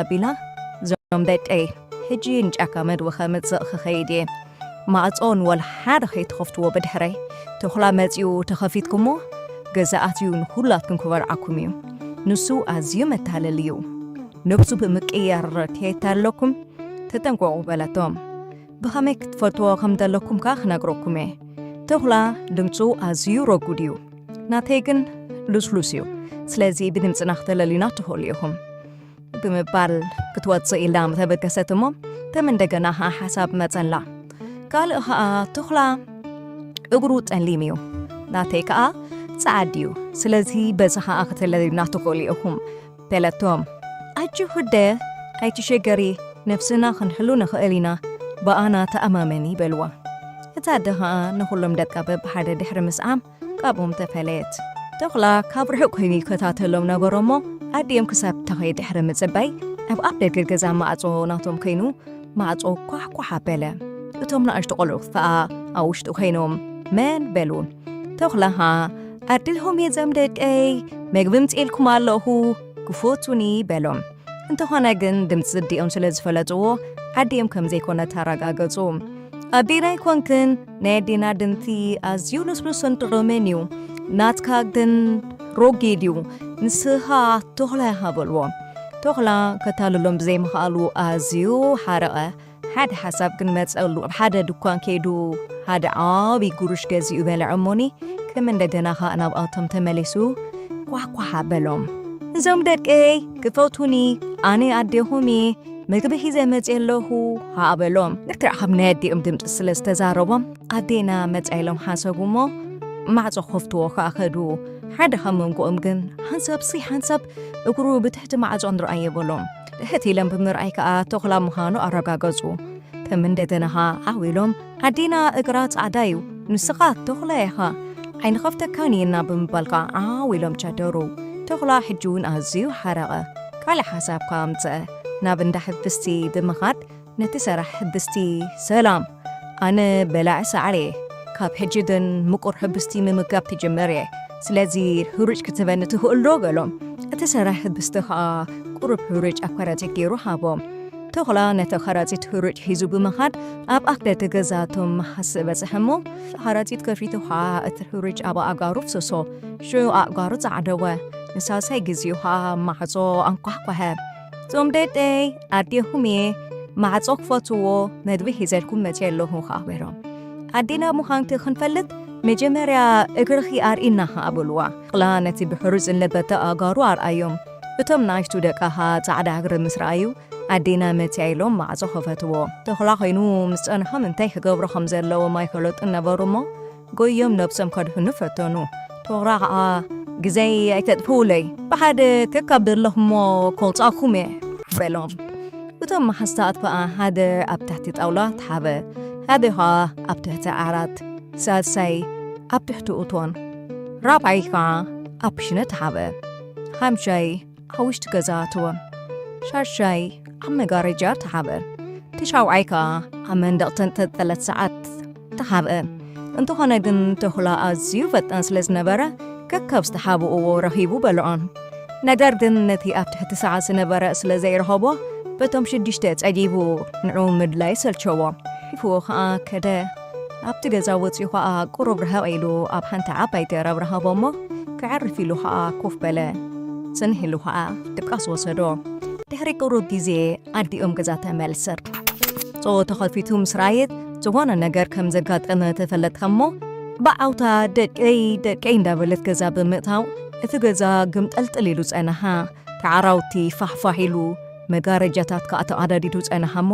ኣቢላ፣ እዞም ደቀይ፣ ሕጂ ንጫካ መድዊ ከምጽእ ክኸይድ እየ። ማዕጾን ወላ ሓደ ከይትኸፍትዎ ብድሕረይ። ተኹላ መጺኡ ተኸፊትኩሞ፣ ገዛ ኣትዩ ንኹላትኩም ክበልዓኩም እዩ። ንሱ ኣዝዩ መታለሊ እዩ። ነብሱ ብምቅያር ከየታለኩም ተጠንቀቑ በለቶም። ብኸመይ ክትፈልጥዎ ከም ዘለኩም ከኣ ክነግረኩም እየ። ተኹላ ድምጹ ኣዝዩ ረጉድ እዩ። ናተይ ግን ልስሉስ እዩ። ስለዚ ብድምጽና ክተለልዩና ትኽእሉ ኢኹም። ብምባል ክትወጽእ ኢላ ምተበገሰት እሞ፣ ከም እንደገና ኸኣ ሓሳብ መጸላ። ካልእ ኸኣ ተኹላ እግሩ ጸሊም እዩ። ናተይ ከኣ ጸዓድ እዩ። ስለዚ በዚ ኸኣ ክተለልዩና ትኽእሉ ኢኹም በለቶም። ኣጆኺ ኣደ ኣይትሸገሪ፣ ነፍስና ክንሕሉ ንኽእል ኢና፣ ብኣና ተኣማመኒ በልዋ። እታ ኣደ ኸኣ ንኹሎም ደቃ በብሓደ ድሕሪ ምስዓም ካብኦም ተፈለየት። ተኹላ ካብ ርሑቕ ኮይኑ ይከታተሎም ነበሮ እሞ ኣዲኦም ክሳብ ትኸይድ ድሕሪ ምጽባይ ኣብ ኣፍ ደገ ገዛ ማዕጾ ናቶም ኮይኑ ማዕጾ ኳሕኳሕ ኣበለ። እቶም ንኣሽቱ ቆልዑ ከኣ ኣብ ውሽጢ ኮይኖም መን በሉ። ተኹላ ኸኣ ኣድልኹም እየ እዞም ደቀይ፣ መግቢ ኣምጺኤልኩም ኣለኹ፣ ክፈቱኒ በሎም። እንተኾነ ግን ድምጺ ኣዲኦም ስለ ዝፈለጥዎ ኣዲኦም ከም ዘይኮነት ኣረጋገጹ። ኣዴና ኣይኮንክን፣ ናይ ኣዴና ድምጺ ኣዝዩ ልስሉስን ጥዑምን እዩ። ናትካ ግን ሮጊድ እዩ። ንስኻ ተኹላ ኢኻ በልዎ። ተኹላ ከታልሎም ብዘይምኽኣሉ ኣዝዩ ሓረቐ። ሓደ ሓሳብ ግን መጸሉ። ኣብ ሓደ ድኳን ከይዱ ሓደ ዓቢ ጉሩሽ ገዚኡ በልዐ እሞኒ ከም እንደገና ኸኣ ናብኣቶም ተመሊሱ ኳሕኳሕ ኣበሎም። እዞም ደቀይ ክፈቱኒ፣ ኣነ ኣዴኹም እየ፣ መግቢ ሒዘ መጺአ ኣለኹ ኸኣ በሎም። ልክዕ ከም ናይ ኣዲኦም ድምጺ ስለ ዝተዛረቦም ኣዴና መጻ ኢሎም ሓሰቡ እሞ ማዕጾ ክኸፍትዎ ኸኣ ከዱ። ሓደ ካብ መንጎኦም ግን ሓንሳብ ሲ ሓንሳብ እግሩ ብትሕቲ ማዕጾ ንርኣዮ በሎም። ትሕት ኢሎም ብምርኣይ ከኣ ተኹላ ምዃኑ ኣረጋገጹ። ከም እንደገና ኸኣ ዓው ኢሎም ኣዴና እግራ ጻዕዳ እዩ፣ ንስኻ ተኹላ ኢኻ፣ ኣይንኸፍተካን ኢና ብምባል ከኣ ዓው ኢሎም ቸደሩ። ተኹላ ሕጂ እውን ኣዝዩ ሓረቐ። ካልእ ሓሳብ ከኣ ኣምጸአ። ናብ እንዳ ሕብስቲ ብምኻድ ነቲ ሰራሕ ሕብስቲ፣ ሰላም፣ ኣነ በላዒ ሳዕሪ እየ። ካብ ሕጂ ግን ምቁር ሕብስቲ ምምጋብ ክጅምር እየ። ስለዚ ሕሩጭ ክትህበኒ ትኽእል ዶ? በሎም። እቲ ሰራሕ ሕብስቲ ኸኣ ቁሩብ ሕሩጭ ኣብ ከረጺት ገይሩ ሃቦም። ተኹላ ነቲ ከረጺት ሕሩጭ ሒዙ ብምኻድ ኣብ ኣፍ ደገ ገዛ እቶም መሓስእ በጽሐ እሞ፣ ከረጺት ከፊቱ ኸኣ እቲ ሕሩጭ ኣብ ኣእጋሩ ኣፍሰሶ። ሽዑ ኣእጋሩ ጸዓደወ። ንሳልሳይ ግዜኡ ኸኣ ማዕጾ ኣንኳሕኳሐ። እዞም ደቀይ ኣዴኹም እየ፣ ማዕጾ ክፈትዎ፣ መግቢ ሒዘልኩም መጺአ ኣለኹ ኸኣ በሎም። ኣዴና ምዃንኪ ክንፈልጥ መጀመርያ እግርኺ ኣርእይና ኸኣ በልዋ። ተኹላ ነቲ ብሕሩጭ ዝለበጠ ኣእጋሩ ኣርኣዮም። እቶም ንኣሽቱ ደቃ ኸኣ ጻዕዳ እግሪ ምስ ረኣዩ ኣዴና መጺኣ ኢሎም ማዕጾ ከፈትዎ። ተኹላ ኮይኑ ምስ ጸንሖም እንታይ ክገብሩ ከም ዘለዎም ኣይፈለጡን ነበሩ እሞ ጎዮም ነብሶም ከድሕኑ ፈተኑ። ተኹላ ኸኣ ግዜይ ኣይተጥፍኡለይ፣ ብሓደ ከካብ ዘለኹሞ ከውጻእኩም እየ በሎም። እቶም መሓዝታት ከኣ ሓደ ኣብ ትሕቲ ጣውላ ተሓበ፣ ሓደ ኸኣ ኣብ ትሕቲ ዓራት፣ ሳልሳይ ኣብ ትሕቲ እቶን፣ ራብዓይ ከኣ ኣብ ክሽነ ተሓበ፣ ሓምሻይ ኣብ ውሽጢ ገዛ ኣተወ፣ ሻሻይ ኣብ መጋረጃ ተሓበ፣ ትሻውዓይ ከኣ ኣብ መንደቕ ተንጠልጠለት ሰዓት ተሓብአ። እንተኾነ ግን ተኹላ ኣዝዩ ፈጣን ስለ ዝነበረ ከካብ ዝተሓብእዎ ረኺቡ በልዖ። ነገር ግን ነቲ ኣብ ትሕቲ ሰዓት ዝነበረ ስለ ዘይረኸቦ በቶም ሽዱሽተ ጸጊቡ ንዕኡ ምድላይ ሰልቸዎ። ሒፍዎ ከኣ ከደ። ኣብቲ ገዛ ወጺኡ ከኣ ቁሩብ ርሕቕ ኢሉ ኣብ ሓንቲ ዓባይ ገረብ ረኸቦ እሞ ከዕርፍ ኢሉ ከኣ ኮፍ በለ። ጽንሕ ኢሉ ከኣ ድቃስ ወሰዶ። ድሕሪ ቁሩብ ግዜ ኣዲኦም ገዛ ተመልሰት። ጾ ተኸፊቱ ምስ ረኣየት ዝኾነ ነገር ከም ዘጋጠመ ተፈለጥካ እሞ ብዓውታ ደቀይ ደቀይ እንዳበለት ገዛ ብምእታው እቲ ገዛ ግምጠልጥል ኢሉ ጸነሓ። ተዓራውቲ ፋሕፋሕ ኢሉ መጋረጃታት ከኣ ተቐዳዲዱ ጸነሓ እሞ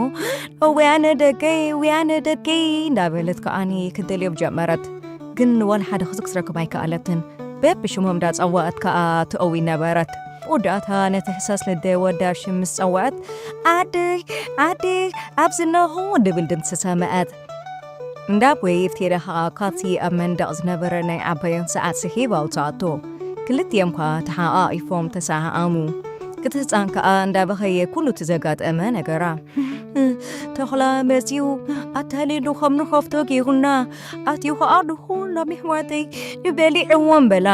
ወያነ ደቀይ ወያነ ደቀይ እንዳበለት ከኣኒ ክትደልዮም ጀመረት። ግን ዋላ ሓደ ክስክ ክትረክብ ኣይከኣለትን። በብሽሞም እንዳጸዋዐት ከኣ ትእዊ ነበረት። ወዳእታ ነቲ ሕሳስ ልደ ወዳ ሽም ምስ ጸውዐት፣ "ዓደይ፣ ዓደይ፣ ኣብዚ ኣለኹ" ድብል ድምጺ ሰምዐት። እንዳ ቦይ ኢፍቴዳ ከኣ ካብቲ ኣብ መንደቕ ዝነበረ ናይ ዓባዮን ሰዓት ስሒብ ኣውጽኣቶ። ክልቲኦም ከኣ ተሓቓቒፎም ተሰዓዓሙ። እቲ ህጻን ከኣ እንዳበኸየ ኩሉ እቲ ዘጋጠመ ነገራ። "ተኹላ መጺኡ ኣታሊሉ ከም ንኸፍቶ ገይሩና፣ ኣትዩ ከኣ ንኹሎም ኣሕዋተይ በሊዕዎም" በላ።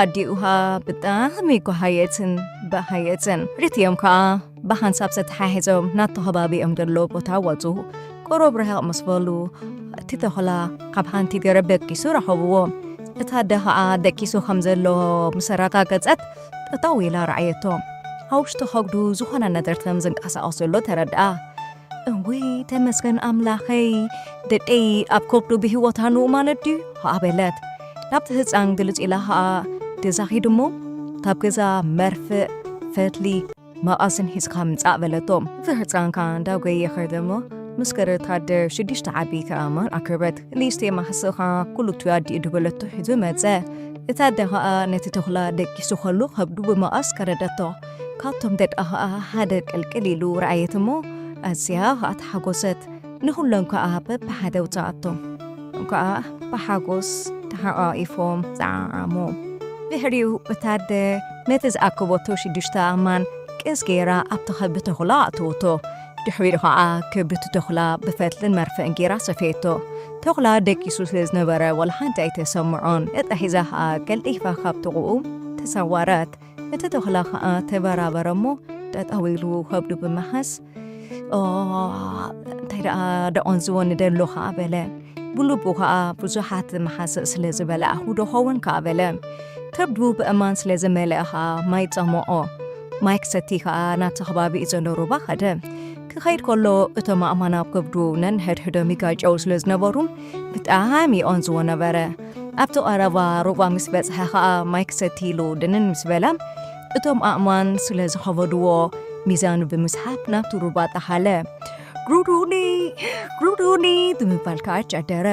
ኣዲኡ ከኣ ብጣዕሚ ጓሃየትን ብሃየፅን ሪትዮም ከዓ ብሓንሳብ ተተሓሒዞም ናብቲ ከባቢኦም ዘሎ ቦታ ወፁ። ቁሩብ ርሕቕ ምስ በሉ እቲ ተኹላ ካብ ሓንቲ ገረብ ደቂሱ ረኸብዎ። እታ ኣደ ከዓ ደቂሱ ከም ዘሎ ምስ ኣረጋገፀት ጠጠው ኢላ ረኣየቶ። ኣብ ውሽጢ ከብዱ ዝኾነ ነገር ከም ዝንቀሳቐስ ዘሎ ተረድኣ። እውይ ተመስገን ኣምላኸይ፣ ደቀይ ኣብ ከብዱ ብህይወት ኣኑ ማለት ድዩ? ከዓ በለት። ናብቲ ህፃን ግልፅ ኢላ ከዓ ገዛ ኺዱ እሞ ካብ ገዛ መርፍእ፣ ፈትሊ፣ መቐስን ሒዝካ ምፃእ በለቶ። እቲ ህፃን ከዓ እንዳጎየ ኸደ እሞ ምስ ገረድ ታደር ሽዱሽተ ዓቢ ከኣማን ኣክበት። ሊስቴ ማሕስኻ ኩሉ ትያዲ ድበለቶ ሒዙ መፀ። እታ ኣደ ኸኣ ነቲ ተኹላ ደቂሱ ኸሎ ከብዱ ብመቐስ ከረደቶ። ካብቶም ደቃ ኸኣ ሓደ ቅልቅል ኢሉ ረኣየት እሞ ኣዝያ ኸኣ ተሓጎሰት። ንኹሎም ከኣ በብሓደ ውፅኣቶም። ከኣ ብሓጎስ ተሓቋቒፎም ጸዓዓሙ። ድሕሪኡ እታ ኣደ ነቲ ዝኣከበቶ ሽዱሽተ ኣእማን ቅስ ገይራ ኣብቲ ከብዲ ተኹላ ኣእተወቶ። ድሕሪኡ ኸዓ ከብዲ ተኹላ ብፈትልን መርፍእን ገይራ ሰፈየቶ። ተኹላ ደቂሱ ስለ ዝነበረ ዋላ ሓንቲ ኣይተሰምዖን። እጣ ሒዛ ኸዓ ቀልጢፋ ካብ ጥቕኡ ተሰወረት። እቲ ተኹላ ኸዓ ተበራበረ እሞ ጠጠው ኢሉ ከብዱ ብምሓዝ፣ "ኦ፣ እንታይ ደኣ ደቖንዝወኒ ደሎ?" ኸዓ በለ። ብልቡ ኸዓ ብዙሓት መሓስእ ስለ ዝበላዕኹ ዶ ኸውን ከኣ በለ። ከብዱ ብእማን ስለ ዝመልአ ኸዓ ማይ ጸመዖ። ማይ ክሰቲ ኸዓ ናብቲ ከባቢ ዘሎ ሩባ ኸደ። ክኸይድ ከሎ እቶም ኣእማን ኣብ ከብዱ ነንሕድሕዶም ይጋጨው ስለ ዝነበሩ ብጣዕሚ ይቖንዝዎ ነበረ። ኣብቲ ቀረባ ሩባ ምስ በጽሐ ኸዓ ማይ ክሰቲ ኢሉ ድንን ምስ በለ እቶም ኣእማን ስለ ዝኸበድዎ ሚዛኑ ብምስሓብ ናብቲ ሩባ ጠሓለ። "ግሩዱኒ፣ ግሩዱኒ" ብምባል ከኣ ጨደረ።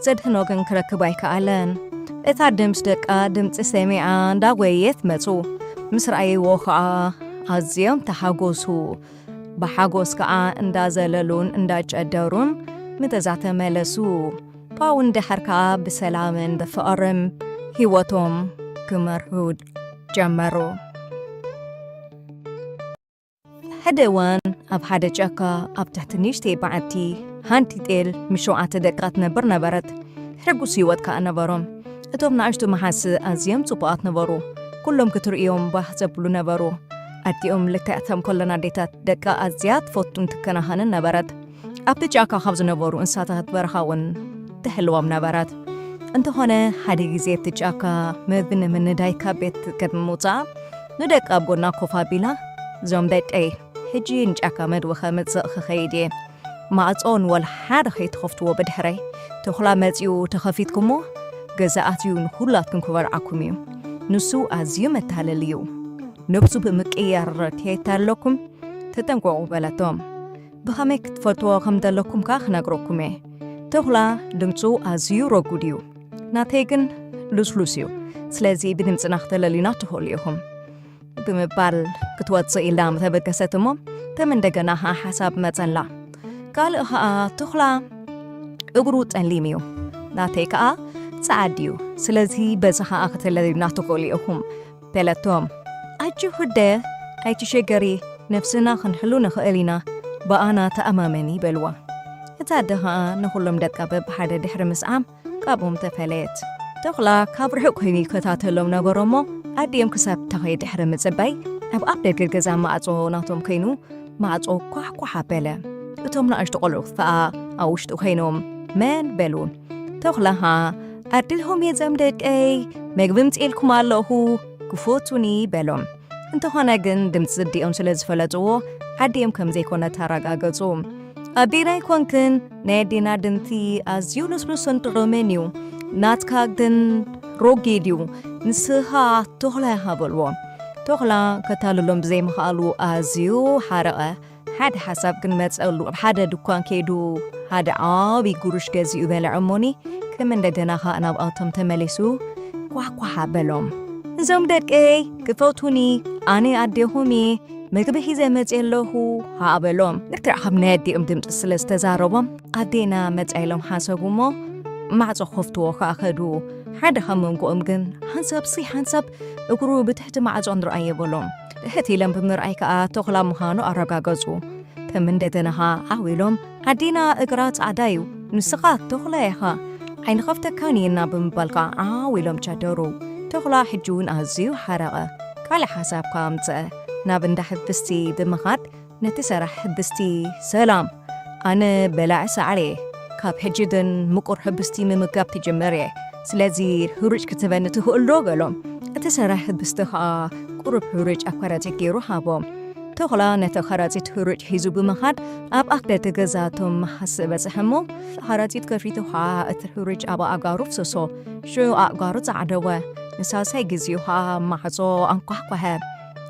ዘድሕኖ ግን ክረክብ ኣይከኣለን። እታ ኣደ ምስ ደቃ ድምጺ ሰሚዓ እንዳጎየየት መጹ። ምስ ረኣይዎ ከኣ ኣዝዮም ተሓጎሱ። ብሓጎስ ከኣ እንዳዘለሉን እንዳጨደሩን ምገዛ ተመለሱ። ፓውን ድሕር ከኣ ብሰላምን ብፍቕርን ህይወቶም ክመርሑ ጀመሩ። ሓደ እዋን ኣብ ሓደ ጫካ ኣብ ትሕቲ ንእሽተይ በዓቲ ሓንቲ ጤል ምስ ሸውዓተ ደቃ ትነብር ነበረት። ሕጉስ ህይወት ከኣ ነበሮም። እቶም ንኣሽቱ መሓስእ ኣዝዮም ጽቡቓት ነበሩ። ኩሎም ክትርእዮም ባህ ዘብሉ ነበሩ። ኣዲኦም ልክዕ ከም ኩለን ኣዴታት ደቃ ኣዝያ ትፈቱን ትከናኸንን ነበረት። ኣብቲ ጫካ ካብ ዝነበሩ እንስሳታት በረኻ እውን ትሕልዎም ነበረት። እንተኾነ ሓደ ግዜ ኣብቲ ጫካ መግቢ ንምንዳይ ካብ ቤት ቅድሚ ምውጻኣ ንደቃ ኣብ ጎና ኮፍ ኣቢላ፣ "እዞም ደቀይ፣ ሕጂ ንጫካ መግቢ ከምጽእ ክኸይድ እየ። ማዕጾ ንወላ ሓደ ከይትኸፍትዎ ብድሕረይ። ተኹላ መጺኡ ተኸፊትኩሞ ገዛ ኣትዩ ንኹላትኩም ክበልዓኩም እዩ። ንሱ ኣዝዩ መታለሊ እዩ። ነብሱ ብምቅያር ከየታለለኩም ተጠንቀቑ" በለቶም። ብኸመይ ክትፈልጥዎ ከም ዘለኩም ከኣ ክነግረኩም እየ። ተኹላ ድምጹ ኣዝዩ ረጉድ እዩ። ናተይ ግን ልስሉስ እዩ። ስለዚ ብድምጽና ክተለልዩና ትኽእሉ ኢኹም ብምባል ክትወጽእ ኢላ ምተበገሰት እሞ ከም እንደገና ሓሳብ መጸላ። ካልእ ኸኣ ተኹላ እግሩ ጸሊም እዩ። ናተይ ከኣ ጸዓድ እዩ። ስለዚ በዚ ኸኣ ክተለልዩና ትኽእሉ ኢኹም በለቶም። ኣጆኺ ኣደ ኣይትሸገሪ፣ ነብስና ክንሕሉ ንኽእል ኢና፣ ብኣና ተኣማመኒ በልዋ። እታ ኣደ ኸኣ ንኹሎም ደቃ በብሓደ ድሕሪ ምስዓም ካብኦም ተፈለየት። ተኹላ ካብ ርሑቕ ኮይኑ ይከታተሎም ነበረ እሞ ኣዲኦም ክሳብ ተኸይ ድሕሪ ምጽባይ ኣብ ኣፍ ደገ ገዛ ማዕጾ ናቶም ኮይኑ ማዕጾ ኳሕኳሕ ኣበለ። እቶም ንኣሽቱ ቆልዑ ከኣ ኣብ ውሽጢ ኮይኖም መን በሉ። ተኹላ ኸኣ ኣድልሆም እየ ዘም ደቀይ፣ መግቢ ምጽኤልኩም ኣለኹ፣ ክፈቱኒ በሎም። እንተኾነ ግን ድምጺ ኣዲኦም ስለ ዝፈለጥዎ ኣዲኦም ከም ዘይኮነ ተረጋገጹ። ኣዴና ኣይኮንክን፣ ናይ ኣዴና ድምጺ ኣዝዩ ልስሉስን ጥዑምን እዩ። ናትካ ግን ሮጊድ እዩ። ንስኻ ተኹላ ኢኻ በልዎ። ተኹላ ከታልሎም ብዘይምኽኣሉ ኣዝዩ ሓረቐ። ሓደ ሓሳብ ግን መጸሉ። ኣብ ሓደ ድኳን ከይዱ ሓደ ዓቢ ጉሩሽ ገዚኡ በልዐ እሞኒ ከም እንደገና ኸኣ ናብኣቶም ተመሊሱ ኳሕኳሕ ኣበሎም። "እዞም ደቀይ ክፈቱኒ፣ ኣነ ኣዴኹም እየ፣ መግቢ ሒዘ መጽየ ኣለኹ" ኸኣ በሎም። ልክዕ ከም ናይ ኣዲኦም ድምጺ ስለ ዝተዛረቦም ኣዴና መጻ ኢሎም ሓሰቡ እሞ ማዕጾ ክኸፍትዎ ኸኣ ከዱ። ሓደ ካብ መንጎኦም ግን ሓንሳብ ሲ ሓንሳብ እግሩ ብትሕቲ ማዕጾ ንርኣዮ በሎም። ትሕት ኢሎም ብምርኣይ ከኣ ተኹላ ምዃኑ ኣረጋገጹ። ከም እንደገና ኸኣ ዓው ኢሎም ኣዴና እግራ ጻዕዳ እዩ፣ ንስኻ ተኹላ ኢኻ፣ ኣይንኸፍተካን ኢና ብምባል ከኣ ዓው ኢሎም ጨደሩ። ተኹላ ሕጂ እውን ኣዝዩ ሓረቐ። ካልእ ሓሳብ ከኣ ኣምጽአ። ናብ እንዳ ሕብስቲ ብምኻድ ነቲ ሰራሕ ሕብስቲ፣ "ሰላም፣ ኣነ በላዒ ሳዕሪ እየ። ካብ ሕጂ ግን ምቁር ሕብስቲ ምምጋብ ክጅምር እየ። ስለዚ ሕሩጭ ክትህበኒ ትኽእል ዶ?" በሎ። እቲ ሰራሕ ሕብስቲ ከኣ ቁሩብ ሕሩጭ ኣብ ከረጺት ገይሩ ሃቦ። ተኹላ ነቲ ከረጺት ሕሩጭ ሒዙ ብምኻድ ኣብ ኣፍ ደገ ገዛ እቶም መሓስእ በጽሐ እሞ፣ እቲ ከረጺት ከፊቱ ከኣ እቲ ሕሩጭ ኣብ ኣእጋሩ ኣፍሰሶ። ሽዑ ኣእጋሩ ጸዓደወ። ንሳልሳይ ግዜኡ ከኣ ማዕጾ ኣንኳሕኳሐ።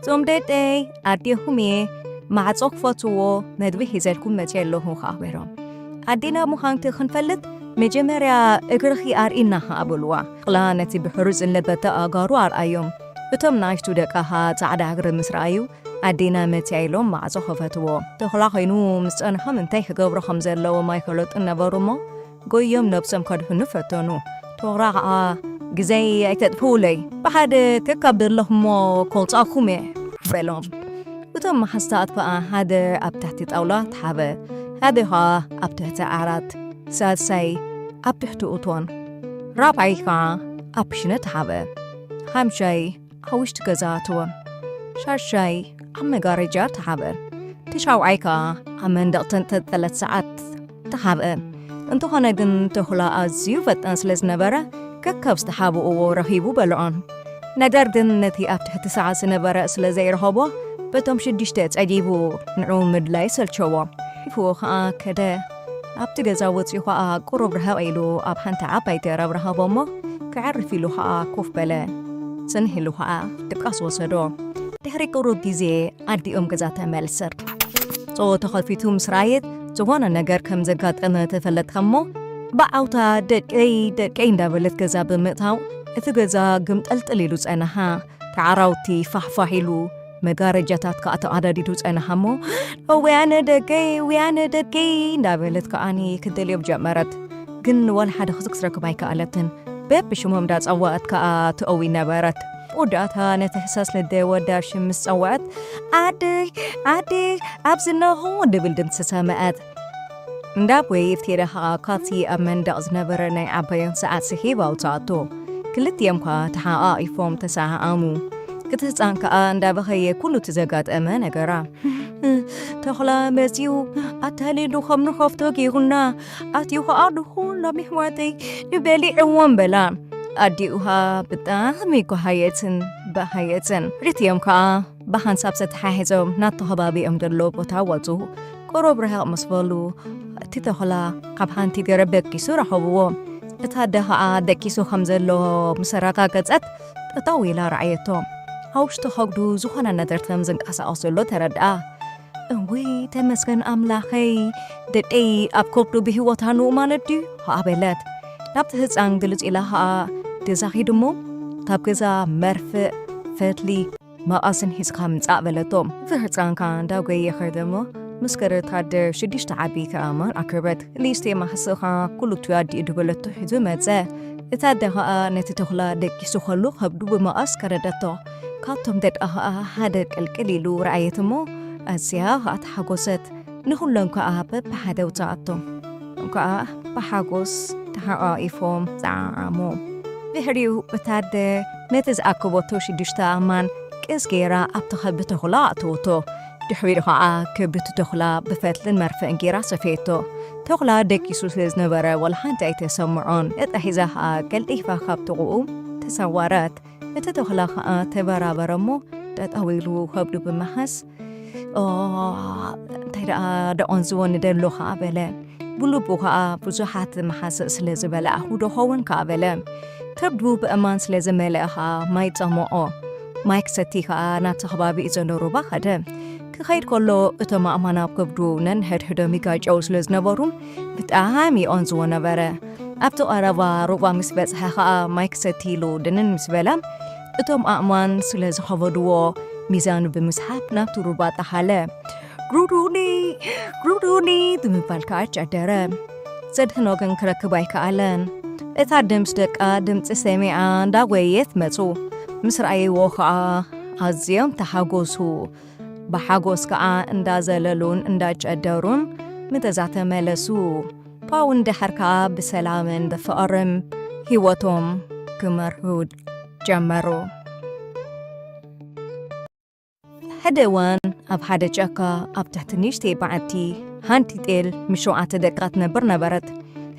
"እዞም ደደይ፣ ኣዴኹም እየ። ማዕጾ ክፈትዎ፣ መግቢ ሒዘልኩም መጺአ ኣለኹ" ከኣ በሎም። "ኣዴና ምዃንኪ ክንፈልጥ መጀመርያ እግርኺ ኣርእይና" ከኣ በልዋ። ተኹላ ነቲ ብሕሩጭ ዝለበጠ ኣእጋሩ ኣርኣዮም። እቶም ንኣሽቱ ደቃ ከኣ ጻዕዳ እግሪ ምስ ረኣዩ፣ "ኣዴና መጺኣ" ኢሎም ማዕጾ ከፈትዎ። ተኹላ ኮይኑ ምስ ጸንሖም እንታይ ክገብሩ ከም ዘለዎም ኣይፈለጡን ነበሩ እሞ፣ ጎዮም ነብሶም ከድሕኑ ፈተኑ። ተኹላ ከኣ፣ "ግዜይ ኣይተጥፍኡለይ፣ ብሓደ ከካብ ዘለኹሞ ከውጻኩም እየ" በሎም። እቶም መሓዝታት ከኣ ሓደ ኣብ ትሕቲ ጣውላ ተሓበ፣ ሓደ ከኣ ኣብ ትሕቲ ዓራት፣ ሳልሳይ ኣብ ትሕቲ እቶን፣ ራብዓይ ከኣ ኣብ ክሽነ ተሓበ፣ ሓምሻይ ኣብ ውሽጢ ገዛ ኣተወ፣ ሻድሻይ ኣብ መጋረጃ ተሓበ፣ ተሻውዓይ ከኣ ኣብ መንደቕ ተንጠልጠለት ሰዓት ተሓብአ። እንተኾነ ግን ተኹላ ኣዝዩ ፈጣን ስለ ዝነበረ፣ ከካብ ዝተሓብእዎ ረኺቡ በልዖን። ነገር ግን ነቲ ኣብ ትሕቲ ሰዓት ዝነበረ ስለ ዘይረኸቦ፣ በቶም ሽዱሽተ ጸጊቡ ንዕኡ ምድላይ ሰልቸዎ። ሒፍዎ ከኣ ከደ። ኣብቲ ገዛ ወጺኡ ከኣ ቁሩብ ርሕቕ ኢሉ ኣብ ሓንቲ ዓባይ ገረብ ረኸቦ እሞ፣ ክዕርፍ ኢሉ ከኣ ኮፍ በለ። ጽንሕ ኢሉ ከኣ ድቃስ ወሰዶ። ድሕሪ ቁሩብ ግዜ ኣዲኦም ገዛ ተመልሰት። ጾ ተኸፊቱ ምስ ረኣየት፣ ዝኾነ ነገር ከም ዘጋጠመ ተፈለጥካ እሞ፣ ብዓውታ "ደቀይ፣ ደቀይ" እንዳበለት ገዛ ብምእታው፣ እቲ ገዛ ግምጠልጥል ኢሉ ጸንሓ። ተዓራውቲ ፋሕፋሕ ኢሉ፣ መጋረጃታት ከኣ ተቐዳዲዱ ጸንሓ እሞ፣ "ወያነ ደቀይ፣ ወያነ ደቀይ" እንዳበለት ከኣኒ ክትደልዮም ጀመረት። ግን ወላ ሓደ ክሲ ክትረክብ ኣይከኣለትን። በብሽሞም እንዳጸዋዐት ከኣ ትእዊ ነበረት። ወዳእታ ነቲ ሕሳስ ልደ ወዳ ሽም ምስ ጸዋዐት፣ "ዓደይ፣ ዓደይ፣ ኣብዚ እነሆ" ድብል ድምጺ ሰምዐት። እንዳ ቦይ እፍቴዳ ከኣ ካብቲ ኣብ መንደቕ ዝነበረ ናይ ዓባዮም ሰዓት ስሒብ ኣውጽኣቶ። ክልቲኦም ከኣ ተሓቋቒፎም ተሰዓዓሙ። እቲ ህጻን ከኣ እንዳበኸየ ኩሉ እቲ ዘጋጠመ ነገራ። "ተኹላ መጺኡ ኣታሊሉ ከም ንኸፍቶ ገይሩና፣ ኣትዩ ከኣ ንኹሎም ኣሕዋተይ በሊዕዎም" በላ። ኣዲኡ ከኣ ብጣዕሚ ጎሃየትን በሃየትን። ክልቲኦም ከኣ ብሓንሳብ ተተሓሒዞም ናብቲ ከባቢኦም ዘሎ ቦታ ወጹ። ቁሩብ ርሕቕ ምስ በሉ፣ እቲ ተኹላ ካብ ሓንቲ ገረብ ደቂሱ ረኸብዎ። እታ ኣደ ኸኣ ደቂሱ ከም ዘሎ ምስ ኣረጋገጸት፣ ጠጠው ኢላ ረኣየቶ። ኣብ ውሽጢ ከብዱ ዝኾነ ነገር ከም ዝንቀሳቐስ ዘሎ ተረድኣ። "እውይ፣ ተመስገን ኣምላኸይ፣ ደቀይ ኣብ ከብዱ ብህይወት ኣኑ ማለት ድዩ?" ኸኣ በለት። ናብቲ ህጻን ግልጽ ኢላ ኸኣ ገዛ ኺዱ እሞ፣ ካብ ገዛ መርፍእ፣ ፈትሊ፣ መቐስን ሒዝካ ምጻእ በለቶ። እቲ ህጻን ከኣ እንዳጎየ ኸደ እሞ፣ ምስ ከረታ ኣደ ሽዱሽተ ዓበይቲ ኣእማን ኣክበት። ክልተ መሓስእ ከኣ ኩሉ እቲ ኣዲኡ ድበለቶ ሒዙ መጸ። እታ ኣደ ኸኣ ነቲ ተኹላ ደቂሱ ኸሎ ከብዱ ብመቐስ ከረደቶ። ካብቶም ደቃ ኸኣ ሓደ ቅልቅል ኢሉ ረኣየት እሞ፣ ኣዝያ ኸኣ ተሓጎሰት። ንኹሎም ከኣ በብሓደ ኣውጽኣቶም። እቶም ከኣ ብሓጎስ ተሓቋቒፎም ጸዓዓሙ። ድሕሪኡ እታ ኣደ ነቲ ዝኣከበቶ ሽዱሽተ ኣእማን ቅስ ገይራ ኣብቲ ከብዲ ተኹላ ኣእተወቶ። ድሕሪኡ ኸኣ ከብዲ ተኹላ ብፈትልን መርፍእን ገይራ ሰፈየቶ። ተኹላ ደቂሱ ስለ ዝነበረ ዋላ ሓንቲ ኣይተሰምዖን። እጣ ሒዛ ኸኣ ቀልጢፋ ካብ ጥቕኡ ተሰወረት። እቲ ተኹላ ኸኣ ተበራበረ እሞ ጠጠው ኢሉ ከብዱ ብምሓዝ፣ "ኦ፣ እንታይ ደኣ ደቖንዝወኒ ደሎ" ኸኣ በለ። ብልቡ ኸኣ ብዙሓት መሓስእ ስለ ዝበላዕኹ ዶ ኸውን ከኣ በለ። ከብዱ ብእማን ስለ ዝመልአ ኸኣ ማይ ጸምኦ። ማይ ክሰቲ ኸኣ ናብቲ ከባቢ ዘሎ ሩባ ኸደ። ክኸይድ ከሎ እቶም ኣእማን ኣብ ከብዱ ነንሕድሕዶም ይጋጨው ስለ ዝነበሩ ብጣዕሚ ይቖንዝዎ ነበረ። ኣብቲ ቀረባ ሩባ ምስ በጽሐ ኸኣ ማይ ክሰቲ ኢሉ ድንን ምስ በለ፣ እቶም ኣእማን ስለ ዝኸበድዎ ሚዛኑ ብምስሓብ ናብቲ ሩባ ጠሓለ። "ግሩዱኒ፣ ግሩዱኒ" ብምባል ከኣ ጨደረ። ዘድሕኖ ግን ክረክብ ኣይከኣለን። እታ ኣደ ምስ ደቃ ድምጺ ሰሚዓ እንዳጎየየት መጹ። ምስ ረኣይዎ ከኣ ኣዝዮም ተሓጎሱ። ብሓጎስ ከኣ እንዳዘለሉን እንዳጨደሩን ምገዛ ተመለሱ። ካብኡ ንድሕር ከኣ ብሰላምን ብፍቕርን ህይወቶም ክመርሑ ጀመሩ። ሓደ እዋን ኣብ ሓደ ጫካ ኣብ ትሕቲ ንእሽተይ በዓቲ ሓንቲ ጤል ምስ ሸውዓተ ደቃ ትነብር ነበረት።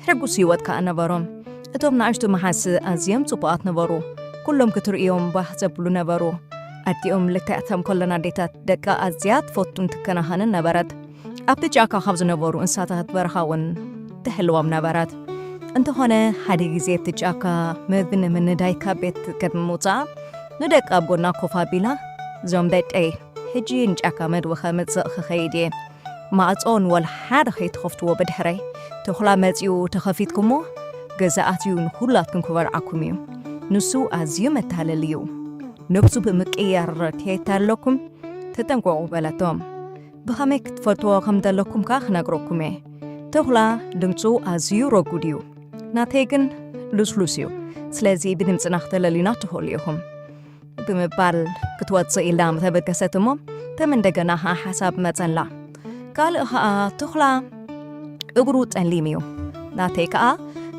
ሕጉስ ህይወት ከኣ ነበሮም። እቶም ንኣሽቱ መሓሲ ኣዝዮም ጽቡቓት ነበሩ። ኩሎም ክትርእዮም ባህ ዘብሉ ነበሩ። ኣዲኦም ልክዕ ከም ኩለን ኣዴታት ደቃ ኣዝያ ትፈቱን ትከናኸንን ነበረት። ኣብቲ ጫካ ካብ ዝነበሩ እንስሳታት በረኻ እውን ትሕልዎም ነበረት። እንተኾነ ሓደ ግዜ እቲ ጫካ መግቢ ንምንዳይ ካብ ቤት ቅድሚ ምውጻኣ ንደቃ ኣብ ጎና ኮፍ ኣቢላ፣ "እዞም ደቀይ፣ ሕጂ ንጫካ መግቢ ከምጽእ ክኸይድ እየ። ማዕጾ ንወላ ሓደ ከይትኸፍትዎ ብድሕረይ። ተኹላ መጺኡ ተኸፊትኩሞ፣ ገዛ ኣትዩ ንኹላትኩም ክበልዓኩም እዩ። ንሱ ኣዝዩ መታለሊ እዩ። ነብሱ ብምቅያር ከየታለለኩም ተጠንቀቑ" በለቶም። "ብኸመይ ክትፈልጥዎ ከም ዘለኩም ከኣ ክነግረኩም እየ። ተኹላ ድምጹ ኣዝዩ ረጉድ እዩ። ናተይ ግን ልስሉስ እዩ። ስለዚ ብድምጽና ክተለልዩና ትኽእሉ ኢኹም" ብምባል ክትወጽእ ኢላ ምተበገሰት እሞ፣ ከም እንደገና ኸኣ ሓሳብ መጸላ። ካልእ ኸኣ ተኹላ እግሩ ጸሊም እዩ። ናተይ ከኣ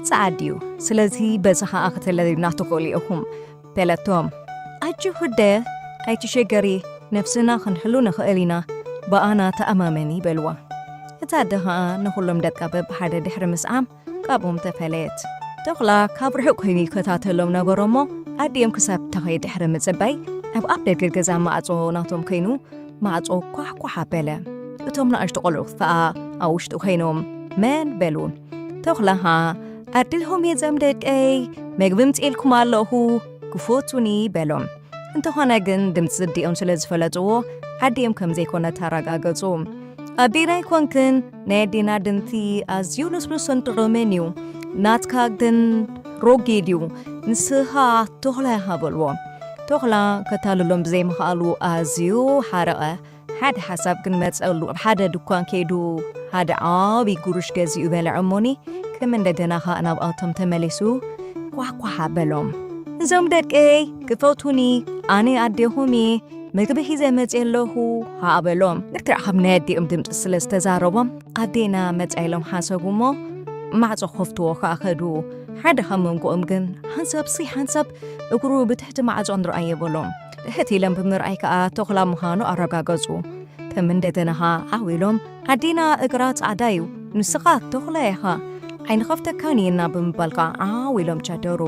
ጸዓድ እዩ። ስለዚ በዚ ኸኣ ክተለልዩና ትኽእሉ ኢኹም በለቶም። "ኣጆኺ ኣደ፣ ኣይትሸገሪ፣ ነብስና ክንሕሉ ንኽእል ኢና፣ ብኣና ተኣማመኒ" በልዋ። እታ ኣደ ኸኣ ንኹሎም ደቃ በብሓደ ድሕሪ ምስዓም ካብኦም ተፈለየት። ተኹላ ካብ ርሑቕ ኮይኑ ይከታተሎም ነበሮ እሞ፣ ኣዲኦም ክሳብ ትኸይድ ድሕሪ ምጽባይ፣ ኣብ ኣፍ ደገ ገዛ ማዕጾ ናቶም ኮይኑ ማዕጾ ኳሕኳሕ ኣበለ። እቶም ንኣሽቱ ቆልዑ ከኣ ኣብ ውሽጢ ኮይኖም መን በሉ። ተኹላ ኸኣ፣ "ኣዴኹም እየ እዞም ደቀይ፣ መግቢ ምጽኤልኩም ኣለኹ፣ ክፈቱኒ" በሎም። እንተኾነ ግን ድምጺ ኣዲኦም ስለ ዝፈለጥዎ፣ ኣዲኦም ከም ዘይኮነት ኣረጋገጹ። "ኣዴና ኣይኮንክን፣ ናይ ኣዴና ድምጺ ኣዝዩ ልስሉስን ጥዑምን እዩ። ናትካ ግን ረጒድ እዩ። ንስኻ ተኹላ ኢኻ" በልዎ። ተኹላ ከታልሎም ብዘይምኽኣሉ ኣዝዩ ሓረቐ። ሓደ ሓሳብ ግን መጸሉ። ኣብ ሓደ ድኳን ከይዱ ሓደ ዓቢ ጉሩሽ ገዚኡ በልዐ እሞኒ፣ ከም እንደገና ኸኣ ናብኣቶም ተመሊሱ ኳሕኳሕ ኣበሎም። "እዞም ደቀይ ክፈቱኒ፣ ኣነ ኣዴኹም እየ፣ መግቢ ሒዘ መጺአ ኣለኹ" ኸኣ በሎም። ልክዕ ከም ናይ ኣዲኦም ድምጺ ስለ ዝተዛረቦም፣ "ኣዴና መጺኣ" ኢሎም ሓሰቡ እሞ ማዕጾ ክኸፍትዎ ኸኣ ከዱ። ሓደ ካብ መንጎኦም ግን ሓንሳብ ሲ ሓንሳብ እግሩ ብትሕቲ ማዕጾ ንርኣዮ በሎም። ትሕት ኢሎም ብምርኣይ ከኣ ተኹላ ምዃኑ ኣረጋገጹ። ከም እንደገና ኸኣ ዓው ኢሎም፣ "ኣዴና እግራ ጻዕዳ እዩ፣ ንስኻ ተኹላ ኢኻ፣ ኣይንኸፍተካን ኢና" ብምባል ከኣ ዓው ኢሎም ቸደሩ።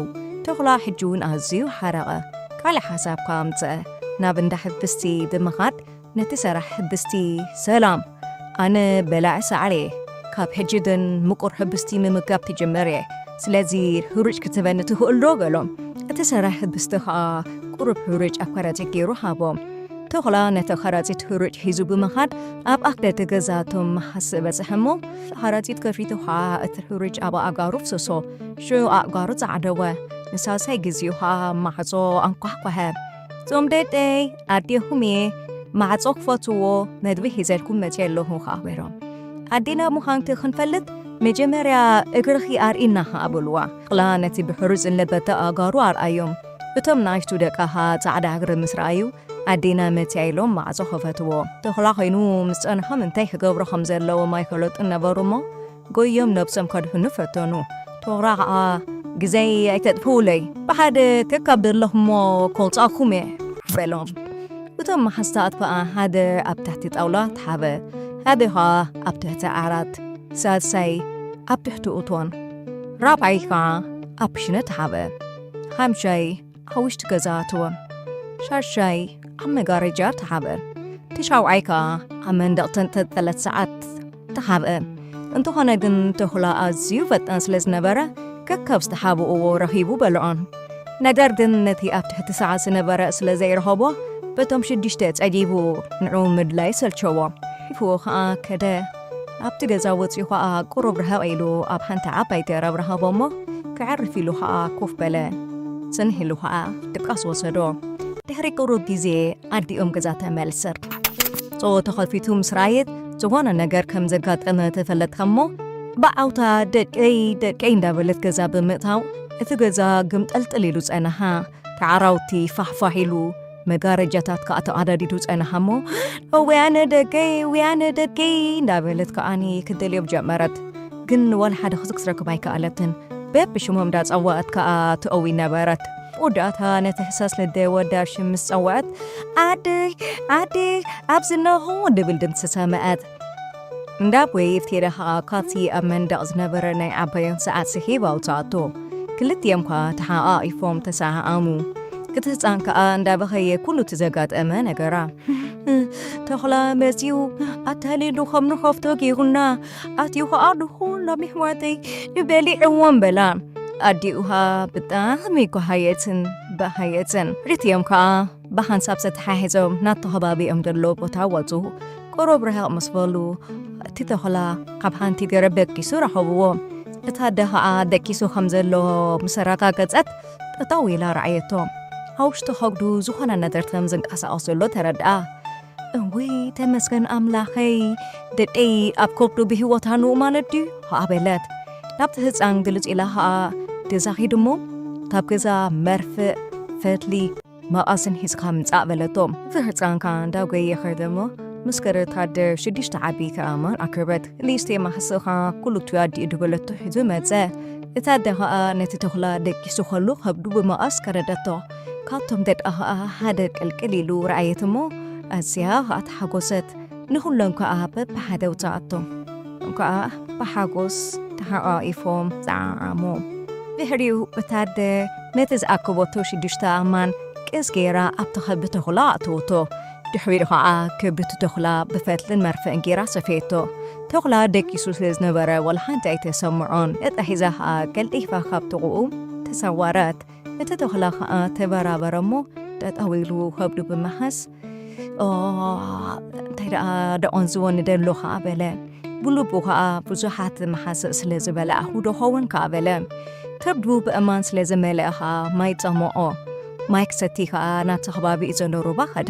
ተኹላ ሕጂ እውን ኣዝዩ ሓረቐ። ካልእ ሓሳብ ከኣ ኣምጸአ። ናብ እንዳ ሕብስቲ ብምኻድ ነቲ ሰራሕ ሕብስቲ፣ "ሰላም፣ ኣነ በላዒ ሳዕሪ እየ። ካብ ሕጂ ግን ምቁር ሕብስቲ ምምጋብ ክጅምር እየ። ስለዚ ሕሩጭ ክትህበኒ ትኽእል ዶ?" በሎም። እቲ ሰራሕ ሕብስቲ ኸኣ ቁሩብ ሕሩጭ ኣብ ከረጺት ገይሩ ሃቦም። ተኹላ ነቲ ከረጺት ሕሩጭ ሒዙ ብምኻድ ኣብ ኣፍ ደገ ገዛ እቶም መሓስእ በጽሐ እሞ፣ እቲ ከረጺት ከፊቱ ኸኣ እቲ ሕሩጭ ኣብ ኣእጋሩ ኣፍሰሶ። ሽዑ ኣእጋሩ ጸዓደወ። ንሳልሳይ ግዜኡ ኸኣ ማዕጾ ኣንኳሕኳሐ። "እዞም ደቀይ፣ ኣዴኹም እየ፣ ማዕጾ ክፈትዎ፣ መግቢ ሒዘልኩም መጺአ ኣለኹ" ኸኣ በሎም። "ኣዴና ምዃንኪ ክንፈልጥ መጀመርያ እግርኺ ኣርእይና" ኸኣ በልዋ። ተኹላ ነቲ ብሕሩጭ ዝለበጠ ኣእጋሩ ኣርኣዮም። እቶም ንኣሽቱ ደቃ ኸኣ ጻዕዳ እግሪ ምስ ረኣዩ፣ "ኣዴና መጺኣ" ኢሎም ማዕጾ ከፈትዎ። ተኹላ ኮይኑ ምስ ጸንሖም እንታይ ክገብሩ ከም ዘለዎም ኣይፈለጡን ነበሩ እሞ፣ ጎዮም ነብሶም ከድሕኑ ፈተኑ። ተኹላ ኸኣ፣ "ግዜይ ኣይተጥፍኡለይ፣ ብሓደ ከካብ ዘለኹሞ ከውጻኩም እየ" በሎም። እቶም መሓዝታት ከኣ ሓደ ኣብ ትሕቲ ጣውላ ተሓበ፣ ሓደ ኸኣ ኣብ ትሕቲ ዓራት፣ ሳልሳይ ኣብ ትሕቲ እቶን፣ ራብዓይ ከኣ ኣብ ክሽነ ተሓበ፣ ሓምሻይ ኣብ ውሽጢ ገዛ ኣተወ፣ ሻድሻይ ኣብ መጋረጃ ተሓበ፣ እቲ ሻውዓይ ከኣ ኣብ መንደቕ ተንጠልጠለት ሰዓት ተሓብአ። እንተኾነ ግን ተኹላ ኣዝዩ ፈጣን ስለ ዝነበረ፣ ከካብ ዝተሓብእዎ ረኺቡ በልዖን። ነገር ግን ነቲ ኣብ ትሕቲ ሰዓት ዝነበረ ስለ ዘይረኸቦ፣ በቶም ሽዱሽተ ጸጊቡ ንዕኡ ምድላይ ሰልቸዎ። ሒፍዎ ከኣ ከደ። ኣብቲ ገዛ ወጺኡ ከኣ ቁሩብ ርሕቕ ኢሉ ኣብ ሓንቲ ዓባይ ገረብ ረኸቦ እሞ፣ ከዕርፍ ኢሉ ከኣ ኮፍ በለ። ጽንሕ ኢሉ ከኣ ድቃስ ወሰዶ። ድሕሪ ቁሩብ ግዜ ኣዲኦም ገዛ ተመልሰት። ጾ ተኸፊቱ ምስ ረኣየት፣ ዝኾነ ነገር ከም ዘጋጠመ ተፈለጥካ እሞ፣ ብዓውታ "ደቀይ፣ ደቀይ" እንዳበለት ገዛ ብምእታው፣ እቲ ገዛ ግምጠልጥል ኢሉ ጸንሓ። ተዓራውቲ ፋሕፋሕ ኢሉ፣ መጋረጃታት ከኣ ተቐዳዲዱ ጸንሓ እሞ፣ "ወያነ ደቀይ፣ ወያነ ደቀይ" እንዳበለት ከኣኒ ክትደልዮም ጀመረት። ግን ወላ ሓደ ክትረክብ ኣይከኣለትን። በብሽሞም እንዳጸዋዐት ከኣ ትእዊ ነበረት። መወዳእታ ነቲ ህሳስ ልደ ወዳ ሽም ምስ ጸውዐት፣ "ዓደይ፣ ዓደይ፣ ኣብዚ ኣለኹ" ድብል ድምጺ ሰምዐት። እንዳ ቦይፍ ቴዳ ኸኣ ካብቲ ኣብ መንደቕ ዝነበረ ናይ ዓባዮም ሰዓት ስሒብ ኣውጽኣቶ። ክልቲኦም ከኣ ተሓቓቒፎም ተሰዓዓሙ። እቲ ህጻን ከኣ እንዳበኸየ ኩሉ እቲ ዘጋጠመ ነገራ። "ተኹላ መጺኡ ኣታሊሉ ከም ንኸፍቶ ጌሩና፣ ኣትዩ ኸኣ ንኹሎም ኣሕዋተይ ንበሊዕዎም" በላ። ኣዲኡ ኸኣ ብጣዕሚ ጓሃየትን በሃየትን። ክልቲኦም ከኣ ብሓንሳብ ተተሓሒዞም ናብቲ ከባቢኦም ዘሎ ቦታ ወጹ። ቁሩብ ርሕቕ ምስ በሉ፣ እቲ ተኹላ ካብ ሓንቲ ገረብ ደቂሱ ረኸብዎ። እታ ኣደ ኸኣ ደቂሱ ከም ዘሎ ምስ ኣረጋገጸት፣ ጠጠው ኢላ ረኣየቶ። ኣብ ውሽጢ ከብዱ ዝኾነ ነገር ከም ዝንቀሳቐስ ዘሎ ተረድኣ። "እውይ ተመስገን ኣምላኸይ፣ ደቀይ ኣብ ከብዱ ብህይወት ኣሎ ማለት ድዩ?" ኸኣ በለት። ናብቲ ህጻን ግልጽ ኢላ ኸኣ ገዛ ኺዱ እሞ፣ ካብ ገዛ መርፍእ፣ ፈትሊ፣ መቐስን ሒዝካ ምጻእ በለቶ። እቲ ህጻን ከኣ እንዳጎየ ኸደ እሞ፣ ምስ ገረድ ታደር ሽዱሽተ ዓቢ ከኣ ማል ኣክበት። ሊስቴ ማሕስኻ ኩሉ እቲ ኣዲኡ ድበለቶ ሒዙ መጸ። እታ ኣደ ኸኣ ነቲ ተኹላ ደቂሱ ኸሎ ከብዱ ብመቐስ ከረደቶ። ካብቶም ደቃ ኸኣ ሓደ ቅልቅል ኢሉ ረኣየት እሞ፣ ኣዝያ ኸኣ ተሓጎሰት። ንኹሎም ከኣ በብሓደ ኣውጽኣቶም። ከኣ ብሓጎስ ተሓቋቒፎም ጸዓዓሙ። ድሕሪኡ እታ ኣደ ነቲ ዝኣከበቶ ሽዱሽተ ኣእማን ቅስ ገይራ ኣብቲ ከብዲ ተኹላ ኣእተወቶ። ድሕሪኡ ኸኣ ከብዲ ተኹላ ብፈትልን መርፍእን ገይራ ሰፈየቶ። ተኹላ ደቂሱ ስለ ዝነበረ ዋላ ሓንቲ ኣይተሰምዖን። እጣ ሒዛ ኸኣ ቀልጢፋ ካብ ጥቕኡ ተሰወረት። እቲ ተኹላ ኸኣ ተበራበረ እሞ ጠጠው ኢሉ ከብዱ ብምሓዝ፣ "ኦ፣ እንታይ ደኣ ደቖንዝወኒ ደሎ?" ኸኣ በለ። ብልቡ ኸኣ ብዙሓት መሓስእ ስለ ዝበላዕኹ ዶ ኸውን ከኣ በለ። ከብዱ ብእማን ስለ ዝመልአ ኸኣ ማይ ጸመቖ። ማይ ክሰቲ ኸኣ ናብቲ ከባቢ ዘሎ ሩባ ኸደ።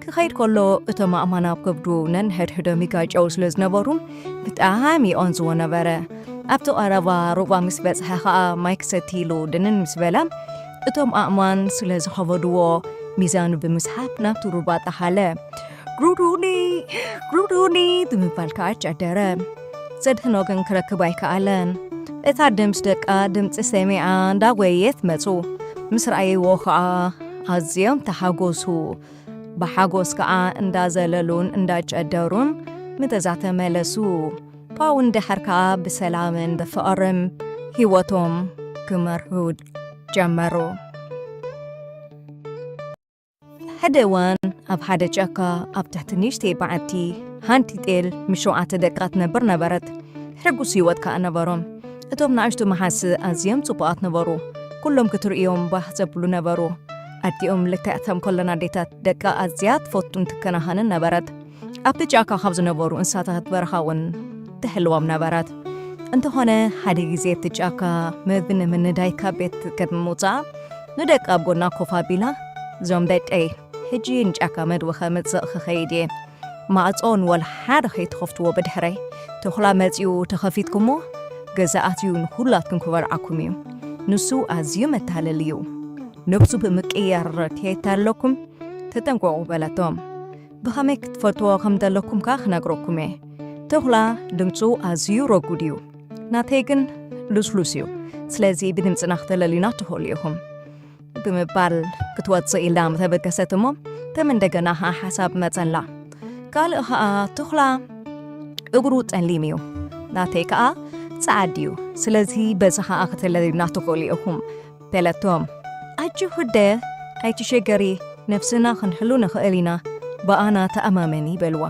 ክኸይድ ከሎ እቶም ኣእማን ኣብ ከብዱ ነንሕድሕዶም ይጋጨው ስለ ዝነበሩ ብጣዕሚ ይቖንዝዎ ነበረ። ኣብቲ ቀረባ ሩባ ምስ በጽሐ ኸኣ ማይ ክሰቲ ኢሉ ድንን ምስ በለ፣ እቶም ኣእማን ስለ ዝኸበድዎ ሚዛኑ ብምስሓብ ናብቲ ሩባ ጠሓለ። "ግሩዱኒ፣ ግሩዱኒ" ብምባል ከኣ ጨደረ። ዘድሕኖ ግን ክረክብ ኣይከኣለን። እታ ኣደ ምስ ደቃ ድምጺ ሰሚዓ እንዳጎየየት መጹ። ምስ ረኣይዎ ከኣ ኣዝዮም ተሓጎሱ። ብሓጎስ ከኣ እንዳዘለሉን እንዳጨደሩን ምገዛ ተመለሱ። ፓውን ድሕር ከኣ ብሰላምን ብፍቕርን ህይወቶም ክመርሑ ጀመሩ። ሓደ እዋን ኣብ ሓደ ጫካ ኣብ ትሕቲ ንእሽተይ በዓቲ ሓንቲ ጤል ምስ ሸውዓተ ደቃ ትነብር ነበረት። ሕጉስ ህይወት ከኣ ነበሮም። እቶም ንኣሽቱ መሓስእ ኣዝዮም ጽቡቓት ነበሩ። ኩሎም ክትርእዮም ባህ ዘብሉ ነበሩ። ኣዲኦም ልክዕ ከም ኩለን ኣዴታት ደቃ ኣዝያ ትፈቱን ትከናኸንን ነበረት። ኣብቲ ጫካ ካብ ዝነበሩ እንስሳታት በረኻ እውን ትሕልዎም ነበረት። እንተኾነ ሓደ ግዜ እቲ ጫካ መግቢ ንምንዳይ ካብ ቤት ቅድሚ ምውጻኣ ንደቃ ኣብ ጎና ኮፍ ኣቢላ፣ "እዞም ደቀይ፣ ሕጂ ንጫካ መግቢ ከምጽእ ክኸይድ እየ። ማዕጾ ንወላ ሓደ ከይትኸፍትዎ ብድሕረይ። ተኹላ መጺኡ ተኸፊትኩሞ፣ ገዛ ኣትዩ ንኹላትኩም ክበልዓኩም እዩ። ንሱ ኣዝዩ መታለሊ እዩ። ነብሱ ብምቅያር ከየታለለኩም ተጠንቀቑ" በለቶም። ብኸመይ ክትፈልጥዎ ከም ዘለኩም ከኣ ክነግረኩም እየ። ተኹላ ድምጹ ኣዝዩ ረጉድ እዩ። ናተይ ግን ልስሉስ እዩ። ስለዚ ብድምጽና ክተለልዩና ትኽእሉ ኢኹም ብምባል ክትወጽእ ኢላ ምተበገሰት እሞ፣ ከም እንደገና ኸኣ ሓሳብ መጸላ። ካልእ ኸኣ ተኹላ እግሩ ጸሊም እዩ። ናተይ ከኣ ጸዓድ እዩ። ስለዚ በዚ ኸኣ ክተለልዩና ትኽእሉ ኢኹም በለቶም። ኣጆኺ ኣደ፣ ኣይትሸገሪ፣ ነፍስና ክንሕሉ ንኽእል ኢና፣ ብኣና ተኣማመኒ በልዋ።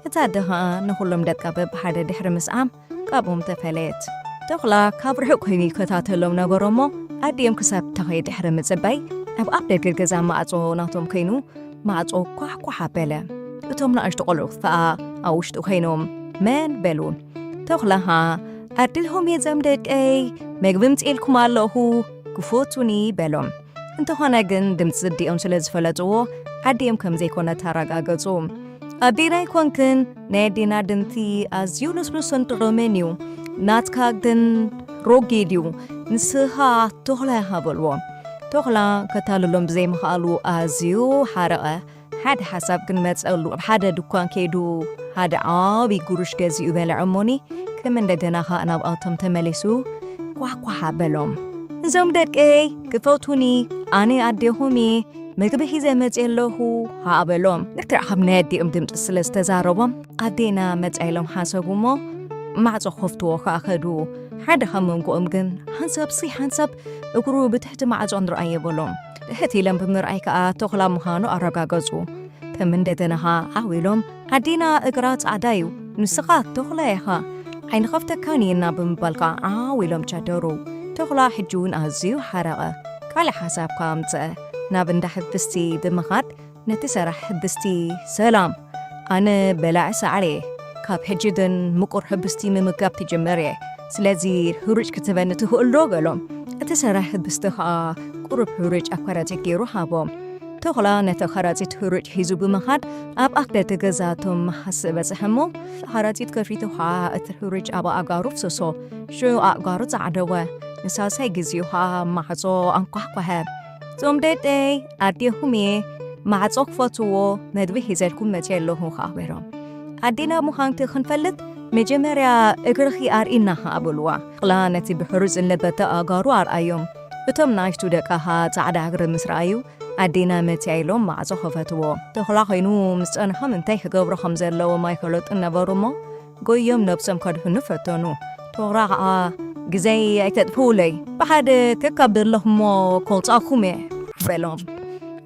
እታ ኣደ ኸኣ ንኹሎም ደቃ በብሓደ ድሕሪ ምስዓም ካብኦም ተፈለየት። ተኹላ ካብ ርሑቕ ኮይኑ ይከታተሎም ነበረ እሞ፣ ኣዲኦም ክሳብ ትኸይድ ድሕሪ ምጽባይ፣ ኣብ ኣፍ ደገ ገዛ ማዕጾ ናቶም ኮይኑ ማዕጾ ኳሕኳሕ ኣበለ። እቶም ንኣሽቱ ቆልዑ ከኣ ኣብ ውሽጢ ኮይኖም መን በሉ። ተኹላ ኸኣ፣ "ኣድልኹም እየ እዞም ደቀይ፣ መግቢ ኣምጺኤልኩም ኣለኹ፣ ክፈቱኒ" በሎም። እንተኾነ ግን ድምጺ ኣዲኦም ስለ ዝፈለጥዎ፣ ኣዲኦም ከም ዘይኮነት ኣረጋገጹ። "ኣዴና ኣይኮንክን፣ ናይ ኣዴና ድምጺ ኣዝዩ ልስሉስን ጥዑምን እዩ። ናትካ ግን ረጒድ እዩ። ንስኻ ተኹላ ኢኻ" በልዎ። ተኹላ ከታልሎም ብዘይምኽኣሉ ኣዝዩ ሓረቐ። ሓደ ሓሳብ ግን መጸሉ። ኣብ ሓደ ድኳን ከይዱ ሓደ ዓቢ ጉሩሽ ገዚኡ በልዐ እሞኒ፣ ከም እንደገና ኸኣ ናብኣቶም ተመሊሱ ኳሕኳሕ ኣበሎም። "እዞም ደቀይ ክፈቱኒ፣ ኣነ ኣዴኹም እየ፣ ምግቢ ሒዘ መፅእ ኣለኹ፣ ሃኣ በሎም። ልክዕ ከም ናይ ኣዲኦም ድምፂ ስለ ዝተዛረቦም ኣዴና መፃ ኢሎም ሓሰቡ እሞ ማዕፆ ክኸፍትዎ ከዓ ከዱ። ሓደ ካብ መንጎኦም ግን ሓንሳብ ሲ ሓንሳብ እግሩ ብትሕቲ ማዕፆ ንርኣየ በሎም። ትሕት ኢሎም ብምርኣይ ከዓ ተኹላ ምዃኑ ኣረጋገፁ። ከም እንደገና ኸዓ ዓው ኢሎም ኣዴና እግራ ፃዕዳ እዩ፣ ንስኻ ተኹላ ኢኻ፣ ኣይንኸፍተካን ኢና ብምባል ከዓ ዓው ኢሎም ቸደሩ። ተኹላ ሕጂ እውን ኣዝዩ ሓረቐ። ካልእ ሓሳብ ከዓ ኣምፀአ። ናብ እንዳ ሕብስቲ ብምኻድ ነቲ ሰራሕ ሕብስቲ፣ ሰላም፣ ኣነ በላዒ ሳዕሪ እየ። ካብ ሕጂ ግን ምቁር ሕብስቲ ምምጋብ ክጅምር እየ። ስለዚ ህሩጭ ክትበኒ ትኽእል ዶ? በሎም። እቲ ሰራሕ ሕብስቲ ኸዓ ቁሩብ ህሩጭ ኣብ ከረጢት ገይሩ ሃቦም። ተኹላ ነቲ ከረጢት ህሩጭ ሒዙ ብምኻድ ኣብ ኣፍ ደገ ገዛ እቶም መሓስእ በጽሐ እሞ፣ ከረጢት ከፊቱ ኸዓ እቲ ህሩጭ ኣብ ኣእጋሩ ፍሰሶ። ሽዑ ኣእጋሩ ጸዓደወ። ንሳልሳይ ግዜኡ ኸዓ ማዕጾ ኣንኳሕኳሐ። እዞም ደደይ ኣዴኹም እየ፣ ማዕጾ ክፈትዎ፣ መግቢ ሒዘልኩም መጺአ ኣለኹ ኸዓ በሎም። ኣዴና ምዃንኪ ክንፈልጥ መጀመርያ እግርኺ ኣርእና ኸዓ በልዋ። ተኹላ ነቲ ብሕሩጭ ዝለበጠ ኣእጋሩ ኣርኣዮም። እቶም ንኣሽቱ ደቃ ኸዓ ጻዕዳ እግሪ ምስ ረኣዩ፣ ኣዴና መጺኣ ኢሎም ማዕጾ ኸፈትዎ። ተኹላ ኾይኑ ምስ ጸንሖ እንታይ ክገብሩ ከም ዘለዎም ኣይፈለጡን ነበሩ እሞ፣ ጎዮም ነብሶም ከድሕኑ ፈተኑ። ተኹላ ኸዓ፣ ግዜይ ኣይተጥፍኡለይ፣ ብሓደ ከካብ ዘለኹሞ ከውጻኩም እየ በሎም።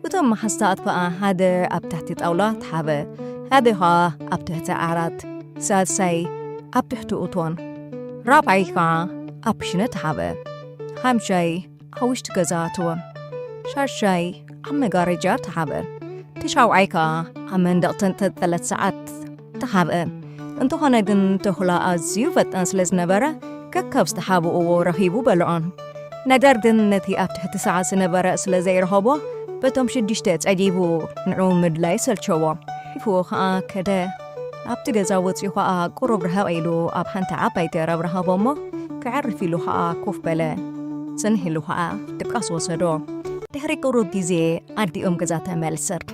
እቶም መሓዝታት ኸዓ ሓደ ኣብ ትሕቲ ጣውላ ተሓበ፣ ሓደ ኸዓ ኣብ ትሕቲ ዓራት፣ ሳልሳይ ኣብ ትሕቲ እቶን፣ ራብዓይ ኸዓ ኣብ ክሽነ ተሓበ፣ ሓምሻይ ኣብ ውሽጢ ገዛ ኣተወ፣ ሻሻይ ኣብ መጋረጃ ተሓበ፣ ትሻውዓይ ኸዓ ኣብ መንደቕ ተንጠልጠለት ሰዓት ተሓብአ። እንተኾነ ግን ተኹላ ኣዝዩ ፈጣን ስለ ዝነበረ፣ ከካብ ዝተሓብእዎ ረኺቡ በልዖን። ነገር ግን ነቲ ኣብ ትሕቲ ሰዓት ዝነበረ ስለ ዘይረኸቦ፣ በቶም ሽዱሽተ ጸጊቡ ንዑ ምድላይ ሰልቸዎ። ሒፍዎ ኸዓ ከደ። ኣብቲ ገዛ ወጺኡ ኸዓ ቁሩብ ርሕቕ ኢሉ ኣብ ሓንቲ ዓባይ ገረብ ረኸቦ እሞ፣ ክዕርፍ ኢሉ ኸዓ ኮፍ በለ። ጽንሕ ኢሉ ኸዓ ድቃስ ወሰዶ። ድሕሪ ቁሩብ ግዜ ኣዲኦም ገዛ ተመልሰት።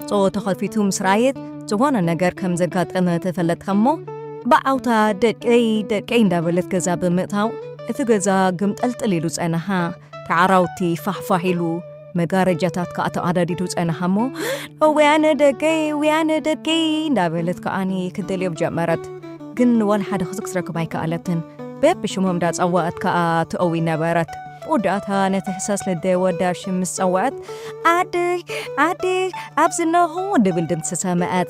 ጾ ተኸፊቱ ምስ ረኣየት፣ ዝኾነ ነገር ከም ዘጋጠመ ተፈለጥካ እሞ፣ ብዓውታ ደቀይ፣ ደቀይ እንዳበለት ገዛ ብምእታው፣ እቲ ገዛ ግምጠልጥል ኢሉ ጸነሓ። ተዓራውቲ ፋሕፋሕ ኢሉ፣ መጋረጃታት ከኣ ተቐዳዲዱ ጸነሓ እሞ፣ "ወያነ ደቀይ፣ ወያነ ደቀይ" እንዳበለት ከኣኒ ክትደልዮም ጀመረት። ግን ዋላ ሓደ ክስክ ክትረክብ ኣይከኣለትን። በብሽሞም እንዳጸወዐት ከኣ ትእዊ ነበረት። ወዳእታ ነቲ ሕሳስ ልደ ወዳ ሽም ምስ ጸወዐት፣ "ዓደይ፣ ዓደይ፣ ኣብዚ ኣለኹ" ድብል ድምጺ ሰምዐት።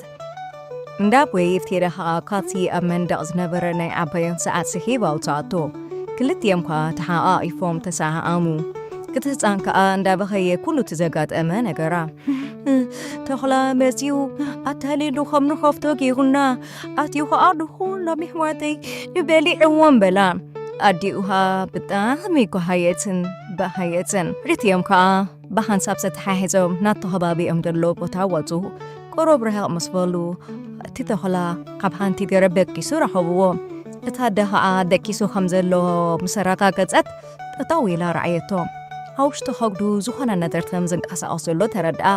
እንዳ ቦይ እፍቴዳ ከኣ ካብቲ ኣብ መንደቕ ዝነበረ ናይ ዓባዮም ሰዓት ስሒብ ኣውጽኣቶ። ክልቲኦም ከኣ ተሓቋቒፎም ተሰዓዓሙ። እቲ ህጻን ከኣ እንዳበኸየ ኩሉ እቲ ዘጋጠመ ነገራ። "ተኹላ መጺኡ ኣታሊሉ ከም ንኸፍቶ ገይሩና፣ ኣትዩ ከኣ ንኹሎም ኣሕዋተይ በሊዕዎም" በላ። ኣዲኡ ከኣ ብጣዕሚ ጓሃየትን በሃየትን። ክልቲኦም ከኣ ብሓንሳብ ተተሓሒዞም ናብቲ ከባቢኦም ዘሎ ቦታ ወጹ። ቁሩብ ርሕቕ ምስ በሉ፣ እቲ ተኹላ ካብ ሓንቲ ገረብ ደቂሱ ረኸብዎ። እታ ኣደ ኸኣ ደቂሱ ከም ዘሎ ምስ ኣረጋገጸት፣ ጠጠው ኢላ ረኣየቶ። ኣብ ውሽጢ ከብዱ ዝኾነ ነገር ከም ዝንቀሳቐስ ዘሎ ተረድኣ።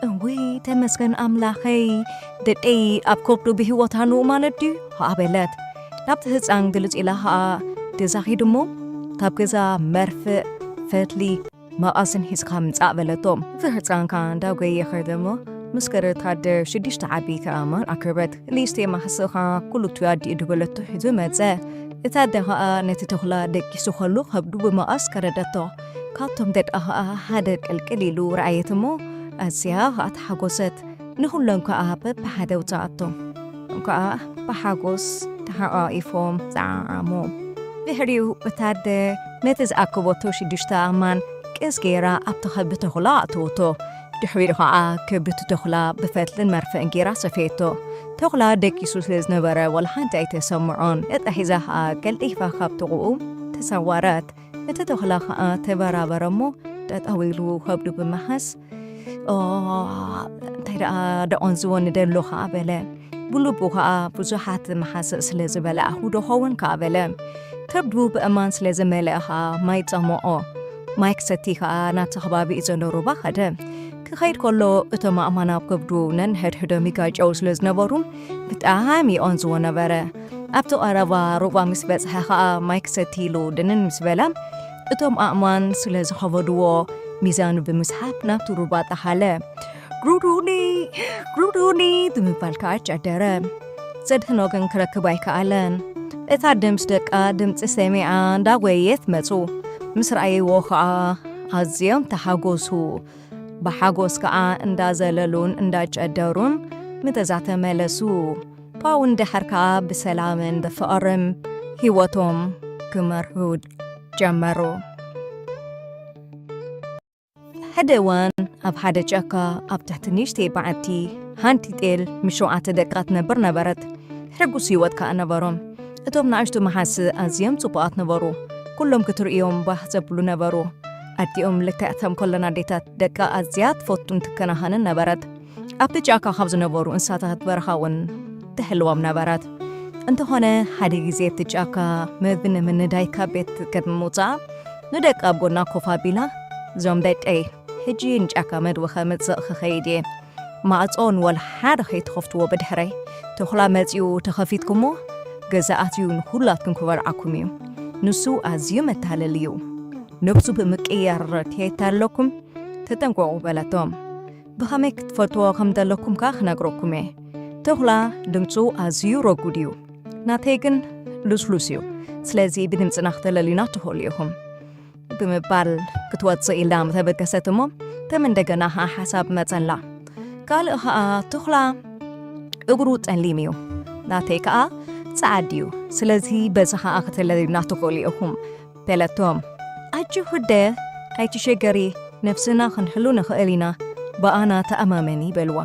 "እውይ፣ ተመስገን ኣምላኸይ፣ ደቀይ ኣብ ከብዱ ብህይወት ኣሎ ማለት ድዩ?" ኸኣ በለት። ናብቲ ህጻን ግልጽ ኢላ ኸኣ ገዛ ኺዱ እሞ፣ ካብ ገዛ መርፍእ፣ ፈትሊ፣ መቐስን ሒዝካ ምጻእ በለቶ። እቲ ህጻን ከኣ እንዳጎየ ኸደ እሞ፣ ምስ ገረድ ታደ ሽዱሽተ ዓቢ ከኣማን ኣክበት። ክልስተ መሓስእ ከኣ ኩሉ እቲ ኣዲኡ ድበለቶ ሒዙ መጸ። እታ ኣደ ኸኣ ነቲ ተኹላ ደቂሱ ኸሎ ከብዱ ብመቐስ ከረደቶ። ካብቶም ደቃ ኸኣ ሓደ ቅልቅል ኢሉ ረኣየት እሞ፣ ኣዝያ ኸኣ ተሓጎሰት። ንኹሎም ከኣ በብሓደ ኣውጽኣቶም። ከኣ ብሓጎስ ተሓቋቒፎም ጸዓዓሙ። ድሕሪኡ እታ ኣደ ነቲ ዝኣከበቶ ሽዱሽተ ኣእማን ቅስ ገይራ ኣብቲ ከብዲ ተኹላ ኣእተወቶ። ድሕሪኡ ኸኣ ከብዲ ተኹላ ብፈትልን መርፍእን ገይራ ሰፈየቶ። ተኹላ ደቂሱ ስለ ዝነበረ ዋላ ሓንቲ ኣይተሰምዖን። ዕጣ ሒዛ ኸኣ ቀልጢፋ ካብ ጥቕኡ ተሰወረት። እቲ ተኹላ ኸኣ ተበራበረ እሞ ጠጠው ኢሉ ከብዱ ብምሓዝ፣ "ኦ፣ እንታይ ደኣ ደቖንዝወኒ ደሎ" ኸኣ በለ። ብልቡ ኸኣ ብዙሓት መሓስእ ስለ ዝበላዕኹ ዶ ኸውን ከኣ በለ። ከብዱ ብእማን ስለ ዝመልአ ኸኣ ማይ ጸምኦ። ማይ ክሰቲ ኸኣ ናብቲ ከባቢ ዘሎ ሩባ ኸደ። ክኸይድ ከሎ እቶም ኣእማን ኣብ ከብዱ ነንሕድሕዶም ይጋጨው ስለ ዝነበሩ ብጣዕሚ ይቖንዝዎ ነበረ። ኣብቲ ቀረባ ሩባ ምስ በጽሐ ኸኣ ማይ ክሰቲ ኢሉ ድንን ምስ በለ፣ እቶም ኣእማን ስለ ዝኸበድዎ ሚዛኑ ብምስሓብ ናብቲ ሩባ ጠሓለ። "ግሩዱኒ! ግሩዱኒ!" ብምባል ከኣ ጨደረ። ዘድሕኖ ግን ክረክብ ኣይከኣለን። እታ ድምፂ ደቃ ድምፂ ሰሚዓ እንዳጎየየት መፁ። ምስ ረኣይዎ ከኣ ኣዝዮም ተሓጎሱ። ብሓጎስ ከኣ እንዳዘለሉን እንዳጨደሩን ምተዛ ተመለሱ። ብኣውን ድሕር ከኣ ብሰላምን ብፍቕርን ህይወቶም ክመርሑ ጀመሩ። ሓደ እዋን ኣብ ሓደ ጫካ ኣብ ትሕቲ ንእሽተይ በዓቲ ሓንቲ ጤል ምስ ሸውዓተ ደቃ ትነብር ነበረት። ሕጉስ ህይወት ከኣ ነበሮም። እቶም ንኣሽቱ መሓሲ ኣዝዮም ጽቡቓት ነበሩ። ኩሎም ክትርእዮም ባህ ዘብሉ ነበሩ። ኣዲኦም ልክዕ ከም ኩለን ኣዴታት ደቃ ኣዝያ ትፈቱን ትከናኸንን ነበረት። ኣብቲ ጫካ ካብ ዝነበሩ እንስሳታት በረኻ እውን ትሕልዎም ነበረት። እንተኾነ ሓደ ግዜ እቲ ጫካ መግቢ ንምንዳይ ካብ ቤት ቅድሚ ምውጻኣ ንደቃ ኣብ ጎና ኮፍ ኣቢላ፣ "እዞም ደቀይ፣ ሕጂ ንጫካ መግቢ ከምጽእ ክኸይድ እየ። ማዕጾ ንወላ ሓደ ከይትኸፍትዎ ብድሕረይ። ተኹላ መጺኡ ተኸፊትኩሞ፣ ገዛ ኣትዩ ንኹላትኩም ክበልዓኩም እዩ። ንሱ ኣዝዩ መታለሊ እዩ። ነብሱ ብምቅያር ከየታለለኩም ተጠንቀቑ" በለቶም። "ብኸመይ ክትፈልጥዎ ከም ዘለኩም ከኣ ክነግረኩም እየ። ተኹላ ድምጹ ኣዝዩ ረጉድ እዩ። ናተይ ግን ልስሉስ እዩ። ስለዚ ብድምጽና ክተለልዩና ትኽእሉ ኢኹም" ብምባል ክትወጽእ ኢላ ምተበገሰት እሞ፣ ከም እንደገና ኸኣ ሓሳብ መጸላ። ካልእ ኸኣ ተኹላ እግሩ ጸሊም እዩ፣ ናተይ ከኣ ጸዓድ እዩ። ስለዚ በዚ ኸኣ ክተለልዩና ትኽእሉ ኢኹም በለቶም። "ኣጆኺ ኣደ፣ ኣይትሸገሪ፣ ነፍስና ክንሕሉ ንኽእል ኢና፣ ብኣና ተኣማመኒ" በልዋ።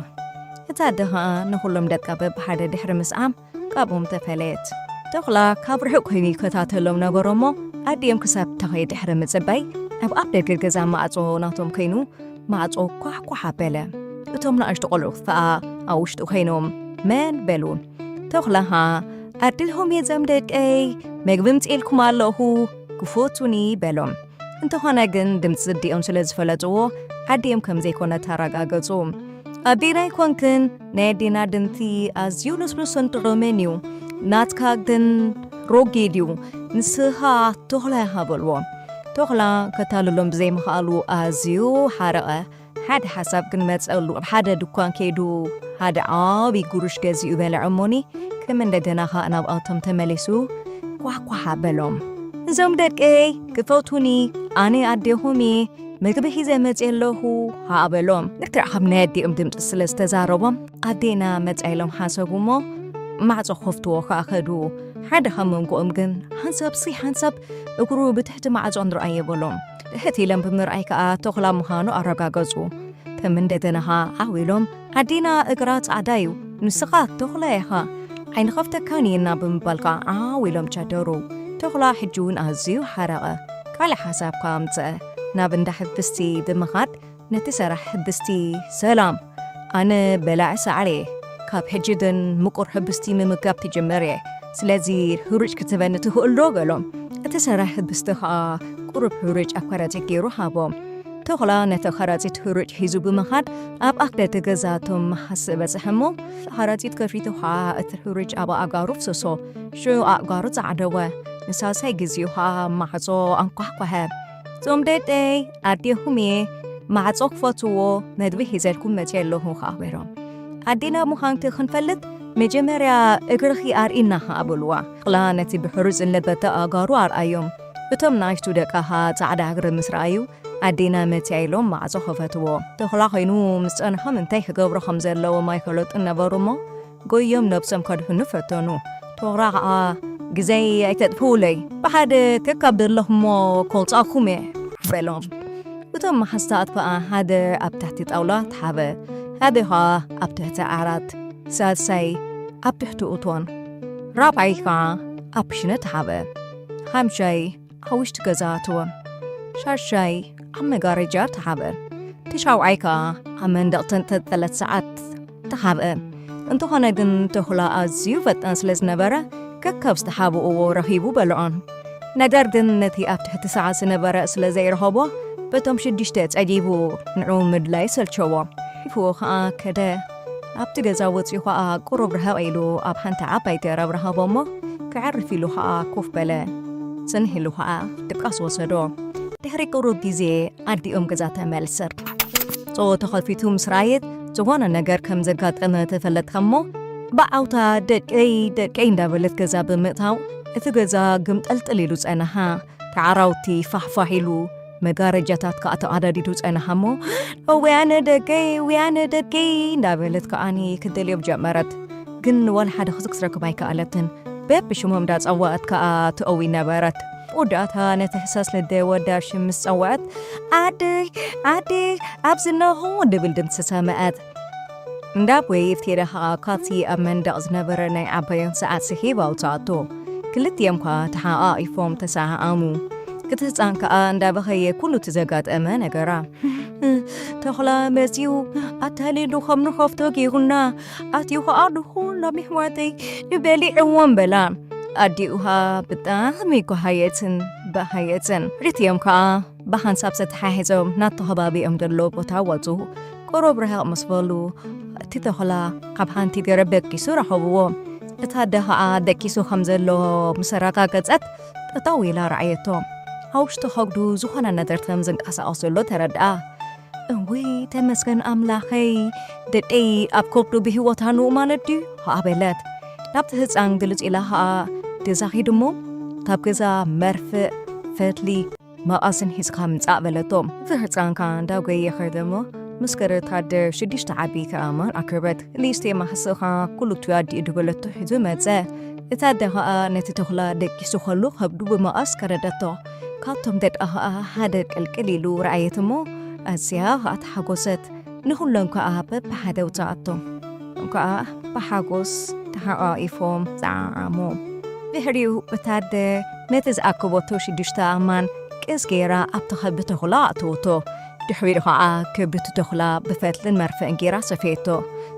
እታ ኣደ ኸኣ ንኹሎም ደቃ በብሓደ ድሕሪ ምስዓም ካብኦም ተፈለየት። ተኹላ ካብ ርሑቕ ኮይኑ ይከታተሎም ነበረ እሞ፣ ኣዲኦም ክሳብ ትኸይድ ድሕሪ ምጽባይ፣ ኣብ ኣፍ ደገ ገዛ ማዕጾ ናቶም ኮይኑ ማዕጾ ኳሕኳሕ ኣበለ። እቶም ንኣሽቱ ቆልዑ ከኣ ኣብ ውሽጢ ኮይኖም መን በሉ። ተኹላ ኸኣ፣ "ኣዴኹም እየ እዞም ደቀይ፣ መግቢ ኣምጺኤልኩም ኣለኹ፣ ክፈቱኒ" በሎም። እንተኾነ ግን ድምጺ ኣዲኦም ስለ ዝፈለጥዎ፣ ኣዲኦም ከም ዘይኮነት ኣረጋገጹ። "ኣዴና ኣይኮንክን፣ ናይ ኣዴና ድምጺ ኣዝዩ ልስሉስን ጥዑምን እዩ፣ ናትካ ግን ረጒድ እዩ፣ ንስኻ ተኹላ ኢኻ" በልዎ። ተኹላ ከታልሎም ብዘይምኽኣሉ ኣዝዩ ሓረቐ። ሓደ ሓሳብ ግን መጸሉ። ኣብ ሓደ ድኳን ከይዱ ሓደ ዓቢ ጉሩሽ ገዚኡ በልዐ እሞኒ፣ ከም እንደገና ኸኣ ናብኣቶም ተመሊሱ ኳሕኳሕ ኣበሎም። "እዞም ደቀይ ክፈቱኒ፣ ኣነ ኣዴኹም እየ፣ መግቢ ሒዘ መጺአ ኣለኹ" ኸኣ በሎም። ልክዕ ከም ናይ ኣዲኦም ድምጺ ስለ ዝተዛረቦም፣ "ኣዴና መጻ" ኢሎም ሓሰቡ እሞ ማዕጾ ክኸፍትዎ ኸኣ ከዱ። ሓደ ካብ መንጎኦም ግን፣ "ሓንሳብ ሲ ሓንሳብ እግሩ ብትሕቲ ማዕጾ ንርኣዮ" በሎም። ትሕት ኢሎም ብምርኣይ ከኣ ተኹላ ምዃኑ ኣረጋገጹ። ከም እንደገና ኸኣ ዓው ኢሎም፣ "ኣዴና እግራ ጻዕዳ እዩ፣ ንስኻ ተኹላ ኢኻ፣ ኣይንኸፍተካን ኢና" ብምባል ከኣ ዓው ኢሎም ጨደሩ። ተኹላ ሕጂ እውን ኣዝዩ ሓረቐ። ካልእ ሓሳብ ከኣ ኣምጸአ። ናብ እንዳ ሕብስቲ ብምኻድ ነቲ ሰራሕ ሕብስቲ፣ "ሰላም፣ ኣነ በላዒ ሳዕሪ እየ። ካብ ሕጂ ግን ምቁር ሕብስቲ ምምጋብ ክጅምር እየ። ስለዚ ሕሩጭ ክትህበኒ ትኽእል ዶ?" በሎም። እቲ ሰራሕ ሕብስቲ ኸኣ ቁሩብ ሕሩጭ ኣብ ከረጺት ገይሩ ሃቦም። ተኹላ ነቲ ከረጺት ሕሩጭ ሒዙ ብምኻድ ኣብ ኣፍ ደገ ገዛ እቶም መሓሲ በጽሐ እሞ፣ እቲ ከረጺት ከፊቱ ኸኣ እቲ ሕሩጭ ኣብ ኣእጋሩ ፍሰሶ። ሽዑ ኣእጋሩ ጸዓደወ። ንሳልሳይ ግዜኡ ኸኣ ማዕጾ ኣንኳሕኳሐ። "እዞም ደቀይ፣ ኣዴኹም እየ፣ ማዕጾ ክፈትዎ፣ መግቢ ሒዘልኩም መጺአ ኣለኹ" ኸኣ በሎም። "ኣዴና ምዃንኪ ክንፈልጥ መጀመርያ እግርኺ ኣርእይና" ኸኣ በልዋ። ተኹላ ነቲ ብሕሩጭ ዝለበጠ ኣእጋሩ ኣርኣዮም። እቶም ንኣሽቱ ደቃ ኸኣ ጻዕዳ እግሪ ምስ ረኣዩ፣ "ኣዴና መጺኣ" ኢሎም ማዕጾ ከፈትዎ። ተኹላ ኮይኑ ምስ ጸንሖም እንታይ ክገብሩ ከም ዘለዎም ኣይፈለጡን ነበሩ እሞ፣ ጎዮም ነብሶም ከድሕኑ ፈተኑ። ተኹላ ኸኣ፣ "ግዜይ ኣይተጥፍኡለይ፣ ብሓደ ከካብ ዘለኹሞ ከውጻኩም እየ" በሎም። እቶም መሓስታት ከኣ ሓደ ኣብ ትሕቲ ጣውላ ተሓበ፣ ሓደ ኸኣ ኣብ ትሕቲ ዓራት፣ ሳልሳይ ኣብ ትሕቲ እቶን፣ ራብዓይ ከኣ ኣብ ክሽነ ተሓበ፣ ሓምሻይ ኣብ ውሽጢ ገዛ ኣተወ፣ ሻድሻይ ኣብ መጋረጃ ተሓበ፣ እቲ ሻውዓይ ከኣ ኣብ መንደቕ ተንጠልጠለት ሰዓት ተሓብአ። እንተኾነ ግን ተኹላ ኣዝዩ ፈጣን ስለ ዝነበረ፣ ከካብ ዝተሓብእዎ ረኺቡ በልዖን። ነገር ግን ነቲ ኣብ ትሕቲ ሰዓት ዝነበረ ስለ ዘይረኸቦ፣ በቶም ሽዱሽተ ጸጊቡ ንዕኡ ምድላይ ሰልቸዎ። ሒፍዎ ከኣ ከደ። ኣብቲ ገዛ ወጺኡ ከኣ ቁሩብ ርሕቕ ኢሉ ኣብ ሓንቲ ዓባይ ገረብ ረኸቦ እሞ፣ ከዕርፍ ኢሉ ከኣ ኮፍ በለ። ጽንሕ ኢሉ ከኣ ድቃስ ወሰዶ። ድሕሪ ቁሩብ ግዜ ኣዲኦም ገዛ ተመልሰት። ጾ ተኸፊቱ ምስ ረኣየት ዝኾነ ነገር ከም ዘጋጠመ ተፈለጥካ እሞ፣ ብዓውታ "ደቀይ፣ ደቀይ" እንዳበለት ገዛ ብምእታው፣ እቲ ገዛ ግምጠልጥል ኢሉ ጸነሓ። ተዓራውቲ ፋሕፋሕ ኢሉ፣ መጋረጃታት ከኣ ተቐዳዲዱ ጸነሓ እሞ፣ "ወያነ ደቀይ፣ ወያነ ደቀይ" እንዳበለት ከኣኒ ክትደልዮም ጀመረት። ግን ዋላ ሓደ ክሲ ክትረክብ ኣይከኣለትን። በብሽሞም እንዳጸዋዐት ከኣ ትእዊ ነበረት። ወዳእታ ነቲ ሕሳስ ልደ ወዳ ሽም ምስ ጸውዐት፣ "ኣደይ፣ ኣደይ፣ ኣብዚ ኣለኹ" ድብል ድምጺ ሰምዐት። እንዳ ቦይ ኢፍቴዳ ከኣ ካብቲ ኣብ መንደቕ ዝነበረ ናይ ዓባዮን ሰዓት ስሒብ ኣውጽኣቶ። ክልቲኦም ከኣ ተሓቓቒፎም ተሰዓዓሙ። እቲ ህጻን ከኣ እንዳበኸየ ኩሉ እቲ ዘጋጠመ ነገራ። "ተኹላ መጺኡ፣ ኣታሊሉ ከም ንኸፍቶ ገይሩና፣ ኣትዩ ከኣ ንኹሎም ኣሕዋተይ ንበሊዕዎም" በላ። ኣዲኡ ከኣ ብጣዕሚ ጎሃየትን በሃየትን። ክልቲኦም ከኣ ብሓንሳብ ተተሓሒዞም ናብቲ ከባቢኦም ዘሎ ቦታ ወጹ። ቁሩብ ርሕቕ ምስ በሉ፣ እቲ ተኹላ ካብ ሓንቲ ገረብ ደቂሱ ረኸብዎ። እቲ ኣደ ኸኣ ደቂሱ ከም ዘሎ ምስ ኣረጋገጸት፣ ጠጠው ኢላ ረኣየቶ። ኣብ ውሽጢ ከብዱ ዝኾነ ነገር ከም ዝንቀሳቐስ ዘሎ ተረድኣ። "እውይ፣ ተመስገን ኣምላኸይ፣ ደቀይ ኣብ ከብዱ ብህይወት ኣንኡ ማለት ድዩ?" ኸኣ በለት። ናብቲ ህጻን ግልጽ ኢላ ኸኣ ገዛ ኺዱ እሞ፣ ካብ ገዛ መርፍእ፣ ፈትሊ፣ መቐስን ሒዝካ ምጻእ በለቶ። እቲ ህጻን ከኣ እንዳጎየ ኸደ እሞ፣ ምስ ገረታ ኣደ ሽዱሽተ ዓበይቲ ኣእማን ኣክበት። "ሊስቴ ማሕስኻ ኩሉ እቲ ኣዲኡ" ድበለቶ ሒዙ መጸ። እታ ኣደ ኸኣ ነቲ ተኹላ ደቂሱ ኸሎ ከብዱ ብመቐስ ከረደቶ። ካብቶም ደቃ ኸኣ ሓደ ቅልቅል ኢሉ ረኣየት እሞ፣ ኣዝያ ኸኣ ተሓጎሰት። ንኹሎም ከኣ በብሓደ ኣውጽኣቶም። ከኣ ብሓጎስ ተሓቋቒፎም ጸዓዓሙ። ድሕሪኡ እታ ኣደ ነቲ ዝኣከበቶ ሽዱሽተ ኣእማን ቅስ ገይራ ኣብቲ ከብዲ ተኹላ ኣእተወቶ። ድሕሪኡ ከኣ ከብዲ ተኹላ ብፈትልን መርፍእን ገይራ ሰፈየቶ።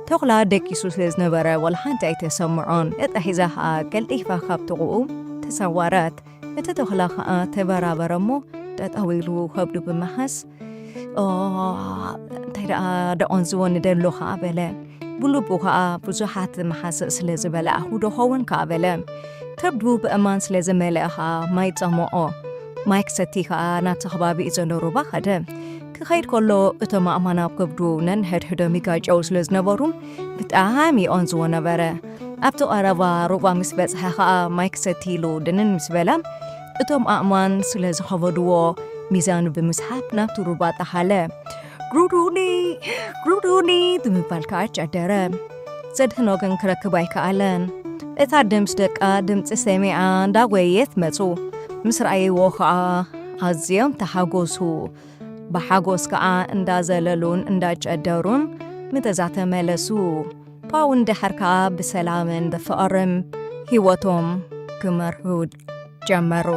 ተኹላ ደቂሱ ስለ ዝነበረ ዋላ ሓንቲ ኣይተሰምዖን። እጣ ሒዛ ከኣ ቀልጢፋ ካብ ጥቕኡ ተሰወረት። እቲ ተኹላ ከኣ ተበራበረ እሞ ጠጠው ኢሉ ከብዱ ብምሓዝ፣ "ኦ፣ እንታይ ደኣ ደቖንዝዎ ንደሎ" ከኣ በለ። ብልቡ ከኣ ብዙሓት መሓስእ ስለ ዝበላዕኹ ዶ ኸውን ከኣ በለ። ከብዱ ብእማን ስለ ዝመልአ ከኣ ማይ ጸምኦ። ማይ ክሰቲ ከኣ ናብቲ ከባቢ ዘሎ ሩባ ኸደ። ክኸይድ ከሎ እቶም ኣእማን ኣብ ከብዱ ነንሕድሕዶም ይጋጨው ስለ ዝነበሩ ብጣዕሚ ይቖንዝዎ ነበረ። ኣብቲ ቀረባ ሩባ ምስ በጽሐ ከኣ ማይ ክሰቲ ኢሉ ድንን ምስ በለ፣ እቶም ኣእማን ስለ ዝኸበድዎ ሚዛኑ ብምስሓብ ናብቲ ሩባ ጠሓለ። "ግሩዱኒ፣ ግሩዱኒ" ብምባል ከኣ ጨደረ። ዘድሕኖ ግን ክረክብ ኣይከኣለን። እታ ኣደ ምስ ደቃ ድምጺ ሰሚዓ እንዳጎየየት መጹ። ምስ ረኣይዎ ከኣ ኣዝዮም ተሓጎሱ። ብሓጎስ ከኣ እንዳዘለሉን እንዳጨደሩን ንገዛ ተመለሱ። ፓውን ድሕር ከኣ ብሰላምን ብፍቕርን ህይወቶም ክመርሑ ጀመሩ።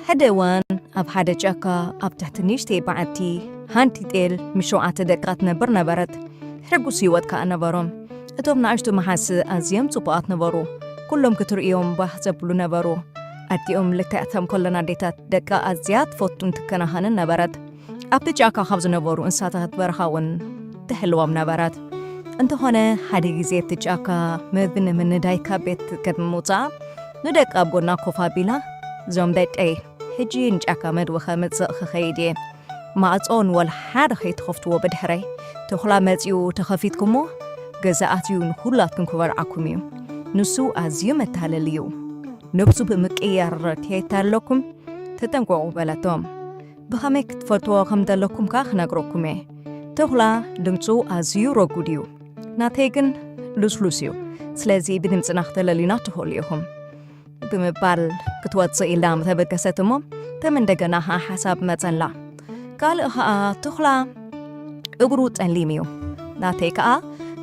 ሓደ እዋን ኣብ ሓደ ጫካ ኣብ ትሕቲ ንእሽተይ በዓቲ ሓንቲ ጤል ምስ ሸውዓተ ደቃ ትነብር ነበረት። ሕጉስ ህይወት ከኣ ነበሮም። እቶም ንኣሽቱ መሓስእ ኣዝዮም ጽቡቓት ነበሩ። ኩሎም ክትርእዮም ባህ ዘብሉ ነበሩ። ኣዲኦም ልክዕ ከም ኩለን ኣዴታት ደቃ ኣዝያ ትፈቱን ትከናኸንን ነበረት። ኣብቲ ጫካ ካብ ዝነበሩ እንስሳታት በረኻ እውን ትሕልዎም ነበረት። እንተኾነ ሓደ ግዜ ኣብቲ ጫካ መግቢ ንምንዳይ ካብ ቤት ቅድሚ ምውጻኣ ንደቃ ኣብ ጎና ኮፍ ኣቢላ፣ "እዞም ደቀይ፣ ሕጂ ንጫካ መግቢ ከምጽእ ክኸይድ እየ። ማዕጾ ንወላ ሓደ ከይትኸፍትዎ ብድሕረይ። ተኹላ መጺኡ ተኸፊትኩሞ፣ ገዛ ኣትዩ ንኹላትኩም ክበልዓኩም እዩ። ንሱ ኣዝዩ መታለሊ እዩ። ነብሱ ብምቅያር ከየታለለኩም ተጠንቀቑ" በለቶም። ብኸመይ ክትፈልጥዎ ከም ዘለኩም ከኣ ክነግረኩም እየ። ተኹላ ድምጹ ኣዝዩ ረጉድ እዩ። ናተይ ግን ልስሉስ እዩ። ስለዚ ብድምጽና ክተለልዩና ትኽእሉ ኢኹም ብምባል ክትወጽእ ኢላ ተበገሰት እሞ፣ ከም እንደገና ከኣ ሓሳብ መጸላ። ካልእ ከኣ ተኹላ እግሩ ጸሊም እዩ። ናተይ ከኣ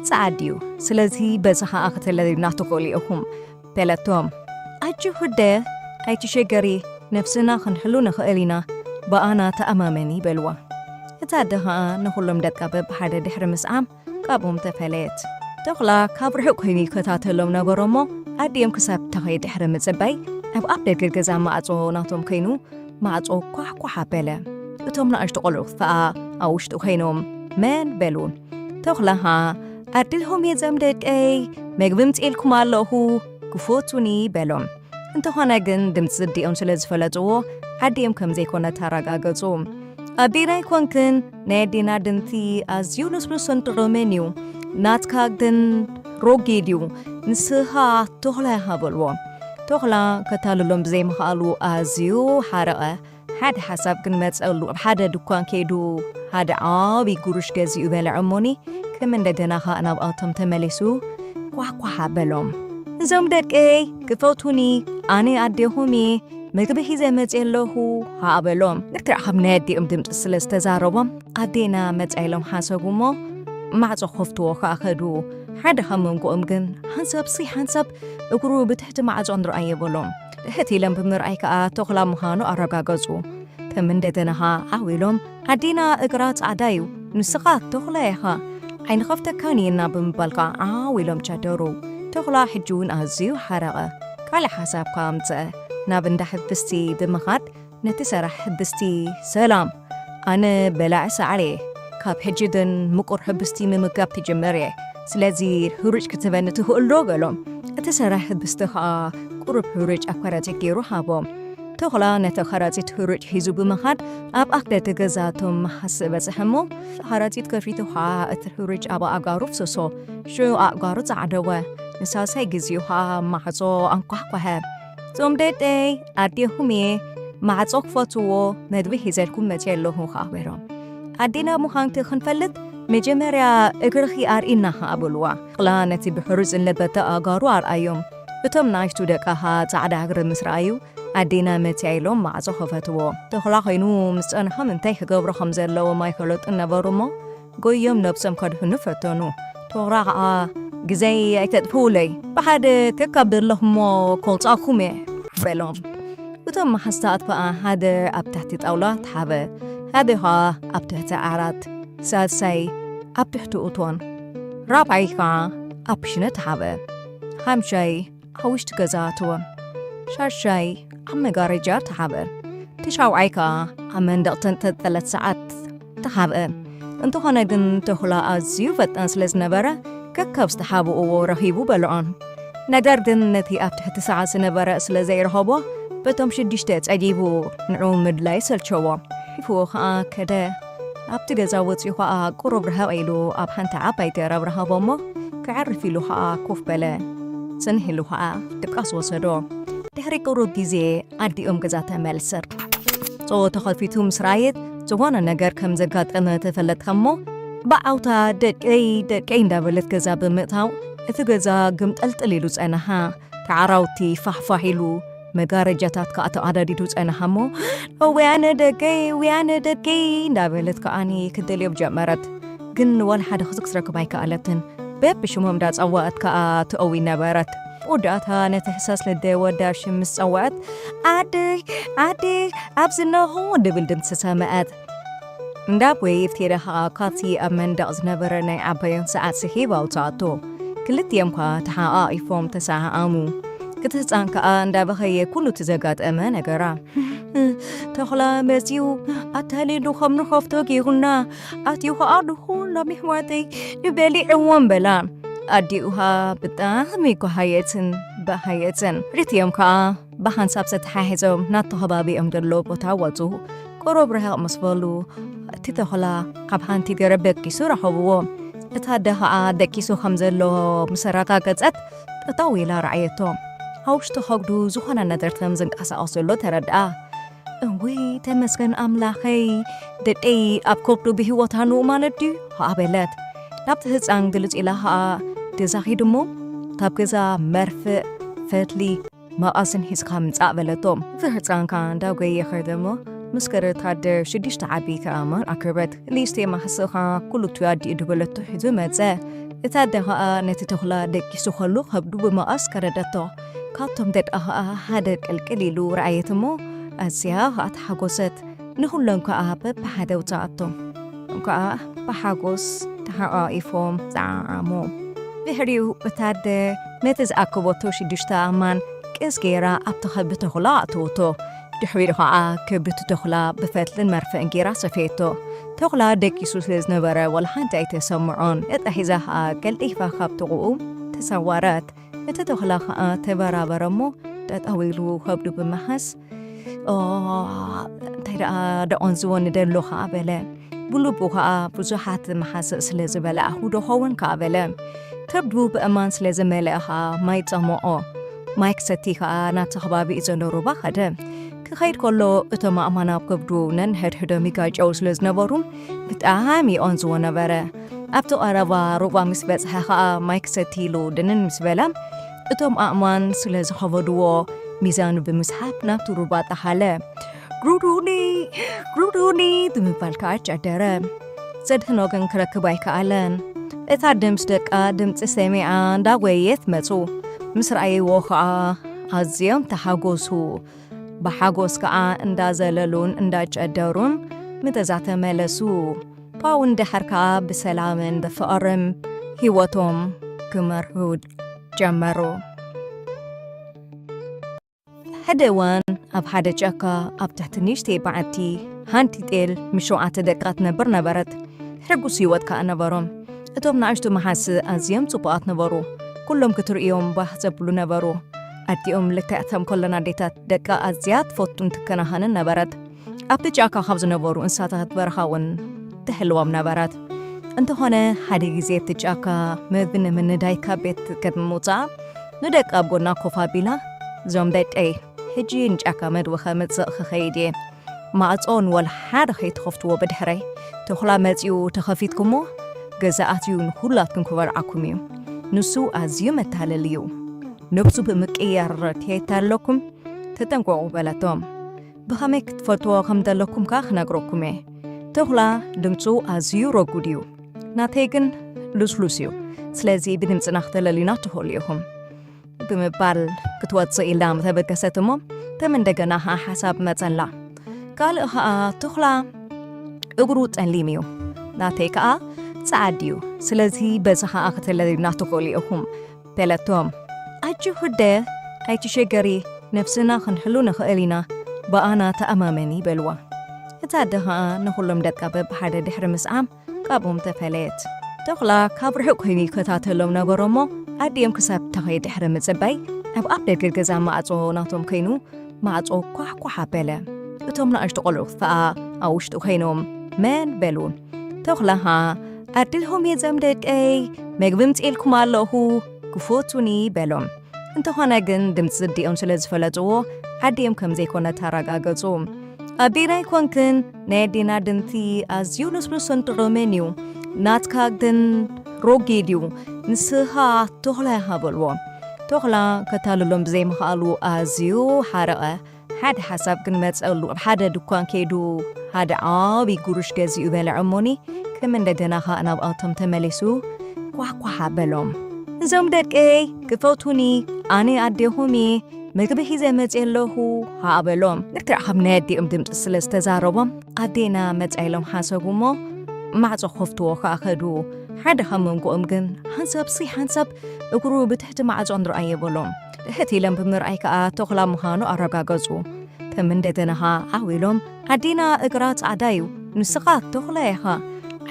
ጸዓድ እዩ። ስለዚ በዚ ከኣ ክተለልዩና ትኽእሉ ኢኹም በለቶም። ኣጆኺ ኣደ፣ ኣይትሸገሪ፣ ነፍስና ክንሕሉ ንኽእል ኢና፣ ብኣና ተኣማመኒ በልዋ። እታ ኣደ ኸኣ ንኹሎም ደቃ በብሓደ ድሕሪ ምስዓም ካብኦም ተፈለየት። ተኹላ ካብ ርሑቕ ኮይኑ ይከታተሎም ነበረ እሞ ኣዲኦም ክሳብ ትኸይድ ድሕሪ ምጽባይ ኣብ ኣፍ ደገ ገዛ ማዕጾ ናቶም ኮይኑ ማዕጾ ኳሕኳሕ ኣበለ። እቶም ንኣሽቱ ቆልዑ ከኣ ኣብ ውሽጢ ኮይኖም መን በሉ። ተኹላ ኸኣ ኣዴኹም እየ እዞም ደቀይ፣ መግቢ ኣምጺኤልኩም ኣለኹ፣ ክፈቱኒ በሎም። እንተኾነ ግን ድምፂ ኣዲኦም ስለ ዝፈለጥዎ ኣዲኦም ከም ዘይኮነ ተረጋገፁ። ኣዴና ኣይኮንክን፣ ናይ ኣዴና ድምፂ ኣዝዩ ልስሉስን ጥዑምን እዩ። ናትካ ግን ሮጊድ እዩ። ንስኻ ተኹላ ኢኻ በልዎ። ተኹላ ከታልሎም ብዘይምኽኣሉ ኣዝዩ ሓረቐ። ሓደ ሓሳብ ግን መጸሉ። ኣብ ሓደ ድኳን ከይዱ ሓደ ዓቢ ጉሩሽ ገዚኡ በልዐ እሞኒ ከም እንደገና ኸኣ ናብኣቶም ተመሊሱ ኳሕኳሕ ኣበሎም። እዞም ደቀይ ክፈቱኒ፣ ኣነ ኣዴኹም እየ፣ ምግቢ ሒዘ መጽየ ኣለኹ ኸኣ በሎም። ልክዕ ከም ናይ ኣዲኦም ድምጺ ስለ ዝተዛረቦም ኣዴና መጻ ኢሎም ሓሰቡ እሞ ማዕጾ ክኸፍትዎ ኸኣ ከዱ። ሓደ ካብ መንጎኦም ግን ሓንሳብ ሲ ሓንሳብ እግሩ ብትሕቲ ማዕጾ ንርኣዮ በሎም። ትሕት ኢሎም ብምርኣይ ከኣ ተኹላ ምዃኑ ኣረጋገጹ። ከም እንደገና ኸኣ ዓው ኢሎም ኣዴና እግራ ጻዕዳ እዩ፣ ንስኻ ተኹላ ኢኻ፣ ኣይንኸፍተካን ኢና ብምባል ከኣ ዓው ኢሎም ቸደሩ። ተኹላ ሕጂ እውን ኣዝዩ ሓረቐ። ካልእ ሓሳብ ከኣ ኣምጸአ። ናብ እንዳ ሕብስቲ ብምኻድ ነቲ ሰራሕ ሕብስቲ፣ ሰላም፣ ኣነ በላዒ ሳዕሪ እየ። ካብ ሕጂ ግን ምቁር ሕብስቲ ምምጋብ ክጅምር እየ። ስለዚ ህሩጭ ክትህበኒ ትኽእል ዶ? በሎም። እቲ ሰራሕ ሕብስቲ ኸኣ ቁሩብ ህሩጭ ኣብ ከረጺት ገይሩ ሃቦም። ተኹላ ነቲ ከረጺት ህሩጭ ሒዙ ብምኻድ ኣብ ኣፍ ደገ ገዛ እቶም መሓስእ በጽሐ እሞ፣ ከረጺት ከፊቱ ኸኣ እቲ ህሩጭ ኣብ ኣእጋሩ ፍሰሶ። ሽዑ ኣእጋሩ ጸዓደወ። ንሳልሳይ ግዜኡ ኸኣ ማዕጾ ኣንኳሕኳሐ። እዞም ደቀይ ኣዴኹም እየ፣ ማዕጾ ክፈትዎ፣ መግቢ ሒዘልኩም መጽየ ኣለኹ ኸኣ በሎም። ኣዴና ምዃንኪ ክንፈልጥ መጀመርያ እግርኺ ኣርእና ኸኣ በልዋ። ተኹላ ነቲ ብሕሩጭ ዝለበጠ ኣእጋሩ ኣርኣዮም። እቶም ናይቱ ደቃ ኸኣ ጻዕዳ እግሪ ምስ ረኣዩ፣ ኣዴና መጽያ ኢሎም ማዕጾ ኸፈትዎ። ተኹላ ኾይኑ ምስ ጸንሖ እንታይ ክገብሩ ከም ዘለዎም ኣይፈለጡን ነበሩ እሞ፣ ጎዮም ነብሶም ከድሕኑ ፈተኑ። ተኹላ ኸኣ፣ ግዜይ ኣይተጥፍኡለይ፣ ብሓደ ከካብ ዘለኹሞ ከውጻእኩም እየ በሎም። እቶም መሓዝታት ከኣ ሓደ ኣብ ትሕቲ ጣውላ ተሓበ፣ ሓደ ኸኣ ኣብ ትሕቲ ዓራት፣ ሳልሳይ ኣብ ትሕቲ እቶን፣ ራብዓይ ከኣ ኣብ ክሽነ ተሓበ፣ ሓምሻይ ኣብ ውሽጢ ገዛ ኣተወ፣ ሻድሻይ ኣብ መጋረጃ ተሓበ፣ ትሻብዓይ ከኣ ኣብ መንደቕ ተንጠልጠለት ሰዓት ተሓብአ። እንተኾነ ግን ተኹላ ኣዝዩ ፈጣን ስለ ዝነበረ፣ ከካብ ዝተሓብእዎ ረኺቡ በልዖን። ነገር ግን ነቲ ኣብ ትሕቲ ሰዓት ዝነበረ ስለ ዘይረኸቦ፣ በቶም ሽዱሽተ ጸጊቡ ንዕኡ ምድላይ ሰልቸዎ። ሒፍዎ ኸኣ ከደ። ኣብቲ ገዛ ወጺኡ ኸኣ ቁሩብ ርሕቕ ኢሉ ኣብ ሓንቲ ዓባይ ገረብ ረኸቦ እሞ፣ ከዕርፍ ኢሉ ኸኣ ኮፍ በለ። ጽንሕ ኢሉ ኸኣ ድቃስ ወሰዶ። ድሕሪ ቁሩብ ግዜ ኣዲኦም ገዛ ተመልሰት። ጾ ተኸፊቱ ምስ ረኣየት፣ ዝኾነ ነገር ከም ዘጋጠመ ተፈለጥካ እሞ፣ ብዓውታ ደቀይ፣ ደቀይ እንዳበለት ገዛ ብምእታው፣ እቲ ገዛ ግምጠልጥል ኢሉ ጸነሓ። ተዓራውቲ ፋሕፋሕ ኢሉ፣ መጋረጃታት ከኣ ተቐዳዲዱ ጸነሓ እሞ፣ "ወያነ ደቀይ፣ ወያነ ደቀይ" እንዳበለት ከኣኒ ክትደልዮም ጀመረት። ግን ዋላ ሓደ ክስክ ክትረክብ ኣይከኣለትን። በብሽሞም እንዳጸወዐት ከኣ ትእዊ ነበረት። ወዳእታ ነቲ ሕሳስ ልደ ወዳ ሽም ምስ ጸወዐት፣ "ዓደይ፣ ዓደይ፣ ኣብዚ ኣለኹ" ድብል ድምጺ ሰምዐት። እንዳ ቦይ ኢፍቴዳ ኸኣ ካብቲ ኣብ መንደቕ ዝነበረ ናይ ዓባዮም ሰዓት ስሒብ ኣውጽኣቶ። ክልቲኦም ከኣ ተሓቋቒፎም ተሰዓዓሙ። እቲ ህጻን ከኣ እንዳበኸየ ኩሉ እቲ ዘጋጠመ ነገራ። "ተኹላ መጺኡ ኣታሊሉ ከም ንኸፍቶ ገይሩና፣ ኣትዩ ኸኣ ንኹሎም ኣሕዋተይ በሊዕዎም" በላ። ኣዲኡ ኸኣ ብጣዕሚ ጓሃየትን በሃየትን። ክልቲኦም ከኣ ብሓንሳብ ተተሓሒዞም ናብቲ ከባቢኦም ዘለዎ ቦታ ወጹ። ቁሩብ ርሕቕ ምስ በሉ፣ እቲ ተኹላ ካብ ሓንቲ ገረብ ደቂሱ ረኸብዎ። እታ ኣደ ኸኣ ደቂሱ ከም ዘሎ ምስ ኣረጋገጸት፣ ጠጠው ኢላ ረኣየቶ። ኣብ ውሽጢ ከብዱ ዝኾነ ነገር ከም ዝንቀሳቐስ ዘሎ ተረድኣ። "እውይ፣ ተመስገን ኣምላኸይ፣ ደቀይ ኣብ ከብዱ ብህይወት ኣሎ ማለት ድዩ?" ኸኣ በለት። ናብቲ ህጻን ግልጽ ኢላ ኸኣ ገዛ ኺዱ እሞ፣ ካብ ገዛ መርፍእ፣ ፈትሊ፣ መቐስን ሒዝካ ምጻእ በለቶ። እቲ ህጻን ከኣ እንዳጎየ ኸደ እሞ፣ ምስ ከደ ወታደር ሽዱሽተ ዓቢ ከኣ ማል ኣክበት። ሊስቴ ማሕስኻ ኩሉ እቲ ኣዲኡ ድበለቶ ሒዙ መጸ። እታ ኣደ ኸኣ ነቲ ተኹላ ደቂሱ ኸሎ ከብዱ ብመቐስ ከረደቶ። ካብቶም ደቃ ኸኣ ሓደ ቅልቅል ኢሉ ረኣየት እሞ፣ ኣዝያ ኸኣ ተሓጎሰት። ንኹሎም ከኣ በብሓደ ኣውጽኣቶም። እቶም ከኣ ብሓጎስ ተሓቋቒፎም ጸዓዓሙ። ድሕሪኡ እታ ኣደ ነቲ ዝኣከበቶ ሽዱሽተ ኣእማን ቅስ ገይራ ኣብቲ ከብዲ ተኹላ ኣእተወቶ። ድሕሪኡ ኸኣ ከብዲ ተኹላ ብፈትልን መርፍእን ገይራ ሰፈየቶ። ተኹላ ደቂሱ ስለ ዝነበረ ዋላ ሓንቲ ኣይተሰምዖን። ዕጣ ሒዛ ኸኣ ቀልጢፋ ካብ ጥቕኡ ተሰወረት። እቲ ተኹላ ኸኣ ተበራበረ እሞ ጠጠው ኢሉ ከብዱ ብምሓዝ፣ "ኦ፣ እንታይ ደኣ ደቖን ዝወኒ ደሎ?" ከኣ በለ። ብልቡ ከኣ ብዙሓት መሓስእ ስለ ዝበለ፣ "ኣሁ ዶ ኸውን?" ከኣ በለ። ከብዱ ብእማን ስለ ዝመልአ ከኣ ማይ ጸመቖ። ማይ ክሰቲ ከኣ ናብቲ ከባቢ ዘሎ ሩባ ከደ። ክኸይድ ከሎ እቶም ኣእማን ኣብ ከብዱ ነንሕድሕዶም ይጋጨው ስለ ዝነበሩ ብጣዕሚ ይቖንዝዎ ነበረ። ኣብቲ ቀረባ ሩባ ምስ በጽሐ ከኣ ማይ ክሰቲ ኢሉ ድንን ምስ በለ፣ እቶም ኣእማን ስለ ዝኸበድዎ ሚዛኑ ብምስሓብ ናብቲ ሩባ ጠሓለ። "ግሩዱኒ! ግሩዱኒ!" ብምባል ከኣ ጨደረ። ዘድሕኖ ግን ክረክብ ኣይከኣለን። እታ ድምፂ ደቃ ድምፂ ሰሚዓ እንዳጎየየት መፁ። ምስ ረኣይዎ ከኣ ኣዝዮም ተሓጎሱ። ብሓጎስ ከኣ እንዳዘለሉን እንዳጨደሩን ምተዛ ተመለሱ። ፓውን ድሕር ከኣ ብሰላምን ብፍቕርን ህይወቶም ክመርሑ ጀመሩ። ሓደ እዋን ኣብ ሓደ ጫካ ኣብ ትሕቲ ንእሽተይ በዓቲ ሓንቲ ጤል ምስ ሸውዓተ ደቃ ትነብር ነበረት። ሕጉስ ህይወት ከኣ ነበሮም። እቶም ንኣሽቱ መሓስእ ኣዝዮም ጽቡቓት ነበሩ። ኩሎም ክትርእዮም ባህ ዘብሉ ነበሩ። ኣዲኦም ልክዕ ከም ኩለን ኣዴታት ደቃ ኣዝያ ትፈቱን ትከናኸንን ነበረት። ኣብቲ ጫካ ካብ ዝነበሩ እንስሳታት በረኻ እውን ትሕልዎም ነበረት። እንተኾነ ሓደ ግዜ እቲ ጫካ መግቢ ንምንዳይ ካብ ቤት ቅድሚ ምውጻኣ ንደቃ ኣብ ጎና ኮፍ ኣቢላ፣ "እዞም ደቀይ፣ ሕጂ ንጫካ መግቢ ከምጽእ ክኸይድ እየ። ማዕጾ ንወላ ሓደ ከይትኸፍትዎ ብድሕረይ። ተኹላ መጺኡ ተኸፊትኩሞ፣ ገዛ ኣትዩ ንኹላትኩም ክበልዓኩም እዩ። ንሱ ኣዝዩ መታለሊ እዩ። ነብሱ ብምቅያር ከየታለለኩም ተጠንቀቑ" በለቶም። "ብኸመይ ክትፈልጥዎ ከም ዘለኩም ከኣ ክነግረኩም እየ። ተኹላ ድምጹ ኣዝዩ ረጉድ እዩ። ናተይ ግን ልስሉስ እዩ። ስለዚ ብድምጽና ክተለልዩና ትኽእሉ ኢኹም" ብምባል ክትወጽእ ኢላ ምተበገሰት እሞ፣ ከም እንደገና ከኣ ሓሳብ መጸላ። ካልእ ከኣ ተኹላ እግሩ ጸሊም እዩ፣ ናተይ ከኣ ጸዓድ እዩ። ስለዚ በዚ ከኣ ክተለልዩና ትኽእሉ ኢኹም በለቶም። "ኣጆኺ ኣደ፣ ኣይትሸገሪ፣ ነብስና ክንሕሉ ንኽእል ኢና፣ ብኣና ተኣማመኒ" በልዋ። እታ ኣደ ከኣ ንኹሎም ደቃ በብሓደ ድሕሪ ምስዓም ካብኦም ተፈለየት። ተኹላ ካብ ርሑቕ ኮይኑ ይከታተሎም ነበሮ እሞ፣ ኣዲኦም ክሳብ ትኸይድ ድሕሪ ምጽባይ፣ ኣብ ኣፍ ደገ ገዛ ማዕጾ ናቶም ኮይኑ ማዕጾ ኳሕኳሕ ኣበለ። እቶም ንኣሽቱ ቆልዑ ከኣ ኣብ ውሽጢ ኮይኖም መን በሉ። ተኹላ ከኣ፣ "ኣዴኹም እየ እዞም ደቀይ፣ መግቢ ኣምጺኤልኩም ኣለኹ፣ ክፈቱኒ" በሎም። እንተኾነ ግን ድምጺ ኣዲኦም ስለ ዝፈለጥዎ፣ ኣዲኦም ከም ዘይኮነት ኣረጋገጹ። "ኣዴና ኣይኮንክን፣ ናይ ኣዴና ድምጺ ኣዝዩ ልስሉስን ጥዑምን እዩ፣ ናትካ ግን ረጒድ እዩ፣ ንስኻ ተኹላ ኢኻ" በልዎ። ተኹላ ከታልሎም ብዘይምኽኣሉ ኣዝዩ ሓረቐ። ሓደ ሓሳብ ግን መጸሉ። ኣብ ሓደ ድኳን ከይዱ ሓደ ዓቢ ጉሩሽ ገዚኡ በልዐ እሞኒ፣ ከም እንደገና ኸኣ ናብኣቶም ተመሊሱ ኳሕኳሕ ኣበሎም። "እዞም ደቀይ ክፈቱኒ፣ ኣነ ኣዴኹም እየ፣ መግቢ ሒዘ መጺአ ኣለኹ" ኸኣ በሎም። ልክዕ ከም ናይ ኣዲኦም ድምጺ ስለ ዝተዛረቦም፣ "ኣዴና መጻ" ኢሎም ሓሰቡ እሞ ማዕጾ ክኸፍትዎ ኸኣ ከዱ። ሓደ ካብ መንጎኦም ግን፣ "ሓንሳብ ሲ ሓንሳብ እግሩ ብትሕቲ ማዕጾ ንርኣዮ" በሎም። ትሕት ኢሎም ብምርኣይ ከኣ ተኹላ ምዃኑ ኣረጋገጹ። ከም እንደገና ኸኣ ዓው ኢሎም፣ "ኣዴና እግራ ጻዕዳ እዩ፣ ንስኻ ተኹላ ኢኻ፣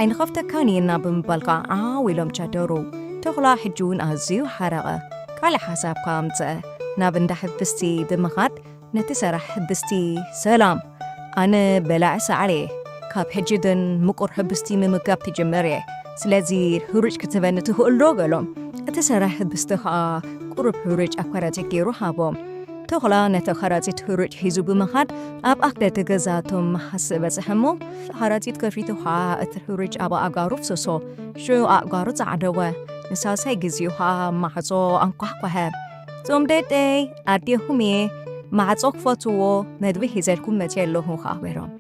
ኣይንኸፍተካን ኢና" ብምባል ከኣ ዓው ኢሎም ቸደሩ። ተኹላ ሕጂ እውን ኣዝዩ ሓረቐ። ካልእ ሓሳብ ከኣ ኣምጸአ። ናብ እንዳ ሕብስቲ ብምኻድ ነቲ ሰራሕ ሕብስቲ፣ "ሰላም፣ ኣነ በላዒ ሳዕሪ እየ። ካብ ሕጂ ግን ምቁር ሕብስቲ ምምጋብ ክጅምር እየ። ስለዚ ህሩጭ ክትህበኒ ትኽእል ዶ?" በሎም። እቲ ሰራሕ ሕብስቲ ኸኣ ቁሩብ ህሩጭ ኣብ ከረጺት ገይሩ ሃቦም። ተኹላ ነቲ ከረጺት ህሩጭ ሒዙ ብምኻድ ኣብ ኣፍ ደገ ገዛ እቶም መሓስእ በጽሐ እሞ፣ እቲ ከረጺት ከፊቱ ኸኣ እቲ ህሩጭ ኣብ ኣእጋሩ ፍሰሶ። ሽዑ ኣእጋሩ ጸዓደወ። ንሳልሳይ ግዜኡ ኸኣ ማዕጾ ኣንኳሕኳሐ። "እዞም ደቀይ፣ ኣዴኹም እየ፣ ማዕጾ ክፈትዎ፣ መግቢ ሒዘልኩም መጺአ ኣለኹ" ኸኣ በሎም።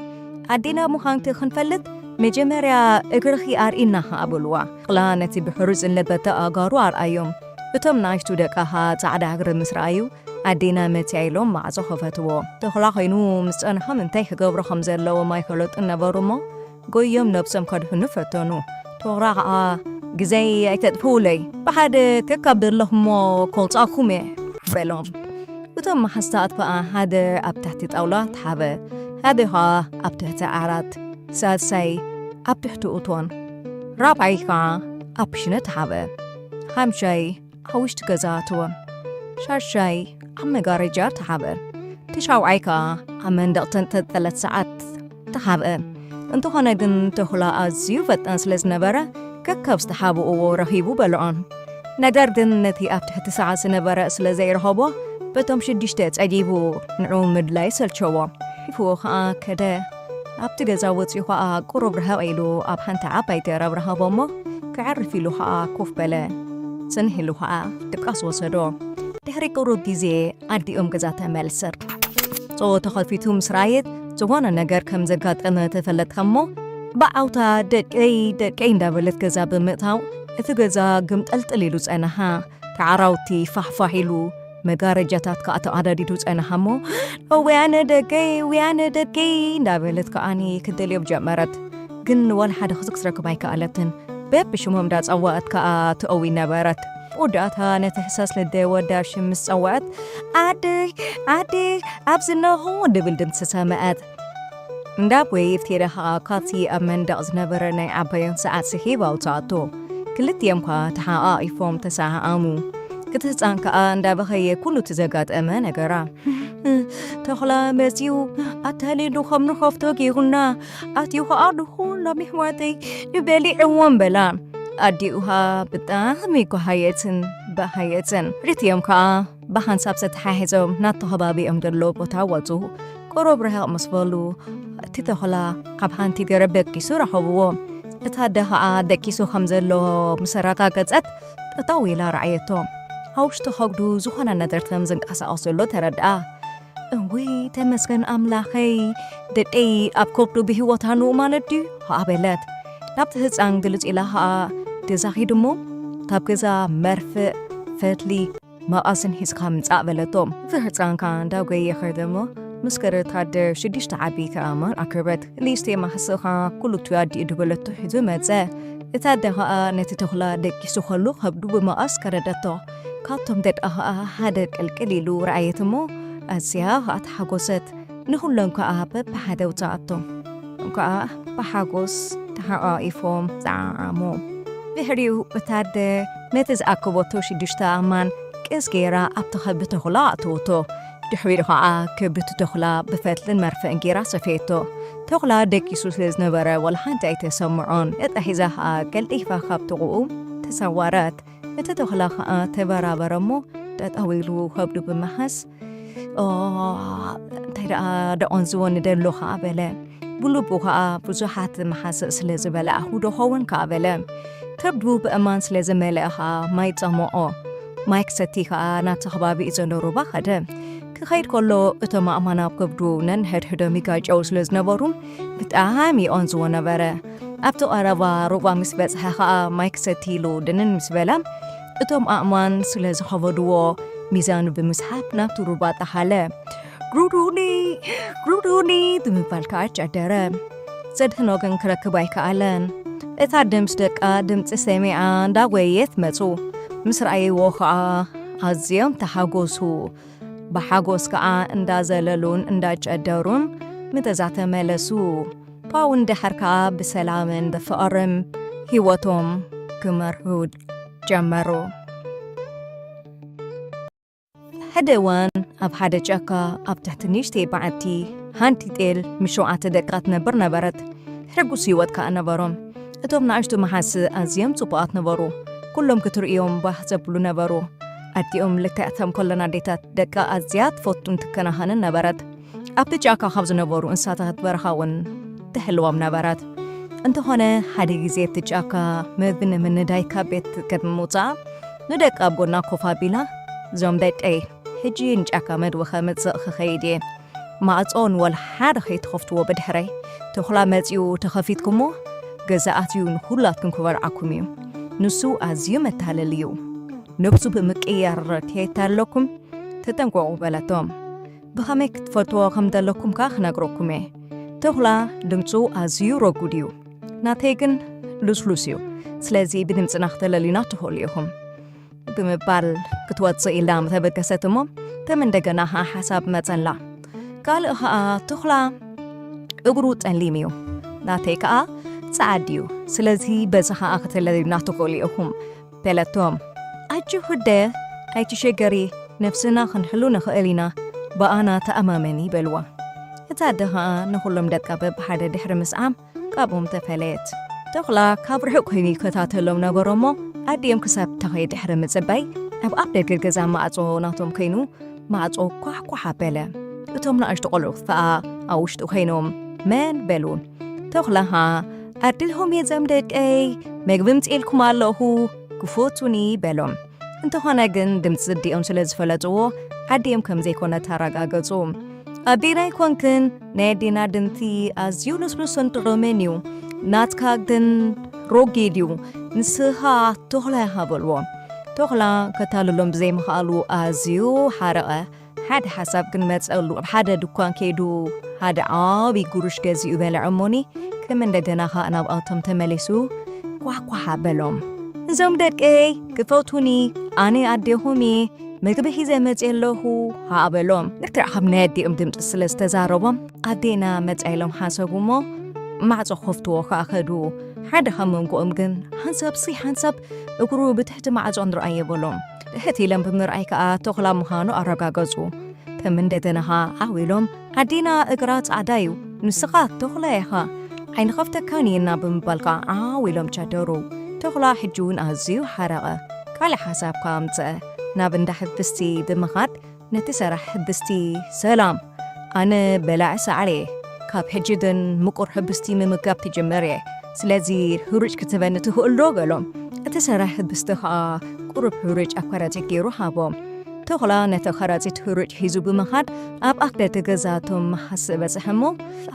"ኣዴና ምዃንኪ ክንፈልጥ መጀመርያ እግርኺ ኣርእይና" ኸኣ በልዋ። ተኹላ ነቲ ብሕሩጭ ዝለበጠ ኣእጋሩ ኣርኣዮም። እቶም ንኣሽቱ ደቃ ኸኣ ጻዕዳ እግሪ ምስ ረኣዩ፣ "ኣዴና መጺኣ" ኢሎም ማዕጾ ከፈትዎ። ተኹላ ኮይኑ ምስ ጸንሖም እንታይ ክገብሩ ከም ዘለዎም ኣይፈለጡን ነበሩ እሞ፣ ጎዮም ነብሶም ከድሕኑ ፈተኑ። ተኹላ ኸኣ፣ "ግዜይ ኣይተጥፍኡለይ፣ ብሓደ ከካብ ዘለኹሞ ከውጻኩም እየ" በሎም። እቶም መሓስታት ከኣ ሓደ ኣብ ትሕቲ ጣውላ ተሓበ፣ ሓደ ኸኣ ኣብ ትሕቲ ዓራት፣ ሳልሳይ ኣብ ትሕቲ እቶን፣ ራብዓይ ከኣ ኣብ ክሽነ ተሓበ፣ ሓምሻይ ኣብ ውሽጢ ገዛ ኣተወ፣ ሻድሻይ ኣብ መጋረጃ ተሓብአ። እቲ ሻውዓይ ከኣ ኣብ መንደቕ ተንጠልጠለት ሰዓት ተሓብአ። እንተኾነ ግን ተኹላ ኣዝዩ ፈጣን ስለ ዝነበረ፣ ከካብ ዝተሓብእዎ ረኺቡ በልዖ። ነገር ግን ነቲ ኣብ ትሕቲ ሰዓት ዝነበረ ስለ ዘይረኸቦ፣ በቶም ሽዱሽተ ጸጊቡ ንዑ ምድላይ ሰልቸዎ። ሒፍዎ ከኣ ከደ። ኣብቲ ገዛ ወጺኡ ከኣ ቁሩብ ርሕቕ ኢሉ ኣብ ሓንቲ ዓባይ ገረብ ረኸቦ እሞ፣ ክዕርፍ ኢሉ ከኣ ኮፍ በለ። ጽንሕ ኢሉ ከኣ ድቃስ ወሰዶ። ድሕሪ ቁሩብ ግዜ ኣዲኦም ገዛ ተመልሰት። ጾ ተኸፊቱ ምስ ረኣየት፣ ዝኾነ ነገር ከም ዘጋጠመ ተፈለጥካ እሞ፣ ብዓውታ "ደቀይ፣ ደቀይ" እንዳበለት ገዛ ብምእታው፣ እቲ ገዛ ግምጠልጥል ኢሉ ጸንሓ። ተዓራውቲ ፋሕፋሕ ኢሉ፣ መጋረጃታት ከኣ ተቐዳዲዱ ጸንሓ እሞ፣ "ወያነ ደቀይ፣ ወያነ ደቀይ" እንዳበለት ከኣኒ ክትደልዮም ጀመረት። ግን ወላ ሓደ ክስክ ክትረክብ ኣይከኣለትን። በብሽሞም እንዳጸዋዐት ከኣ ትእዊ ነበረት። ወዳእታ ነቲ ሕሳስ ልደ ወዳ ሽም ምስ ጸውዐት፣ "ዓደይ፣ ዓደይ፣ ኣብዚ ኣለኹ" ድብል ድምጺ ሰምዐት። እንዳ ቦይ እፍቴዳ ከኣ ካብቲ ኣብ መንደቕ ዝነበረ ናይ ዓባዮም ሰዓት ስሒብ ኣውጽኣቶ። ክልቲኦም ከኣ ተሓቓቒፎም ተሰዓዓሙ። እቲ ህጻን ከኣ እንዳበኸየ ኩሉ እቲ ዘጋጠመ ነገራ። "ተኹላ መጺኡ፣ ኣታሊሉ ከም ንኸፍቶ ጌሩና፣ ኣትዩ ከኣ ንኹሎም ኣሕዋተይ ንበሊዕዎም" በላ። ኣዲኡ ከኣ ብጣዕሚ ጓሃየትን ባሃየትን። ክልቲኦም ከኣ ብሓንሳብ ተተሓሒዞም ናብቲ ከባቢኦም ዘሎ ቦታ ወጹ። ቁሩብ ርሕቕ ምስ በሉ፣ እቲ ተኹላ ካብ ሓንቲ ገረብ ደቂሱ ረኸብዎ። እታ ኣደ ኸኣ ደቂሱ ከም ዘሎ ምስ ኣረጋገጸት፣ ጠጠው ኢላ ረኣየቶ። ኣብ ውሽጢ ከብዱ ዝኾነ ነገር ከም ዝንቀሳቐስ ዘሎ ተረድኣ። "እውይ፣ ተመስገን ኣምላኸይ፣ ደቀይ ኣብ ከብዱ ብህይወት ኣኑ ማለት ድዩ?" ኸኣ በለት። ናብቲ ህጻን ግልጽ ኢላ ኸኣ ገዛ ኺዱ እሞ፣ "ካብ ገዛ መርፍእ፣ ፈትሊ፣ መቐስን ሒዝካ ምጻእ" በለቶ። እቲ ህጻን ከኣ እንዳጎየ ኸደ እሞ፣ ምስ ከደ እታ ኣደ ሽዱሽተ ዓቢ ከኣማን ኣክበት። "ሊስቴ ማሕስኻ ኩሉ እቲ ኣዲኡ" ድበለቶ ሒዙ መጸ። እታ ኣደ ኸኣ ነቲ ተኹላ ደቂሱ ኸሎ ከብዱ ብመቐስ ከረደቶ። ካብቶም ደቃ ኸኣ ሓደ ቅልቅል ኢሉ ረኣየት እሞ፣ ኣዝያ ኸኣ ተሓጎሰት። ንኹሎም ከኣ በብሓደ ኣውጽኣቶም። ከኣ ብሓጎስ ተሓቋቒፎም ጸዓዓሙ። ድሕሪኡ እታ ኣደ ነቲ ዝኣከበቶ ሽዱሽተ ኣእማን ቅስ ገይራ ኣብቲ ከብዲ ተኹላ ኣእተወቶ። ድሕሪኡ ኸኣ ከብዲ ተኹላ ብፈትልን መርፍእን ገይራ ሰፈየቶ። ተኹላ ደቂሱ ስለ ዝነበረ ዋላ ሓንቲ ኣይተሰምዖን። እጣ ሒዛ ኸኣ ቀልጢፋ ካብ ጥቕኡ ተሰወረት። እቲ ተኹላ ኸኣ ተበራበረ እሞ ጠጠው ኢሉ ከብዱ ብምሓዝ፣ "ኦ፣ እንታይ ደኣ ደቖንዝዎ ንደሎ ኸኣ" በለ። ብልቡ ኸኣ ብዙሓት መሓስእ ስለ ዝበላዕኹ ዶ ኸውን ከኣ በለ። ከብዱ ብእማን ስለ ዝመልአ ኸኣ ማይ ጸምኦ። ማይ ክሰቲ ኸኣ ናብቲ ከባቢ ዘሎ ሩባ ኸደ። ክኸይድ ከሎ እቶም ኣእማን ኣብ ከብዱ ነንሕድሕዶም ይጋጨው ስለ ዝነበሩ ብጣዕሚ ይቖንዝዎ ነበረ። ኣብቲ ቀረባ ሩባ ምስ በጽሐ ኸኣ ማይ ክሰቲ ኢሉ ድንን ምስ በለ፣ እቶም ኣእማን ስለ ዝኸበድዎ፣ ሚዛኑ ብምስሓብ ናብቲ ሩባ ጠሓለ። "ግሩዱኒ፣ ግሩዱኒ" ብምባል ከኣ ጨደረ። ዘድሕኖ ግን ክረክብ ኣይከኣለን። እታ ኣደ ምስ ደቃ ድምጺ ሰሚዓ እንዳጎየየት መጹ። ምስ ረኣይዎ ከኣ ኣዝዮም ተሓጎሱ። ብሓጎስ ከኣ እንዳዘለሉን እንዳጨደሩን ምተዛ ተመለሱ። ካብኡ ንድሕር ከኣ ብሰላምን ብፍቕርን ህይወቶም ክመርሑ ጀመሩ። ሓደ እዋን ኣብ ሓደ ጫካ ኣብ ትሕቲ ንእሽተይ በዓቲ ሓንቲ ጤል ምስ ሸውዓተ ደቃ ትነብር ነበረት። ሕጉስ ህይወት ከኣ ነበሮም። እቶም ንኣሽቱ መሓስእ ኣዝዮም ጽቡቓት ነበሩ። ኩሎም ክትርእዮም ባህ ዘብሉ ነበሩ። ኣዲኦም ልክዕ ከም ኩለን ኣዴታት ደቃ ኣዝያ ትፈቱን ትከናኸንን ነበረት። ኣብቲ ጫካ ካብ ዝነበሩ እንስሳታት በረኻ እውን ትሕልዎም ነበረት። እንተኾነ ሓደ ግዜ እቲ ጫካ መግቢ ንምንዳይ ካብ ቤት ቅድሚ ምውጻኣ ንደቃ ኣብ ጎና ኮፍ ኣቢላ፣ "እዞም ደቀይ፣ ሕጂ ንጫካ መግቢ ከምጽእ ክኸይድ እየ። ማዕጾ ንወላ ሓደ ከይትኸፍትዎ ብድሕረይ። ተኹላ መጺኡ ተኸፊትኩሞ፣ ገዛ ኣትዩ ንኹላትኩም ክበልዓኩም እዩ። ንሱ ኣዝዩ መታለሊ እዩ። ነብሱ ብምቅያር ከየታለኩም ተጠንቀቑ" በለቶም። "ብኸመይ ክትፈልጥዎ ከም ዘለኩም ከኣ ክነግረኩም እየ። ተኹላ ድምጹ ኣዝዩ ረጉድ እዩ። ናተይ ግን ልስሉስ እዩ። ስለዚ ብድምጽና ክተለልዩና ትኽእሉ ኢኹም" ብምባል ክትወጽእ ኢላ ምተበገሰት እሞ፣ ከም እንደገና ኸኣ ሓሳብ መጸላ። ካልእ ኸኣ ተኹላ እግሩ ጸሊም እዩ፣ ናተይ ከኣ ጸዓድ እዩ። ስለዚ በዚ ኸኣ ክተለልዩና ትኽእሉ ኢኹም በለቶም። "ኣጆኺ ኣደ፣ ኣይትሸገሪ፣ ነፍስና ክንሕሉ ንኽእል ኢና፣ ብኣና ተኣማመኒ በልዋ። እታ ኣደ ኸኣ ንኹሎም ደቃ በብሓደ ድሕሪ ምስዓም ካብኦም ተፈለየት። ተኹላ ካብ ርሑቕ ኮይኑ ይከታተሎም ነበረ እሞ ኣዲኦም ክሳብ ተኸይ ድሕሪ ምጽባይ ኣብ ኣፍ ደገ ገዛ ማዕጾ ናቶም ኮይኑ ማዕጾ ኳሕኳሕ ኣበለ። እቶም ንኣሽቱ ቆልዑ ኸኣ ኣብ ውሽጢ ኮይኖም መን በሉ። ተኹላ ኸኣ ኣድልሆም እየ ዘም ደቀይ፣ መግቢ ምጽኤልኩም ኣለኹ፣ ክፈቱኒ በሎም። እንተኾነ ግን ድምጺ ኣዲኦም ስለ ዝፈለጥዎ ኣዲኦም ከም ዘይኮነት ኣረጋገጹ። ኣዴና ኣይኮንክን፣ ናይ ኣዴና ድምጺ ኣዝዩ ልስሉስን ጥዑምን እዩ። ናትካ ግን ሮጊድ እዩ። ንስኻ ተኹላ ኢኻ በልዎ። ተኹላ ከታልሎም ብዘይምኽኣሉ ኣዝዩ ሓረቐ። ሓደ ሓሳብ ግን መጸሉ። ኣብ ሓደ ድኳን ከይዱ ሓደ ዓቢ ጉሩሽ ገዚኡ በልዐ እሞኒ ከም እንደገና ኸኣ ናብኣቶም ተመሊሱ ኳሕኳሕ ኣበሎም። እዞም ደቀይ ክፈቱኒ፣ ኣነ ኣዴኹም እየ፣ መግቢ ሒዘ መጺአ ኣለኹ ኸኣ በሎም። ልክዕ ከም ናይ ኣዲኦም ድምጺ ስለ ዝተዛረቦም ኣዴና መጻ ኢሎም ሓሰቡ እሞ ማዕጾ ክኸፍትዎ ኸኣ ከዱ። ሓደ ካብ መንጎኦም ግን ሓንሳብ ሲ ሓንሳብ እግሩ ብትሕቲ ማዕጾ ንርኣዮ በሎም። ትሕት ኢሎም ብምርኣይ ከኣ ተኹላ ምዃኑ ኣረጋገጹ። ከም እንደገና ኸኣ ዓው ኢሎም ኣዴና እግራ ጻዕዳ እዩ፣ ንስኻ ተኹላ ኢኻ፣ ኣይንኸፍተካን ኢና ብምባል ከኣ ዓው ኢሎም ቸደሩ። ተኹላ ሕጂ እውን ኣዝዩ ሓረቐ። ካልእ ሓሳብ ከኣ ኣምጸአ። ናብ እንዳ ሕብስቲ ብምኻድ ነቲ ሰራሕ ሕብስቲ፣ ሰላም፣ ኣነ በላዒ ሳዕሪ እየ። ካብ ሕጂ ግን ምቁር ሕብስቲ ምምጋብ ክጅምር እየ። ስለዚ ሕሩጭ ክትህበኒ ትኽእል ዶ? በሎም። እቲ ሰራሕ ሕብስቲ ኸኣ ቁሩብ ሕሩጭ ኣብ ከረጺት ገይሩ ሃቦም። ተኹላ ነቲ ከረጺት ሕሩጭ ሒዙ ብምኻድ ኣብ ኣፍ ደገ ገዛ እቶም መሓስእ በጽሐ እሞ፣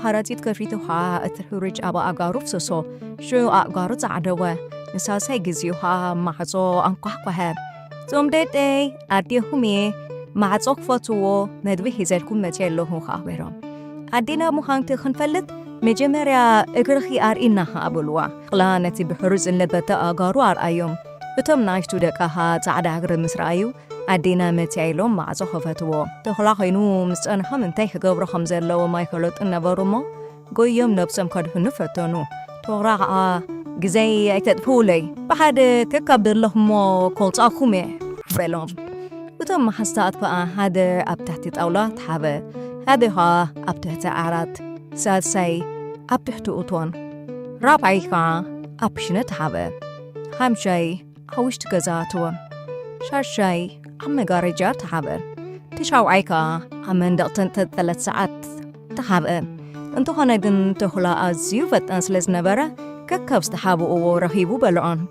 ከረጺት ከፊቱ ኸኣ እቲ ሕሩጭ ኣብ ኣእጋሩ ኣፍሰሶ። ሽዑ ኣእጋሩ ጸዓደወ። ንሳልሳይ ግዜኡ ኸኣ ማዕጾ ኣንኳሕኳሐ። እዞም ደቀይ ኣዴኹም እየ፣ ማዕጾ ክፈትዎ፣ መግቢ ሒዘልኩም መጺአ ኣለኹ ኸኣ በሎም። ኣዴና ምዃንኪ ክንፈልጥ መጀመርያ እግርኺ ኣርእይና ኸኣ በልዋ። ተኹላ ነቲ ብሕሩጭ ዝለበጠ ኣእጋሩ ኣርኣዮም። እቶም ንኣሽቱ ደቃ ኸኣ ጻዕዳ እግሪ ምስ ረኣዩ፣ ኣዴና መጺኣ ኢሎም ማዕጾ ኸፈትዎ። ተኹላ ኾይኑ ምስ ጸንሖም እንታይ ክገብሩ ከም ዘለዎም ኣይፈለጡን ነበሩ እሞ፣ ጎዮም ነብሶም ከድሕኑ ፈተኑ። ተኹላ ኸኣ፣ ግዜይ ኣይተጥፍኡለይ፣ ብሓደ ከካብ ዘለኹሞ ከውጽኣኩም እየ በሎም። እቶም መሓዝታት ከኣ ሓደ ኣብ ትሕቲ ጣውላ ተሓበ፣ ሓደ ኸኣ ኣብ ትሕቲ ዓራት፣ ሳልሳይ ኣብ ትሕቲ እቶን፣ ራብዓይ ከኣ ኣብ ክሽነ ተሓበ፣ ሓምሻይ ኣብ ውሽጢ ገዛ ኣተወ፣ ሻሻይ ኣብ መጋረጃ ተሓበ፣ ትሻውዓይ ከኣ ኣብ መንደቕ ተንጠልጠለት ሰዓት ተሓብአ። እንተኾነ ግን ተኹላ ኣዝዩ ፈጣን ስለ ዝነበረ፣ ከካብ ዝተሓብእዎ ረኺቡ በልዖን።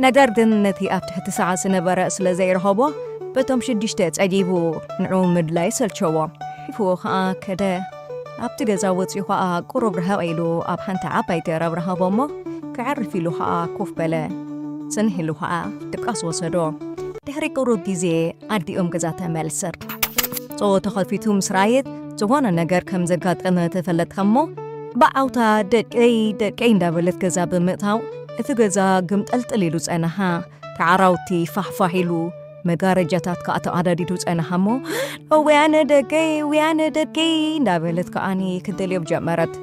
ነገር ግን ነቲ ኣብ ትሕቲ ሰዓት ዝነበረ ስለ ዘይረኸቦ፣ በቶም ሽዱሽተ ጸጊቡ ንዕኡ ምድላይ ሰልቸዎ። ሒፍዎ ኸኣ ከደ። ኣብቲ ገዛ ወጺኡ ኸኣ ቁሩብ ርሕቕ ኢሉ ኣብ ሓንቲ ዓባይ ገረብ ረኸቦ እሞ፣ ክዕርፍ ኢሉ ኸኣ ኮፍ በለ። ጽንሕ ኢሉ ኸኣ ድቃስ ወሰዶ። ድሕሪ ቁሩብ ግዜ ኣዲኦም ገዛ ተመልሰት። ጾ ተኸፊቱ ምስ ረኣየት፣ ዝኾነ ነገር ከም ዘጋጠመ ተፈለጥካ እሞ፣ ብዓውታ ደቀይ፣ ደቀይ እንዳበለት ገዛ ብምእታው፣ እቲ ገዛ ግምጠልጥል ኢሉ ጸንሓ። ተዓራውቲ ፋሕፋሕ ኢሉ፣ መጋረጃታት ከኣ ተቐዳዲዱ ጸንሓ እሞ፣ "እውያነ ደቀይ፣ እውያነ ደቀይ" እንዳበለት ከኣኒ ክትደልዮም ጀመረት።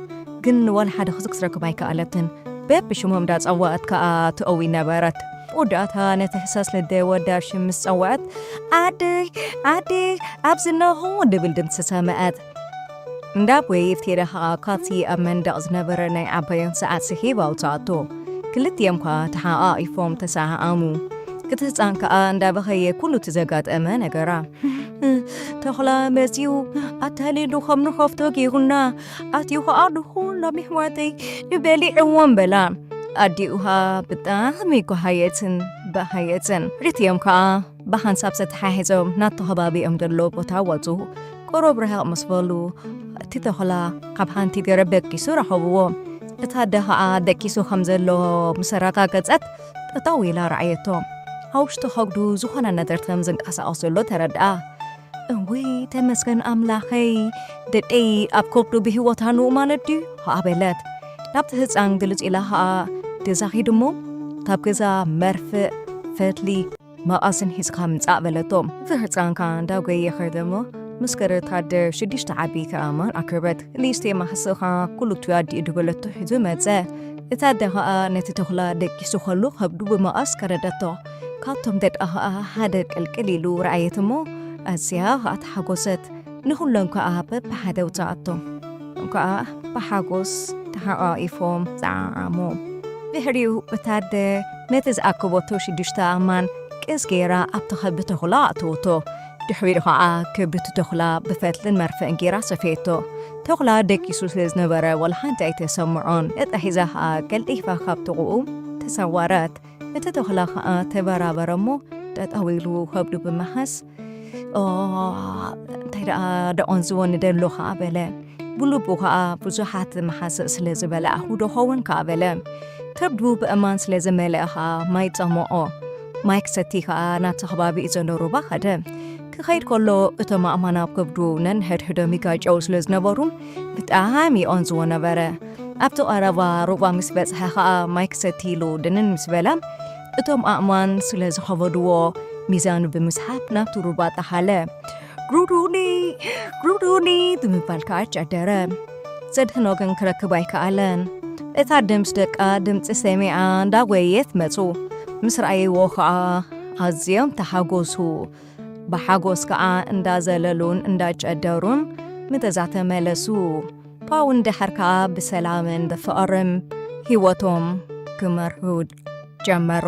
ግን ዋላ ሓደ ኽዚ ክትረክብ ኣይከኣለትን። በብሽሞም እንዳጸዋዐት ከኣ ትእዊ ነበረት። ወዳእታ ነቲ ሕሳስ ልደ ወዳ ሽም ምስ ጸውዐት፣ "ዓደይ፣ ዓደይ፣ ኣብዚ ኣለኹ" ድብል ድምጺ ሰምዐት። እንዳ ቦይ ኢፍቴዳ ኸኣ ካብቲ ኣብ መንደቕ ዝነበረ ናይ ዓባዮም ሰዓት ስሒብ ኣውጽኣቶ። ክልቲኦም ከኣ ተሓቓቒፎም ተሰዓዓሙ። እቲ ህጻን ከኣ እንዳበኸየ ኩሉ እቲ ዘጋጠመ ነገራ። "ተኹላ መጺኡ ኣታሊሉ ከም ንኸፍቶ ገይሩና፣ ኣትዩ ኸኣ ንኹሎም ኣሕዋተይ ንበሊዕዎም" በላ። ኣዲኡ ኸኣ ብጣዕሚ ጓሃየትን በሃየትን። ክልቲኦም ከኣ ብሓንሳብ ተተሓሒዞም ናብቲ ከባቢኦም ዘለዎ ቦታ ወጹ። ቁሩብ ርሕቕ ምስ በሉ፣ እቲ ተኹላ ካብ ሓንቲ ገረብ ደቂሱ ረኸብዎ። እታ ኣደ ኸኣ ደቂሱ ከም ዘሎ ምስ ኣረጋገጸት፣ ጠጠው ኢላ ረኣየቶ። ኣብ ውሽጢ ከብዱ ዝኾነ ነገር ከም ዝንቀሳቐስ ዘሎ ተረድኣ። "እውይ ተመስገን ኣምላኸይ፣ ደቀይ ኣብ ከብዱ ብህይወት ኣሎ ማለት ድዩ?" ኸኣ በለት። ናብቲ ህጻን ግልጽ ኢላ ኸኣ ገዛ ኺዱ እሞ፣ ካብ ገዛ መርፍእ፣ ፈትሊ፣ መቐስን ሒዝካ ምጻእ በለቶ። እቲ ህጻን ከኣ እንዳጎየ ኸደ እሞ፣ ምስ ገረድ ኣደ ሽዱሽተ ዓቢ ከኣ ማል ኣክበት። ንእሽተይ ማሕስእ ከኣ ኩሉ እቲ ኣዲኡ ድበለቶ ሒዙ መጸ። እታ ኣደ ኸኣ ነቲ ተኹላ ደቂሱ ኸሎ ከብዱ ብመቐስ ከረደቶ። ካብቶም ደቃ ኸኣ ሓደ ቅልቅል ኢሉ ረኣየት እሞ፣ ኣዝያ ኸኣ ተሓጎሰት። ንኹሎም ከኣ በብሓደ ኣውጽኣቶም። እቶም ከኣ ብሓጎስ ተሓቋቒፎም ጸዓዓሙ። ድሕሪኡ እታ ኣደ ነቲ ዝኣከበቶ ሽዱሽተ ኣእማን ቅስ ገይራ ኣብቲ ከብዲ ተኹላ ኣእተወቶ። ድሕሪኡ ኸኣ ከብዲ እቲ ተኹላ ብፈትልን መርፍእን ገይራ ሰፈየቶ። ተኹላ ደቂሱ ስለ ዝነበረ ዋላ ሓንቲ ኣይተሰምዖን። እጣ ሒዛ ኸኣ ቀልጢፋ ካብ ጥቕኡ ተሰወረት። እቲ ተኹላ ኸኣ ተበራበረ እሞ ጠጠው ኢሉ ከብዱ ብምሓዝ፣ "ኦ፣ እንታይ ደኣ ደቖንዝወኒ ደሎ?" ኸኣ በለ። ብልቡ ኸኣ ብዙሓት መሓስእ ስለ ዝበላዕኹ ዶ ኸውን ከኣ በለ። ከብዱ ብእማን ስለ ዝመልአ ኸኣ ማይ ጸምኦ። ማይ ክሰቲ ኸኣ ናብቲ ከባቢ ዘሎ ሩባ ኸደ። ክኸይድ ከሎ እቶም ኣእማን ኣብ ከብዱ ነንሕድሕዶም ይጋጨው ስለ ዝነበሩ ብጣዕሚ ይቖንዝዎ ነበረ። ኣብቲ ቀረባ ሩባ ምስ በጽሐ ኸኣ ማይ ክሰቲ ኢሉ ድንን ምስ በለ፣ እቶም ኣእማን ስለ ዝኸበድዎ ሚዛኑ ብምስሓብ ናብቲ ሩባ ጠሓለ። "ግሩዱኒ! ግሩዱኒ!" ብምባል ከኣ ጨደረ። ዘድሕኖ ግን ክረክብ ኣይከኣለን። እታ ኣደ ምስ ደቃ ድምጺ ሰሚዓ እንዳጎየየት መጹ። ምስ ረኣይዎ ከኣ ኣዝዮም ተሓጎሱ። ብሓጎስ ከኣ እንዳዘለሉን እንዳጨደሩን ምተዛ ተመለሱ። ፓውን ድሕር ከኣ ብሰላምን ብፍቕርን ህይወቶም ክመርሑ ጀመሩ።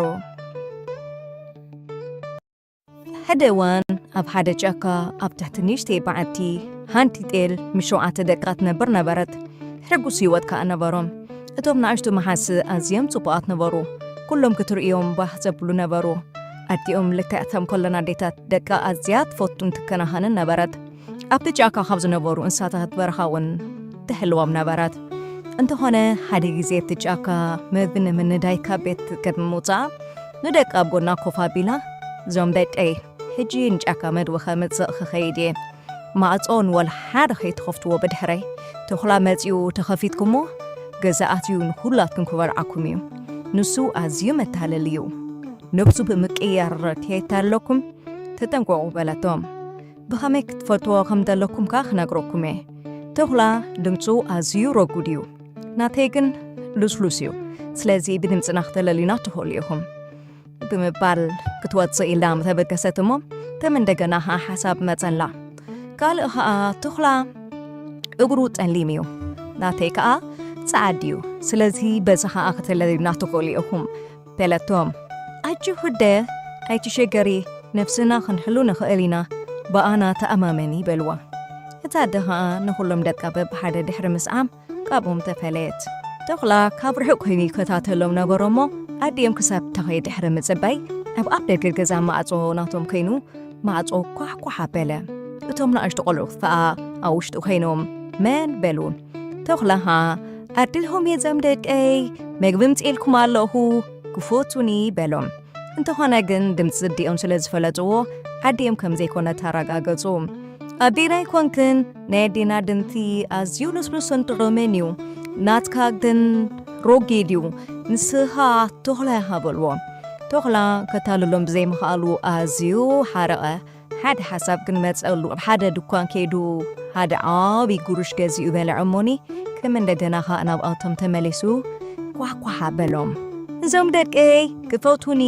ሓደ እዋን ኣብ ሓደ ጫካ ኣብ ትሕቲ ንእሽተይ በዓቲ ሓንቲ ጤል ምስ ሸውዓተ ደቃ ትነብር ነበረት። ሕጉስ ህይወት ከኣ ነበሮም። እቶም ንኣሽቱ መሓስእ ኣዝዮም ጽቡቓት ነበሩ። ኩሎም ክትርእዮም ባህ ዘብሉ ነበሩ። ኣዲኦም ልክዕ ከም ኩለን ኣዴታት ደቃ ኣዝያ ትፈቱን ትከናኸንን ነበረት። ኣብቲ ጫካ ካብ ዝነበሩ እንስሳታት በረኻ እውን ትሕልዎም ነበረት። እንተኾነ ሓደ ግዜ እቲ ጫካ መግቢ ንምንዳይ ካብ ቤት ቅድሚ ምውጻኣ ንደቃ ኣብ ጎና ኮፍ ኣቢላ፣ "እዞም ደቀይ፣ ሕጂ ንጫካ መግቢ ከምጽእ ክኸይድ እየ። ማዕጾ ንወላ ሓደ ከይትኸፍትዎ ብድሕረይ። ተኹላ መጺኡ ተኸፊትኩሞ፣ ገዛ ኣትዩ ንኹላትኩም ክበልዓኩም እዩ። ንሱ ኣዝዩ መታለሊ እዩ። ነብሱ ብምቅያር ከየታለለኩም ተጠንቀቑ" በለቶም። "ብኸመይ ክትፈልጥዎ ከም ዘለኩም ከኣ ክነግረኩም እየ። ተኹላ ድምጹ ኣዝዩ ረጉድ እዩ። ናተይ ግን ልስሉስ እዩ። ስለዚ ብድምጽና ክተለልዩና ትኽእሉ ኢኹም" ብምባል ክትወጽእ ኢላ ምተበገሰት እሞ፣ ከም እንደገና ኸኣ ሓሳብ መጸላ። ካልእ ኸኣ ተኹላ እግሩ ጸሊም እዩ፣ ናተይ ከኣ ጸዓድ እዩ። ስለዚ በዚ ኸኣ ክተለልዩና ትኽእሉ ኢኹም በለቶም። ኣጆኺ ኣደ፣ ኣይትሸገሪ፣ ነፍስና ክንሕሉ ንኽእል ኢና፣ ብኣና ተኣማመኒ በልዋ። እታ ኣደ ኸኣ ንኹሎም ደቃ በብሓደ ድሕሪ ምስዓም ካብኦም ተፈለየት። ተኹላ ካብ ርሑቕ ኮይኑ ይከታተሎም ነበሮ እሞ፣ ኣዲኦም ክሳብ ትኸይድ ድሕሪ ምጽባይ፣ ኣብ ኣፍ ደገ ገዛ ማዕጾ ናቶም ኮይኑ ማዕጾ ኳሕኳሕ ኣበለ። እቶም ንኣሽቱ ቆልዑ ከኣ ኣብ ውሽጢ ኮይኖም መን በሉ። ተኹላ ኸኣ፣ "ኣዴኹም እየ እዞም ደቀይ፣ መግቢ ኣምጺኤልኩም ኣለኹ፣ ክፈቱኒ" በሎም። እንተኾነ ግን ድምጺ ኣዲኦም ስለ ዝፈለጥዎ፣ ኣዲኦም ከም ዘይኮነት ኣረጋገጹ። "ኣዴና ኣይኮንክን፣ ናይ ኣዴና ድምጺ ኣዝዩ ልስሉስን ጥዑምን እዩ፣ ናትካ ግን ረጒድ እዩ፣ ንስኻ ተኹላ ኢኻ" በልዎ። ተኹላ ከታልሎም ብዘይምኽኣሉ ኣዝዩ ሓረቐ። ሓደ ሓሳብ ግን መጸሉ። ኣብ ሓደ ድኳን ከይዱ ሓደ ዓቢ ጉሩሽ ገዚኡ በልዐ እሞኒ፣ ከም እንደገና ኸኣ ናብኣቶም ተመሊሱ ኳሕኳሕ ኣበሎም። "እዞም ደቀይ ክፈቱኒ፣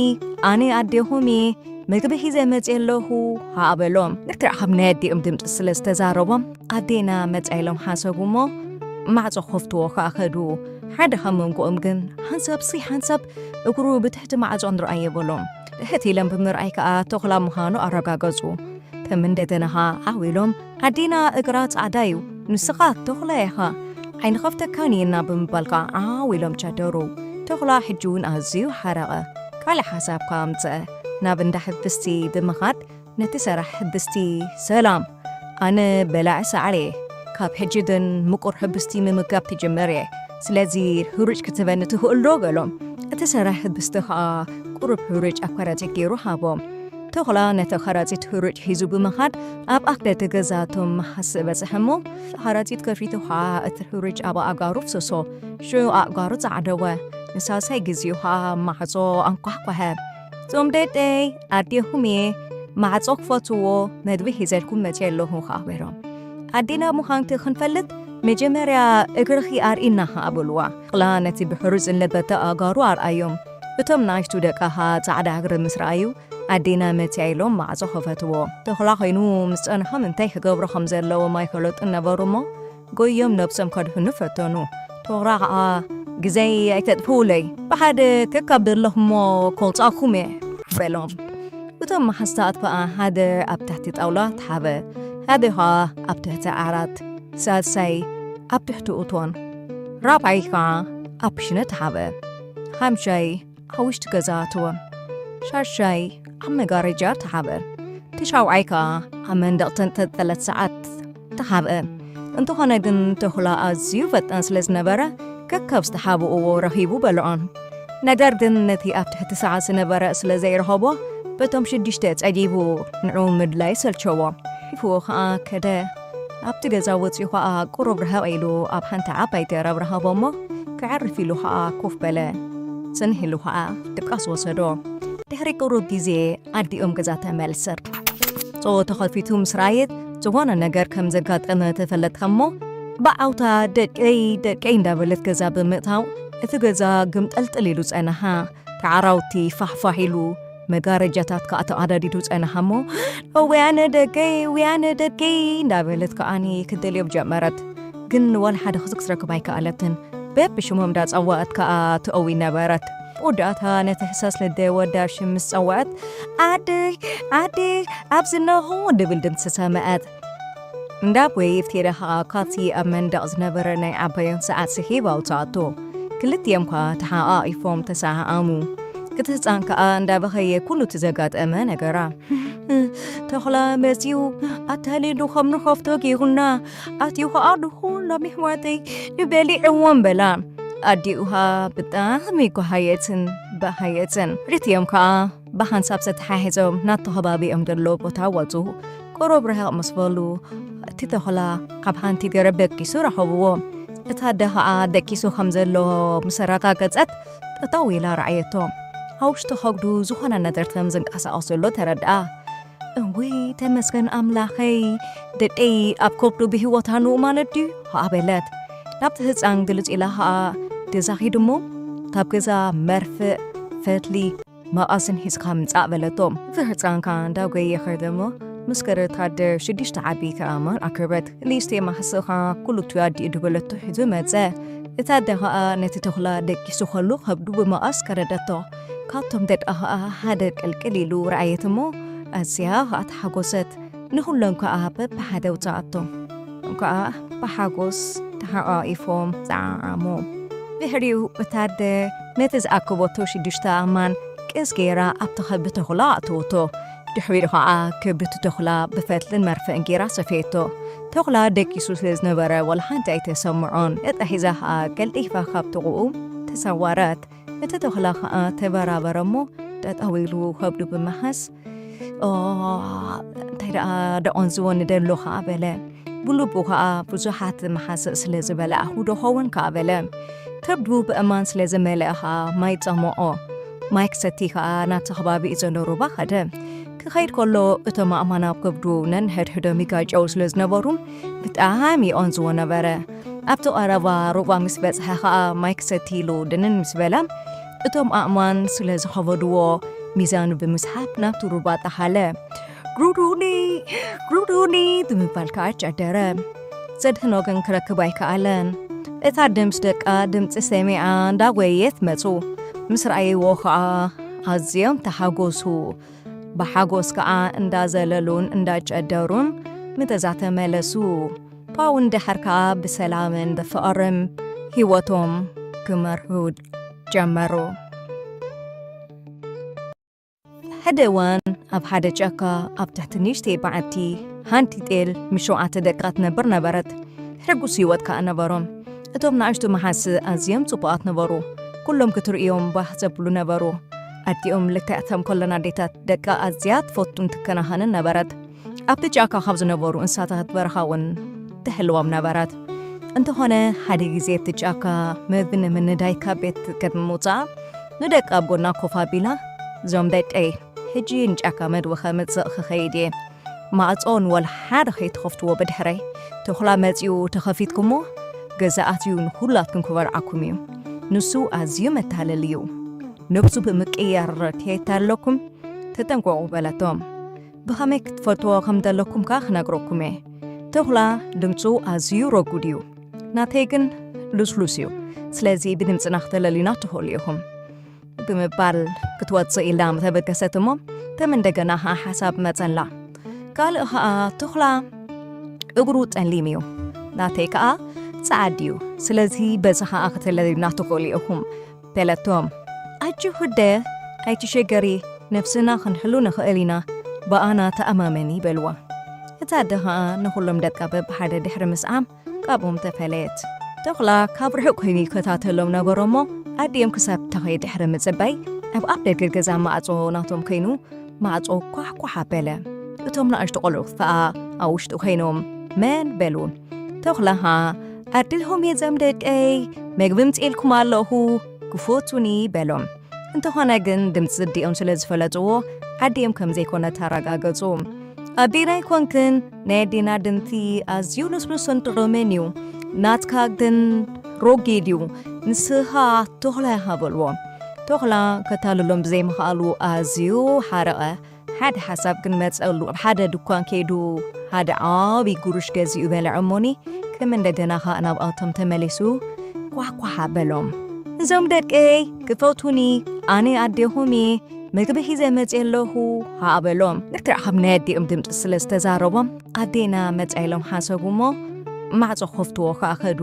ኣነ ኣዴኹም እየ፣ መግቢ ሒዘ መጺአ ኣለኹ" ኸኣ በሎም። ልክዕ ከም ናይ ኣዲኦም ድምጺ ስለ ዝተዛረቦም፣ ኣዴና መጻ ኢሎም ሓሰቡ እሞ፣ ማዕጾ ክኸፍትዎ ኸኣ ከዱ። ሓደ ካብ መንጎኦም ግን፣ "ሓንሳብ ሲ ሓንሳብ እግሩ ብትሕቲ ማዕጾ ንርኣዮ" በሎም። ትሕት ኢሎም ብምርኣይ ከኣ ተኹላ ምዃኑ ኣረጋገጹ። ከም እንደገና ኸኣ ዓው ኢሎም፣ "ኣዴና እግራ ጻዕዳ እዩ፣ ንስኻ ተኹላ ኢኻ፣ ኣይንኸፍተካን ኢና" ብምባል ከኣ ዓው ኢሎም ጨደሩ። ተኹላ ሕጂ እውን ኣዝዩ ሓረቐ። ካልእ ሓሳብ ከኣ ኣምጸአ። ናብ እንዳ ሕብስቲ ብምኻድ ነቲ ሰራሕ ሕብስቲ፣ "ሰላም፣ ኣነ በላዒ ሳዕሪ እየ። ካብ ሕጂ ግን ምቁር ሕብስቲ ምምጋብ ክጅምር እየ። ስለዚ ህሩጭ ክትህበኒ ትኽእል ዶ?" በሎም። እቲ ሰራሕ ሕብስቲ ኸኣ ቁሩብ ህሩጭ ኣብ ከረጺት ገይሩ ሃቦም። ተኹላ ነቲ ከረጺት ህሩጭ ሒዙ ብምኻድ ኣብ ኣፍ ደገ ገዛ እቶም መሓስእ በጽሐ እሞ፣ እቲ ከረጺት ከፊቱ ኸኣ እቲ ህሩጭ ኣብ ኣእጋሩ ፍሰሶ። ሽዑ ኣእጋሩ ጸዓደወ። ንሳልሳይ ግዜኡ ኸኣ ማዕጾ ኣንኳሕኳሐ። "እዞም ደቀይ፣ ኣዴኹም እየ፣ ማዕጾ ክፈትዎ፣ መግቢ ሒዘልኩም መጺአ ኣለኹ" ኸኣ በሎም። "ኣዴና ምዃንኪ ክንፈልጥ መጀመርያ እግርኺ ኣርእይና" ኸኣ በልዋ። ተኹላ ነቲ ብሕሩጭ ዝለበጠ ኣእጋሩ ኣርኣዮም። እቶም ንኣሽቱ ደቃ ኸኣ ጻዕዳ እግሪ ምስ ረኣዩ፣ ኣዴና መጽያ ኢሎም ማዕጾ ከፈትዎ። ተኹላ ኮይኑ ምስ ጸንሖም እንታይ ክገብሩ ከም ዘለዎም ኣይፈለጡን ነበሩ እሞ፣ ጎዮም ነብሶም ከድሕኑ ፈተኑ። ተኹላ ኸኣ፣ "ግዜይ ኣይተጥፍኡለይ፣ ብሓደ ከካብ ዘለኹሞ ከውጻእኩም እየ" በሎም። እቶም መሓዝታት ከኣ ሓደ ኣብ ትሕቲ ጣውላ ተሓበ፣ ሓደ ኸኣ ኣብ ትሕቲ ዓራት፣ ሳልሳይ ኣብ ትሕቲ እቶን፣ ራብዓይ ከኣ ኣብ ክሽነ ተሓበ፣ ሓምሻይ ኣብ ውሽጢ ገዛ ኣተወ፣ ሻሻይ ኣብ መጋረጃ ተሓበ፣ ተሻውዓይ ከኣ ኣብ መንደቕ ተንጠልጠለት ሰዓት ተሓብአ። እንተኾነ ግን ተኹላ ኣዝዩ ፈጣን ስለ ዝነበረ፣ ከካብ ዝተሓብእዎ ረኺቡ በልዖ። ነገር ግን ነቲ ኣብ ትሕቲ ሰዓት ዝነበረ ስለ ዘይረኸቦ፣ በቶም ሽዱሽተ ጸጊቡ ንዕኡ ምድላይ ሰልቸዎ። ሒፍዎ ከኣ ከደ። ኣብቲ ገዛ ወጺኡ ከኣ ቁሩብ ርሕቕ ኢሉ ኣብ ሓንቲ ዓባይ ገረብ ረኸቦ እሞ፣ ክዕርፍ ኢሉ ከኣ ኮፍ በለ። ጽንሕ ኢሉ ከኣ ድቃስ ወሰዶ። ድሕሪ ቁሩብ ግዜ ኣዲኦም ገዛ ተመልሰት። ጾ ተኸፊቱ ምስ ረኣየት፣ ዝኾነ ነገር ከም ዘጋጠመ ተፈለጥካ እሞ፣ ብዓውታ "ደቀይ፣ ደቀይ" እንዳበለት ገዛ ብምእታው፣ እቲ ገዛ ግምጠልጥል ኢሉ ጸንሓ። ተዓራውቲ ፋሕፋሕ ኢሉ፣ መጋረጃታት ከኣ ተቐዳዲዱ ጸንሓ እሞ፣ "ወያነ ደቀይ፣ ወያነ ደቀይ" እንዳበለት ከኣኒ ክትደልዮም ጀመረት። ግን ዋላ ሓደ ክስክ ክትረክብ ኣይከኣለትን። በብሽሞም እንዳጸወዐት ከኣ ትእዊ ነበረት። ወዳእታ ነቲ ሕሳስ ልደ ወዳ ሽም ምስ ጸወዐት፣ "ዓደይ፣ ዓደይ፣ ኣብዚ ኣለኹ" ድብል ድምጺ ሰምዐት። እንዳ ቦይ ኢፍቴዳ ከኣ ካብቲ ኣብ መንደቕ ዝነበረ ናይ ዓባዮም ሰዓት ስሒብ ኣውጽኣቶ። ክልቲኦም ከኣ ተሓቓቒፎም ተሰዓዓሙ። እቲ ህጻን ከኣ እንዳበኸየ ኩሉ እቲ ዘጋጠመ ነገራ። "ተኹላ መጺኡ፣ ኣታሊሉ ከም ንኸፍቶ ገይሩና፣ ኣትዩ ከኣ ንኹሎም ኣሕዋተይ ንበሊዕዎም" በላ። ኣዲኡ ከኣ ብጣዕሚ ጓሃየትን በሃየትን። ክልቲኦም ከኣ ብሓንሳብ ተተሓሒዞም ናብቲ ከባቢኦም ዘሎ ቦታ ወጹ። ቁሩብ ርሕቕ ምስ በሉ፣ እቲ ተኹላ ካብ ሓንቲ ገረብ ደቂሱ ረኸብዎ። እታ ኣደ ኸኣ ደቂሱ ከም ዘሎ ምስ ኣረጋገጸት፣ ጠጠው ኢላ ረኣየቶ። ኣብ ውሽጢ ከብዱ ዝኾነ ነገር ከም ዝንቀሳቐስ ዘሎ ተረድኣ። "እውይ፣ ተመስገን ኣምላኸይ፣ ደቀይ ኣብ ከብዱ ብህይወት ኣንኡ ማለት ድዩ?" ኸኣ በለት። ናብቲ ህጻን ግልጽ ኢላ ኸኣ ገዛ ኺዱ እሞ፣ "ካብ ገዛ መርፍእ፣ ፈትሊ፣ መቐስን ሒዝካ ምጻእ" በለቶ። እቲ ህጻን ከኣ እንዳጎየ ኸደ እሞ፣ ምስ ከደ እታ ኣደ ሽዱሽተ ዓበይቲ ኣእማን ኣክበት። ንእሽተይ ማሕስእ ኸኣ ኩሉ እቲ ኣዲኡ ድበለቶ ሒዙ መጸ። እታ ኣደ ኸኣ ነቲ ተኹላ ደቂሱ ኸሎ ከብዱ ብመቐስ ከረደቶ። ካብቶም ደቃ ኸኣ ሓደ ቅልቅል ኢሉ ረኣየት እሞ፣ ኣዝያ ኸኣ ተሓጎሰት። ንኹሎም ከኣ በብሓደ ኣውጽኣቶም። ከኣ ብሓጎስ ተሓቋቒፎም ጸዓዓሙ። ድሕሪኡ እታ ኣደ ነቲ ዝኣከበቶ ሽዱሽተ ኣእማን ቅስ ገይራ ኣብቲ ከብዲ ተኹላ ኣእተወቶ። ድሕሪኡ ኸኣ ከብዲ እቲ ተኹላ ብፈትልን መርፍእን ገይራ ሰፈየቶ። ተኹላ ደቂሱ ስለ ዝነበረ ዋላ ሓንቲ ኣይተሰምዖን። እጣ ሒዛ ኸኣ ቀልጢፋ ካብ ጥቕኡ ተሰወረት። እቲ ተኹላ ኸኣ ተበራበረ እሞ ጠጠው ኢሉ ከብዱ ብምሓዝ፣ "ኦ፣ እንታይ ደኣ ደቖንዝዎ ንደሎ ኸኣ" በለ። ብልቡ ኸኣ ብዙሓት መሓስእ ስለ ዝበላዕኹ ዶ ኸውን ከኣ በለ። ከብዱ ብእማን ስለ ዝመልአ ኸኣ ማይ ጸምኦ። ማይ ክሰቲ ኸኣ ናብቲ ከባቢ ዘሎ ሩባ ኸደ። ክኸይድ ከሎ እቶም ኣእማን ኣብ ከብዱ ነንሕድሕዶም ይጋጨው ስለ ዝነበሩ ብጣዕሚ ይቖንዝዎ ነበረ። ኣብቲ ቀረባ ሩባ ምስ በጽሐ ኸኣ ማይ ክሰቲ ኢሉ ድንን ምስ በለ፣ እቶም ኣእማን ስለ ዝኸበድዎ፣ ሚዛኑ ብምስሓብ ናብቲ ሩባ ጠሓለ። "ግሩዱኒ፣ ግሩዱኒ" ብምባል ከኣ ጨደረ። ዘድሕኖ ግን ክረክብ ኣይከኣለን። እታ ኣደ ምስ ደቃ ድምጺ ሰሚዓ እንዳጎየየት መጹ። ምስ ረኣይዎ ከኣ ኣዝዮም ተሓጎሱ። ብሓጎስ ከኣ እንዳዘለሉን እንዳጨደሩን ምገዛ ተመለሱ። ፓውን ድሕር ከኣ ብሰላምን ብፍቕርን ህይወቶም ክመርሑ ጀመሩ። ሓደ እዋን ኣብ ሓደ ጫካ ኣብ ትሕቲ ንእሽተይ በዓቲ ሓንቲ ጤል ምስ ሸውዓተ ደቃ ትነብር ነበረት። ሕጉስ ህይወት ከኣ ነበሮም። እቶም ንኣሽቱ መሓስእ ኣዝዮም ጽቡቓት ነበሩ። ኩሎም ክትርእዮም ባህ ዘብሉ ነበሩ። ኣዲኦም ልክዕ ከም ኩለን ኣዴታት ደቃ ኣዝያ ትፈቱን ትከናኸንን ነበረት። ኣብቲ ጫካ ካብ ዝነበሩ እንስሳታት በረኻ እውን ትሕልዎም ነበረት። እንተኾነ ሓደ ግዜ ኣብቲ ጫካ መግቢ ንምንዳይ ካብ ቤት ቅድሚ ምውጻኣ ንደቃ ኣብ ጎና ኮፍ ኣቢላ፣ "እዞም ደቀይ፣ ሕጂ ንጫካ መግቢ ከምጽእ ክኸይድ እየ። ማዕጾ ንወላ ሓደ ከይትኸፍትዎ ብድሕረይ። ተኹላ መጺኡ ተኸፊትኩሞ፣ ገዛ ኣትዩ ንኹላትኩም ክበልዓኩም እዩ። ንሱ ኣዝዩ መታለሊ እዩ። ነብሱ ብምቅያር ከየታለኩም፣ ተጠንቀቑ በለቶም። ብኸመይ ክትፈልጥዎ ከም ዘለኩም ከኣ ክነግረኩም እየ። ተኹላ ድምጹ ኣዝዩ ረጉድ እዩ፣ ናተይ ግን ልስሉስ እዩ። ስለዚ ብድምጽና ክተለልዩና ትኽእሉ ኢኹም ብምባል ክትወጽእ ኢላ ተበገሰት እሞ ከም እንደገና ከኣ ሓሳብ መጸላ። ካልእ ከኣ ተኹላ እግሩ ጸሊም እዩ፣ ናተይ ከኣ ጸዓድ እዩ። ስለዚ በዚ ከኣ ክተለልዩና ትኽእሉ ኢኹም በለቶም። ኣጆኺ ኣደ ኣይትሸገሪ፣ ነፍስና ክንሕሉ ንኽእል ኢና፣ ብኣና ተኣማመኒ በልዋ። እታ ኣደ ከኣ ንኹሎም ደቃ በብሓደ ድሕሪ ምስዓም ካብኦም ተፈለየት። ተኹላ ካብ ርሑቕ ኮይኑ ይከታተሎም ነበረ እሞ ኣዲኦም ክሳብ ተኸየ ድሕሪ ምጽባይ ኣብ ኣፍ ደገ ገዛ ማዕጾ ናቶም ኮይኑ ማዕጾ ኳሕኳሕ ኣበለ። እቶም ንኣሽቱ ቆልዑ ከኣ ኣብ ውሽጢ ኮይኖም መን በሉ። ተኹላ ከኣ ኣድልኹም እየ ዘም ደቀይ፣ መግቢ ምጽኤልኩም ኣለኹ፣ ክፈቱኒ በሎም። እንተኾነ ግን ድምጺ ኣዲኦም ስለ ዝፈለጥዎ ኣዲኦም ከም ዘይኮነት ኣረጋገጹ። ኣዴና ኣይኮንክን፣ ናይ ኣዴና ድምጺ ኣዝዩ ልስሉስን ጥዑምን እዩ፣ ናትካ ግን ሮጊድ እዩ፣ ንስኻ ተኹላ ኢኻ በልዎ። ተኹላ ከታልሎም ብዘይምኽኣሉ ኣዝዩ ሓረቐ። ሓደ ሓሳብ ግን መጸሉ። ኣብ ሓደ ድኳን ከይዱ ሓደ ዓቢ ጉሩሽ ገዚኡ በልዐ እሞኒ ከም እንደገና ኸኣ ናብኣቶም ተመሊሱ ኳሕኳሕ ኣበሎም። እዞም ደቀይ ክፈቱኒ፣ ኣነ ኣዴኹም እየ፣ ምግቢ ሒዘ መጽየ ኣለኹ ኸኣ በሎም። ልክዕ ከም ናይ ኣዴኦም ድምጺ ስለ ዝተዛረቦም ኣዴና መጻ ኢሎም ሓሰቡ እሞ ማዕጾ ክኸፍትዎ ኸኣ ከዱ።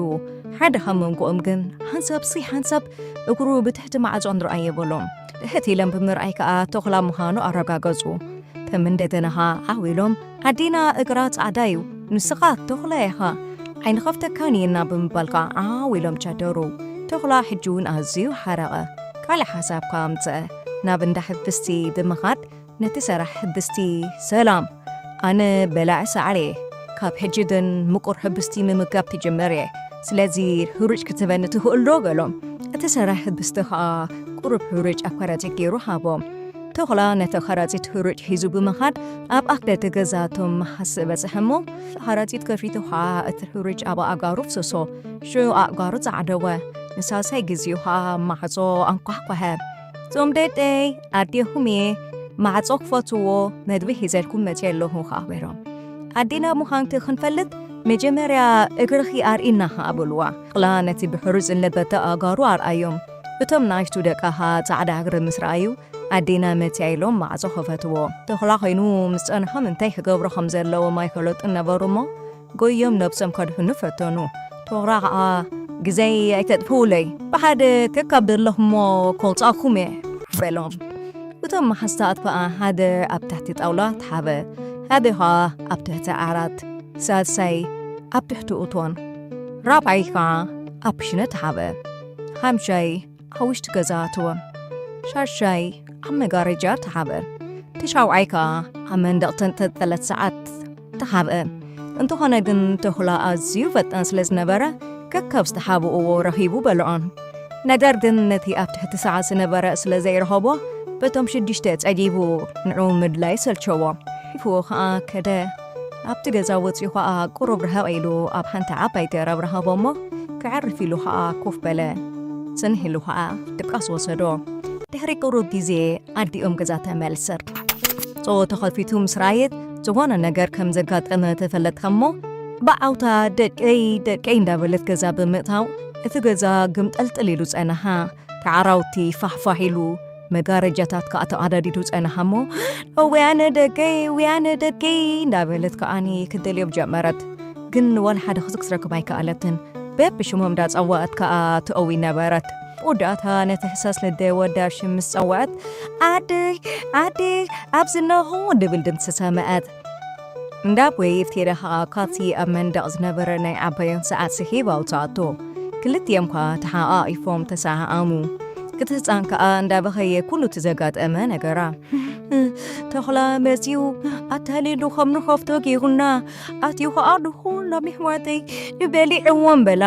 ሓደ ካብ መንጎኦም ግን ሓንሳብ ሲ ሓንሳብ እግሩ ብትሕቲ ማዕጾ ንርኣዮ በሎም። ትሕት ኢሎም ብምርኣይ ከኣ ተኹላ ምዃኑ ኣረጋገጹ። ከም እንደገና ኸኣ ዓው ኢሎም ኣዴና እግራ ጻዕዳ እዩ፣ ንስኻ ተኹላ ኢኻ፣ ኣይንኸፍተካን ኢና ብምባል ከኣ ዓው ኢሎም ጨደሩ። ተኹላ ሕጂ እውን ኣዝዩ ሓረቐ። ካልእ ሓሳብ ከኣ ኣምጽአ። ናብ እንዳ ሕብስቲ ብምኻድ ነቲ ሰራሕ ሕብስቲ፣ ሰላም፣ ኣነ በላዒ ሳዕሪ እየ። ካብ ሕጂ ግን ምቁር ሕብስቲ ምምጋብ ክጅምር እየ። ስለዚ ሕሩጭ ክትህበኒ ትኽእል ዶ? በሎም። እቲ ሰራሕ ሕብስቲ ኸኣ ቁሩብ ሕሩጭ ኣብ ከረጺት ገይሩ ሃቦም። ተኹላ ነቲ ከረጺት ሕሩጭ ሒዙ ብምኻድ ኣብ ኣፍ ደገ ገዛቶም መሓስ በጽሐ እሞ፣ ከረጺት ከፊቱ ኸኣ እቲ ሕሩጭ ኣብ ኣእጋሩ ኣፍሰሶ። ሽዑ ኣእጋሩ ጸዓደወ። ንሳልሳይ ግዜኡ ኸኣ ማዕጾ ኣንኳሕኳሐ። እዞም ደቀይ ኣዴኹም እየ፣ ማዕጾ ክፈትዎ፣ መግቢ ሒዘልኩም መጺአ ኣለኹ ኸኣ በሎም። ኣዴና ምዃንኪ ክንፈልጥ መጀመርያ እግርኺ ኣርእይና ኸኣ በልዋ። ተኹላ ነቲ ብሕሩጭ ዝለበጠ ኣእጋሩ ኣርኣዮም። እቶም ንኣሽቱ ደቃ ኸኣ ጻዕዳ እግሪ ምስ ረኣዩ፣ ኣዴና መጺኣ ኢሎም ማዕጾ ከፈትዎ። ተኹላ ኮይኑ ምስ ጸንሖም እንታይ ክገብሩ ከም ዘለዎም ኣይፈለጡን ነበሩ እሞ፣ ጎዮም ነብሶም ከድሕኑ ፈተኑ። ተኹላ ኸኣ ግዜይ ኣይተጥፍኡለይ፣ ብሓደ ከካብ ዘለኹሞ ከውጽኣኩም እየ በሎም። እቶም መሓዝታት ከኣ ሓደ ኣብ ታሕቲ ጣውላ ተሓበ፣ ሓደ ኸኣ ኣብ ትሕቲ ዓራት፣ ሳልሳይ ኣብ ትሕቲ እቶን፣ ራብዓይ ኸኣ ኣብ ክሽነ ተሓበ፣ ሓምሻይ ኣብ ውሽጢ ገዛ ኣተወ፣ ሻሻይ ኣብ መጋረጃ ተሓበ፣ ትሻውዓይ ከኣ ኣብ መንደቕ ተንጠልጠለት ሰዓት ተሓብአ። እንተኾነ ግን ተኹላ ኣዝዩ ፈጣን ስለ ዝነበረ፣ ከካብ ዝተሓብእዎ ረኺቡ በልዖን። ነገር ግን ነቲ ኣብ ትሕቲ ሰዓት ዝነበረ ስለ ዘይረኸቦ፣ በቶም ሽዱሽተ ጸጊቡ ንዕኡ ምድላይ ሰልቸዎ። ሒፍዎ ኸኣ ከደ። ኣብቲ ገዛ ወጺኡ ኸኣ ቁሩብ ርሕቕ ኢሉ ኣብ ሓንቲ ዓባይ ገረብ ረኸቦ እሞ፣ ክዕርፍ ኢሉ ኸኣ ኮፍ በለ። ጽንሕ ኢሉ ኸኣ ድቃስ ወሰዶ። ድሕሪ ቁሩብ ግዜ ኣዲኦም ገዛ ተመልሰት። ጾ ተኸፊቱ ምስ ረኣየት፣ ዝኾነ ነገር ከም ዘጋጠመ ተፈለጥካ እሞ፣ ብዓውታ "ደቀይ፣ ደቀይ" እንዳበለት ገዛ ብምእታው፣ እቲ ገዛ ግምጠልጥል ኢሉ ጸንሓ። ተዓራውቲ ፋሕፋሕ ኢሉ፣ መጋረጃታት ከኣ ተቐዳዲዱ ጸንሓ እሞ፣ "እውያነ ደቀይ፣ እውያነ ደቀይ" እንዳበለት ከኣኒ ክትደልዮም ጀመረት። ግን ዋላ ሓደ ክስክስ ረክባ ኣይከኣለትን። በብሽሞም እንዳጸዋዐት ከኣ ትእዊ ነበረት። ወዳእታ ነቲ ህሳስ ልደ ወዳ ሽም ምስ ጸውዐት፣ "ዓደይ፣ ዓደይ፣ ኣብዚ ኣለኹ" ድብል ድምጺ ሰምዐት። እንዳ ቦይ እፍቴዳ ከኣ ካብቲ ኣብ መንደቕ ዝነበረ ናይ ዓባዮም ሰዓት ስሒብ ኣውጽኣቶ። ክልቲኦም ከኣ ተሓቓቒፎም ተሰዓዓሙ። እቲ ህጻን ከኣ እንዳበኸየ ኩሉ እቲ ዘጋጠመ ነገራ። "ተኹላ መጺኡ ኣታሊሉ ከም ንኸፍቶ ጌሩና፣ ኣትዩ ከኣ ንኹሎም ኣሕዋተይ በሊዕዎም" በላ።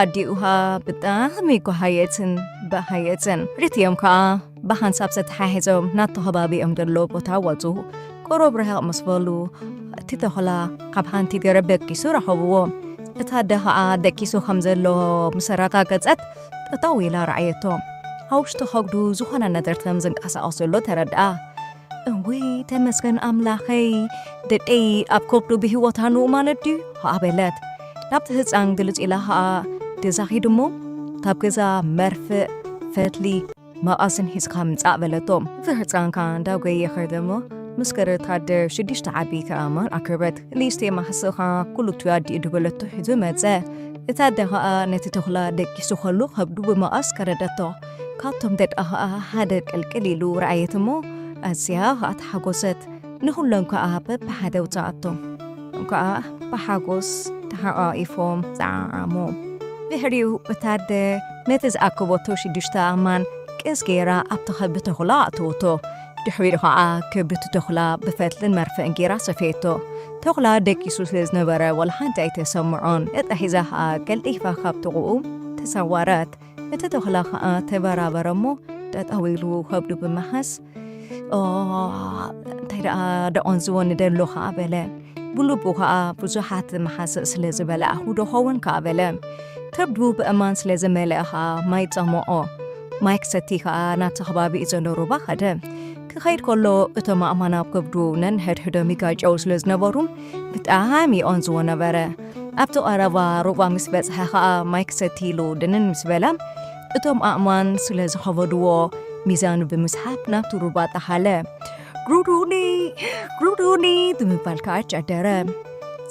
ኣዲኡ ከኣ ብጣዕሚ ጓሃየትን በሃየትን። ክልቲኦም ከኣ ብሓንሳብ ተተሓሒዞም ናብቲ ከባቢኦም ዘሎ ቦታ ወጹ። ቁሩብ ርሕቕ ምስ በሉ፣ እቲ ተኹላ ኣብ ሓንቲ ገረብ ደቂሱ ረኸብዎ። እታ ኣደ ኸኣ ደቂሱ ከም ዘሎ ምስ ኣረጋገጸት፣ ጠጠው ኢላ ረኣየቶ። ኣብ ውሽጢ ከብዱ ዝኾነ ነገር ከም ዝንቀሳቐስ ዘሎ ተረድኣ። እውይ ተመስገን ኣምላኸይ፣ ደቀይ ኣብ ከብዱ ብህይወት ኣንኡ ማለት ድዩ? ኸዓ በለት። ናብቲ ህፃን ግልፅ ኢላ ኸዓ ገዛ ኺድ እሞ፣ ካብ ገዛ መርፍእ፣ ፈትሊ፣ መቓስን ሒዝካ ምፃእ በለቶ። እቲ ህፃን ከዓ እንዳጎየ ኸደ እሞ፣ ምስ ከረታደር ሽዱሽተ ዓበይቲ ኣእማን ኣክርበት። ክልስቴ ማሕስኻ ኩሉ ትያዲ ድበለቶ ሒዙ መፀ። እታ ኣደ ኸዓ ነቲ ተኹላ ደቂሱ ኸሎ ኸብዱ ብመቓስ ከረደቶ። ካብቶም ደቃ ኸዓ ሓደ ቅልቅል ኢሉ ረኣየት እሞ፣ ኣዝያ ኸዓ ተሓጎሰት። ንኹሎም ከኣ በብሓደ ኣውጽኣቶም። ከኣ ብሓጎስ ተሓቋቒፎም ጸዓዓሙ። ድሕሪኡ እታ ኣደ ነቲ ዝኣከበቶ ሽዱሽተ ኣእማን ቅስ ገይራ ኣብቲ ከብዲ ተኹላ ኣእተወቶ። ድሕሪኡ ኸኣ ከብዲ ተኹላ ብፈትልን መርፍእን ገይራ ሰፈየቶ። ተኹላ ደቂሱ ስለ ዝነበረ ዋላ ሓንቲ ኣይተሰምዖን። ዕጣ ሒዛ ኸኣ ቀልጢፋ ካብ ጥቕኡ ተሰወረት። እቲ ተኹላ ኸኣ ተበራበረ እሞ ጠጠው ኢሉ ከብዱ ብምሓዝ፣ "ኦ፣ እንታይ ደኣ ደቖን ዝወኒ ደሎ?" ኸኣ በለ። ብልቡ ኸኣ ብዙሓት መሓስእ ስለ ዝበላዕኹ ዶ ኸውን? ከኣ በለ። ከብዱ ብእማን ስለ ዝመልአ ኸኣ ማይ ጸመቖ። ማይ ክሰቲ ኸኣ ናብቲ ከባቢ ዘሎ ሩባ ኸደ። ክኸይድ ከሎ እቶም ኣእማን ኣብ ከብዱ ነንሕድሕዶም ይጋጨው ስለ ዝነበሩ ብጣዕሚ ይቖንዝዎ ነበረ። ኣብቲ ቀረባ ሩባ ምስ በጽሐ ኸኣ ማይ ክሰቲ ኢሉ ድንን ምስ በለ፣ እቶም ኣእማን ስለ ዝኸበድዎ ሚዛኑ ብምስሓብ ናብቲ ሩባ ጠሓለ። "ግሩዱኒ፣ ግሩዱኒ" ብምባል ከኣ ጨደረ።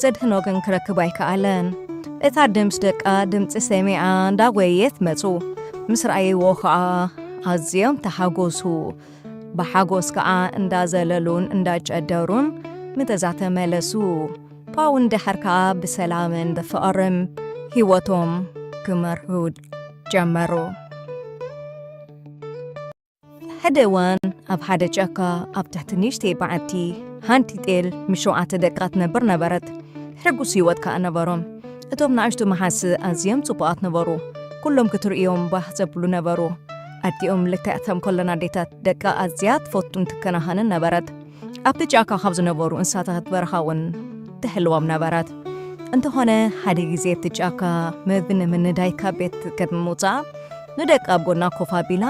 ዘድሕኖ ግን ክረክብ ኣይከኣለን። እታ ኣደ ምስ ደቃ ድምጺ ሰሚዓ እንዳጎየየት መጹ። ምስ ረኣይዎ ኸኣ ኣዝዮም ተሓጎሱ። ብሓጎስ ከኣ እንዳዘለሉን እንዳጨደሩን ምተዛ ተመለሱ። ፓውን ድሓር ከኣ ብሰላምን ብፍቕርን ህይወቶም ክመርሑ ጀመሩ። ሓደ እዋን ኣብ ሓደ ጫካ ኣብ ትሕቲ ንእሽተይ በዓቲ ሓንቲ ጤል ምስ ሸውዓተ ደቃ ትነብር ነበረት። ሕጉስ ህይወት ከኣ ነበሮም። እቶም ንኣሽቱ መሓስእ ኣዝዮም ጽቡቓት ነበሩ። ኩሎም ክትርእዮም ባህ ዘብሉ ነበሩ። ኣዲኦም ልክዕ ከም ኩለን ኣዴታት ደቃ ኣዝያ ትፈቱን ትከናኸንን ነበረት። ኣብቲ ጫካ ካብ ዝነበሩ እንስሳታት በረኻ እውን ትሕልዎም ነበረት። እንተኾነ ሓደ ግዜ እቲ ጫካ መግቢ ንምንዳይ ካብ ቤት ቅድሚ ምውጻኣ ንደቃ ኣብ ጎና ኮፍ ኣቢላ፣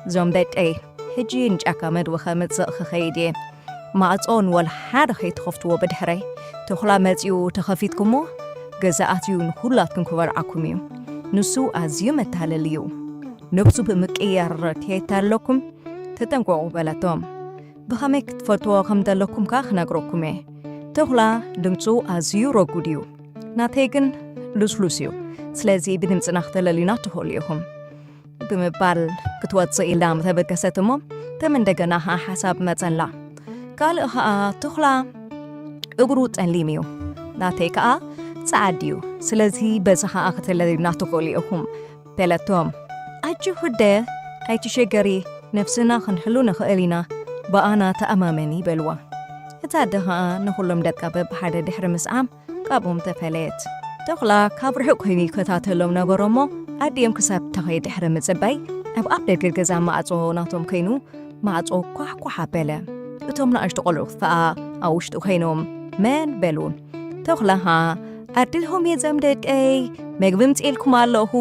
"እዞም ደቀይ፣ ሕጂ ንጫካ መግቢ ከምጽእ ክኸይድ እየ። ማዕጾ ንወላ ሓደ ከይትኸፍትዎ ብድሕረይ። ተኹላ መጺኡ ተኸፊትኩሞ፣ ገዛ ኣትዩ ንኹላትኩም ክበልዓኩም እዩ። ንሱ ኣዝዩ መታለሊ እዩ። ነብሱ ብምቅያር ከየታለለኩም ተጠንቀቑ" በለቶም። ብኸመይ ክትፈልጥዎ ከም ዘለኩም ከኣ ክነግረኩም እየ። ተኹላ ድምጹ ኣዝዩ ረጉድ እዩ። ናተይ ግን ልስሉስ እዩ። ስለዚ ብድምጽና ክተለልዩና ትኽእሉ ኢኹም። ብምባል ክትወጽእ ኢላ ምተበገሰት እሞ፣ ከም እንደገና ኸኣ ሓሳብ መጸላ። ካልእ ኸኣ ተኹላ እግሩ ጸሊም እዩ። ናተይ ከኣ ጸዓድ እዩ። ስለዚ በዚ ኸኣ ክተለልዩና ትኽእሉ ኢኹም። በለቶም። ኣጆኺ ኣደ፣ ኣይትሸገሪ፣ ነፍስና ክንሕሉ ንኽእል ኢና፣ ብኣና ተኣማመኒ በልዋ። እታ ኣደ ኸኣ ንኹሎም ደቃ በብሓደ ድሕሪ ምስዓም ካብኦም ተፈለየት። ተኹላ ካብ ርሑቕ ኮይኑ ይከታተሎም ነበሮ እሞ ኣዲኦም ክሳብ ተኸይ ድሕሪ ምጽባይ ኣብ ኣፍ ደገ ገዛ ማዕጾ ናቶም ኮይኑ ማዕጾ ኳሕኳሕ ኣበለ። እቶም ንኣሽቱ ቆልዑ ከኣ ኣብ ውሽጢ ኮይኖም መን በሉ። ተኹላ ኸኣ ኣዴኹም እየ እዞም ደቀይ፣ መግቢ ኣምጺኤልኩም ኣለኹ፣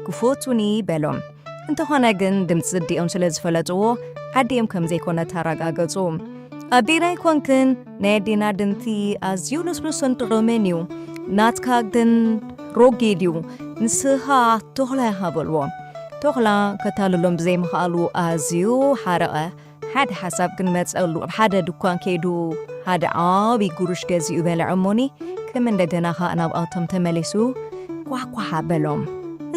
ክፈቱኒ በሎም። እንተኾነ ግን ድምጺ ኣዲኦም ስለ ዝፈለጥዎ ኣዲኦም ከም ዘይኮነት ኣረጋገጹ። ኣዴና ኣይኮንክን፣ ናይ ኣዴና ድምጺ ኣዝዩ ልስሉስን ጥዑምን እዩ። ናትካ ግን ረጒድ እዩ። ንስኻ ተኹላ ኢኻ በልዎ። ተኹላ ከታልሎም ብዘይምኽኣሉ ኣዝዩ ሓረቐ። ሓደ ሓሳብ ግን መጸሉ። ኣብ ሓደ ድኳን ከይዱ ሓደ ዓቢ ጉሩሽ ገዚኡ በልዐ እሞኒ ከም እንደገና ኸኣ ናብኣቶም ተመሊሱ ኳሕኳሕ ኣበሎም።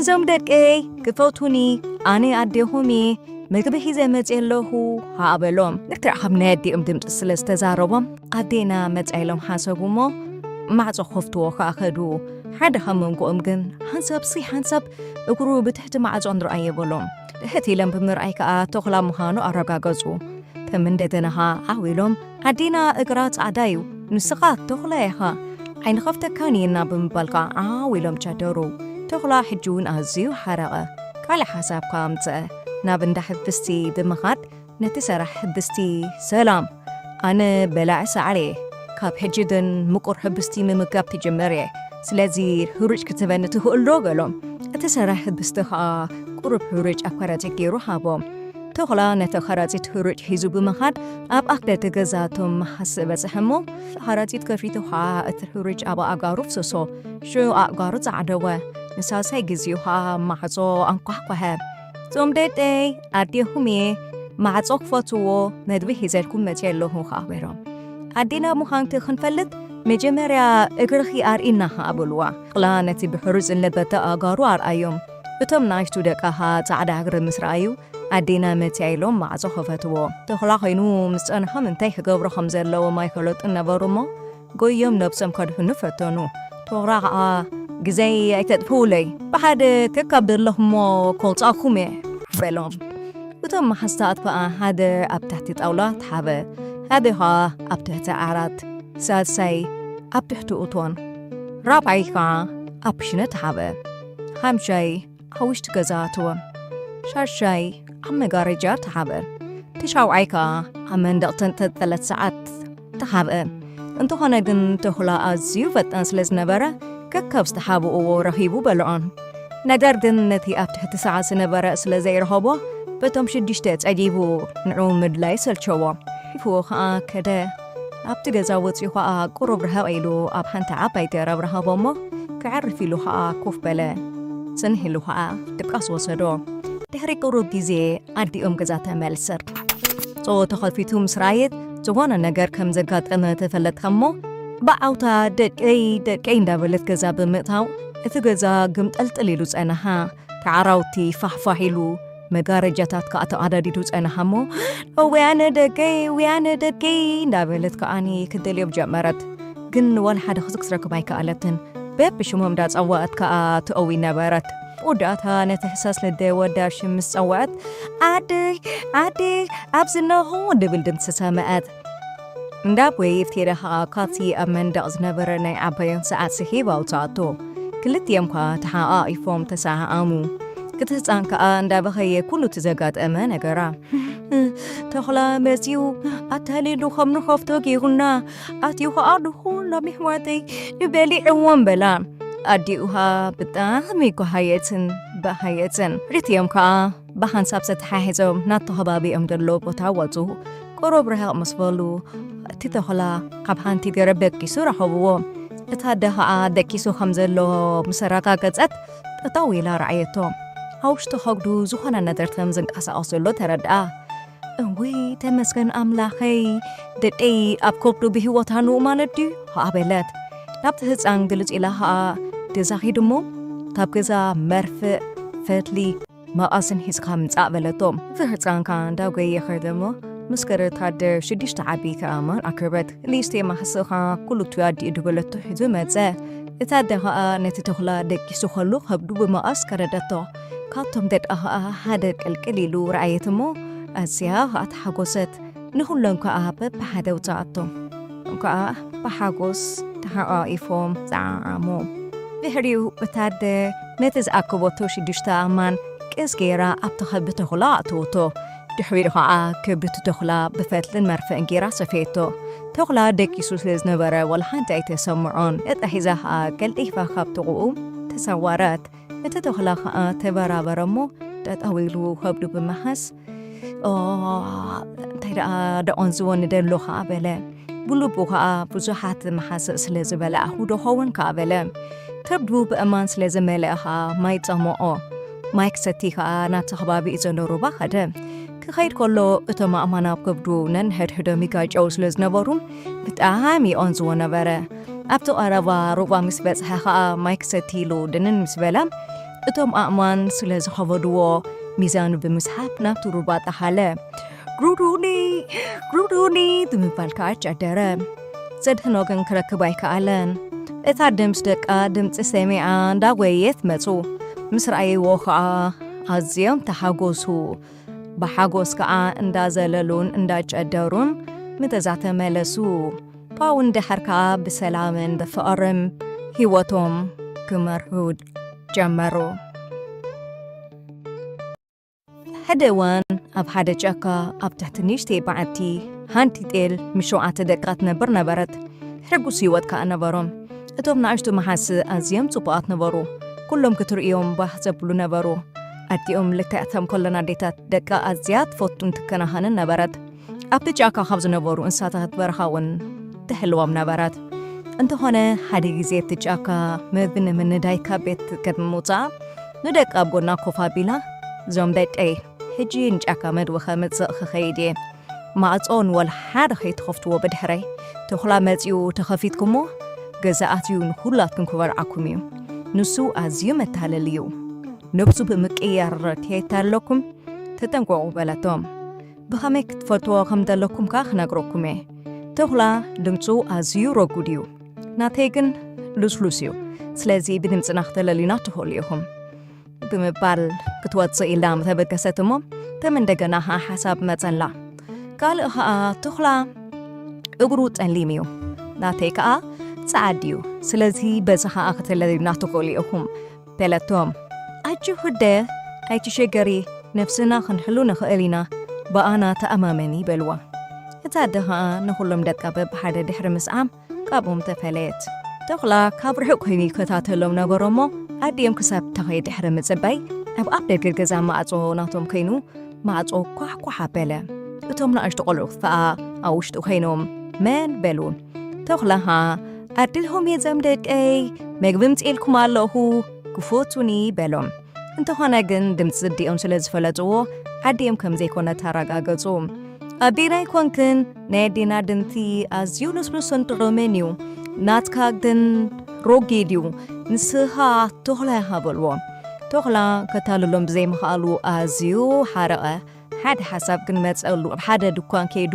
እዞም ደቀይ ክፈቱኒ፣ ኣነ ኣዴኹም እየ፣ መግቢ ሒዘ መጺአ ኣለኹ ኸኣ በሎም። ልክዕ ከም ናይ ኣዲኦም ድምጺ ስለ ዝተዛረቦም ኣዴና መጻ ኢሎም ሓሰቡ እሞ ማዕጾ ክኸፍትዎ ኸኣ ከዱ። ሓደ ካብ መንጎኦም ግን ሓንሳብ ሲ ሓንሳብ እግሩ ብትሕቲ ማዕጾ ንርኣዮ በሎም። ትሕት ኢሎም ብምርኣይ ከኣ ተኹላ ምዃኑ ኣረጋገጹ። ከም እንደገና ኸኣ ዓው ኢሎም ኣዴና እግራ ጻዕዳ እዩ፣ ንስኻ ተኹላ ኢኻ፣ ኣይንኸፍተካን ኢና ብምባል ከኣ ዓው ኢሎም ጨደሩ። ተኹላ ሕጂ እውን ኣዝዩ ሓረቐ። ካልእ ሓሳብ ከኣ ኣምጸአ። ናብ እንዳ ሕብስቲ ብምኻድ ነቲ ሰራሕ ሕብስቲ፣ "ሰላም፣ ኣነ በላዒ ሳዕሪ እየ። ካብ ሕጂ ግን ምቁር ሕብስቲ ምምጋብ ክጅምር እየ። ስለዚ ህሩጭ ክትህበኒ ትኽእል ዶ?" በሎም። እቲ ሰራሕ ሕብስቲ ኸኣ ቁሩብ ህሩጭ ኣብ ከረጢት ገይሩ ሃቦም። ተኹላ ነቲ ከረጺት ህሩጭ ሒዙ ብምኻድ ኣብ ኣፍ ደገ ገዛ እቶም መሓስ በጽሐ እሞ፣ ከረጺት ከፊቱ ኸኣ እቲ ህሩጭ ኣብ ኣእጋሩ ፍሰሶ። ሽዑ ኣእጋሩ ጸዓደወ። ንሳልሳይ ግዜኡ ኸኣ ማዕጾ ኣንኳሕኳሐ። "እዞም ደደይ ኣዴኹም እየ፣ ማዕጾ ክፈትዎ መግቢ ሒዘልኩም መጺአ ኣለኹ" ኸኣ በሎም። ኣዴና ምዃንኪ ክንፈልጥ መጀመርያ እግርኺ ኣርእይና ኸኣ በልዋ። ተኹላ ነቲ ብሕሩጭ ዝለበጠ ኣእጋሩ ኣርኣዮም። እቶም ንኣሽቱ ደቃ ኸኣ ጻዕዳ እግሪ ምስ ረኣዩ፣ ኣዴና መጺኣ ኢሎም ማዕጾ ከፈትዎ። ተኹላ ኾይኑ ምስ ጸንሖም እንታይ ክገብሩ ከም ዘለዎም ኣይፈለጡን ነበሩ እሞ፣ ጎዮም ነብሶም ከድሕኑ ፈተኑ። ተኹላ ኸኣ፣ "ግዜይ ኣይተጥፍኡለይ፣ ብሓደ ከካብ ዘለኹሞ ከውጻእኩም እየ" በሎም። እቶም መሓዝታት ከኣ ሓደ ኣብ ትሕቲ ጣውላ ተሓበ፣ ሓደ ኸኣ ኣብ ትሕቲ ዓራት፣ ሳልሳይ ኣብ ትሕቲ እቶን፣ ራብዓይ ከኣ ኣብ ክሽነ ተሓበ፣ ሓምሻይ ኣብ ውሽጢ ገዛ ኣተወ፣ ሻድሻይ ኣብ መጋረጃ ተሓበ፣ ትሻውዓይ ከኣ ኣብ መንደቕ ተንጠልጠለት ሰዓት ተሓብአ። እንተኾነ ግን ተኹላ ኣዝዩ ፈጣን ስለ ዝነበረ፣ ከካብ ዝተሓብእዎ ረኺቡ በልዖን። ነገር ግን ነቲ ኣብ ትሕቲ ሰዓት ዝነበረ ስለ ዘይረኸቦ፣ በቶም ሽዱሽተ ጸጊቡ ንዕኡ ምድላይ ሰልቸዎ። ሒፍዎ ኸኣ ከደ። ኣብቲ ገዛ ወጺኡ ኸኣ ቁሩብ ርሕቕ ኢሉ ኣብ ሓንቲ ዓባይ ገረብ ረኸቦ እሞ፣ ክዕርፍ ኢሉ ኸኣ ኮፍ በለ። ጽንሕ ኢሉ ኸኣ ድቃስ ወሰዶ። ድሕሪ ቁሩብ ግዜ ኣዲኦም ገዛ ተመልሰት። ጾ ተኸፊቱ ምስ ረኣየት፣ ዝኾነ ነገር ከም ዘጋጠመ ተፈለጥካ እሞ፣ ብዓውታ "ደቀይ፣ ደቀይ" እንዳበለት ገዛ ብምእታው፣ እቲ ገዛ ግምጠልጥል ኢሉ ጸንሓ። ተዓራውቲ ፋሕፋሕ ኢሉ፣ መጋረጃታት ከኣ ተቐዳዲዱ ጸንሓ እሞ፣ "ወያነ ደቀይ፣ ወያነ ደቀይ" እንዳበለት ከኣኒ ክትደልዮም ጀመረት። ግን ወላ ሓደ ክስክ ክትረክብ ኣይከኣለትን። በብሽሞም እንዳጸዋዐት ከኣ ትእዊ ነበረት። ብወዳእታ ነቲ ሕሳስ ልደ ወዳ ሽም ምስ ጸውዐት፣ "ዓደይ፣ ዓደይ፣ ኣብዚ ኣለኹ" ድብል ድምጺ ሰምዐት። እንዳ ጐየየት ከይዳ ከኣ ካብቲ ኣብ መንደቕ ዝነበረ ናይ ዓባዮም ሰዓት ስሒባ ኣውጽኣቶ። ክልቲኦም ከኣ ተሓቋቒፎም ተሰዓዓሙ። እቲ ህጻን ከኣ እንዳበኸየ ኩሉ እቲ ዘጋጠመ ነገራ። "ተኹላ መጺኡ ኣታሊሉ ከም ንኸፍቶ ጌሩና፣ ኣትዩ ከኣ ንኹሎም ኣሕዋተይ በሊዕዎም" በላ። ኣዲኡ ከኣ ብጣዕሚ ጓሃየትን በሃየትን። ክልቲኦም ከኣ ብሓንሳብ ተተሓሒዞም ናብቲ ከባቢኦም ዘሎ ቦታ ወጹ። ቁሩብ ርሕቕ ምስ በሉ፣ እቲ ተኹላ ካብ ሓንቲ ገረብ ደቂሱ ረኸብዎ። እታ ኣደ ኸኣ ደቂሱ ከም ዘሎ ምስ ኣረጋገጸት፣ ጠጠው ኢላ ረኣየቶ። ኣብ ውሽጢ ከብዱ ዝኾነ ነገር ከም ዝንቀሳቐስ ዘሎ ተረድኣ። "እውይ፣ ተመስገን ኣምላኸይ፣ ደቀይ ኣብ ከብዱ ብህይወት ኣሎ ማለት ድዩ?" ኸኣ በለት። ናብቲ ህጻን ግልጽ ኢላ ኸኣ ገዛ ኺዱ እሞ፣ "ካብ ገዛ መርፍእ፣ ፈትሊ፣ መቐስን ሒዝካ ምጻእ" በለቶ። እቲ ህጻን ከኣ እንዳጎየ ኸደ እሞ፣ ምስ ገረታ ኣደ ሽዱሽተ ዓቢ ከኣማን ኣክበት። "ንእሽተይ ማሕስእ ኸኣ ኩሉ እቲ ኣዲኡ ድበለቶ ሒዙ መጸ።" እታ ኣደ ኸኣ ነቲ ተኹላ ደቂሱ ኸሎ ከብዱ ብመቐስ ከረደቶ። ካብቶም ደቃ ኸኣ ሓደ ቅልቅል ኢሉ ረኣየት እሞ፣ ኣዝያ ኸኣ ተሓጎሰት። ንኹሎም ከኣ በብሓደ ኣውጽኣቶም። ከኣ ብሓጎስ ተሓቋቒፎም ጸዓዓሙ። ድሕሪኡ እታ ኣደ ነቲ ዝኣከበቶ ሽዱሽተ ኣእማን ቅስ ገይራ ኣብቲ ከብዲ ተኹላ ኣእተወቶ። ድሕሪኡ ኸኣ ከብዲ እቲ ተኹላ ብፈትልን መርፍእን ገይራ ሰፈየቶ። ተኹላ ደቂሱ ስለ ዝነበረ ዋላ ሓንቲ ኣይተሰምዖን። እጣ ሒዛ ኸኣ ቀልጢፋ ካብ ጥቕኡ ተሰወረት። እቲ ተኹላ ኸኣ ተበራበረ እሞ ጠጠው ኢሉ ከብዱ ብምሓዝ፣ "ኦ፣ እንታይ ደኣ ደቖንዝወኒ ደሎ" ኸኣ በለ። ብልቡ ኸኣ ብዙሓት መሓስእ ስለ ዝበላዕኹ ዶ ኸውን ከኣ በለ። ከብዱ ብእማን ስለ ዝመልአ ኸኣ ማይ ጸመቖ። ማይ ክሰቲ ኸኣ ናብቲ ከባቢ ዘሎ ሩባ ኸደ። ክኸይድ ከሎ እቶም ኣእማን ኣብ ከብዱ ነንሕድሕዶም ይጋጨው ስለ ዝነበሩ ብጣዕሚ ይቖንዝዎ ነበረ። ኣብቲ ቀረባ ሩባ ምስ በጽሐ ኸኣ ማይ ክሰቲ ኢሉ ድንን ምስ በለ፣ እቶም ኣእማን ስለ ዝኸበድዎ፣ ሚዛኑ ብምስሓብ ናብቲ ሩባ ጠሓለ። "ግሩዱኒ፣ ግሩዱኒ" ብምባል ከኣ ጨደረ። ዘድሕኖ ግን ክረክብ ኣይከኣለን። እታ ኣደ ምስ ደቃ ድምጺ ሰሚዓ እንዳጎየየት መጹ። ምስ ረኣይዎ ከኣ ኣዝዮም ተሓጎሱ። ብሓጎስ ከኣ እንዳዘለሉን እንዳጨደሩን ምተዛ ተመለሱ። ካብኡ ንደሓር ከኣ ብሰላምን ብፍቕርን ህይወቶም ክመርሑ ጀመሩ። ሓደ እዋን ኣብ ሓደ ጫካ ኣብ ትሕቲ ንእሽተይ በዓቲ ሓንቲ ጤል ምስ ሸውዓተ ደቃ ትነብር ነበረት። ሕጉስ ህይወት ከኣ ነበሮም። እቶም ንኣሽቱ መሓስእ ኣዝዮም ጽቡቓት ነበሩ። ኩሎም ክትርእዮም ባህ ዘብሉ ነበሩ። ኣዲኦም ልክዕ ከም ኮለን ኣዴታት ደቃ ኣዝያ ትፈቱን ትከናኸንን ነበረት። ኣብቲ ጫካ ካብ ዝነበሩ እንስሳታት በረኻ እውን ትሕልዎም ነበረት። እንተኾነ ሓደ ግዜ እቲ ጫካ መግቢ ንምንዳይ ካብ ቤት ቅድሚ ምውፃኣ ንደቃ ኣብ ጎና ኮፍ ኣቢላ፣ "እዞም ደቀይ፣ ሕጂ ንጫካ መግቢ ከምፅእ ክኸይድ እየ። ማዕጾ ንወላ ሓደ ከይትኸፍትዎ ብድሕረይ። ተኹላ መጺኡ ተኸፊትኩሞ፣ ገዛ ኣትዩ ንኹላትኩም ክበልዓኩም እዩ። ንሱ ኣዝዩ መታለሊ እዩ። ነብሱ ብምቅያር ከየታለለኩም ተጠንቀቑ" በለቶም። ብኸመይ ክትፈልጥዎ ከም ዘለኩም ከኣ ክነግረኩም እየ። ተኹላ ድምጹ ኣዝዩ ረጉድ እዩ። ናተይ ግን ልስሉስ እዩ። ስለዚ ብድምጽና ክተለልዩና ትኽእሉ ኢኹም። ብምባል ክትወጽእ ኢላ ምተበገሰት እሞ፣ ከም እንደገና ኸዓ ሓሳብ መጸላ። ካልእ ኸዓ ተኹላ እግሩ ጸሊም እዩ፣ ናተይ ከኣ ጸዓድ እዩ። ስለዚ በዚ ኸዓ ክትለዩና ትኽእሉ ኢኹም በለቶም። ኣጆኹ ኣደ፣ ኣይትሸገሪ፣ ነፍስና ክንሕሉ ንኽእል ኢና፣ ብኣና ተኣማመኒ በልዋ። እታ ኣደ ኸዓ ንኹሎም ደቃ በብሓደ ድሕሪ ምስዓም ካብኦም ተፈለየት። ተኹላ ካብ ርሑቕ ኮይኑ ይከታተሎም ነበረ እሞ፣ ኣዲኦም ክሳብ ተኸየ ድሕሪ ምጽባይ፣ ኣብ ኣፍ ደገ ገዛ ማዕጾ ናቶም ከይኑ ማዕጾ ኳሕኳሕ ኣበለ። እቶም ንኣሽቱ ቆልዑ ከኣ ኣብ ውሽጡ ኮይኖም መን በሉ። ተኹላ ኸኣ፣ "ኣድልኹም እየ ዘም ደቀይ፣ መግቢ ምጽኤልኩም ኣለኹ፣ ክፈቱኒ" በሎም። እንተኾነ ግን ድምጺ ኣዲኦም ስለ ዝፈለጥዎ፣ ኣዲኦም ከም ዘይኮነት ኣረጋገጹ። "ኣዴና ኣይኮንክን፣ ናይ ኣዴና ድምጺ ኣዝዩ ልስሉስን ጥዑምን እዩ፣ ናትካ ግን ሮጊድ እዩ፣ ንስኻ ተኹላ ኢኻ" በልዎ። ተኹላ ከታልሎም ብዘይምኽኣሉ ኣዝዩ ሓረቐ። ሓደ ሓሳብ ግን መጸሉ። ኣብ ሓደ ድኳን ከይዱ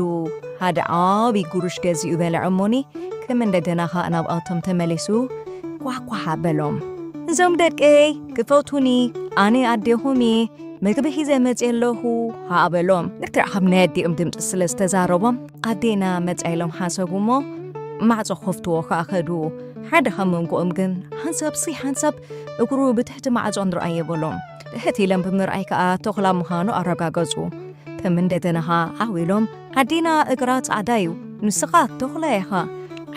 ሓደ ዓቢ ጉሩሽ ገዚኡ በልዐ እሞኒ፣ ከም እንደገና ኸኣ ናብኣቶም ተመሊሱ ኳሕኳሕ ኣበሎም። "እዞም ደቀይ ክፈቱኒ፣ ኣነ ኣዴኹም እየ፣ መግቢ ሒዘ መጺአ ኣለኹ" ኸኣ በሎም። ልክዕ ከም ናይ ኣዲኦም ድምጺ ስለ ዝተዛረቦም፣ ኣዴና መጻ ኢሎም ሓሰቡ እሞ፣ ማዕጾ ክኸፍትዎ ከኣ ከዱ። ሓደ ካብ መንጎኦም ግን፣ "ሓንሳብ ሲ ሓንሳብ እግሩ ብትሕቲ ማዕጾ ንርኣዮ" በሎም። ትሕት ኢሎም ብምርኣይ ከኣ ተኹላ ምዃኑ ኣረጋገጹ። ከም እንደገና ኸኣ ዓው ኢሎም፣ "ኣዴና እግራ ጻዕዳ እዩ፣ ንስኻ ተኹላ ኢኻ፣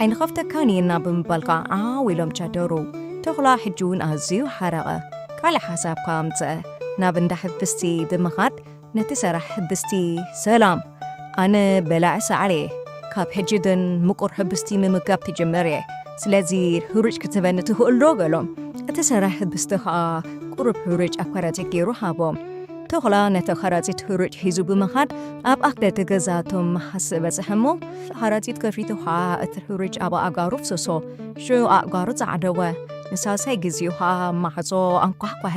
ኣይንኸፍተካን ኢና" ብምባል ከኣ ዓው ኢሎም ጨደሩ። ተኹላ ሕጂ እውን ኣዝዩ ሓረቐ። ካልእ ሓሳብ ከኣ ኣምጽአ። ናብ እንዳ ሕብስቲ ብምኻድ ነቲ ሰራሕ ሕብስቲ፣ "ሰላም፣ ኣነ በላዒ ሳዕሪ እየ። ካብ ሕጂ ግን ምቁር ሕብስቲ ምምጋብ ክጅምር እየ። ስለዚ ህሩጭ ክትበኒ ትኽእል ዶ?" በሎም። እቲ ሰራሕ ሕብስቲ ኸኣ ቁሩብ ህሩጭ ኣብ ከረጺት ገይሩ ሃቦም። ተኹላ ነቲ ከረጺት ህሩጭ ሒዙ ብምኻድ ኣብ ኣፍ ደገ ገዛቶም ክሓስእ በጽሐ እሞ፣ ከረጺት ከፊቱ ኸኣ እቲ ህሩጭ ኣብ ኣእጋሩ ፍሰሶ። ሽዑ ኣእጋሩ ጸዓደወ። ንሳልሳይ ግዜኡ ኸኣ ማዕጾ ኣንኳሕኳሐ።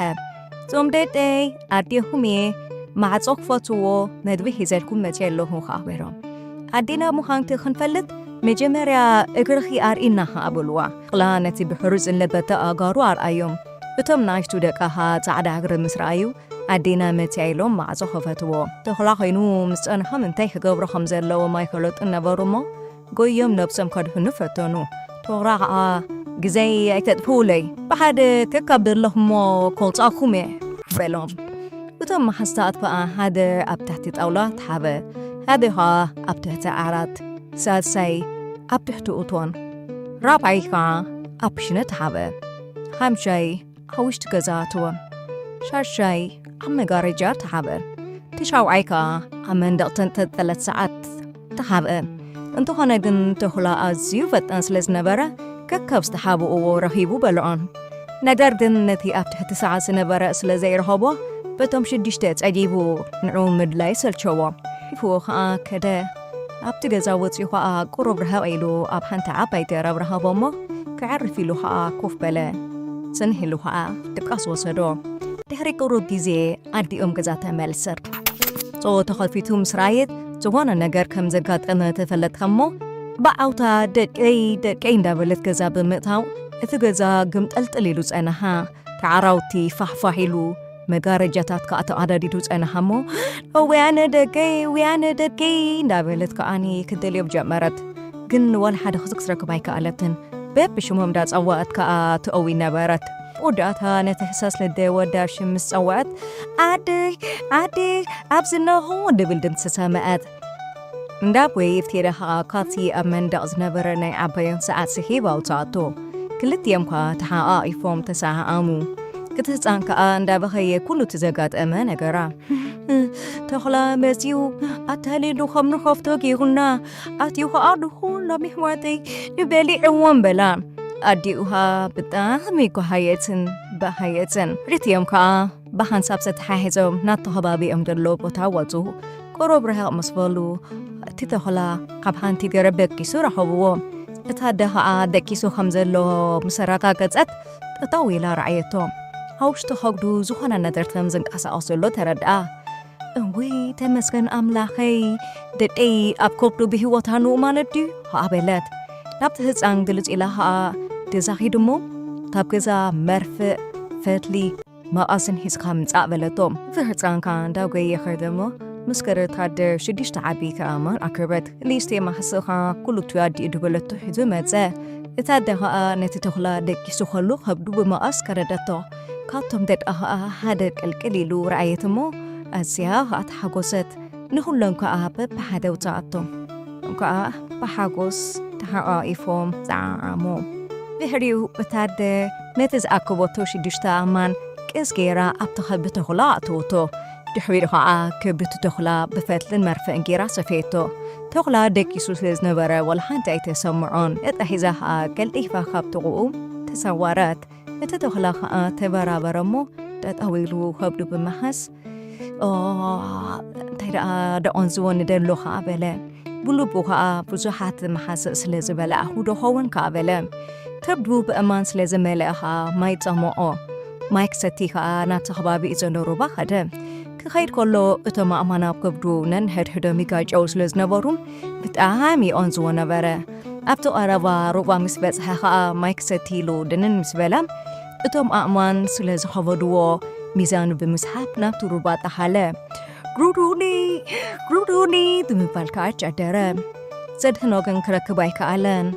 "እዞም ደቀይ፣ ኣዴኹም እየ፣ ማዕጾ ክፈትዎ፣ መግቢ ሒዘልኩም መጺአ ኣለኹ" ኸኣ በሎም። ኣዴና ምዃንኪ ክንፈልጥ መጀመርያ እግርኺ ኣርእይና ኸኣ በልዋ። ተኹላ ነቲ ብሕሩጭ ዝለበጠ ኣእጋሩ ኣርኣዮም። እቶም ንኣሽቱ ደቃ ኸኣ ጻዕዳ እግሪ ምስ ረኣዩ፣ ኣዴና መጺኣ ኢሎም ማዕጾ ከፈትዎ። ተኹላ ኮይኑ ምስ ጸንሖም እንታይ ክገብሩ ከም ዘለዎም ኣይፈለጡን ነበሩ እሞ፣ ጎዮም ነብሶም ከድሕኑ ፈተኑ። ተኹላ ኸኣ፣ "ግዜይ ኣይተጥፍኡለይ፣ ብሓደ ከካብ ዘለኹሞ ከውጻእኩም እየ" በሎም። እቶም መሓዝታት ከኣ ሓደ ኣብ ታሕቲ ጣውላ ተሓበ፣ ሓደ ኸኣ ኣብ ትሕቲ ዓራት፣ ሳልሳይ ኣብ ትሕቲ እቶን፣ ራብዓይ ኸኣ ኣብ ክሽነ ተሓበ፣ ሓምሻይ ኣብ ውሽጢ ገዛ ኣተወ፣ ሻሻይ ኣብ መጋረጃ ተሓበ፣ ትሻውዓይ ከኣ ኣብ መንደቕ ተንጠልጠለት ሰዓት ተሓብአ። እንተኾነ ግን ተኹላ ኣዝዩ ፈጣን ስለ ዝነበረ፣ ከካብ ዝተሓብእዎ ረኺቡ በልዖን። ነገር ግን ነቲ ኣብ ትሕቲ ሰዓት ዝነበረ ስለ ዘይረኸቦ፣ በቶም ሽዱሽተ ጸጊቡ ንዕኡ ምድላይ ሰልቸዎ። ሒፍዎ ኸኣ ከደ። ኣብቲ ገዛ ወጺኡ ኸኣ ቁሩብ ርሕቕ ኢሉ ኣብ ሓንቲ ዓባይ ገረብ ረኸቦ እሞ፣ ክዕርፍ ኢሉ ኸኣ ኮፍ በለ። ጽንሕ ኢሉ ኸኣ ድቃስ ወሰዶ። ድሕሪ ቁሩብ ግዜ ኣዲኦም ገዛ ተመልሰት። ጾ ተኸፊቱ ምስ ረኣየት፣ ዝኾነ ነገር ከም ዘጋጠመ ተፈለጥካ እሞ፣ ብዓውታ "ደቀይ፣ ደቀይ" እንዳበለት ገዛ ብምእታው፣ እቲ ገዛ ግምጠልጥል ኢሉ ጸነሓ። ተዓራውቲ ፋሕፋሕ ኢሉ፣ መጋረጃታት ከኣ ተቐዳዲዱ ጸነሓ እሞ፣ "ወያነ ደቀይ፣ ወያነ ደቀይ" እንዳበለት ከኣኒ ክትደልዮም ጀመረት። ግን ወላ ሓደ ክስክስ ረክባ ኣይከኣለትን። በብሽሞም እንዳጸወዐት ከኣ ትእዊ ነበረት። ወዳእታ ነቲ ህሳስ ልደ ወዳ ሽም ምስ ጸወዐት፣ "ዓደይ፣ ዓደይ፣ ኣብዚ ኣለኹ" ድብል ድምጺ ሰምዐት። እንዳ ዌይቭ ቴዳ ከኣ ካብቲ ኣብ መንደቕ ዝነበረ ናይ ዓባዮም ሰዓት ስሒብ ኣውጽኣቶ። ክልቲኦም ከኣ ተሓቓቒፎም ተሰዓዓሙ። እቲ ህፃን ከዓ እንዳበኸየ ኩሉ እቲ ዘጋጠመ ነገራ። ተኽላ መፂኡ ኣታሊሉ ከም ንኸፍቶ ገይሩና ኣትዩ ከዓ ንኹሎም ኣሕዋተይ በሊዕዎም በላ። ኣዲኡ ከዓ ብጣዕሚ ጓሃየትን በሃየትን ርትዮም ከዓ ብሓንሳብ ተተሓሒዞም ናብቲ ከባቢኦም ዘሎ ቦታ ወፁ። ቁሩብ ርሕቕ ምስ በሉ እቲ ተኽላ ኣብ ሓንቲ ገረብ ደቂሱ ረኸብዎ። እታ ኣደ ከዓ ደቂሱ ከም ዘሎ ምስ ኣረጋገፀት ጠጠው ኢላ ረኣየቶ። ኣብ ውሽጢ ከብዱ ዝኾነ ነገር ከም ዝንቀሳቐስ ዘሎ ተረድኣ። እውይ ተመስገን ኣምላኸይ፣ ደቀይ ኣብ ከብዱ ብህይወት ኣንኡ ማለት ድዩ? ከዓ በለት። ናብቲ ህፃን ግልፅ ኢላ ከዓ ገዛ ኺድ እሞ ካብ ገዛ መርፍእ፣ ፈትሊ፣ መቐስን ሒዝካ ምፃእ በለቶ። እቲ ህፃን ከዓ እንዳጎየ ኸደ እሞ ምስ ከረታ ኣደ ሽዱሽተ ዓቢ ከኣማን ኣክርበት። ንእሽተይ ማሕስእ ከዓ ኩሉ እቲ ኣዲኡ ድበለቶ ሒዙ መፀ። እታ ኣደ ከዓ ነቲ ተኹላ ደቂሱ ከሎ ከብዱ ብመቐስ ከረደቶ። ካብቶም ደቃ ከዓ ሓደ ቅልቅል ኢሉ ረኣየት እሞ ኣዝያ ከዓ ተሓጎሰት። ንኹሎም ከዓ በብሓደ ውፅኣቶም። ከዓ ብሓጎስ ተሓቋቒፎም ጸዓዓሙ። ድሕሪኡ እታ ኣደ ነቲ ዝኣከበቶ ሽዱሽተ ኣእማን ቅስ ገይራ ኣብቲ ከብዲ ተኹላ ኣእተወቶ። ድሕሪኡ ከዓ ከብዲ እቲ ተኹላ ብፈትልን መርፍእን ገይራ ሰፈየቶ። ተኹላ ደቂሱ ስለ ዝነበረ ዋላ ሓንቲ ኣይተሰምዖን። እጣ ሒዛ ከዓ ቀልጢፋ ካብ ጥቕኡ ተሰወረት። እቲ ተኹላ ከዓ ተበራበረ እሞ ጠጠው ኢሉ ከብዱ ብምሓዝ፣ "ኦ፣ እንታይ ደኣ ደቖን ዝወኒ ደሎ" ከዓ በለ። ብልቡ ከዓ ብዙሓት መሓስእ ስለ ዝበልዐ፣ "ኣሁ ዶ ኸውን?" ከዓ በለ። ከብዱ ብእማን ስለ ዝመልአ ከዓ ማይ ጸምኦ። ማይ ክሰቲ ከዓ ናብቲ ከባቢ ዘሎ ሩባ ኸደ። ክኸይድ ከሎ እቶም ኣእማን ኣብ ከብዱ ነንሕድሕዶም ይጋጨው ስለ ዝነበሩ ብጣዕሚ ይቐንዝዎ ነበረ። ኣብቲ ቀረባ ሩባ ምስ በጽሐ ኸኣ ማይ ክሰቲ ኢሉ ድንን ምስ በለ፣ እቶም ኣእማን ስለ ዝኸበድዎ፣ ሚዛኑ ብምስሓብ ናብቲ ሩባ ጠሓለ። "ግሩዱኒ! ግሩዱኒ!" ብምባል ከኣ ጨደረ። ዘድሕኖ ግን ክረክብ ኣይከኣለን።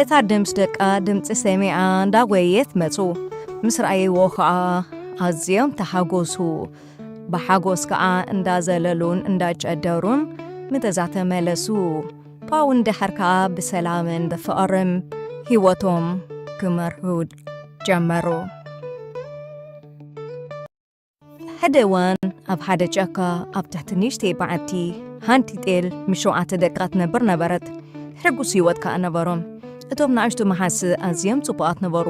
እታ ኣደ ምስ ደቃ ድምጺ ሰሚዓ እንዳጎየየት መጹ። ምስ ረኣይዎ ከኣ ኣዝዮም ተሓጎሱ። ብሓጎስ ከኣ እንዳዘለሉን እንዳጨደሩን ምተዛ ተመለሱ። ብኣውን ደሓር ከኣ ብሰላምን ብፍቕርን ህይወቶም ክመርሑ ጀመሩ። ሓደ እዋን ኣብ ሓደ ጫካ ኣብ ትሕቲ ንእሽተይ በዓቲ ሓንቲ ጤል ምስ ሸውዓተ ደቃ ትነብር ነበረት። ሕጉስ ህይወት ከኣ ነበሮም። እቶም ንኣሽቱ መሓስእ ኣዝዮም ጽቡቓት ነበሩ።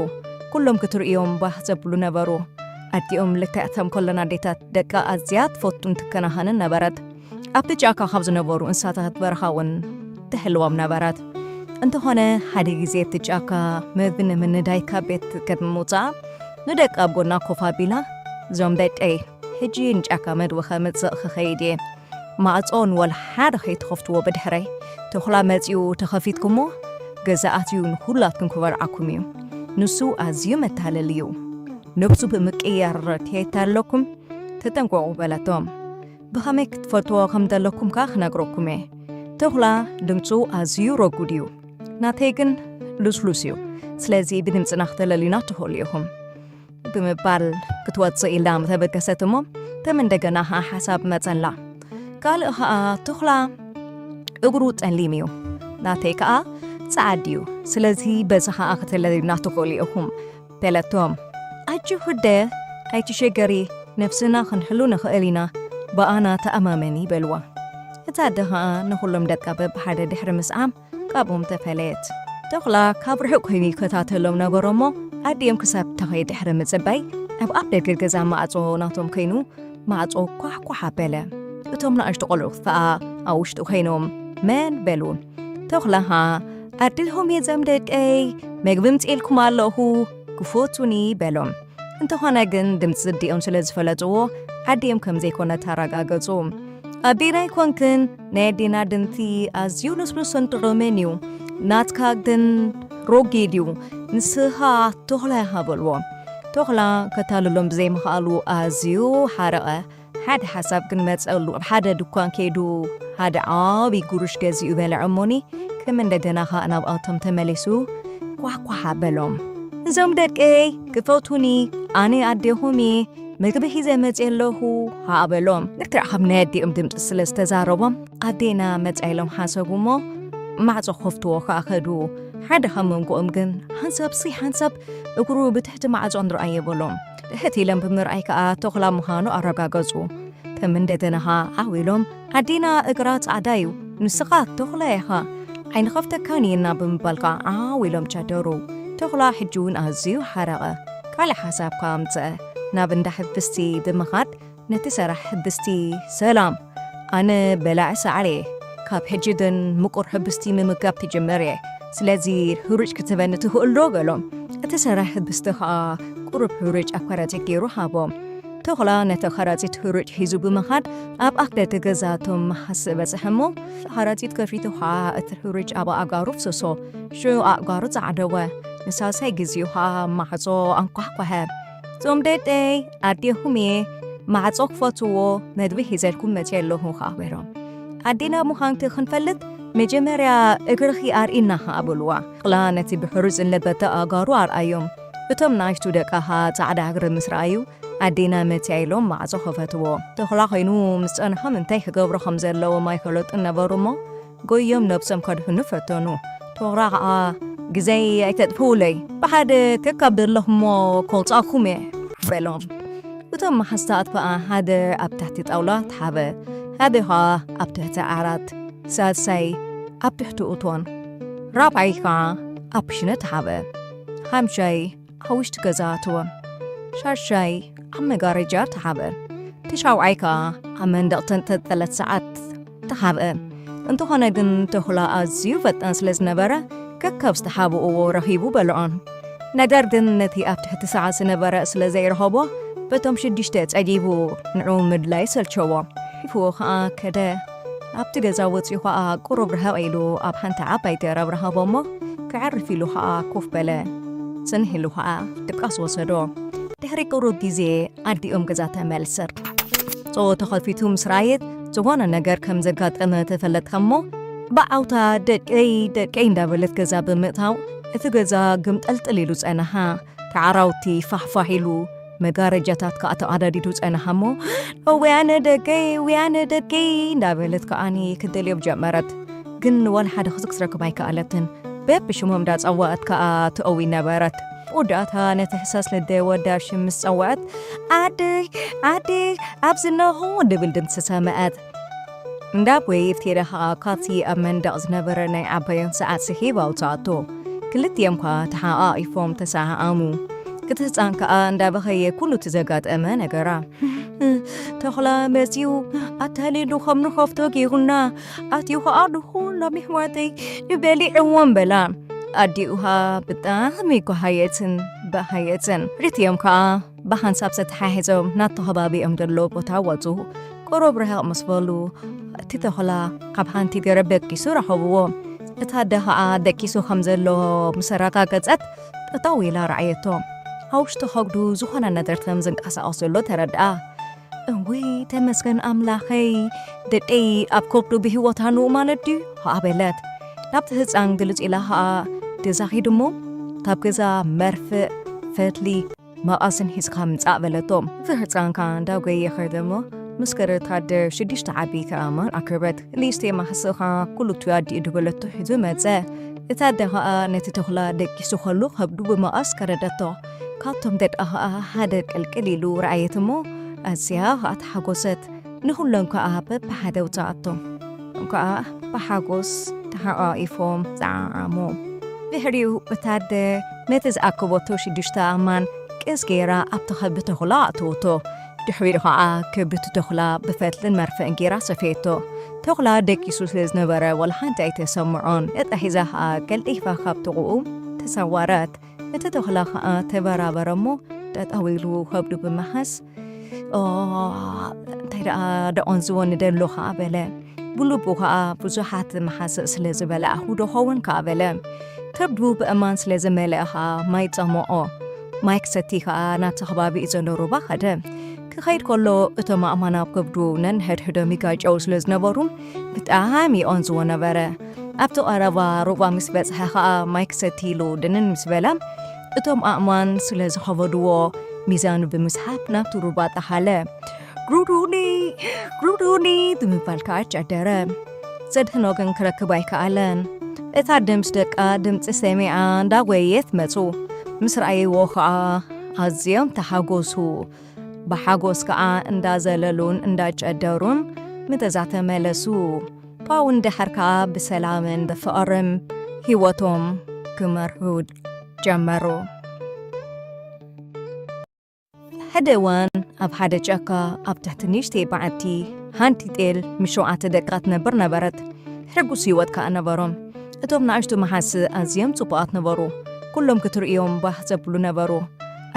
ኩሎም ክትርእዮም ባህ ዘብሉ ነበሩ። ኣዲኦም ልክዕ ከም ኩለን ኣዴታት ደቃ ኣዝያ ትፈቱን ትከናኸንን ነበረት። ኣብቲ ጫካ ካብ ዝነበሩ እንስሳታት በረኻ እውን ትሕልዎም ነበረት። እንተኾነ ሓደ ግዜ እቲ ጫካ መግቢ ንምንዳይ ካብ ቤት ቅድሚ ምውጻኣ ንደቃ ኣብ ጎና ኮፍ ኣቢላ፣ "እዞም ደቀይ፣ ሕጂ ንጫካ መግቢ ከምጽእ ክኸይድ እየ። ማዕጾ ንወላ ሓደ ከይትኸፍትዎ ብድሕረይ። ተኹላ መጺኡ ተኸፊትኩሞ ገዛ ኣትዩ ንኹላትኩም ክበልዓኩም እዩ። ንሱ ኣዝዩ መታለሊ እዩ። ነብሱ ብምቅያር ከየታለኩም ተጠንቀቑ" በለቶም። "ብኸመይ ክትፈልጥዎ ከም ዘለኩም ከኣ ክነግረኩም እየ። ተኹላ ድምጹ ኣዝዩ ረጉድ እዩ። ናተይ ግን ልስሉስ እዩ። ስለዚ ብድምጽና ክተለልዩና ትኽእሉ ኢኹም" ብምባል ክትወጽእ ኢላ ምተበገሰት እሞ፣ ከም እንደገና ኸኣ ሓሳብ መጸላ። ካልእ ኸኣ ተኹላ እግሩ ጸሊም እዩ፣ ናተይ ከኣ ጸዓድ እዩ። ስለዚ በዚ ኸኣ ክተለልዩና ትኽእሉ ኢኹም በለቶም። "ኣጆኺ ኣደ፣ ኣይትሸገሪ፣ ነፍስና ክንሕሉ ንኽእል ኢና፣ ብኣና ተኣማመኒ" በልዋ። እታ ኣደ ኸኣ ንኹሎም ደቃ በብሓደ ድሕሪ ምስዓም ካብኦም ተፈለየት። ተኹላ ካብ ርሑቕ ኮይኑ ይከታተሎም ነበረ እሞ፣ ኣዲኦም ክሳብ ተኸይድ ድሕሪ ምጽባይ፣ ኣብ ኣፍ ደገ ገዛ ማዕጾ ናቶም ኮይኑ ማዕጾ ኳሕኳሕ ኣበለ። እቶም ንኣሽቱ ቆልዑ ከኣ ኣብ ውሽጢ ኮይኖም መን በሉ። ተኹላ ኸኣ፣ "ኣዴኹም እየ ዘም ደቀይ፣ መግቢ ምጽኤልኩም ኣለኹ፣ ክፈቱኒ" በሎም። እንተኾነ ግን ድምጺ ኣዲኦም ስለ ዝፈለጥዎ፣ ኣዲኦም ከም ዘይኮነት ኣረጋገጹ። "ኣዴና ኣይኮንክን፣ ናይ ኣዴና ድምጺ ኣዝዩ ልስሉስን ጥዑምን እዩ፣ ናትካ ግን ሮጊድ እዩ፣ ንስኻ ተኹላ ኢኻ" በልዎ። ተኹላ ከታልሎም ብዘይምኽኣሉ ኣዝዩ ሓረቐ። ሓደ ሓሳብ ግን መጸሉ። ኣብ ሓደ ድኳን ከይዱ ሓደ ዓቢ ጉሩሽ ገዚኡ በልዐ እሞኒ፣ ከም እንደገና ኸኣ ናብኣቶም ተመሊሱ ኳሕኳሕ ኣበሎም። "እዞም ደቀይ ክፈቱኒ፣ ኣነ ኣዴኹም እየ፣ መግቢ ሒዘ መጺአ ኣለኹ" ኸኣ በሎም። ልክዕ ከም ናይ ኣዲኦም ድምጺ ስለ ዝተዛረቦም፣ ኣዴና መጻ ኢሎም ሓሰቡ እሞ፣ ማዕጾ ክኸፍትዎ ኸኣ ከዱ። ሓደ ካብ መንጎኦም ግን፣ "ሓንሳብ ሲ ሓንሳብ እግሩ ብትሕቲ ማዕጾ ንርኣዮ" በሎም። ትሕት ኢሎም ብምርኣይ ከኣ ተኹላ ምዃኑ ኣረጋገጹ። ከም እንደ ተነኻ ዓው ኢሎም፣ "ኣዴና እግራ ጻዕዳ እዩ፣ ንስኻ ተኹላ ኢኻ፣ ኣይንኸፍተካን ኢና" ብምባል ከኣ ዓው ኢሎም ጨደሩ። ተኹላ ሕጂ እውን ኣዝዩ ሓረቐ። ካልእ ሓሳብ ከኣ ኣምጸአ። ናብ እንዳ ሕብስቲ ብምኻድ ነቲ ሰራሕ ሕብስቲ፣ "ሰላም፣ ኣነ በላዒ ሳዕሪ እየ። ካብ ሕጂ ግን ምቁር ሕብስቲ ምምጋብ ክጅምር እየ። ስለዚ ህሩጭ ክትህበኒ ትኽእል ዶ?" በሎ። እቲ ሰራሕ ሕብስቲ ከኣ ቁሩብ ህሩጭ ኣብ ከረጺት ገይሩ ሃቦ። ተኹላ ነቲ ከረጺት ህሩጭ ሒዙ ብምኻድ ኣብ ኣፍ ደገ ገዛ እቶም መሓስእ በጽሐ እሞ፣ ከረጺት ከፊቱ ከኣ እቲ ህሩጭ ኣብ ኣእጋሩ ኣፍሰሶ። ሽዑ ኣእጋሩ ጸዓደወ። ንሳልሳይ ግዜኡ ከኣ ማዕጾ ኣንኳሕኳሐ። "እዞም ደቀይ፣ ኣዴኹም እየ፣ ማዕጾ ክፈትዎ፣ መግቢ ሒዘልኩም መጺአ ኣለኹ" ከኣ በሎም። ኣዴና ምዃንኪ ክንፈልጥ መጀመርያ እግርኺ ኣርእይና ከኣ በልዋ። ተኹላ ነቲ ብሕሩጭ ዝለበጠ ኣእጋሩ ኣርኣዮም። እቶም ንኣሽቱ ደቃ ከኣ ጻዕዳ እግሪ ምስ ረኣዩ፣ ኣዴና መጺኣ ኢሎም ማዕጾ ከፈትዎ። ተኹላ ኮይኑ ምስ ጸንሖም እንታይ ክገብሩ ከም ዘለዎም ኣይፈለጡን ነበሩ እሞ፣ ጎዮም ነብሶም ከድሕኑ ፈተኑ። ተኹላ ከኣ፣ "ግዜይ ኣይተጥፍኡለይ፣ ብሓደ ከካብ ዘለኹሞ ከውጻእኩም እየ" በሎም። እቶም መሓዝታት ከኣ ሓደ ኣብ ታሕቲ ጣውላ ተሓበ፣ ሓደ ከኣ ኣብ ትሕቲ ዓራት፣ ሳልሳይ ኣብ ትሕቲ እቶን፣ ራብዓይ ከኣ ኣብ ክሽነ ተሓበ። ሓምሻይ ኣብ ውሽጢ ገዛ ኣተወ። ሻሻይ ኣብ መጋረጃ ተሓበ። እቲ ሻውዓይ ከኣ ኣብ መንደቕ ተንጠልጠለት ሰዓት ተሓብአ። እንተኾነ ግን ተኹላ ኣዝዩ ፈጣን ስለ ዝነበረ፣ ከካብ ዝተሓብእዎ ረኺቡ በልዖን። ነገር ግን ነቲ ኣብ ትሕቲ ሰዓት ዝነበረ ስለ ዘይረኸቦ፣ በቶም ሽዱሽተ ጸጊቡ ንዕኡ ምድላይ ሰልቸዎ። ሒፉ ከኣ ከደ። ኣብቲ ገዛ ወጺኡ ከኣ ቁሩብ ርሕቕ ኢሉ ኣብ ሓንቲ ዓባይ ገረብ ረኸቦ እሞ፣ ክዕርፍ ኢሉ ከኣ ኮፍ በለ። ጽንሕ ኢሉ ከኣ ድቃስ ወሰዶ። ድሕሪ ቁሩብ ግዜ ኣዲኦም ገዛ ተመልሰት። ጾ ተኸፊቱ ምስ ረኣየት፣ ዝኾነ ነገር ከም ዘጋጠመ ተፈለጥካ እሞ፣ ብዓውታ "ደቀይ፣ ደቀይ" እንዳበለት ገዛ ብምእታው፣ እቲ ገዛ ግምጠልጥል ኢሉ ጸነሓ። ተዓራውቲ ፋሕፋሕ ኢሉ፣ መጋረጃታት ከኣ ተቐዳዲዱ ጸነሓ እሞ፣ "ወያነ ደቀይ፣ ወያነ ደቀይ" እንዳበለት ከኣኒ ክትደልዮም ጀመረት። ግን ዋላ ሓደ ክዝክ ትረክብ ኣይከኣለትን። በብሽሞም እንዳጸዋዐት ከኣ ትእዊ ነበረት። መወዳእታ ነቲ ህሳስ ልደ ወዳ ሽም ምስ ጸውዐት፣ "ዓደይ፣ ዓደይ፣ ኣብዚ ኣለኹ" ድብል ድምጺ ሰምዐት። እንዳ ቦይ እፍቴዳ ከኣ ካብቲ ኣብ መንደቕ ዝነበረ ናይ ዓባዮን ሰዓት ስሒብ ኣውጽኣቶ። ክልቲኦም ከኣ ተሓቓቒፎም ተሰዓዓሙ። እቲ ህጻን ከኣ እንዳበኸየ ኩሉ እቲ ዘጋጠመ ነገራ። "ተኹላ መጺኡ ኣታሊሉ ከም ንኸፍቶ ጌሩና፣ ኣትዩ ከኣ ንኹሎም ኣሕዋተይ በሊዕዎም" በላ። ኣዲኡ ከኣ ብጣዕሚ ጓሃየትን በሃየትን። ክልቲኦም ከኣ ብሓንሳብ ተተሓሒዞም ናብቲ ከባቢኦም ዘሎ ቦታ ወጹ። ቁሩብ ርሕቕ ምስ በሉ፣ እቲ ተኹላ ኣብ ሓንቲ ገረብ ደቂሱ ረኸብዎ። እታ ኣደ ኸኣ ደቂሱ ከም ዘሎ ምስ ኣረጋገጸት፣ ጠጠው ኢላ ረኣየቶ። ኣብ ውሽጢ ከብዱ ዝኾነ ነገር ከም ዝንቀሳቐስ ዘሎ ተረድኣ። "እውይ፣ ተመስገን ኣምላኸይ፣ ደቀይ ኣብ ከብዱ ብህይወት ኣንኡ ማለት ድዩ?" ኸኣ በለት። ናብቲ ህጻን ግልጽ ኢላ ኸኣ ገዛ ኺድ እሞ፣ ካብ ገዛ መርፍእ፣ ፈትሊ፣ መቐስን ሒዝካ ምጻእ በለቶ። እቲ ህጻን ከኣ እንዳጎየ ኸደ እሞ፣ ምስ ከደ እታ ኣደ ሽዱሽተ ዓበይቲ ኣእማን ኣክበት። ንእሽተይ ማሕስእ ከኣ ኩሉ እቲ ኣዲኡ ድበለቶ ሒዙ መጸ። እታ ኣደ ኸኣ ነቲ ተኹላ ደቂሱ ኸሎ ከብዱ ብመቐስ ከረደቶ። ካብቶም ደቃ ኸኣ ሓደ ቅልቅል ኢሉ ረኣየት እሞ፣ ኣዝያ ኸኣ ተሓጎሰት። ንኹሎም ከኣ በብሓደ ኣውጽኣቶም። ከኣ ብሓጎስ ተሓቋቒፎም ጸዓዓሙ። ድሕሪኡ እታ ኣደ ነቲ ዝኣከበቶ ሽዱሽተ ኣእማን ቅስ ገይራ ኣብቲ ከብዲ ተኹላ ኣእተወቶ። ድሕሪኡ ከኣ ከብዲ ተኹላ ብፈትልን መርፍእን ገይራ ሰፈየቶ። ተኹላ ደቂሱ ስለ ዝነበረ ዋላ ሓንቲ ኣይተሰምዖን። እጣ ሒዛ ከኣ ቀልጢፋ ካብ ጥቕኡ ተሰወረት። እቲ ተኹላ ከኣ ተበራበረ እሞ ጠጠው ኢሉ ከብዱ ብምሓዝ፣ "ኦ፣ እንታይ ደኣ ደቖንዝዎ ንደሎ ከኣ" በለ። ብልቡ ከኣ ብዙሓት መሓስእ ስለ ዝበላዕኹ ዶ ኸውን ከኣ በለ። ከብዱ ብእማን ስለ ዝመልአ ከኣ ማይ ጸምኦ። ማይ ክሰቲ ከኣ ናብቲ ከባቢ ዘሎ ሩባ ከደ። ክኸይድ ከሎ እቶም ኣእማን ኣብ ከብዱ ነንሕድሕዶም ይጋጨው ስለ ዝነበሩ ብጣዕሚ ይቖንዝዎ ነበረ። ኣብቲ ቀረባ ሩባ ምስ በጽሐ ከኣ ማይ ክሰቲ ኢሉ ድንን ምስ በለ፣ እቶም ኣእማን ስለ ዝኸበድዎ ሚዛኑ ብምስሓብ ናብቲ ሩባ ጠሓለ። "ግሩዱኒ፣ ግሩዱኒ" ብምባል ከኣ ጨደረ። ዘድሕኖ ግን ክረክብ ኣይከኣለን። እታ ኣደ ምስ ደቃ ድምጺ ሰሚዓ እንዳጎየየት መጹ። ምስ ረኣይዎ ከኣ ኣዝዮም ተሓጎሱ። ብሓጎስ ከኣ እንዳዘለሉን እንዳጨደሩን ምገዛ ተመለሱ። ብኣውን ደሓር ከኣ ብሰላምን ብፍቕርን ህይወቶም ክመርሑ ጀመሩ። ሓደ እዋን ኣብ ሓደ ጫካ ኣብ ትሕቲ ንእሽተይ በዓቲ ሓንቲ ጤል ምስ ሸውዓተ ደቃ ትነብር ነበረት። ሕጉስ ህይወት ከኣ ነበሮም። እቶም ንኣሽቱ መሓሲ ኣዝዮም ጽቡቓት ነበሩ። ኩሎም ክትርእዮም ባህ ዘብሉ ነበሩ።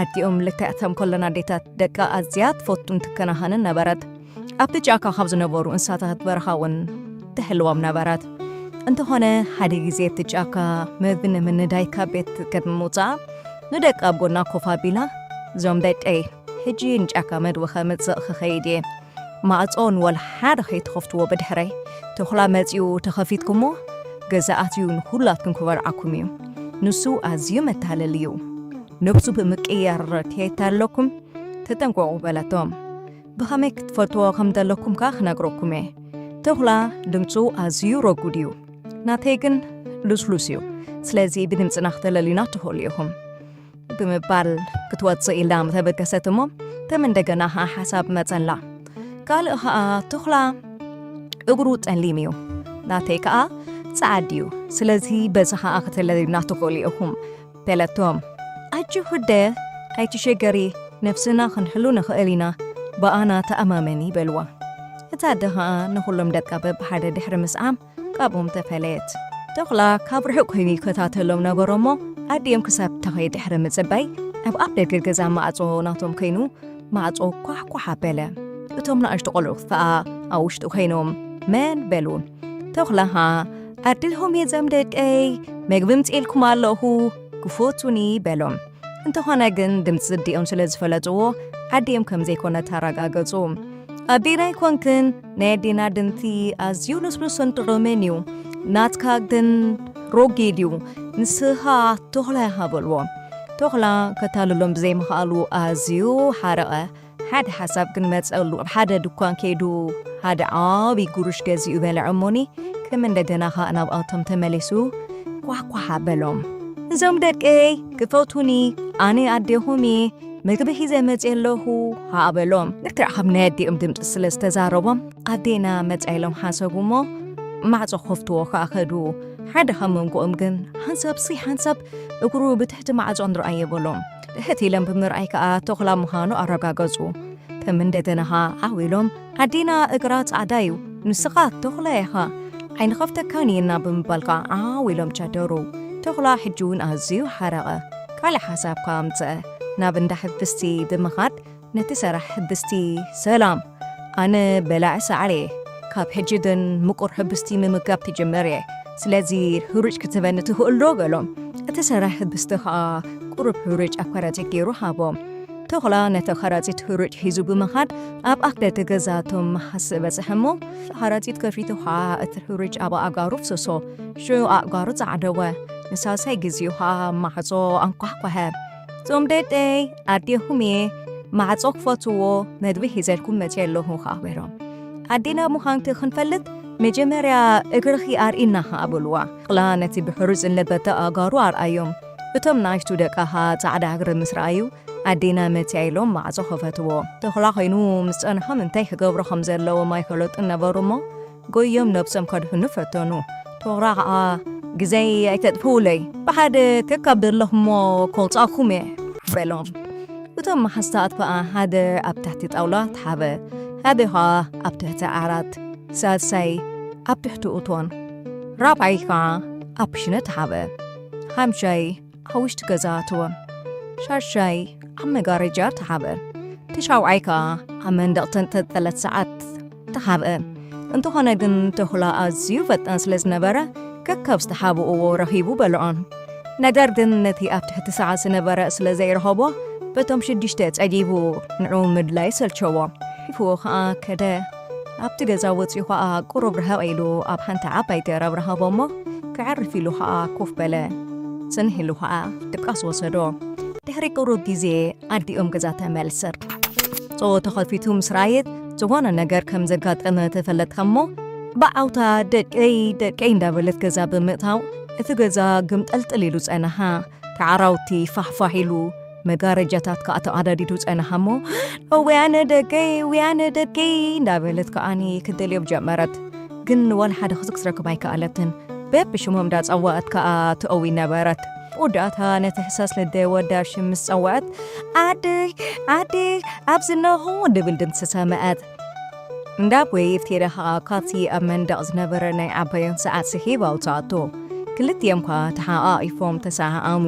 ኣዲኦም ልክዕ ከም ኩለን ኣዴታት ደቃ ኣዝያ ትፈቱን ትከናኸንን ነበረት። ኣብቲ ጫካ ካብ ዝነበሩ እንስሳታት በረኻ እውን ትሕልዎም ነበረት። እንተኾነ ሓደ ግዜ እቲ ጫካ መግቢ ንምንዳይ ካብ ቤት ቅድሚ ምውጻኣ ንደቃ ኣብ ጎና ኮፍ ኣቢላ፣ "እዞም ደቀይ፣ ሕጂ ንጫካ መግቢ ከምጽእ ክኸይድ እየ። ማዕጾ ንወላ ሓደ ከይትኸፍትዎ ብድሕረይ። ተኹላ መጺኡ ተኸፊትኩሞ ገዛ ኣትዩ ንኹላትኩም ክበልዓኩም እዩ። ንሱ ኣዝዩ መታለሊ እዩ። ነብሱ ብምቅያር ከየታለለኩም ተጠንቀቑ" በለቶም። ብኸመይ ክትፈልጥዎ ከም ዘለኩም ከኣ ክነግረኩም እየ። ተኹላ ድምጹ ኣዝዩ ረጉድ እዩ። ናተይ ግን ልስሉስ እዩ። ስለዚ ብድምጽና ክተለልዩና ትኽእሉ ኢኹም ብምባል ክትወጽእ ኢላ ምተበገሰት እሞ፣ ከም እንደገና ኸኣ ሓሳብ መጸላ። ካልእ ኸኣ ተኹላ እግሩ ጸሊም እዩ። ናተይ ከኣ ጸዓድ እዩ። ስለዚ በዚ ኸኣ ክተለልዩና ትኽእሉ ኢኹም በለቶም። ኣጆኹ ኣደ፣ ኣይትሸገሪ፣ ነፍስና ክንሕሉ ንኽእል ኢና፣ ብኣና ተኣማመኒ በልዋ። እታ ኣደ ኸኣ ንኹሎም ደቃ በብሓደ ድሕሪ ምስዓም ካብኦም ተፈለየት። ተኹላ ካብ ርሑቕ ኮይኑ ይከታተሎም ነበረ እሞ፣ ኣዲኦም ክሳብ ተኸየ ድሕሪ ምጽባይ፣ ኣብ ኣፍ ደገ ገዛ ማዕጾ ናቶም ኮይኑ ማዕጾ ኳሕኳሕ ኣበለ። እቶም ንኣሽቱ ቆልዑ ከኣ ኣብ ውሽጡ ኮይኖም መን በሉ። ተኹላ ኸኣ፣ "ኣድልኹም እየ እዞም ደቀይ፣ መግቢ ምጽኤልኩም ኣለኹ፣ ክፈቱኒ" በሎም። እንተኾነ ግን ድምጺ ኣዲኦም ስለ ዝፈለጥዎ፣ ኣዲኦም ከም ዘይኮነት ኣረጋገጹ። "ኣዴና ኣይኮንክን፣ ናይ ኣዴና ድምጺ ኣዝዩ ልስሉስን ጥዑምን እዩ፣ ናትካ ግን ሮጊድ እዩ፣ ንስኻ ተኹላ ኢኻ" በልዎ። ተኹላ ከታልሎም ብዘይምኽኣሉ ኣዝዩ ሓረቐ። ሓደ ሓሳብ ግን መጸሉ። ኣብ ሓደ ድኳን ከይዱ ሓደ ዓቢ ጉሩሽ ገዚኡ በልዐ እሞኒ፣ ከም እንደገና ኸኣ ናብኣቶም ተመሊሱ ኳሕኳሕ ኣበሎም። "እዞም ደቀይ ክፈቱኒ፣ ኣነ ኣዴኹም እየ፣ ምግቢ ሒዘ መጺአ ኣለኹ" ኸኣ በሎም። ልክዕ ከም ናይ ኣዲኦም ድምጺ ስለ ዝተዛረቦም፣ ኣዴና መጻ ኢሎም ሓሰቡ እሞ፣ ማዕጾ ክኸፍትዎ ከኣ ከዱ። ሓደ ካብ መንጎኦም ግን፣ "ሓንሳብ ሲ ሓንሳብ እግሩ ብትሕቲ ማዕጾ ንርኣዮ" በሎም። ትሕት ኢሎም ብምርኣይ ከኣ ተኹላ ምዃኑ ኣረጋገጹ። ከም እንደገና ኸኣ ዓው ኢሎም፣ "ኣዴና እግራ ጻዕዳ እዩ፣ ንስኻ ተኹላ ኢኻ፣ ኣይንኸፍተካን ኢና" ብምባል ከኣ ዓው ኢሎም ጨደሩ። ተኹላ ሕጂ እውን ኣዝዩ ሓረቐ። ካልእ ሓሳብ ከኣ ኣምጽአ። ናብ እንዳ ሕብስቲ ብምኻድ ነቲ ሰራሕ ሕብስቲ፣ "ሰላም፣ ኣነ በላዒ ሳዕሪ እየ። ካብ ሕጂ ግን ምቁር ሕብስቲ ምምጋብ ክጅምር እየ። ስለዚ ሕሩጭ ክትህበኒ ትኽእል ዶ?" በሎም። እቲ ሰራሕ ሕብስቲ ኸኣ ቁሩብ ሕሩጭ ኣብ ከረጺት ገይሩ ሃቦም። ተኹላ ነቲ ከረጺት ሕሩጭ ሒዙ ብምኻድ ኣብ ኣፍ ደገ ገዛ እቶም መሓሲ በጽሐ እሞ፣ ከረጺት ከፊቱ ኸኣ እቲ ሕሩጭ ኣብ ኣእጋሩ ኣፍሰሶ። ሽዑ ኣእጋሩ ጸዓደወ። ንሳልሳይ ግዜኡ ኸኣ ማዕጾ ኣንኳሕኳሐ። "እዞም ደቀይ፣ ኣዴኹም እየ፣ ማዕጾ ክፈትዎ፣ መግቢ ሒዘልኩም መጺአ ኣለኹ" ኸኣ በሎም። "ኣዴና ምዃንኪ ክንፈልጥ መጀመርያ እግርኺ ኣርእይና" ኸኣ በልዋ። ተኹላ ነቲ ብሕሩጭ ዝለበጠ ኣእጋሩ ኣርኣዮም። እቶም ንኣሽቱ ደቃ ኸኣ ጻዕዳ እግሪ ምስ ረኣዩ፣ "ኣዴና መጺኣ" ኢሎም ማዕጾ ከፈትዎ። ተኹላ ኮይኑ ምስ ጸንሖም እንታይ ክገብሩ ከም ዘለዎም ኣይፈለጡን ነበሩ እሞ፣ ጎዮም ነብሶም ከድሕኑ ፈተኑ። ተኹላ ኸኣ፣ "ግዜይ ኣይተጥፍኡለይ፣ ብሓደ ከካብ ዘለኹሞ ከውጻእኩም እየ" በሎም። እቶም መሓስታት ከኣ ሓደ ኣብ ትሕቲ ጣውላ ተሓበ፣ ሓደ ኸኣ ኣብ ትሕቲ ዓራት፣ ሳልሳይ ኣብ ትሕቲ እቶን፣ ራብዓይ ኸኣ ኣብ ክሽነ ተሓበ፣ ሓምሻይ ኣብ ውሽጢ ገዛ ኣተወ፣ ሻሻይ ኣብ መጋረጃ ተሓበ፣ ትሻውዓይ ከኣ ኣብ መንደቕ ተንጠልጠለት ሰዓት ተሓብአ። እንተኾነ ግን ተኹላ ኣዝዩ ፈጣን ስለ ዝነበረ፣ ከካብ ዝተሓብእዎ ረኺቡ በልዖን። ነገር ግን ነቲ ኣብ ትሕቲ ሰዓት ዝነበረ ስለ ዘይረኸቦ፣ በቶም ሽዱሽተ ጸጊቡ ንዑ ምድላይ ሰልቸዎ። ሒፍዎ ኸኣ ከደ። ኣብቲ ገዛ ወጺኡ ኸኣ ቁሩብ ርሕቕ ኢሉ ኣብ ሓንቲ ዓባይ ገረብ ረኸቦ እሞ፣ ክዕርፍ ኢሉ ኸኣ ኮፍ በለ። ጽንሕ ኢሉ ኸኣ ድቃስ ወሰዶ። ድሕሪ ቁሩብ ግዜ ኣዲኦም ገዛ ተመልሰት። ጾ ተኸፊቱ ምስ ረኣየት፣ ዝኾነ ነገር ከም ዘጋጠመ ተፈለጥካ እሞ፣ ብዓውታ "ደቀይ፣ ደቀይ" እንዳበለት ገዛ ብምእታው፣ እቲ ገዛ ግምጠልጥል ኢሉ ጸነሓ። እቲ ዓራውቲ ፋሕፋሕ ኢሉ መጋረጃታት ከኣ ተቐዳዲዱ ጸንሓ እሞ፣ "ወያነ ደገይ፣ ወያነ ደገይ" እንዳበለት ከኣኒ ክትደልዮም ጀመረት። ግን ወላ ሓደ ክስክስ ረክብ ኣይከኣለትን። በብሽሞም እንዳጸዋዐት ከኣ ትእዊ ነበረት። ወዳእታ ነቲ ህሳስ ልደ ወዳ ሽም ምስ ጸውዐት፣ "ዓደይ፣ ዓደይ፣ ኣብዚ ኣለኹ" ድብል ድምጺ ሰምዐት። እንዳ ቦይ ኢፍቴዳ ኸኣ ካብቲ ኣብ መንደቕ ዝነበረ ናይ ዓባዮም ሰዓት ስሒብ ኣውጽኣቶ። ክልቲኦም ከኣ ተሓቓቒፎም ተሰዓዓሙ።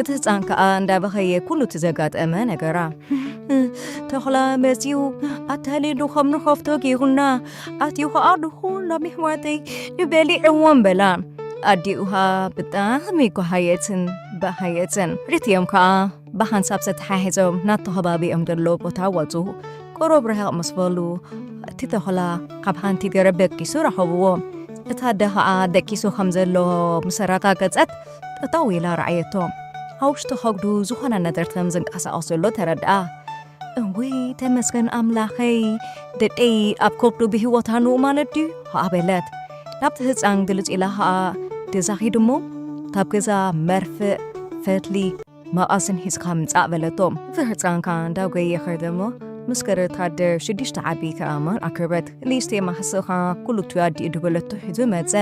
እቲ ህጻን ከኣ እንዳበኸየ ኩሉ እቲ ዘጋጠመ ነገራ። "ተኹላ መጺኡ ኣታሊሉ ከም ንኸፍቶ ጌሩና፣ ኣትዩ ኸኣ ንኹሎም ኣሕዋተይ በሊዕዎም" በላ። ኣዲኡ ኸኣ ብጣዕሚ ጓሃየትን በሃየትን። ክልቲኦም ከኣ ብሓንሳብ ተተሓሒዞም ናብቲ ከባቢኦም ዘሎ ቦታ ወጹ። ቁሩብ ርሕቕ ምስ በሉ፣ እቲ ተኹላ ኣብ ሓንቲ ገረብ ደቂሱ ረኸብዎ። እታ ኣደ ኸኣ ደቂሱ ከም ዘሎ ምስ ኣረጋገጸት፣ ጠጠው ኢላ ረኣየቶ። ኣብ ውሽጢ ከብዱ ዝኾነ ነገር ከም ዝንቀሳቐስ ዘሎ ተረድኣ። "እውይ፣ ተመስገን ኣምላኸይ፣ ደቀይ ኣብ ከብዱ ብህይወት ኣንኡ ማለት ድዩ?" ኸኣ በለት። ናብቲ ህጻን ግልጽ ኢላ ኸኣ፣ "ገዛ ኺድ እሞ፣ ካብ ገዛ መርፍእ፣ ፈትሊ፣ መቐስን ሒዝካ ምጻእ" በለቶ። እቲ ህጻን ከኣ እንዳጎየ ኸደ እሞ፣ ምስ ገረድ ታደር ሽዱሽተ ዓቢ ከኣማን ኣክርበት። ክልተ መሓስእ ከኣ ኩሉ እቲ ኣዲኡ ድበለቶ ሒዙ መጸ።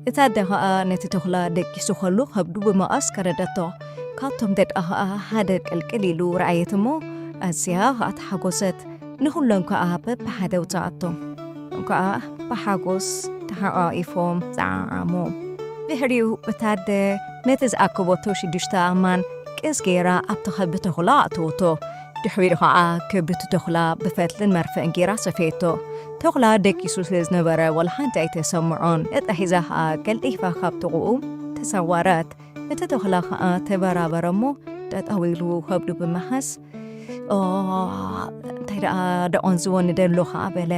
እታ ኣደ ኸኣ ነቲ ተኹላ ደቂሱ ኸሎ ከብዱ ብመቐስ ከረደቶ። ካብቶም ደቃ ኸኣ ሓደ ቅልቅል ኢሉ ረኣየት እሞ፣ ኣዝያ ኸኣ ተሓጎሰት። ንኹሎም ከኣ በብሓደ ኣውጽኣቶም። ከኣ ብሓጎስ ተሓቋቒፎም ጸዓዓሙ። ድሕሪኡ እታ ኣደ ነቲ ዝኣከበቶ ሽዱሽተ ኣእማን ቅስ ገይራ ኣብቲ ከብዲ ተኹላ ኣእተወቶ። ድሕሪኡ ኸኣ ከብዲ እቲ ተኹላ ብፈትልን መርፍእን ገይራ ሰፈየቶ። ተኹላ ደቂሱ ስለ ዝነበረ ዋላ ሓንቲ ኣይተሰምዖን። ዕጣ ሒዛ ኸኣ ቀልጢፋ ካብ ጥቕኡ ተሰወረት። እቲ ተኹላ ኸኣ ተበራበረ እሞ ጠጠው ኢሉ ከብዱ ብምሓዝ፣ "ኦ፣ እንታይ ደኣ ደቖን ዝወኒ ደሎ" ኸኣ በለ።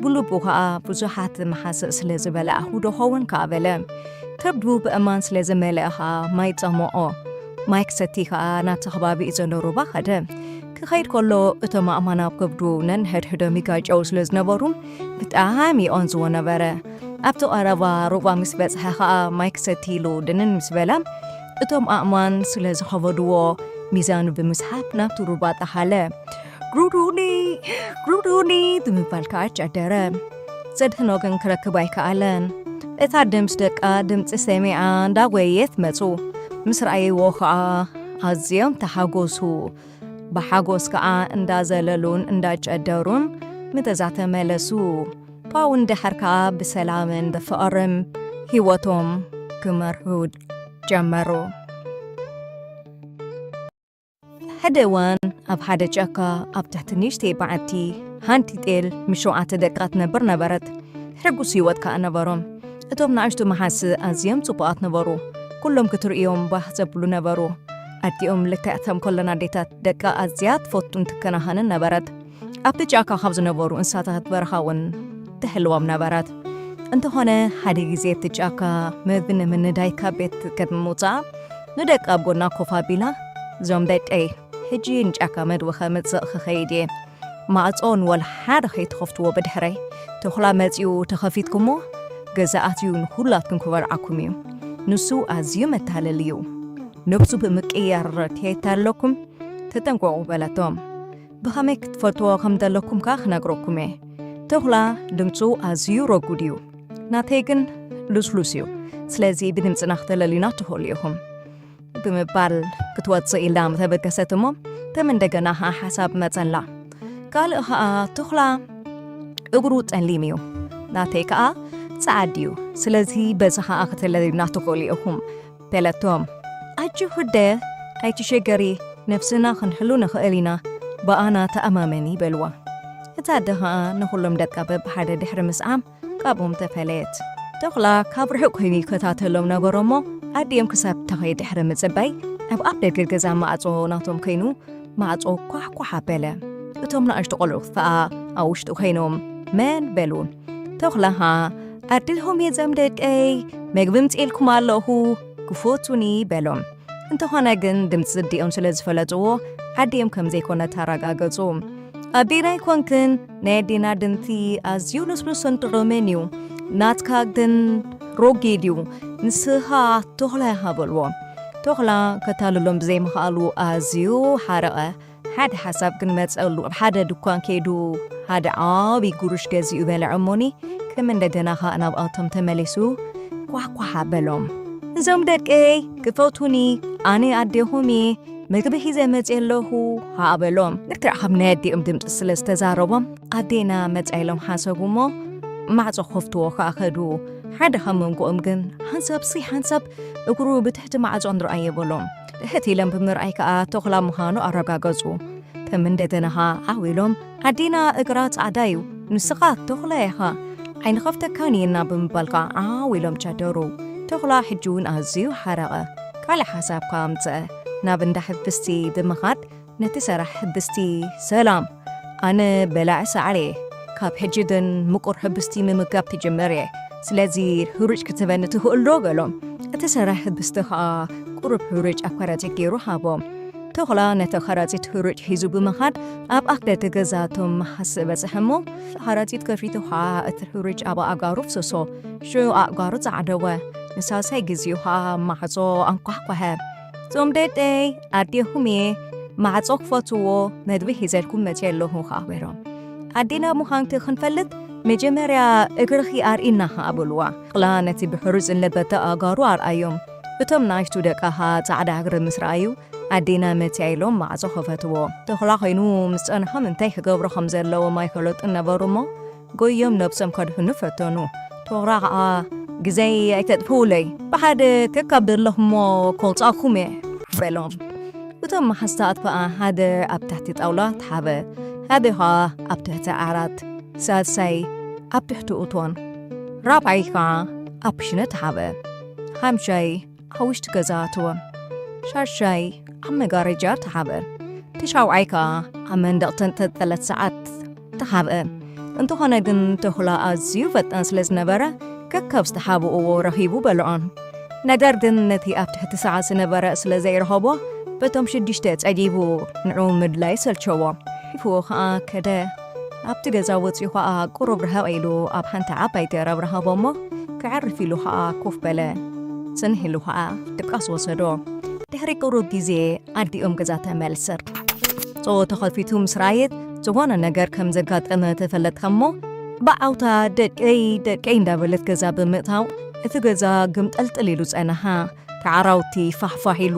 ብልቡ ኸኣ ብዙሓት መሓስእ ስለ ዝበላዕኹ ዶ ኸውን ከኣ በለ። ከብዱ ብእማን ስለ ዝመልአ ኸኣ ማይ ጸምኦ። ማይ ክሰቲ ኸኣ ናብቲ ከባቢ ዘሎ ሩባ ኸደ። ክኸይድ ከሎ እቶም ኣእማን ኣብ ከብዱ ነንሕድሕዶም ይጋጨው ስለ ዝነበሩ ብጣዕሚ ይቐንዝዎ ነበረ። ኣብቲ ቀረባ ሩባ ምስ በጽሐ ኸኣ ማይ ክሰቲ ኢሉ ድንን ምስ በለ፣ እቶም ኣእማን ስለ ዝኸበድዎ ሚዛኑ ብምስሓብ ናብቲ ሩባ ጠሓለ። "ግሩዱኒ፣ ግሩዱኒ" ብምባል ከኣ ጨደረ። ዘድሕኖ ግን ክረክብ ኣይከኣለን። እታ ኣደ ምስ ደቃ ድምጺ ሰሚዓ እንዳጎየየት መጹ። ምስ ረኣይዎ ከኣ ኣዝዮም ተሓጎሱ። ብሓጎስ ከኣ እንዳዘለሉን እንዳጨደሩን ምተዛ ተመለሱ። ብኣውን ድሓር ከኣ ብሰላምን ብፍቕርን ህይወቶም ክመርሑ ጀመሩ። ሓደ እዋን ኣብ ሓደ ጫካ ኣብ ትሕቲ ንእሽተይ በዓቲ ሓንቲ ጤል ምስ ሸውዓተ ደቃ ትነብር ነበረት። ሕጉስ ህይወት ከኣ ነበሮም። እቶም ንኣሽቱ መሓስእ ኣዝዮም ጽቡቓት ነበሩ። ኩሎም ክትርእዮም ባህ ዘብሉ ነበሩ። ኣዲኦም ልክዕ ከም ኩለን ኣዴታት ደቃ ኣዝያ ትፈቱን ትከናኸንን ነበረት። ኣብቲ ጫካ ካብ ዝነበሩ እንስሳታት በረኻ እውን ትሕልዎም ነበረት። እንተኾነ ሓደ ግዜ እቲ ጫካ መግቢ ንምንዳይ ካብ ቤት ቅድሚ ምውጻኣ ንደቃ ኣብ ጎና ኮፍ ኣቢላ፣ "እዞም ደቀይ፣ ሕጂ ንጫካ መግቢ ከምጽእ ክኸይድ እየ። ማዕጾ ንወላ ሓደ ከይትኸፍትዎ ብድሕረይ። ተኹላ መጺኡ ተኸፊትኩሞ፣ ገዛ ኣትዩ ንኹላትኩም ክበልዓኩም እዩ። ንሱ ኣዝዩ መታለሊ እዩ። ነብሱ ብምቅያር ከየታለለኩም ተጠንቀቑ" በለቶም። "ብኸመይ ክትፈልጥዎ ከም ዘለኩም ከኣ ክነግረኩም እየ። ተኹላ ድምጹ ኣዝዩ ረጉድ እዩ። ናተይ ግን ልስሉስ እዩ። ስለዚ ብድምጽና ክተለልዩና ትኽእሉ ኢኹም" ብምባል ክትወጽእ ኢላ ምተበገሰት እሞ፣ ከም እንደገና ኸኣ ሓሳብ መጸላ። ካልእ ኸኣ ተኹላ እግሩ ጸሊም እዩ፣ ናተይ ከኣ ጸዓድ እዩ። ስለዚ በዚ ኸኣ ክተለልዩና ትኽእሉ ኢኹም በለቶም። ኣጆኺ ኣደ፣ ኣይትሸገሪ፣ ነፍስና ክንሕሉ ንኽእል ኢና፣ ብኣና ተኣማመኒ በልዋ። እታ ኣደ ኸኣ ንኹሎም ደቃ በብሓደ ድሕሪ ምስዓም ካብኦም ተፈለየት። ተኹላ ካብ ርሑቕ ኮይኑ ይከታተሎም ነበሮ እሞ፣ ኣዲኦም ክሳብ ትኸይድ ድሕሪ ምጽባይ፣ ኣብ ኣፍ ደገ ገዛ ማዕጾ ናቶም ኮይኑ ማዕጾ ኳሕኳሕ ኣበለ። እቶም ንኣሽቱ ቆልዑ ኸኣ ኣብ ውሽጢ ኮይኖም መን በሉ። ተኹላ ኸኣ፣ "ኣዴኹም እየ እዞም ደቀይ፣ መግቢ ኣምጺኤልኩም ኣለኹ፣ ክፈቱኒ" በሎም። እንተኾነ ግን ድምጺ ኣዲኦም ስለ ዝፈለጥዎ፣ ኣዲኦም ከም ዘይኮነት ኣረጋገጹ። "ኣዴና ኣይኮንክን፣ ናይ ኣዴና ድምጺ ኣዝዩ ልስሉስን ጥዑምን እዩ። ናትካ ግን ረጒድ እዩ፣ ንስኻ ተኹላ ኢኻ" በልዎ። እቲ ተኹላ ከታልሎም ብዘይምኽኣሉ ኣዝዩ ሓረቐ። ሓደ ሓሳብ ግን መጸሉ። ኣብ ሓደ ድኳን ከይዱ ሓደ ዓቢ ጉሩሽ ገዚኡ በልዐ እሞኒ ከም እንደገና ኸኣ ናብኣቶም ተመሊሱ ኳሕኳሕ ኣበሎም። "እዞም ደቀይ ክፈቱኒ፣ ኣነ ኣዴኹም እየ፣ ምግቢ ሒዘ መጽየ ኣለኹ" ኸኣ በሎም። ልክዕ ከም ናይ ኣዲኦም ድምጺ ስለ ዝተዛረቦም ኣዴና መጻ ኢሎም ሓሰቡ እሞ ማዕጾ ክኸፍትዎ ኸኣ ከዱ። ሓደ ካብ መንጎኦም ግን ሓንሳብ ሲ ሓንሳብ እግሩ ብትሕቲ ማዕጾ ንርኣዮ በሎም። ትሕት ኢሎም ብምርኣይ ከኣ ተኹላ ምዃኑ ኣረጋገጹ። ከም እንደገና ኸኣ ዓው ኢሎም ኣዴና እግራ ጻዕዳ እዩ፣ ንስኻ ተኹላ ኢኻ፣ ኣይንኸፍተካን እየና ብምባል ከኣ ዓው ኢሎም ጨደሩ። ተኹላ ሕጂ እውን ኣዝዩ ሓረቐ። ካልእ ሓሳብ ከኣ ኣምጸአ። ናብ እንዳ ሕብስቲ ብምኻድ ነቲ ሰራሕ ሕብስቲ፣ "ሰላም፣ ኣነ በላዒ ሳዕሪ እየ። ካብ ሕጂ ግን ምቁር ሕብስቲ ምምጋብ ክጅምር እየ። ስለዚ ህሩጭ ክትህበኒ ትኽእል ዶ?" በሎም። እቲ ሰራሕ ሕብስቲ ኸኣ ቁሩብ ህሩጭ ኣብ ከረጺት ገይሩ ሃቦም። ተኹላ ነቲ ከረጺት ህሩጭ ሒዙ ብምኻድ ኣብ ኣፍ ደገ ገዛ እቶም መሓስእ በጽሐ እሞ፣ እቲ ከረጺት ከፊቱ ኸኣ እቲ ህሩጭ ኣብ ኣእጋሩ ፍሰሶ። ሽዑ ኣእጋሩ ጸዓደወ። ንሳልሳይ ግዜኡ ኸኣ ማዕጾ ኣንኳሕኳሐ። "እዞም ደቀይ ኣዴኹም እየ፣ ማዕጾ ክፈትዎ፣ መግቢ ሒዘልኩም መጽየ ኣለኹ" ኸኣ በሎም። ኣዴና ምዃንኪ ክንፈልጥ መጀመርያ እግርኺ ኣርእይና ኸኣ በልዋ። ተኹላ ነቲ ብሕሩጭ ዝለበጠ ኣእጋሩ ኣርኣዮም። እቶም ንኣሽቱ ደቃ ኸኣ ጻዕዳ እግሪ ምስ ረኣዩ ኣዴና መጽያ ኢሎም ማዕጾ ከፈትዎ። ተኹላ ኾይኑ ምስ ጸንሖም እንታይ ክገብሩ ከም ዘለዎም ኣይፈለጡን ነበሩ እሞ፣ ጎዮም ነብሶም ከድሕኑ ፈተኑ። ተኹላ ኸኣ፣ "ግዜይ ኣይተጥፍኡለይ፣ ብሓደ ከካብ ዘለኹሞ ከውጻእኩም እየ" በሎም። እቶም መሓስታት ከኣ ሓደ ኣብ ትሕቲ ጣውላ ተሓበ፣ ሓደ ኸኣ ኣብ ትሕቲ ዓራት፣ ሳልሳይ ኣብ ትሕቲ እቶን፣ ራብዓይ ከኣ ኣብ ክሽነ ተሓበ፣ ሓምሻይ ኣብ ውሽጢ ገዛ ኣትወ። ሻሻይ ኣብ መጋረጃ ተሓበ። እቲ ሻውዓይ ከኣ ኣብ መንደቕ ተንጠልጠለት ሰዓት ተሓብአ። እንተኾነ ግን ተኹላ ኣዝዩ ፈጣን ስለ ዝነበረ፣ ከካብ ዝተሓብእዎ ረኺቡ በልዖን። ነገር ግን ነቲ ኣብ ትሕቲ ሰዓት ዝነበረ ስለ ዘይረኸቦ፣ በቶም ሽዱሽተ ጸጊቡ ንዑ ምድላይ ሰልቸዎ። ሒፍዎ ከኣ ከደ። ኣብቲ ገዛ ወጺኡ ኸኣ ቁሩብ ርሕቕ ኢሉ ኣብ ሓንቲ ዓባይ ገረብ ረኸቦ እሞ፣ ክዕርፍ ኢሉ ኸኣ ኮፍ በለ። ጽንሕ ኢሉ ኸኣ ድቃስ ወሰዶ። ድሕሪ ቁሩብ ግዜ ኣዲኦም ገዛ ተመልሰት። ጾ ተኸፊቱ ምስ ረኣየት፣ ዝኾነ ነገር ከም ዘጋጠመ ተፈለጥካ እሞ፣ ብዓውታ "ደቀይ፣ ደቀይ" እንዳበለት ገዛ ብምእታው፣ እቲ ገዛ ግምጠልጥል ኢሉ ጸንሓ። ተዓራውቲ ፋሕፋሕ ኢሉ፣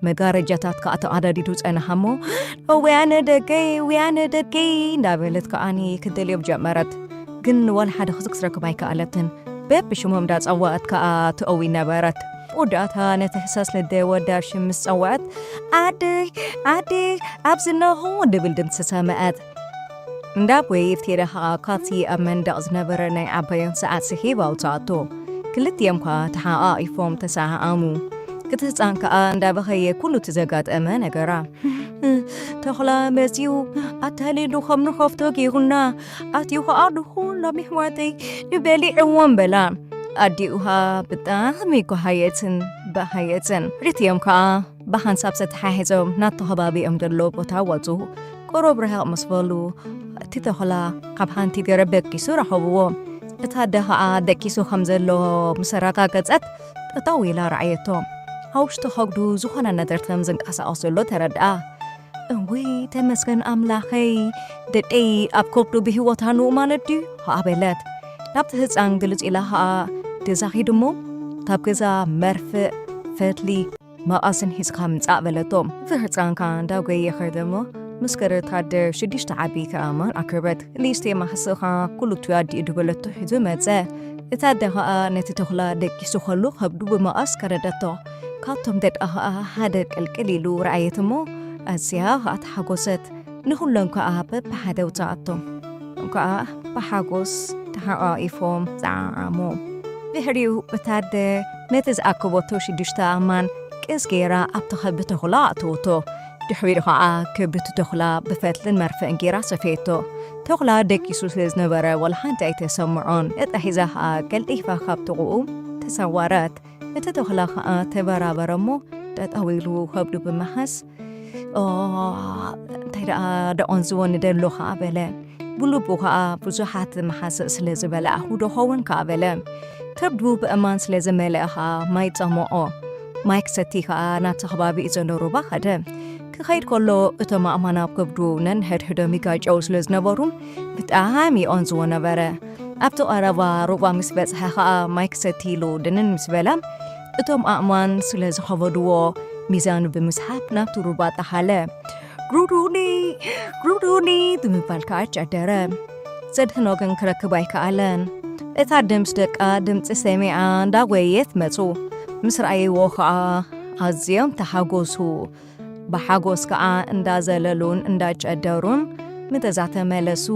መጋረጃታት ከኣ ተቐዳዲዱ ጸንሓ እሞ፣ "ወያነ ደቀይ፣ ወያነ ደቀይ" እንዳበለት ከኣኒ ክትደልዮም ጀመረት። ግን ዋላ ሓደ ክትረክብ ኣይከኣለትን። በብሽሞም እንዳጸዋዐት ከኣ ትእዊ ነበረት። ወዳእታ ነቲ ሕሳስ ልደ ወዳ ሽም ምስ ጸውዐት፣ "ዓደይ፣ ዓደይ፣ ኣብዚ ኣለኹ" ድብል ድምጺ ሰምዐት። እንዳ ቦይ ኢፍቴዳ ከኣ ካብቲ ኣብ መንደቕ ዝነበረ ናይ ዓባዮም ሰዓት ስሒብ ኣውጽኣቶ። ክልቲኦም ከኣ ተሓቓቒፎም ተሰዓዓሙ። እቲ ህጻን ከኣ እንዳበኸየ ኩሉ እቲ ዘጋጠመ ነገራ። "ተኹላ መጺኡ፣ ኣታሊሉ ከም ንኸፍቶ ገይሩና፣ ኣትዩ ከኣ ንኹሎም ኣሕዋተይ ንበሊዕዎም" በላ። ኣዲኡ ከኣ ብጣዕሚ ጎሃየትን በሃየትን። ክልቲኦም ከኣ ብሓንሳብ ተተሓሒዞም ናብቲ ከባቢኦም ዘለዎ ቦታ ወጹ። ቁሩብ ርሕቕ ምስ በሉ፣ እቲ ተኹላ ካብ ሓንቲ ገረብ ደቂሱ ረኸብዎ። እታ ኣደ ኸኣ ደቂሱ ከም ዘሎ ምስ ኣረጋገጸት፣ ጠጠው ኢላ ረኣየቶ። ኣብ ውሽጢ ከብዱ ዝኾነ ነገር ከም ዝንቀሳቐስ ዘሎ ተረድኣ። "እውይ፣ ተመስገን ኣምላኸይ፣ ደቀይ ኣብ ከብዱ ብህይወት ኣሎ ማለት ድዩ?" ኸኣ በለት። ናብቲ ህጻን ግልጽ ኢላ ኸኣ ገዛ ኺዱ እሞ፣ ካብ ገዛ መርፍእ፣ ፈትሊ፣ መቐስን ሒዝካ ምጻእ በለቶ። እቲ ህጻን ከኣ እንዳጎየ ኸደ እሞ፣ ምስ ከደ ወታደር ሽዱሽተ ዓቢ ከኣማን ኣክበት። ሊስቴ ማሕስኻ ኩሉ እቲ ኣዲኡ ድበለቶ ሒዙ መጸ። እታ ኣደ ኸኣ ነቲ ተኹላ ደቂሱ ኸሎ ከብዱ ብመቐስ ከረደቶ። ካብቶም ደቃ ኸኣ ሓደ ቅልቅል ኢሉ ረኣየት እሞ፣ ኣዝያ ኸኣ ተሓጎሰት። ንኹሎም ከኣ በብሓደ ኣውጽኣቶም። ከኣ ብሓጎስ ተሓቋቒፎም ጸዓዓሙ። ድሕሪኡ እታ ኣደ ነቲ ዝኣከበቶ ሽዱሽተ ኣእማን ቅስ ገይራ ኣብቲ ከብዲ ተኹላ ኣእተወቶ። ድሕሪኡ ከኣ ከብዲ ተኹላ ብፈትልን መርፍእን ገይራ ሰፈየቶ። ተኹላ ደቂሱ ስለ ዝነበረ ዋላ ሓንቲ ኣይተሰምዖን። እታ ሒዛ ከኣ ቀልጢፋ ካብ ጥቕኡ ተሰወረት። እቲ ተኹላ ከኣ ተበራበረ እሞ ጠጠው ኢሉ ከብዱ ብምሓዝ፣ "ኦ፣ እንታይ ደኣ ደቖንዝወኒ ደሎ" ከኣ በለ። ብልቡ ከኣ ብዙሓት መሓስእ ስለ ዝበላዕኹ ዶ ኸውን ከኣ በለ። ከብዱ ብእማን ስለ ዝመልአ ከኣ ማይ ጸምኦ። ማይክ ሰቲ ከኣ ናብቲ ከባቢ ዘሎ ሩባ ኸደ። ክኸይድ ከሎ እቶም ኣእማን ኣብ ከብዱ ነንሕድሕዶም ይጋጨው ስለ ዝነበሩ ብጣዕሚ ይቐንዝዎ ነበረ። ኣብቲ ቀረባ ሩባ ምስ በጽሐ ከኣ ማይክ ሰቲ ኢሉ ድንን ምስ በለ እቶም ኣእማን ስለ ዝኸበድዎ ሚዛኑ ብምስሓብ ናብቲ ሩባ ጠሓለ። ግሩዱኒ ግሩዱኒ ብምባል ከኣ ጨደረ። ዘድሕኖ ግን ክረክብ ኣይከኣለን። እታ ድምፂ ደቃ ድምፂ ሰሚዓ እንዳጎየየት መፁ። ምስ ረኣይዎ ከዓ ኣዝዮም ተሓጎሱ። ብሓጎስ ከዓ እንዳዘለሉን እንዳጨደሩን ምተዛ ተመለሱ።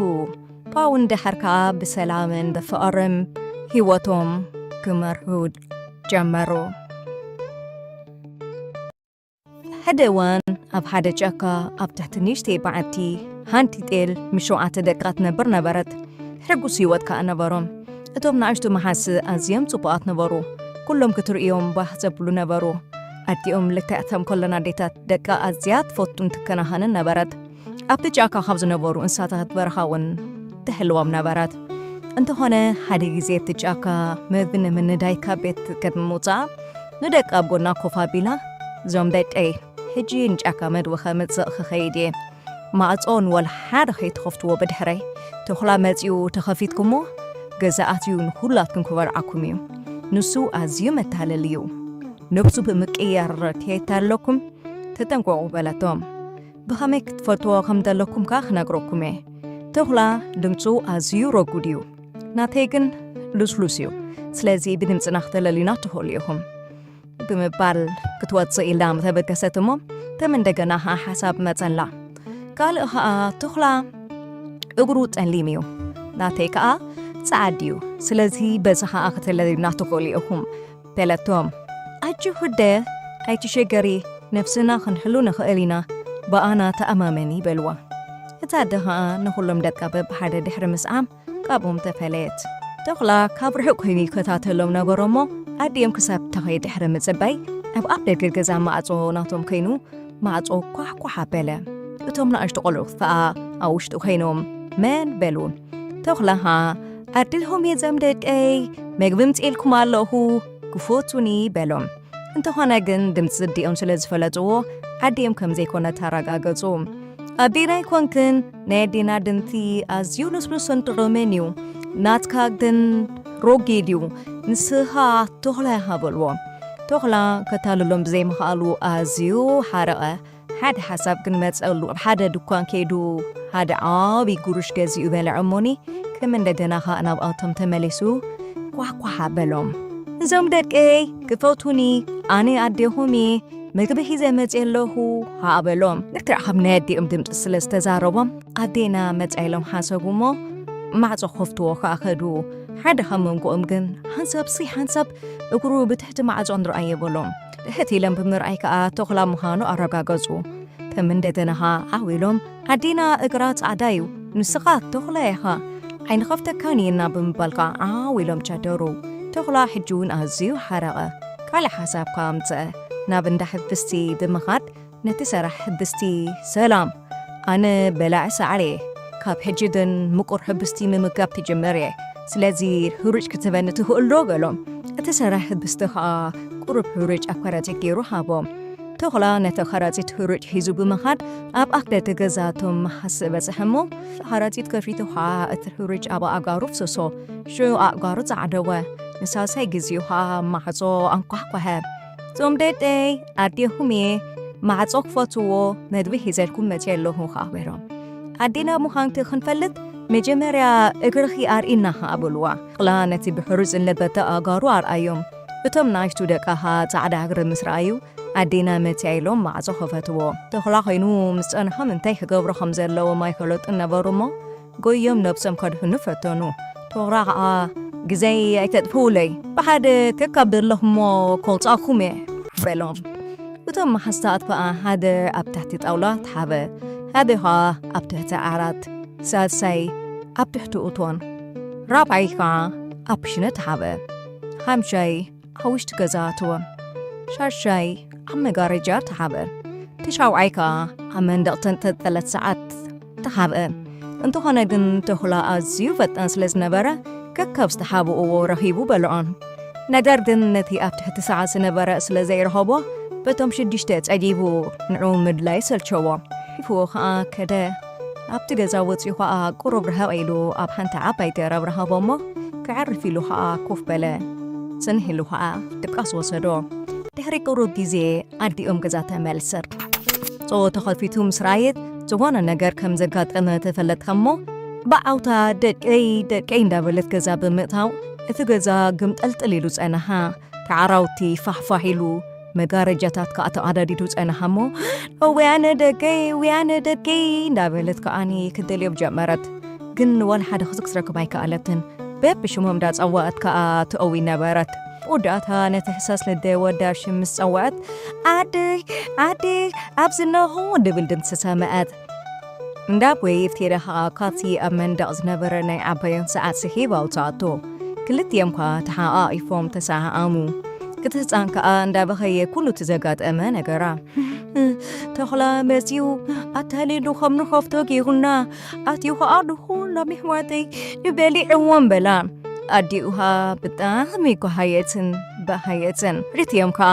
ፓውን ድሕር ከዓ ብሰላምን ብፍቕርን ህይወቶም ክመርሑ ጀመሩ። ሓደ እዋን ኣብ ሓደ ጫካ ኣብ ትሕቲ ንእሽተይ በዓቲ ሓንቲ ጤል ምስ ሸውዓተ ደቃ ትነብር ነበረት። ሕጉስ ህይወት ከኣ ነበሮም። እቶም ንኣሽቱ መሓሲ ኣዝዮም ጽቡቓት ነበሩ። ኩሎም ክትርእዮም ባህ ዘብሉ ነበሩ። ኣዲኦም ልክዕ ከም ኩለን ኣዴታት ደቃ ኣዝያ ትፈቱን ትከናኸንን ነበረት። ኣብቲ ጫካ ካብ ዝነበሩ እንስሳታት በረኻ እውን ትሕልዎም ነበረት። እንተኾነ ሓደ ግዜ እቲ ጫካ መግቢ ንምንዳይ ካብ ቤት ቅድሚ ምውጻኣ ንደቃ ኣብ ጎና ኮፍ ኣቢላ፣ "እዞም ደቀይ፣ ሕጂ ንጫካ መግቢ ከምጽእ ክኸይድ እየ። ማዕጾ ንወላ ሓደ ከይትኸፍትዎ ብድሕረይ። ተኹላ መጺኡ ተኸፊትኩሞ፣ ገዛ ኣትዩ ንኹላትኩም ክበልዓኩም እዩ። ንሱ ኣዝዩ መታለሊ እዩ። ነብሱ ብምቅያር ከየታለለኩም ተጠንቀቑ" በለቶም። ብኸመይ ክትፈልጥዎ ከም ዘለኩም ከኣ ክነግረኩም እየ። ተኹላ ድምጹ ኣዝዩ ረጉድ እዩ። ናተይ ግን ልስሉስ እዩ። ስለዚ ብድምጽና ክተለልዩና ትኽእሉ ኢኹም ብምባል ክትወጽእ ኢላ ምተበገሰት እሞ፣ ከም እንደገና ሓሳብ መጸላ። ካልእ ኸኣ ተኹላ እግሩ ጸሊም እዩ። ናተይ ከኣ ጸዓድ እዩ። ስለዚ በዚ ኸኣ ክተለልዩና ትኽእሉ ኢኹም በለቶም። ኣጆኺ ኣደ፣ ኣይትሸገሪ፣ ነፍስና ክንሕሉ ንኽእል ኢና፣ ብኣና ተኣማመኒ በልዋ። እታ ኣደ ኸኣ ንኹሎም ደቃ በብሓደ ድሕሪ ምስዓም ካብኦም ተፈለየት። ተኹላ ካብ ርሑቕ ኮይኑ ይከታተሎም ነበረ እሞ ኣዲኦም ክሳብ ተኸይ ድሕሪ ምጽባይ ኣብ ኣፍ ደገ ገዛ ማዕጾ ናቶም ኮይኑ ማዕጾ ኳሕኳሕ ኣበለ። እቶም ንኣሽቱ ቆልዑ ከኣ ኣብ ውሽጢ ኮይኖም መን በሉ። ተኹላ ኸኣ ኣድልሆም እየ ዘም ደቀይ፣ መግቢ ምጽኤልኩም ኣለኹ፣ ክፈቱኒ በሎም። እንተኾነ ግን ድምፂ ኣዲኦም ስለ ዝፈለጥዎ ኣዲኦም ከም ዘይኮነ ተረጋገፁ። ኣዴና ኣይኮንክን፣ ናይ ኣዴና ድምፂ ኣዝዩ ልስሉስን ጥዑምን እዩ። ናትካ ግን ሮጊድ እዩ። ንስኻ ተኹላ ኢኻ በልዎ። ተኹላ ከታልሎም ብዘይምኽኣሉ ኣዝዩ ሓረቐ። ሓደ ሓሳብ ግን መፀሉ። ኣብ ሓደ ድኳን ከይዱ ሓደ ዓቢ ጉሩሽ ገዚኡ በልዐ እሞኒ ከም እንደገና ኸኣ ናብኣቶም ተመሊሱ ኳሕኳሕ ኣበሎም። እዞም ደቀይ ክፈቱኒ፣ ኣነ ኣዴኹም እየ፣ መግቢ ሒዘ መፅየ ኣለኹ ኸኣ በሎም። ልክዕ ከም ናይ ኣዲኦም ድምፂ ስለ ዝተዛረቦም ኣዴና መፅያ ኢሎም ሓሰቡ እሞ ማዕፆ ክኸፍትዎ ኸኣ ኸዱ። ሓደ ካብ መንጎኦም ግን ሓንሳብ ሲ ሓንሳብ እግሩ ብትሕቲ ማዕፆ ንርኣዮ በሎም። ትሕት ኢሎም ብምርኣይ ከኣ ተኹላ ምዃኑ ኣረጋገፁ። ከም እንደገና ኸኣ ዓው ኢሎም ኣዴና እግራ ፃዕዳ እዩ፣ ንስኻ ተኹላ ኢኻ፣ ኣይንኸፍተካን ኢና ብምባል ከኣ ዓው ኢሎም ቸደሩ። ተኹላ ሕጂ እውን ኣዝዩ ሓረቐ። ካልእ ሓሳብ ከኣ ኣምፀአ። ናብ እንዳ ሕብስቲ ብምኻድ ነቲ ሰራሕ ሕብስቲ፣ "ሰላም፣ ኣነ በላዒ ሳዕሪ እየ። ካብ ሕጂ ግን ምቁር ሕብስቲ ምምጋብ ክጅምር እየ። ስለዚ ህሩጭ ክትህበኒ ትኽእል ዶ?" በሎ። እቲ ሰራሕ ሕብስቲ ኸኣ ቁሩብ ህሩጭ ኣብ ከረጺት ገይሩ ሃቦ። ተኹላ ነቲ ከረጺት ህሩጭ ሒዙ ብምኻድ ኣብ ኣፍ ደገ ገዛ እቶም መሓስእ በጽሐ እሞ፣ ከረጺት ከፊቱ ኸኣ እቲ ህሩጭ ኣብ ኣእጋሩ ፍሰሶ። ሽዑ ኣእጋሩ ጸዓደወ። ንሳልሳይ ግዜኡ ኸኣ ማዕጾ ኣንኳሕኳሐ። "እዞም ደቀይ ኣዴኹም እየ፣ ማዕጾ ክፈትዎ፣ መግቢ ሒዘልኩም መጺአ ኣለኹ" ኸኣ በሎም። ኣዴና ምዃንኪ ክንፈልጥ መጀመርያ እግርኺ ኣርእይና ኸኣ በልዋ። ተኹላ ነቲ ብሕሩጭ ዝለበጠ ኣእጋሩ ኣርኣዮም። እቶም ንኣሽቱ ደቃ ኸኣ ጻዕዳ እግሪ ምስ ረኣዩ፣ ኣዴና መጺኣ ኢሎም ማዕጾ ኸፈትዎ። ተኹላ ኾይኑ ምስ ጸንሖም እንታይ ክገብሩ ኸም ዘለዎም ኣይፈለጡን ነበሩ እሞ፣ ጎዮም ነብሶም ከድሕኑ ፈተኑ። ተኹላ ኸኣ፣ "ግዜይ ኣይተጥፍኡለይ፣ ብሓደ ከካብ ዘለኹሞ ከውጻእኩም እየ" በሎም። እቶም መሓዝታት ከኣ ሓደ ኣብ ትሕቲ ጣውላ ተሓበ፣ ሓደ ኸኣ ኣብ ትሕቲ ዓራት፣ ሳልሳይ ኣብ ትሕቲ እቶን፣ ራብዓይ ከኣ ኣብ ክሽነ ተሓበ፣ ሓምሻይ ኣብ ውሽጢ ገዛ ኣተወ፣ ሻሻይ ኣብ መጋረጃ ተሓበ፣ ትሻውዓይ ከኣ ኣብ መንደቕ ተንጠልጠለት ሰዓት ተሓብአ። እንተኾነ ግን ተኹላ ኣዝዩ ፈጣን ስለ ዝነበረ፣ ከካብ ዝተሓብእዎ ረኺቡ በልዖን። ነገር ግን ነቲ ኣብ ትሕቲ ሰዓት ዝነበረ ስለ ዘይረኸቦ፣ በቶም ሽዱሽተ ጸጊቡ ንዑ ምድላይ ሰልቸዎ። ሒፍዎ ኸኣ ከደ። ኣብቲ ገዛ ወጺኡ ኸኣ ቁሩብ ርሕቕ ኢሉ ኣብ ሓንቲ ዓባይ ገረብ ረኸቦ እሞ፣ ክዕርፍ ኢሉ ኸኣ ኮፍ በለ። ጽንሕ ኢሉ ኸኣ ድቃስ ወሰዶ። ድሕሪ ቁሩብ ግዜ ኣዲኦም ገዛ ተመልሰት። ጾ ተኸፊቱ ምስ ረኣየት፣ ዝኾነ ነገር ከም ዘጋጠመ ተፈለጥካ እሞ፣ ብዓውታ "ደቀይ፣ ደቀይ" እንዳበለት ገዛ ብምእታው፣ እቲ ገዛ ግምጠልጥል ኢሉ ጸንሓ። ተዓራውቲ ፋሕፋሕ ኢሉ፣ መጋረጃታት ከኣ ተቐዳዲዱ ጸንሓ እሞ፣ "ወያነ ደቀይ፣ ወያነ ደቀይ" እንዳበለት ከኣኒ ክትደልዮም ጀመረት። ግን ወላ ሓደ ክስክ ክትረክብ ኣይከኣለትን። በብሽሞም እንዳጸዋዐት ከኣ ትእዊ ነበረት። ብወዳእታ ነቲ ሕሳስ ልደ ወዳ ሽም ምስ ጸውዐት፣ "ዓደይ፣ ዓደይ፣ ኣብዚ ኣለኹ" ድብል ድምጺ ሰምዐት። እንዳ ቦይፍ ከይዳ ከኣ ካብቲ ኣብ መንደቕ ዝነበረ ናይ ዓባዮም ሰዓት ስሒባ ኣውጽኣቶ። ክልቲኦም ከኣ ተሓቓቒፎም ተሰዓዓሙ። እቲ ህጻን ከኣ እንዳበኸየ ኩሉ እቲ ዘጋጠመ ነገራ። "ተኹላ መጺኡ ኣታሊሉ ከም ንኸፍቶ ገይሩና፣ ኣትዩ ከኣ ንኹሎም ኣሕዋተይ ንበሊዕዎም" በላ። ኣዲኡ ከኣ ብጣዕሚ ጎሃየትን በሃየትን። ክልቲኦም ከኣ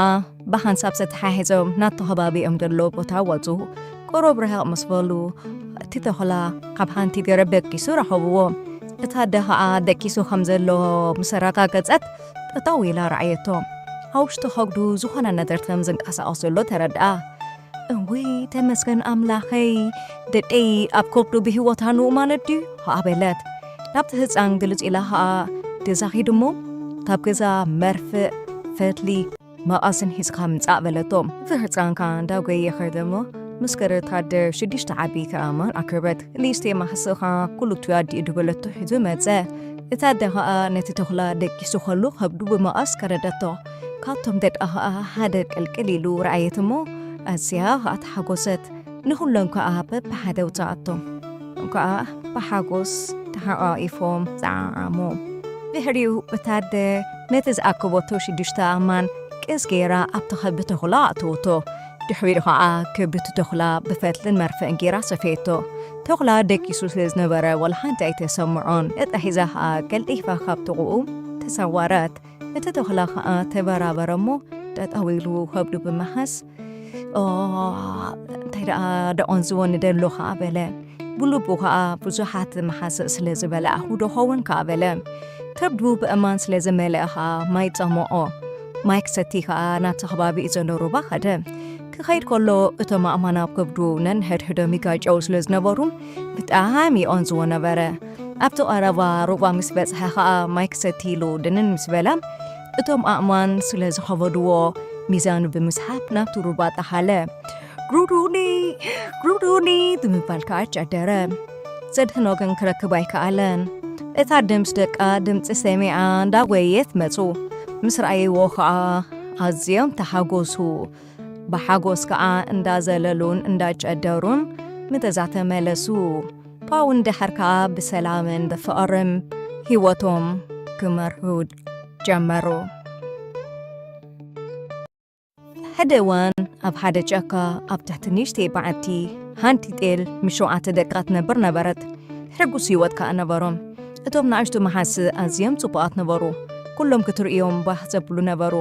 ብሓንሳብ ተተሓሒዞም ናብቲ ከባቢኦም ዘሎ ቦታ ወጹ። ቁሩብ ርሕቕ ምስ በሉ፣ እቲ ተኹላ ካብ ሓንቲ ገረብ ደቂሱ ረኸብዎ። እታ ኣደ ኸኣ ደቂሱ ከም ዘሎ ምስ ኣረጋገጸት፣ ጠጠው ኢላ ረኣየቶ። ኣብ ውሽጢ ከብዱ ዝኾነ ነገር ከም ዝንቀሳቐስ ዘሎ ተረድኣ። "እውይ፣ ተመስገን ኣምላኸይ፣ ደቀይ ኣብ ከብዱ ብህይወት ኣሎ ማለት ድዩ?" ኸኣ በለት። ናብቲ ህጻን ግልጽ ኢላ ኸኣ ገዛ ኺድ እሞ፣ ካብ ገዛ መርፍእ፣ ፈትሊ፣ መቐስን ሒዝካ ምጻእ በለቶ። እቲ ህጻን ከኣ እንዳጎየ ኸደ እሞ፣ ምስ ከደ እታ ኣደ ሽዱሽተ ዓበይቲ ኣእማን ኣክበት። ንእሽተይ ማሕስእ ከኣ ኩሉ እቲ ኣዲኡ ድበለቶ ሒዙ መጸ። እታ ኣደ ኸኣ ነቲ ተኹላ ደቂሱ ኸሎ ከብዱ ብመቐስ ቀደደቶ። ካብቶም ደቃ ኸኣ ሓደ ቅልቅል ኢሉ ረኣየት እሞ፣ ኣዝያ ኸኣ ተሓጎሰት። ንኹሎም ከኣ በብሓደ ኣውጽኣቶም። ከኣ ብሓጎስ ተሓቋቒፎም ጸዓዓሙ። ድሕሪኡ እታ ኣደ ነቲ ዝኣከበቶ ሽዱሽተ ኣእማን ቅስ ገይራ ኣብቲ ከብዲ ተኹላ ኣእተወቶ። ድሕሪኡ ኸኣ ከብዲ እቲ ተኹላ ብፈትልን መርፍእን ገይራ ሰፈየቶ። ተኹላ ደቂሱ ስለ ዝነበረ ዋላ ሓንቲ ኣይተሰምዖን። ዕጣ ሒዛ ኸኣ ቀልጢፋ ካብ ጥቕኡ ተሰወረት። እቲ ተኹላ ኸኣ ተበራበረ እሞ ጠጠው ኢሉ ከብዱ ብምሓዝ፣ "ኦ፣ እንታይ ደኣ ደቖንዝወኒ ደሎ ኸኣ" በለ። ብልቡ ኸኣ ብዙሓት መሓስእ ስለ ዝበላዕኹ ዶ ኸውን ከኣ በለ። ከብዱ ብእማን ስለ ዝመልአ ኸኣ ማይ ጸመቖ። ማይ ክሰቲ ኸኣ ናብቲ ከባቢኡ ዘሎ ሩባ ኸደ። ክኸይድ ከሎ እቶም ኣእማን ኣብ ከብዱ ነንሕድሕዶም ይጋጨው ስለ ዝነበሩ ብጣዕሚ ይቖንዝዎ ነበረ። ኣብቲ ቀረባ ሩባ ምስ በጽሐ ኸኣ ማይ ክሰቲ ኢሉ ድንን ምስ በለ፣ እቶም ኣእማን ስለ ዝኸበድዎ፣ ሚዛኑ ብምስሓብ ናብቲ ሩባ ጠሓለ። "ግሩዱኒ! ግሩዱኒ!" ብምባል ከኣ ጨደረ። ዘድሕኖ ግን ክረክብ ኣይከኣለን። እታ ኣደ ምስ ደቃ ድምጺ ሰሚዓ እንዳጎየየት መጹ። ምስ ረኣይዎ ከኣ ኣዝዮም ተሓጎሱ። ብሓጎስ ከኣ እንዳዘለሉን እንዳጨደሩን ምተዛ ተመለሱ። ብኣውን ድሕር ከኣ ብሰላምን ብፍቕርን ህይወቶም ክመርሑ ጀመሩ። ሓደ እዋን ኣብ ሓደ ጫካ ኣብ ትሕቲ ንእሽተይ በዓቲ ሓንቲ ጤል ምስ ሸውዓተ ደቃ ትነብር ነበረት። ሕጉስ ህይወት ከኣ ነበሮም። እቶም ንኣሽቱ መሓስእ ኣዝዮም ጽቡቓት ነበሩ። ኩሎም ክትርእዮም ባህ ዘብሉ ነበሩ።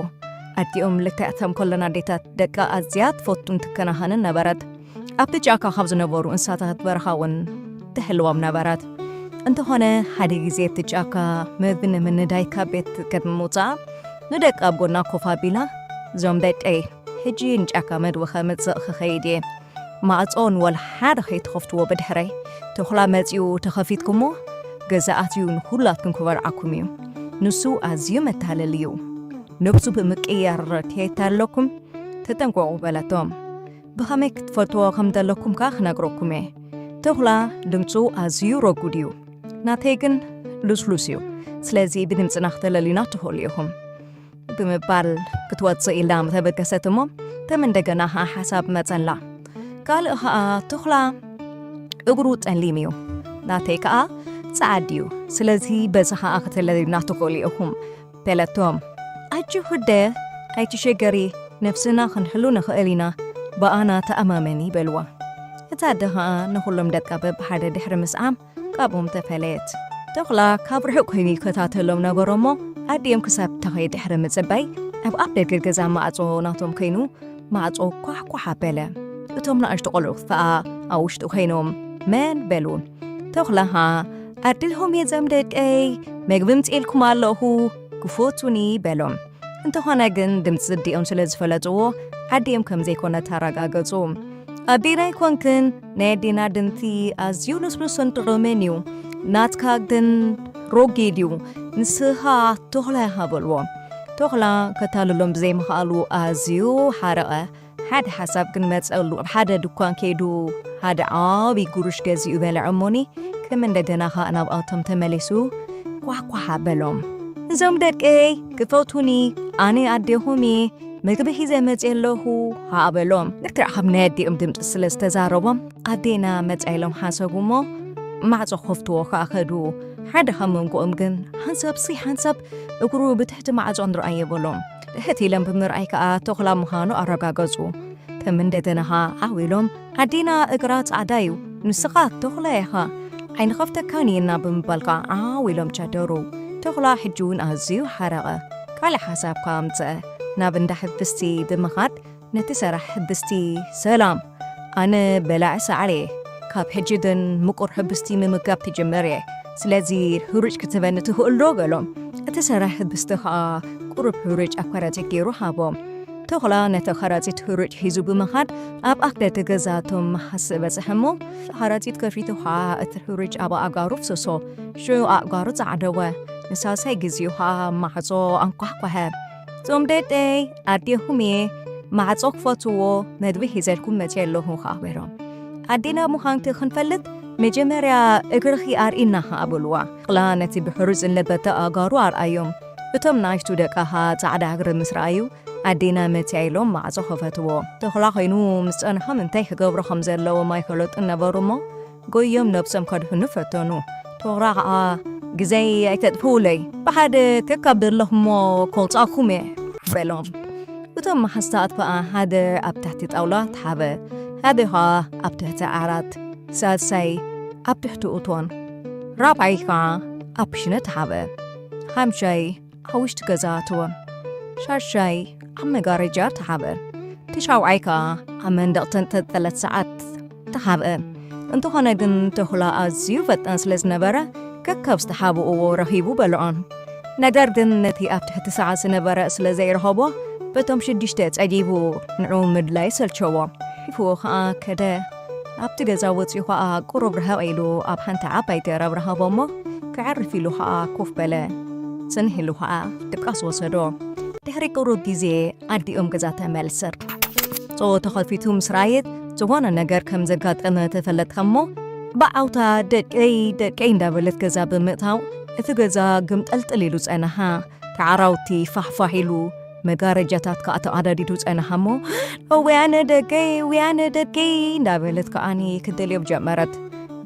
ኣዲኦም ልክዕ ከም ኩለን ኣዴታት ደቃ ኣዝያ ትፈቱን ትከናኸንን ነበረት። ኣብቲ ጫካ ካብ ዝነበሩ እንስሳታት በረኻ እውን ትሕልዎም ነበረት። እንተኾነ ሓደ ግዜ እቲ ጫካ መግቢ ንምንዳይ ካብ ቤት ቅድሚ ምውጻኣ ንደቃ ኣብ ጎና ኮፍ ኣቢላ፣ "እዞም ደቀይ፣ ሕጂ ንጫካ መግቢ ከምጽእ ክኸይድ እየ። ማዕጾ ንወላ ሓደ ከይትኸፍትዎ ብድሕረይ። ተኹላ መጺኡ ተኸፊትኩሞ ገዛ ኣትዩ ንኹላትኩም ክበልዓኩም እዩ። ንሱ ኣዝዩ መታለሊ እዩ። ነብሱ ብምቅያር ከየታለለኩም ተጠንቀቑ" በለቶም። "ብኸመይ ክትፈልጥዎ ከም ዘለኩም ከኣ ክነግረኩም እየ። ተኹላ ድምጹ ኣዝዩ ረጉድ እዩ። ናተይ ግን ልስሉስ እዩ። ስለዚ ብድምጽና ክተለልዩና ትኽእሉ ኢኹም" ብምባል ክትወጽእ ኢላ ምተበገሰት እሞ፣ ከም እንደገና ኸኣ ሓሳብ መጸላ። ካልእ ኸኣ ተኹላ እግሩ ጸሊም እዩ። ናተይ ከኣ ጸዓድ እዩ። ስለዚ በዚ ኸኣ ክተለልዩና ትኽእሉ ኢኹም በለቶም። "ኣጆኺ ኣደ፣ ኣይትሸገሪ፣ ነፍስና ክንሕሉ ንኽእል ኢና፣ ብኣና ተኣማመኒ" በልዋ። እታ ኣደ ኸኣ ንኹሎም ደቃ በብሓደ ድሕሪ ምስዓም ካብኦም ተፈለየት። ተኹላ ካብ ርሑቕ ኮይኑ ይከታተሎም ነበረ እሞ፣ ኣዲኦም ክሳብ ተኸይ ድሕሪ ምጽባይ፣ ኣብ ኣፍ ደገ ገዛ ማዕጾ ናቶም ኮይኑ፣ ማዕጾ ኳሕኳሕ ኣበለ። እቶም ንኣሽቱ ቆልዑ ከኣ ኣብ ውሽጢ ኮይኖም፣ "መን?" በሉ። ተኹላ ኸኣ፣ "ኣድልኹም እየ ዘም ደቀይ፣ መግቢ ምጽኤልኩም ኣለኹ፣ ክፈቱኒ" በሎም። እንተኾነ ግን ድምጺ ኣዲኦም ስለ ዝፈለጥዎ፣ ኣዲኦም ከም ዘይኮነት ኣረጋገጹ። "ኣዴና ኣይኮንክን፣ ናይ ኣዴና ድምጺ ኣዝዩ ልስሉስን ጥዑምን እዩ። ናትካ ግን ሮጊድ እዩ። ንስኻ ተኹላ ኢኻ" በልዎ። ተኹላ ከታልሎም ብዘይምኽኣሉ ኣዝዩ ሓረቐ። ሓደ ሓሳብ ግን መጸሉ። ኣብ ሓደ ድኳን ከይዱ ሓደ ዓቢ ጉሩሽ ገዚኡ በልዐ እሞኒ፣ ከም እንደገና ኸኣ ናብኣቶም ተመሊሱ ኳሕኳሕ ኣበሎም። "እዞም ደቀይ ክፈቱኒ፣ ኣነ ኣዴኹም እየ፣ ምግቢ ሒዘ መጽየ ኣለኹ" ኸኣ በሎም። ልክዕ ከም ናይ ኣዲኦም ድምጺ ስለ ዝተዛረቦም፣ ኣዴና መጻ ኢሎም ሓሰቡ እሞ፣ ማዕጾ ክኸፍትዎ ኸኣ ከዱ። ሓደ ካብ መንጎኦም ግን፣ "ሓንሳብ ሲ ሓንሳብ እግሩ ብትሕቲ ማዕጾ ንርኣዮ" በሎም። ትሕት ኢሎም ብምርኣይ ከኣ ተኹላ ምዃኑ ኣረጋገጹ። ከም እንደገና ኸኣ ዓው ኢሎም፣ "ኣዴና እግራ ጻዕዳ እዩ፣ ንስኻ ተኹላ ኢኻ፣ ኣይንኸፍተካን ኢና" ብምባል ከኣ ዓው ኢሎም ጨደሩ። ተኹላ ሕጂ እውን ኣዝዩ ሓረቐ። ካልእ ሓሳብ ከኣ ኣምጽአ። ናብ እንዳ ሕብስቲ ብምኻድ ነቲ ሰራሕ ሕብስቲ፣ "ሰላም፣ ኣነ በላዒ ሳዕሪ እየ። ካብ ሕጂ ግን ምቁር ሕብስቲ ምምጋብ ክጅምር እየ። ስለዚ ህሩጭ ክትህበኒ ትኽእል ዶ?" በሎም። እቲ ሰራሕ ሕብስቲ ኸኣ ቁሩብ ህሩጭ ኣብ ከረጺት ገይሩ ሃቦም። ተኹላ ነቲ ከረጺት ህሩጭ ሒዙ ብምኻድ ኣብ ኣፍ ደገ ገዛቶም መሓስእ በጽሐ እሞ፣ ከረጺት ከፊቱ ኸኣ እቲ ህሩጭ ኣብ ኣእጋሩ ፍሰሶ። ሽዑ ኣእጋሩ ጸዓደወ። ንሳልሳይ ግዜኡ ኸኣ ማዕጾ ኣንኳሕኳሐ። "እዞም ደቀይ ኣዴኹም እየ፣ ማዕጾ ክፈትዎ፣ መግቢ ሒዘልኩም መጽየ ኣለኹ" ኸኣ በሎም። ኣዴና ምዃንኪ ክንፈልጥ መጀመርያ እግርኺ ኣርኢና ኸኣ በልዋ። ተኹላ ነቲ ብሕሩጭ ዝለበጠ ኣእጋሩ ኣርኣዮም። እቶም ንኣሽቱ ደቃ ኸኣ ጻዕዳ እግሪ ምስ ረኣዩ፣ ኣዴና መጽያ ኢሎም ማዕጾ ከፈትዎ። ተኹላ ኮይኑ ምስ ጸንሖም እንታይ ክገብሩ ከም ዘለዎም ኣይፈለጡን ነበሩ እሞ፣ ጎዮም ነብሶም ከድሕኑ ፈተኑ። ተኹላ ኸኣ፣ "ግዜይ ኣይተጥፍኡለይ፣ ብሓደ ከካብ ዘለኹሞ ከውጻእኩም እየ" በሎም። እቶም መሓዝታት ከኣ ሓደ ኣብ ታሕቲ ጣውላ ተሓበ፣ ሓደ ኸኣ ኣብ ትሕቲ ዓራት፣ ሳልሳይ ኣብ ትሕቲ እቶን፣ ራብዓይ ከኣ ኣብ ክሽነ ተሓበ፣ ሓምሻይ ኣብ ውሽጢ ገዛ ኣተወ፣ ሻሻይ ኣብ መጋረጃ ተሓበ፣ ትሻውዓይ ከኣ ኣብ መንደቕ ተንጠልጠለት ሰዓት ተሓብአ። እንተኾነ ግን ተኹላ ኣዝዩ ፈጣን ስለ ዝነበረ፣ ከካብ ዝተሓብእዎ ረኺቡ በልዖን። ነገር ግን ነቲ ኣብ ትሕቲ ሰዓት ዝነበረ ስለ ዘይረኸቦ፣ በቶም ሽዱሽተ ጸጊቡ ንዑ ምድላይ ሰልቸዎ። ሒፍዎ ኸኣ ከደ። ኣብቲ ገዛ ወጺኡ ኸኣ ቁሩብ ርሕቕ ኢሉ ኣብ ሓንቲ ዓባይ ገረብ ረኸቦ እሞ፣ ክዕርፍ ኢሉ ኸኣ ኮፍ በለ። ጽንሕ ኢሉ ኸኣ ድቃስ ወሰዶ። ድሕሪ ቁሩብ ግዜ ኣዲኦም ገዛ ተመልሰት። ጾ ተኸፊቱ ምስ ረኣየት፣ ዝኾነ ነገር ከም ዘጋጠመ ተፈለጥካ እሞ፣ ብዓውታ "ደቀይ፣ ደቀይ" እንዳበለት ገዛ ብምእታው፣ እቲ ገዛ ግምጠልጥል ኢሉ ጸነሓ። ተዓራውቲ ፋሕፋሕ ኢሉ፣ መጋረጃታት ከኣ ተቐዳዲዱ ጸነሓ እሞ፣ "ወያነ ደቀይ፣ ወያነ ደቀይ" እንዳበለት ከኣኒ ክትደልዮም ጀመረት።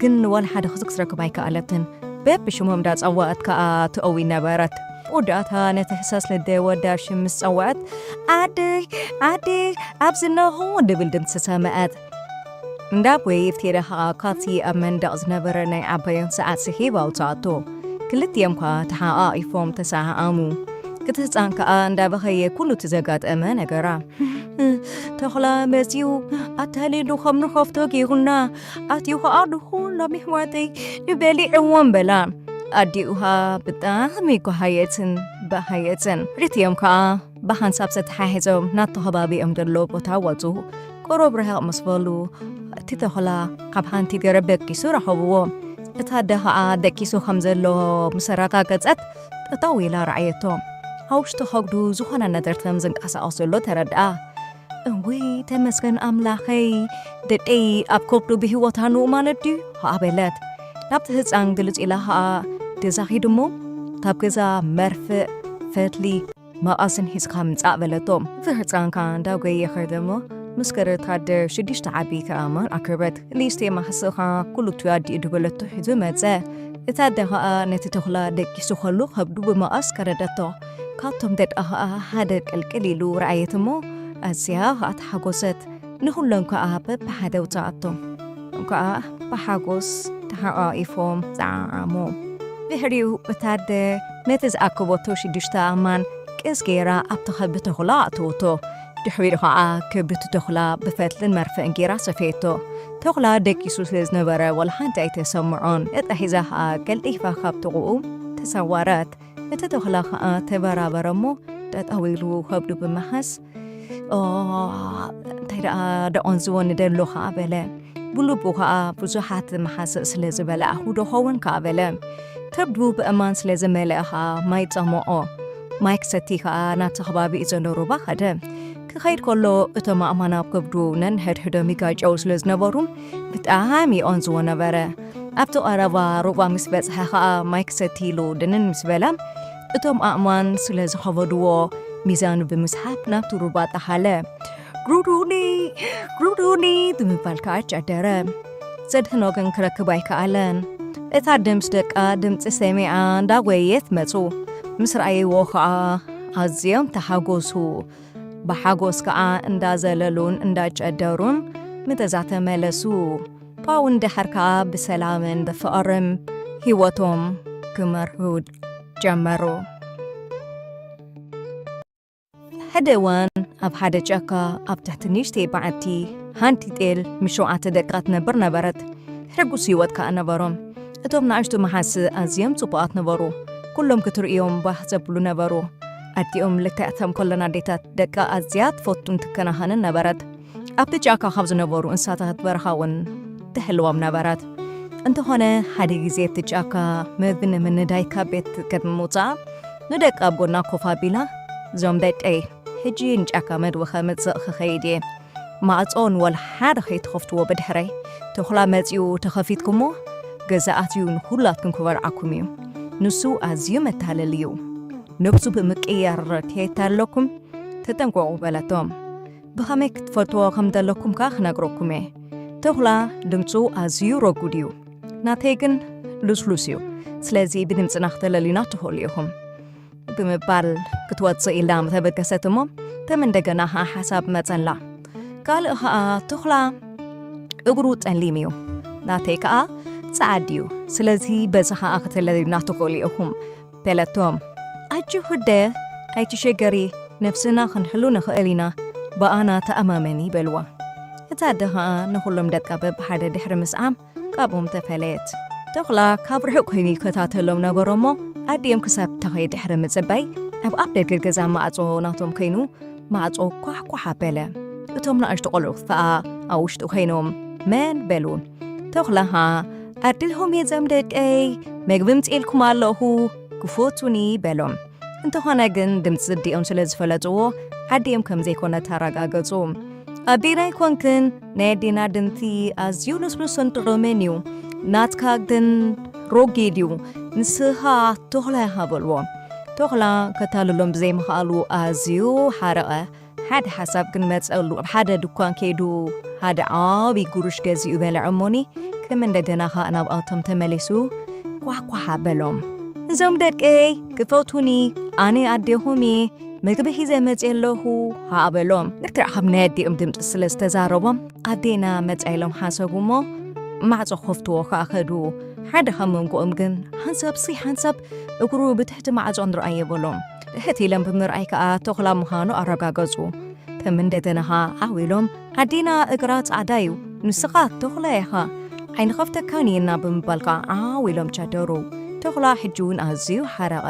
ግን ዋላ ሓደ ክትረክብ ኣይከኣለትን። በብሽሞም እንዳጸዋዐት ከኣ ትእዊ ነበረት። ወዳእታ ነቲ ህሳስ ልደ ወዳ ሽም ምስ ጸውዐት፣ "ኣደይ፣ ኣደይ፣ ኣብዚ ኣለኹ" ድብል ድምጺ ሰምዐት። እንዳ ዌይቭ ቴዳ ከኣ ካብቲ ኣብ መንደቕ ዝነበረ ናይ ዓባዮም ሰዓት ስሒብ ኣውጽኣቶ። ክልቲኦም ከኣ ተሓቋቒፎም ተሰዓዓሙ። እቲ ህጻን ከኣ እንዳበኸየ ኩሉ እቲ ዘጋጠመ ነገራ። "ተኹላ መጺኡ ኣታሊሉ ከም ንኸፍቶ ጌሩና፣ ኣትዩ ከኣ ንኹሎም ኣሕዋተይ በሊዕዎም" በላ። ኣዲኡ ከኣ ብጣዕሚ ጓሃየትን በሃየትን። ክልቲኦም ከኣ ብሓንሳብ ተተሓሒዞም ናብቲ ከባቢኦም ዘሎ ቦታ ወጹ። ቁሩብ ርሕቕ ምስ በሉ፣ እቲ ተኹላ ኣብ ሓንቲ ገረብ ደቂሱ ረኸብዎ። እታ ኣደ ኸኣ ደቂሱ ከም ዘሎ ምስ ኣረጋገጸት፣ ጠጠው ኢላ ረኣየቶ። ኣብ ውሽጢ ከብዱ ዝኾነ ነገር ከም ዝንቀሳቐስ ዘሎ ተረድኣ። "እውይ፣ ተመስገን ኣምላኸይ፣ ደቀይ ኣብ ከብዱ ብህይወት ኣንኡ ማለት ድዩ?" ኸኣ በለት። ናብቲ ህጻን ግልጽ ኢላ ኸኣ፣ "ገዛ ኺድ እሞ፣ ካብ ገዛ መርፍእ፣ ፈትሊ፣ መቐስን ሒዝካ ምጻእ" በለቶ። እቲ ህጻን ከኣ እንዳጎየ ኸደ እሞ፣ ምስ ከደ እታ ኣደ ሽዱሽተ ዓበይቲ ኣእማን ኣቅረበት። ንእሽተይ ማሕስእ ከኣ ኩሉ እቲ ኣዲኡ ድበለቶ ሒዙ መጸ። እታ ኣደ ኸኣ ነቲ ተኹላ ደቂሱ ኸሎ ከብዱ ብመቐስ ከረደቶ። ካብቶም ደቃ ኸኣ ሓደ ቅልቅል ኢሉ ረኣየት እሞ፣ ኣዝያ ኸኣ ተሓጎሰት። ንኹሎም ከኣ በብሓደ ኣውጽኣቶም። ከኣ ብሓጎስ ተሓቋቒፎም ጸዓዓሙ። ድሕሪኡ እታ ኣደ ነቲ ዝኣከበቶ ሽዱሽተ ኣእማን ቅስ ገይራ ኣብቲ ከብዲ ተኹላ ኣእተወቶ። ድሕሪኡ ኸዓ ከብዲ እቲ ተኹላ ብፈትልን መርፍእን ገይራ ሰፈየቶ። ተኹላ ደቂሱ ስለ ዝነበረ ዋላ ሓንቲ ኣይተሰምዖን። እጣ ሒዛ ኸዓ ቀልጢፋ ካብ ጥቕኡ ተሰወረት። እቲ ተኹላ ኸዓ ተበራበረ እሞ ጠጠው ኢሉ ከብዱ ብምሓዝ፣ "ኦ፣ እንታይ ደኣ ደቖንዝዎ ንደሎ?" ኸዓ በለ። ብልቡ ኸዓ ብዙሓት መሓስእ ስለ ዝበላዕኹ ዶ ኸውን ከኣ በለ። ከብዱ ብእማን ስለ ዝመልአ ኸኣ ማይ ጸምኦ። ማይ ክሰቲ ኸኣ ናብቲ ከባቢ እዩ ዘሎ ሩባ ኸደ። ክኸይድ ከሎ እቶም ኣእማን ኣብ ከብዱ ነንሕድሕዶም ይጋጨው ስለ ዝነበሩ ብጣዕሚ ይቖንዝዎ ነበረ። ኣብቲ ቀረባ ሩባ ምስ በጽሐ ኸኣ ማይ ክሰቲ ኢሉ ድንን ምስ በለ እቶም ኣእማን ስለ ዝኸበድዎ ሚዛኑ ብምስሓብ ናብቲ ሩባ ጠሓለ። "ግሩዱኒ! ግሩዱኒ!" ብምባል ከኣ ጨደረ። ዘድሕኖ ግን ክረክብ ኣይከኣለን። እታ ኣደ ምስ ደቃ ድምጺ ሰሚዓ እንዳጎየየት መጹ። ምስ ረኣይዎ ከኣ ኣዝዮም ተሓጎሱ። ብሓጎስ ከኣ እንዳዘለሉን እንዳጨደሩን ምተዛ ተመለሱ። ፓውን ድሓር ከኣ ብሰላምን ብፍቕርን ህይወቶም ክመርሑ ጀመሩ። ሓደ እዋን ኣብ ሓደ ጫካ ኣብ ትሕቲ ንእሽተይ በዓቲ ሓንቲ ጤል ምስ ሸውዓተ ደቃ ትነብር ነበረት። ሕጉስ ህይወት ከኣ ነበሮም። እቶም ንኣሽቱ መሓስእ ኣዝዮም ጽቡቓት ነበሩ። ኩሎም ክትርእዮም ባህ ዘብሉ ነበሩ። ኣዲኦም ልክዕ ከም ኩለን ኣዴታት ደቃ ኣዝያ ትፈቱን ትከናኸንን ነበረት። ኣብቲ ጫካ ካብ ዝነበሩ እንስሳታት በረኻ እውን ትሕልዎም ነበረት። እንተኾነ ሓደ ግዜ እቲ ጫካ መግቢ ንምንዳይ ካብ ቤት ቅድሚ ምውጻኣ ንደቃ ኣብ ጎና ኮፍ ኣቢላ፣ "እዞም ደቀይ፣ ሕጂ ንጫካ መግቢ ከምጽእ ክኸይድ እየ። ማዕጾ ንወላ ሓደ ከይትኸፍትዎ ብድሕረይ። ተኹላ መጺኡ ተኸፊትኩሞ፣ ገዛ ኣትዩ ንኹላትኩም ክበልዓኩም እዩ። ንሱ ኣዝዩ መታለሊ እዩ። ነብሱ ብምቅያር ከየታለለኩም ተጠንቀቑ" በለቶም። "ብኸመይ ክትፈልጥዎ ከም ዘለኩም ከኣ ክነግረኩም እየ። ተኹላ ድምጹ ኣዝዩ ረጉድ እዩ። ናተይ ግን ልስሉስ እዩ። ስለዚ ብድምጽና ክተለልዩና ትኽእሉ ኢኹም" ብምባል ክትወጽእ ኢላ ምተበገሰት እሞ፣ ከም እንደገና ኸኣ ሓሳብ መጸላ። ካልእ ኸኣ ተኹላ እግሩ ጸሊም እዩ። ናተይ ከኣ ጸዓድ እዩ። ስለዚ በዚ ኸኣ ክተለልዩና ትኽእሉ ኢኹም በለቶም። "ኣጆኺ ኣደ፣ ኣይትሸገሪ፣ ነፍስና ክንሕሉ ንኽእል ኢና፣ ብኣና ተኣማመኒ" በልዋ። እታ ኣደ ኸኣ ንኹሎም ደቃ በብሓደ ድሕሪ ምስዓም ካብኦም ተፈለየት። ተኹላ ካብ ርሑቕ ኮይኑ ይከታተሎም ነበሮ እሞ ኣዲኦም ክሳብ ተኸይድ ድሕሪ ምጽባይ ኣብ ኣፍ ደገ ገዛ ማዕጾ ናቶም ኮይኑ ማዕጾ ኳሕ ኳሕ ኣበለ። እቶም ንኣሽቱ ቆልዑ ኸኣ ኣብ ውሽጢ ኮይኖም መን በሉ። ተኹላ ኸኣ "ኣድልኹም እየ እዞም ደቀይ፣ መግቢ ምጽኤልኩም ኣለኹ፣ ክፈቱኒ" በሎም። እንተኾነ ግን ድምጺ ኣዲኦም ስለ ዝፈለጥዎ ኣዲኦም ከም ዘይኮነት ኣረጋገጹ። "ኣዴና ኣይኮንክን፣ ናይ ኣዴና ድምጺ ኣዝዩ ልስሉስን ጥዑምን እዩ፣ ናትካ ግን ረጒድ እዩ፣ ንስኻ ተኹላ ኢኻ" በልዎ። ተኹላ ከታልሎም ብዘይምኽኣሉ ኣዝዩ ሓረቐ። ሓደ ሓሳብ ግን መጸሉ። ኣብ ሓደ ድኳን ከይዱ ሓደ ዓቢ ጉሩሽ ገዚኡ በልዐ እሞኒ፣ ከም እንደገና ኸኣ ናብኣቶም ተመሊሱ ኳሕኳሕ ኣበሎም። "እዞም ደቀይ ክፈቱኒ፣ ኣነ ኣዴኹም እየ፣ መግቢ ሒዘ መጺአ ኣለኹ" ኸኣ በሎም። ልክዕ ከም ናይ ኣዲኦም ድምጺ ስለ ዝተዛረቦም፣ ኣዴና መጺኣ ኢሎም ሓሰቡ እሞ ማዕጾ ክኸፍትዎ ኸኣ ኸዱ። ሓደ ካብ መንጎኦም ግን ሓንሳብ ሲ ሓንሳብ እግሩ ብትሕቲ ማዕጾ ንርኣዮ በሎም። ትሕት ኢሎም ብምርኣይ ከኣ ተኹላ ምዃኑ ኣረጋገጹ። ከም እንደገና ኸኣ ዓው ኢሎም፣ "ኣዴና እግራ ጻዕዳ እዩ፣ ንስኻ ተኹላ ኢኻ፣ ኣይንኸፍተካን ኢና" ብምባል ከኣ ዓው ኢሎም ጨደሩ። ተኹላ ሕጂ እውን ኣዝዩ ሓረቐ።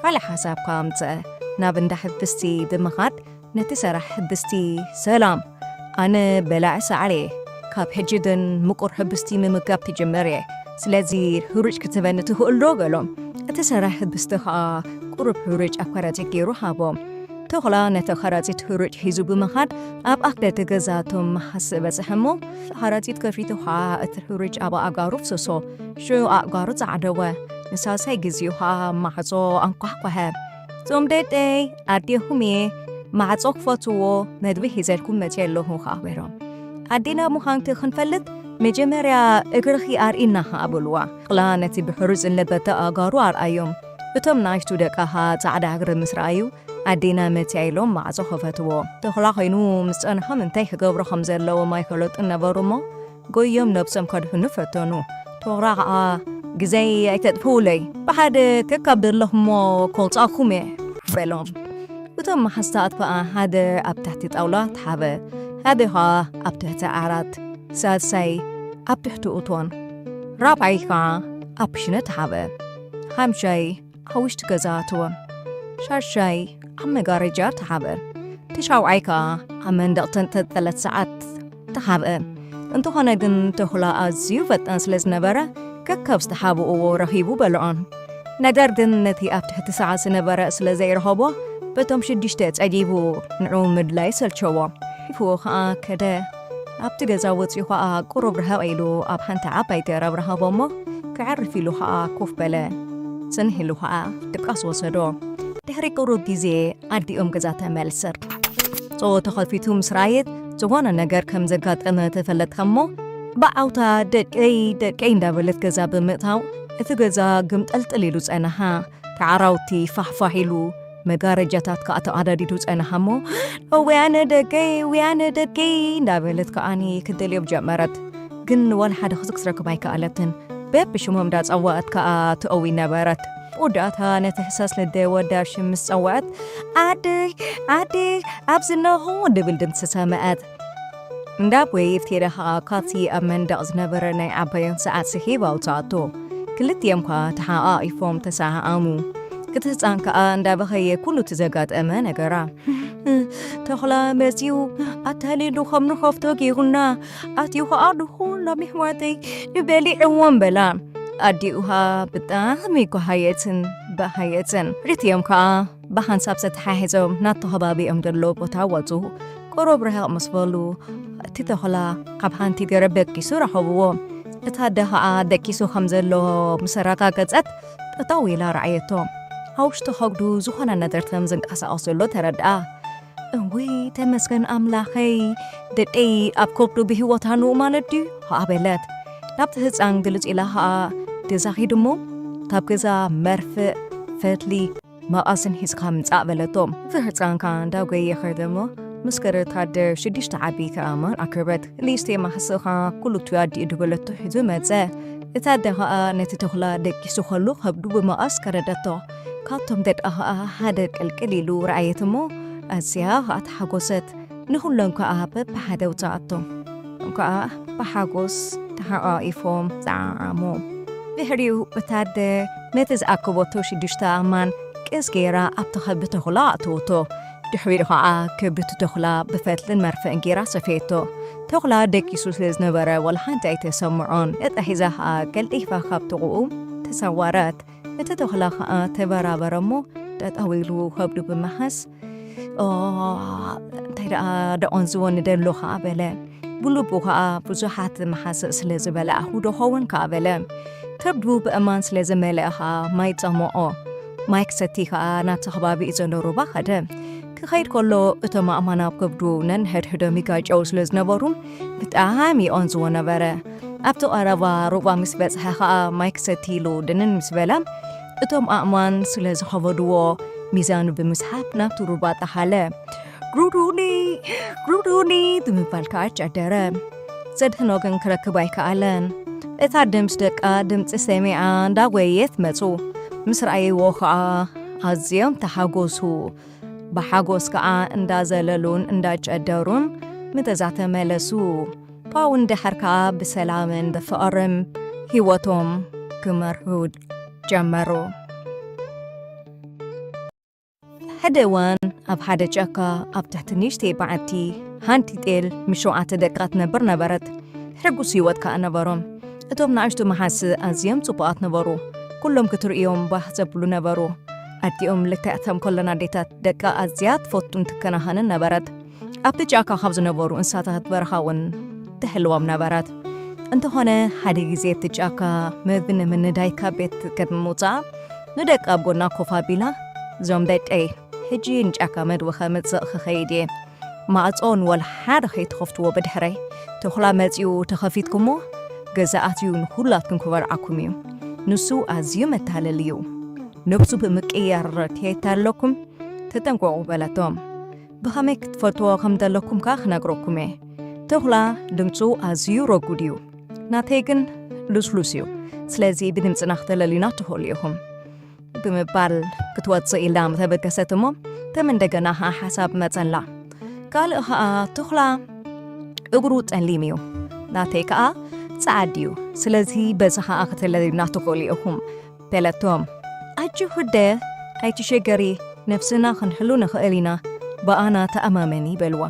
ካልእ ሓሳብ ከኣ ኣምጸአ። ናብ እንዳ ሕብስቲ ብምኻድ ነቲ ሰራሕ ሕብስቲ፣ "ሰላም፣ ኣነ በላዒ ሳዕሪ እየ። ካብ ሕጂ ግን ምቁር ሕብስቲ ምምጋብ ክጅምር እየ። ስለዚ ሕሩጭ ክትህበኒ ትኽእል ዶ?" በሎ። እቲ ሰራሕ ሕብስቲ ኸኣ ቁሩብ ሕሩጭ ኣብ ከረጺት ገይሩ ሃቦ። ተኹላ ነቲ ከረጺት ሕሩጭ ሒዙ ብምኻድ ኣብ ኣፍ ደገ ገዛ እቶም መሓስእ በጽሐ እሞ፣ ከረጺት ከፊቱ ኸኣ እቲ ሕሩጭ ኣብ ኣእጋሩ ኣፍሰሶ። ሽዑ ኣእጋሩ ጸዓደወ። ንሳልሳይ ግዜኡ ኸኣ ማዕጾ ኣንኳሕኳሐ። "እዞም ደቀይ ኣዴኹም እየ፣ ማዕጾ ክፈትዎ፣ መግቢ ሒዘልኩም መጺአ ኣለኹ" ኸኣ በሎም። ኣዴና ምዃንኪ ክንፈልጥ መጀመርያ እግርኺ ኣርእይና ኸኣ በልዋ። ተኹላ ነቲ ብሕሩጭ ዝለበጠ ኣእጋሩ ኣርኣዮም። እቶም ንኣሽቱ ደቃ ኸኣ ጻዕዳ እግሪ ምስ ረኣዩ፣ ኣዴና መጺኣ ኢሎም ማዕጾ ከፈትዎ። ተኹላ ኮይኑ ምስ ጸንሖም እንታይ ክገብሩ ከም ዘለዎም ኣይፈለጡን ነበሩ እሞ፣ ጎዮም ነብሶም ከድሕኑ ፈተኑ። ተኹላ ኸኣ ግዜይ ኣይተጥፍኡለይ፣ ብሓደ ከካብ ዘለኹሞ ከውፅኣኩም እየ በሎም። እቶም መሓዝታት ከዓ ሓደ ኣብ ትሕቲ ጣውላ ተሓበ፣ ሓደ ከዓ ኣብ ትሕቲ ዓራት፣ ሳልሳይ ኣብ ትሕቲ እቶን፣ ራብዓይ ከዓ ኣብ ክሽነ ተሓበ፣ ሓምሻይ ኣብ ውሽጢ ገዛ ኣተወ፣ ሻሻይ ኣብ መጋረጃ ተሓበ፣ ትሻውዓይ ከዓ ኣብ መንደቕ ተንጠልጠለት ሰዓት ተሓብአ። እንተኾነ ግን ተኹላ ኣዝዩ ፈጣን ስለ ዝነበረ ከከብ ዝተሓብእዎ ረኺቡ በልዖን። ነገር ግን ነቲ ኣብ ትሕቲ ሰዓት ዝነበረ ስለ ዘይረኸቦ በቶም ሽዱሽተ ጸጊቡ ንዑ ምድላይ ሰልቸዎ። ሒፍዎ ኸኣ ከደ። ኣብቲ ገዛ ወጺኡ ኸኣ ቁሩብ ርሕቕ ኢሉ ኣብ ሓንቲ ዓባይ ገረብ ረኸቦ እሞ ክዕርፍ ኢሉ ኸኣ ኮፍ በለ። ጽንሕ ኢሉ ኸኣ ድቃስ ወሰዶ። ድሕሪ ቁሩብ ግዜ ኣዲኦም ገዛ ተመልሰት። ጾ ተኸፊቱ ምስ ረኣየት ዝኾነ ነገር ከም ዘጋጠመ ተፈለጥካ እሞ ብዓውታ ደቀይ ደቀይ እንዳበለት ገዛ ብምእታው እቲ ገዛ ግምጠልጥል ኢሉ ጸነሓ። ተዓራውቲ ፋሕፋሕ ኢሉ መጋረጃታት ከኣ ተቐዳዲዱ ጸነሓ እሞ ወያነ ደቀይ ወያነ ደቀይ እንዳበለት ከኣኒ ክትደልዮም ጀመረት። ግን ዋላ ሓደ ክዝክ ክትረክብ ኣይከኣለትን። በብሽሞም እንዳጸዋዐት ከኣ ትእዊ ነበረት። ወዳእታ ነቲ ሕሳስ ልደ ወዳ ሽም ምስ ጸውዐት፣ "ዓደይ፣ ዓደይ፣ ኣብዚ ኣለኹ" ድብል ድምጺ ሰምዐት። እንዳ ቦይ እፍቴዳ ኸኣ ካብቲ ኣብ መንደቕ ዝነበረ ናይ ዓባዮም ሰዓት ስሒብ ኣውጽኣቶ። ክልቲኦም ከኣ ተሓቓቒፎም ተሰዓዓሙ። እቲ ህጻን ከኣ እንዳበኸየ ኩሉ እቲ ዘጋጠመ ነገራ። "ተኹላ መጺኡ ኣታሊሉ ከም ንኸፍቶ ጌሩና፣ ኣትዩ ኸኣ ንኹሎም ኣሕዋተይ ንበሊዕዎም" በላ። ኣዲኡ ኸኣ ብጣዕሚ ጓሃየትን ባሃየትን። ክልቲኦም ከኣ ብሓንሳብ ተተሓሒዞም ናብቲ ከባቢኦም ዘሎ ቦታ ወጹ። ቁሩብ ርሕቕ ምስ በሉ፣ እቲ ተኹላ ኣብ ሓንቲ ገረብ ደቂሱ ረኸብዎ። እታ ኣደ ኸኣ ደቂሱ ከም ዘሎ ምስ ኣረጋገጸት፣ ጠጠው ኢላ ረኣየቶ። ኣብ ውሽጢ ከብዱ ዝኾነ ነገር ከም ዝንቀሳቐስ ዘሎ ተረድኣ። "እውይ ተመስገን ኣምላኸይ፣ ደቀይ ኣብ ከብዱ ብህይወት ኣንኡ ማለት ድዩ?" ኸኣ በለት። ናብቲ ህጻን ግልጽ ኢላ ኸኣ፣ "ገዛ ኺድ እሞ ካብ ገዛ መርፍእ፣ ፈትሊ፣ መቐስን ሒዝካ ምጻእ" በለቶ። እቲ ህጻን ከኣ እንዳጎየ ኸደ እሞ ምስ ከደ እታ ኣደ ሽዱሽተ ዓቢ ከኣማን ኣክበት። "ሊስቴ ማሕስኻ ኩሉ እቲ ኣዲኡ" ድበለቶ ሒዙ መጸ። እታ ኣደ ኸኣ ነቲ ተኹላ ደቂሱ ኸሎ ከብዱ ብመቐስ ከረደቶ። ካብቶም ደቃ ኸኣ ሓደ ቅልቅል ኢሉ ረኣየት እሞ ኣዝያ ኸኣ ተሓጎሰት። ንኹሎም ከኣ በብሓደ ኣውጽኣቶም። እቶም ከኣ ብሓጎስ ተሓቋቒፎም ጸዓዓሙ። ድሕሪኡ እታ ኣደ ነቲ ዝኣከበቶ ሽዱሽተ ኣእማን ቅስ ገይራ ኣብቲ ከብዲ ተኹላ ኣእተወቶ። ድሕሪኡ ኸኣ ከብዲ እቲ ተኹላ ብፈትልን መርፍእን ገይራ ሰፈየቶ። ተኹላ ደቂሱ ስለ ዝነበረ ዋላ ሓንቲ ኣይተሰምዖን። እጣ ሒዛ ኸኣ ቀልጢፋ ካብ ጥቕኡ ተሰወረት። እቲ ተኹላ ኸኣ ተበራበረ እሞ ጠጠው ኢሉ ከብዱ ብምሓዝ፣ "ኦ፣ እንታይ ደኣ ደቖንዝዎ ንደሎ" ኸኣ በለ። ብልቡ ኸኣ ብዙሓት መሓስእ ስለ ዝበላዕኹ ዶ ኸውን ከኣ በለ። ከብዱ ብእማን ስለ ዝመልአ ኸኣ ማይ ጸምኦ። ማይ ክሰቲ ኸኣ ናብቲ ከባቢ ዘሎ ሩባ ኸደ። ክኸይድ ከሎ እቶም ኣእማን ኣብ ከብዱ ነንሕድሕዶም ይጋጨው ስለ ዝነበሩ ብጣዕሚ ይቖንዝዎ ነበረ። ኣብቲ ቀረባ ሩባ ምስ በጽሐ ኸኣ ማይ ክሰቲ ኢሉ ድንን ምስ በለ፣ እቶም ኣእማን ስለ ዝኸበድዎ ሚዛኑ ብምስሓብ ናብቲ ሩባ ጠሓለ። "ግሩዱኒ፣ ግሩዱኒ" ብምባል ከኣ ጨደረ። ዘድሕኖ ግን ክረክብ ኣይከኣለን። እታ ኣደ ምስ ደቃ ድምጺ ሰሚዓ እንዳጎየየት መጹ። ምስ ረኣይዎ ከኣ ኣዝዮም ተሓጎሱ። ብሓጎስ ከኣ እንዳዘለሉን እንዳጨደሩን ምተዛ ተመለሱ። ፓውን ድሕር ከኣ ብሰላምን ብፍቕርን ህይወቶም ክመርሑ ጀመሩ። ሓደ እዋን ኣብ ሓደ ጫካ ኣብ ትሕቲ ንእሽተይ በዓቲ ሓንቲ ጤል ምስ ሸውዓተ ደቃ ትነብር ነበረት። ሕጉስ ህይወት ከኣ ነበሮም። እቶም ንኣሽቱ መሓስእ ኣዝዮም ጽቡቓት ነበሩ። ኩሎም ክትርእዮም ባህ ዘብሉ ነበሩ። ኣዲኦም ልክዕ ከም ኩለን ኣዴታት ደቃ ኣዝያ ትፈቱን ትከናኸንን ነበረት። ኣብቲ ጫካ ካብ ዝነበሩ እንስሳታት በረኻ እውን ትሕልዎም ነበረት። እንተኾነ ሓደ ግዜ እቲ ጫካ መግቢ ንምንዳይ ካብ ቤት ቅድሚ ምውጻኣ ንደቃ ኣብ ጎና ኮፍ ኣቢላ፣ "እዞም ደቀይ፣ ሕጂ ንጫካ መግቢ ከምጽእ ክኸይድ እየ። ማዕጾ ንወላ ሓደ ከይትኸፍትዎ ብድሕረይ። ተኹላ መጺኡ ተኸፊትኩሞ ገዛ ኣትዩ ንኹላትኩም ክበልዓኩም እዩ። ንሱ ኣዝዩ መታለሊ እዩ። ነብሱ ብምቅያር ከየታለለኩም ተጠንቀቑ" በለቶም። ብኸመይ ክትፈልጥዎ ከም ዘለኩም ከኣ ክነግረኩም እየ። ተኹላ ድምጹ ኣዝዩ ረጉድ እዩ። ናተይ ግን ልስሉስ እዩ። ስለዚ ብድምፅና ክተለልዩና ትኽእሉ ኢኹም ብምባል ክትወፅእ ኢላ ምተበገሰት እሞ ከም እንደገና ኸዓ ሓሳብ መፀላ። ካልእ ኸዓ ተኹላ እግሩ ጠሊም እዩ፣ ናተይ ከኣ ጸዓድ እዩ። ስለዚ በዚ ከኣ ክተለዩና ትኽእሉ ኢኹም በለቶም። ኣጆኺ ኣደ፣ ኣይትሸገሪ፣ ነፍስና ክንሕሉ ንኽእል ኢና፣ ብኣና ተኣማመኒ በልዋ።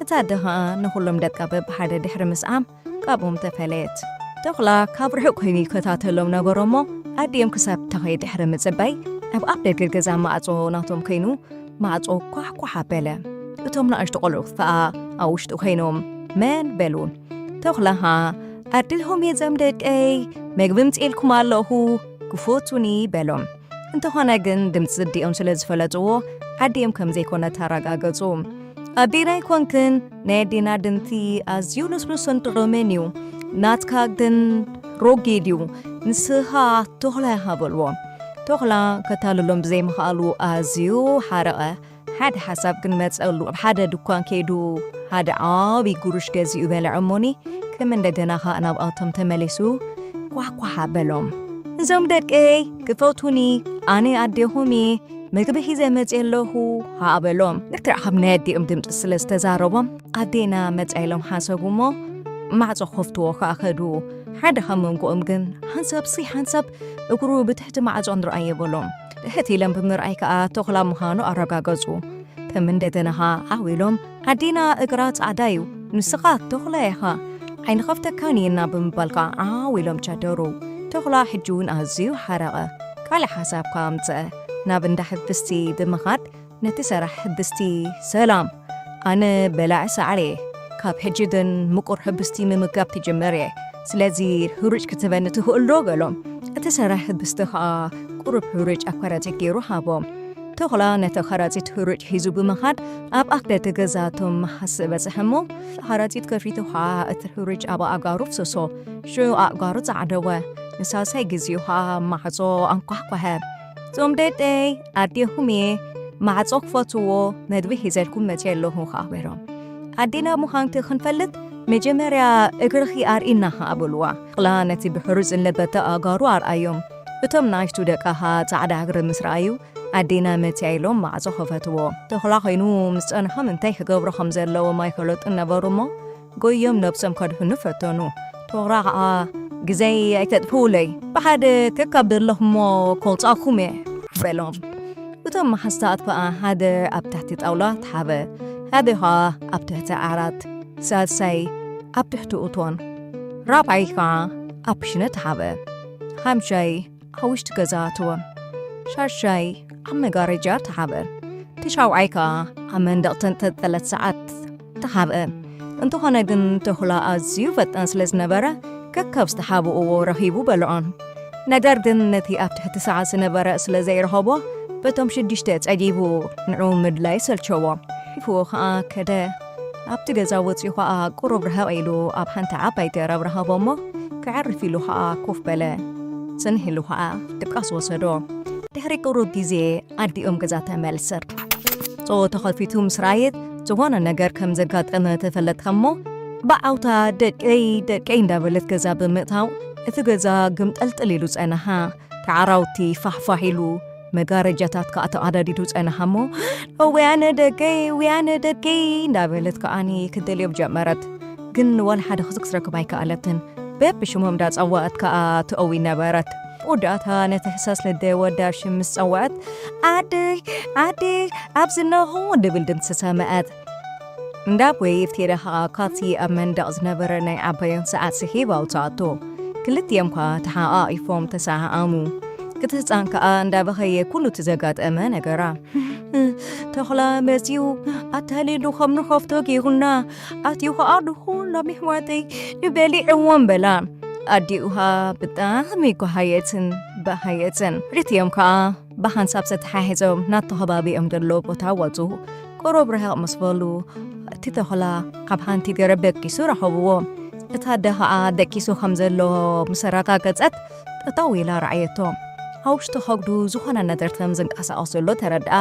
እታ ኣደ ከኣ ንኹሎም ደቃ በብሓደ ድሕሪ ምስዓም ካብኦም ተፈለየት። ተኹላ ካብ ርሑቕ ኮይኑ ይከታተሎም ነበረ እሞ ኣዲኦም ክሳብ ተኸይ ድሕሪ ምጽባይ ኣብ ኣፍ ደገ ገዛ ማዕጾ ናቶም ኮይኑ ማዕጾ ኳሕኳሕ ኣበለ። እቶም ንኣሽቱ ቆልዑ ከኣ ኣብ ውሽጢ ኮይኖም መን በሉ። ተኹላ ከኣ ኣድልኹም እየ ዘም ደቀይ፣ መግቢ ምጽኤልኩም ኣለኹ፣ ክፈቱኒ በሎም። እንተኾነ ግን ድምጺ ኣዲኦም ስለ ዝፈለጥዎ ኣዲኦም ከም ዘይኮነት ኣረጋገጹ። ኣዴና ኣይኮንክን፣ ናይ ኣዴና ድምጺ ኣዝዩ ልስሉስን ጥዑምን እዩ። ናትካ ግን ሮጊድ እዩ። ንስኻ ተኹላ ኢኻ በልዎ። ተኹላ ከታልሎም ብዘይምኽኣሉ ኣዝዩ ሓረቐ። ሓደ ሓሳብ ግን መጸሉ። ኣብ ሓደ ድኳን ከይዱ ሓደ ዓቢ ጉሩሽ ገዚኡ በልዐ እሞኒ ከም እንደገና ኸኣ ናብኣቶም ተመሊሱ ኳሕኳሕ ኣበሎም። እዞም ደቀይ ክፈቱኒ፣ ኣነ ኣዴኹም እየ፣ መግቢ ሒዘ መጽየ ኣለኹ ኸኣ በሎም። ልክዕ ካብ ናይ ኣዴኦም ድምጺ ስለ ዝተዛረቦም ኣዴና መጻ ኢሎም ሓሰቡ እሞ ማዕጾ ክኸፍትዎ ኸኣ ከዱ። ሓደ ካብ መንጎኦም ግን ሓንሳብሲ ሓንሳብ እግሩ ብትሕቲ ማዕጾ ንርኣዮ በሎም። ትሕት ኢሎም ብምርኣይ ከኣ ተኹላ ምዃኑ ኣረጋገጹ። ከም እንደገና ኸኣ ዓው ኢሎም ኣዴና እግራ ጻዕዳ እዩ፣ ንስኻ ተኹላ ኢኻ፣ ኣይንኸፍተካን ኢና ብምባል ከኣ ዓው ኢሎም ጨደሩ። ተኹላ ሕጂ እውን ኣዝዩ ሓረቐ። ካልእ ሓሳብ ከኣ ኣምጽአ። ናብ እንዳ ሕብስቲ ብምኻድ ነቲ ሰራሕ ሕብስቲ፣ ሰላም፣ ኣነ በላዒ ሳዕሪ እየ። ካብ ሕጂ ግን ምቁር ሕብስቲ ምምጋብ ክጅምር እየ። ስለዚ ሕሩጭ ክትህበኒ ትኽእል ዶ? በሎም። እቲ ሰራሕ ሕብስቲ ኸኣ ቁሩብ ሕሩጭ ኣብ ከረጺት ገይሩ ሃቦም። ተኹላ ነቲ ከረጺት ሕሩጭ ሒዙ ብምኻድ ኣብ ኣፍ ደገ ገዛ እቶም መሓስእ በጽሐ እሞ፣ ከረጺት ከፊቱ ኸኣ እቲ ሕሩጭ ኣብ ኣእጋሩ ፍሰሶ። ሽዑ ኣእጋሩ ጸዓደወ። ንሳልሳይ ግዜኡ ኸኣ ማዕጾ ኣንኳሕኳሐ። እዞም ደቀይ ኣዴኹም እየ፣ ማዕጾ ክፈትዎ፣ መግቢ ሒዘልኩም መጽየ ኣለኹ ኸኣ በሎም። ኣዴና ምዃንኪ ክንፈልጥ መጀመርያ እግርኺ ኣርእይና ኸኣ በልዋ። ተኹላ ነቲ ብሕሩጭ ዝለበጠ ኣእጋሩ ኣርኣዮም። እቶም ንኣሽቱ ደቃ ኸኣ ጻዕዳ እግሪ ምስ ረኣዩ፣ ኣዴና መጽያ ኢሎም ማዕጾ ከፈትዎ። ተኹላ ኮይኑ ምስ ጸንሖም እንታይ ክገብሩ ከም ዘለዎም ኣይፈለጡን ነበሩ እሞ፣ ጎዮም ነብሶም ከድሕኑ ፈተኑ። ተኹላ ኸኣ፣ ግዜይ ኣይተጥፍኡለይ፣ ብሓደ ከካብ ዘለኹሞ ከውጻእኩም እየ በሎም። እቶም መሓዝታት ከኣ ሓደ ኣብ ትሕቲ ጣውላ ተሓበ፣ ሓደ ኸኣ ኣብ ትሕቲ ዓራት፣ ሳልሳይ ኣብ ትሕቲ እቶን፣ ራብዓይ ኸኣ ኣብ ክሽነ ተሓበ፣ ሓምሻይ ኣብ ውሽጢ ገዛ ኣተወ፣ ሻሻይ ኣብ መጋረጃ ተሓበ፣ ትሻውዓይ ከኣ ኣብ መንደቕ ተንጠልጠለት ሰዓት ተሓብአ። እንተኾነ ግን ተኹላ ኣዝዩ ፈጣን ስለ ዝነበረ፣ ከካብ ዝተሓብእዎ ረኺቡ በልዖ። ነገር ግን ነቲ ኣብ ትሕቲ ሰዓት ዝነበረ ስለ ዘይረኸቦ፣ በቶም ሽዱሽተ ጸጊቡ ንዑ ምድላይ ሰልቸዎ። ሒፍዎ ኸኣ ከደ። ኣብቲ ገዛ ወጺኡ ኸኣ ቁሩብ ርሕቕ ኢሉ ኣብ ሓንቲ ዓባይ ገረብ ረኸቦ እሞ፣ ክዕርፍ ኢሉ ኸኣ ኮፍ በለ። ጽንሕ ኢሉ ኸኣ ድቃስ ወሰዶ። ድሕሪ ቁሩብ ግዜ ኣዲኦም ገዛ ተመልሰት። ጾ ተኸፊቱ ምስ ረኣየት፣ ዝኾነ ነገር ከም ዘጋጠመ ተፈለጥካ እሞ፣ ብዓውታ "ደቀይ፣ ደቀይ" እንዳበለት ገዛ ብምእታው፣ እቲ ገዛ ግምጠልጥል ኢሉ ጸነሓ። ተዓራውቲ ፋሕፋሕ ኢሉ፣ መጋረጃታት ከኣ ተቐዳዲዱ ጸነሓ እሞ፣ "ወያነ ደቀይ፣ ወያነ ደቀይ" እንዳበለት ከኣኒ ክትደልዮም ጀመረት። ግን ዋላ ሓደ ክስክ ክትረክብ ኣይከኣለትን። በብሽሞም እንዳጸዋዐት ከኣ ትእዊ ነበረት። ወዳእታ ነቲ ህሳስ ልደ ወዳ ሽም ምስ ጸውዐት፣ "ኣደይ፣ ኣደይ፣ ኣብዚ እነኹ" ድብል ድምጺ ሰምዐት። እንዳ ቦይ ኢፍቴረ ከኣ ካብቲ ኣብ መንደቕ ዝነበረ ናይ ዓባዮም ሰዓት ስሒብ ኣውጽኣቶ። ክልቲኦም ከኣ ተሓቓቒፎም ተሰዓዓሙ። እቲ ህጻን ከኣ እንዳበኸየ ኩሉ እቲ ዘጋጠመ ነገራ። "ተኹላ መጺኡ ኣታሊሉ ከም ንኸፍቶ ጌሩና፣ ኣትዩ ከኣ ንኹሎም ኣሕዋተይ በሊዕዎም" በላ። ኣዲኡ ከኣ ብጣዕሚ ጓሃየትን በሃየትን። ክልቲኦም ከኣ ብሓንሳብ ተተሓሒዞም ናብቲ ከባቢኦም ዘሎ ቦታ ወጹ። ቁሩብ ርሕቕ ምስ በሉ፣ እቲ ተኹላ ኣብ ሓንቲ ገረብ ደቂሱ ረኸብዎ። እታ ኣደ ኸኣ ደቂሱ ከም ዘሎ ምስ ኣረጋገጸት፣ ጠጠው ኢላ ረኣየቶ። ኣብ ውሽጢ ከብዱ ዝኾነ ነገር ከም ዝንቀሳቐስ ዘሎ ተረድኣ።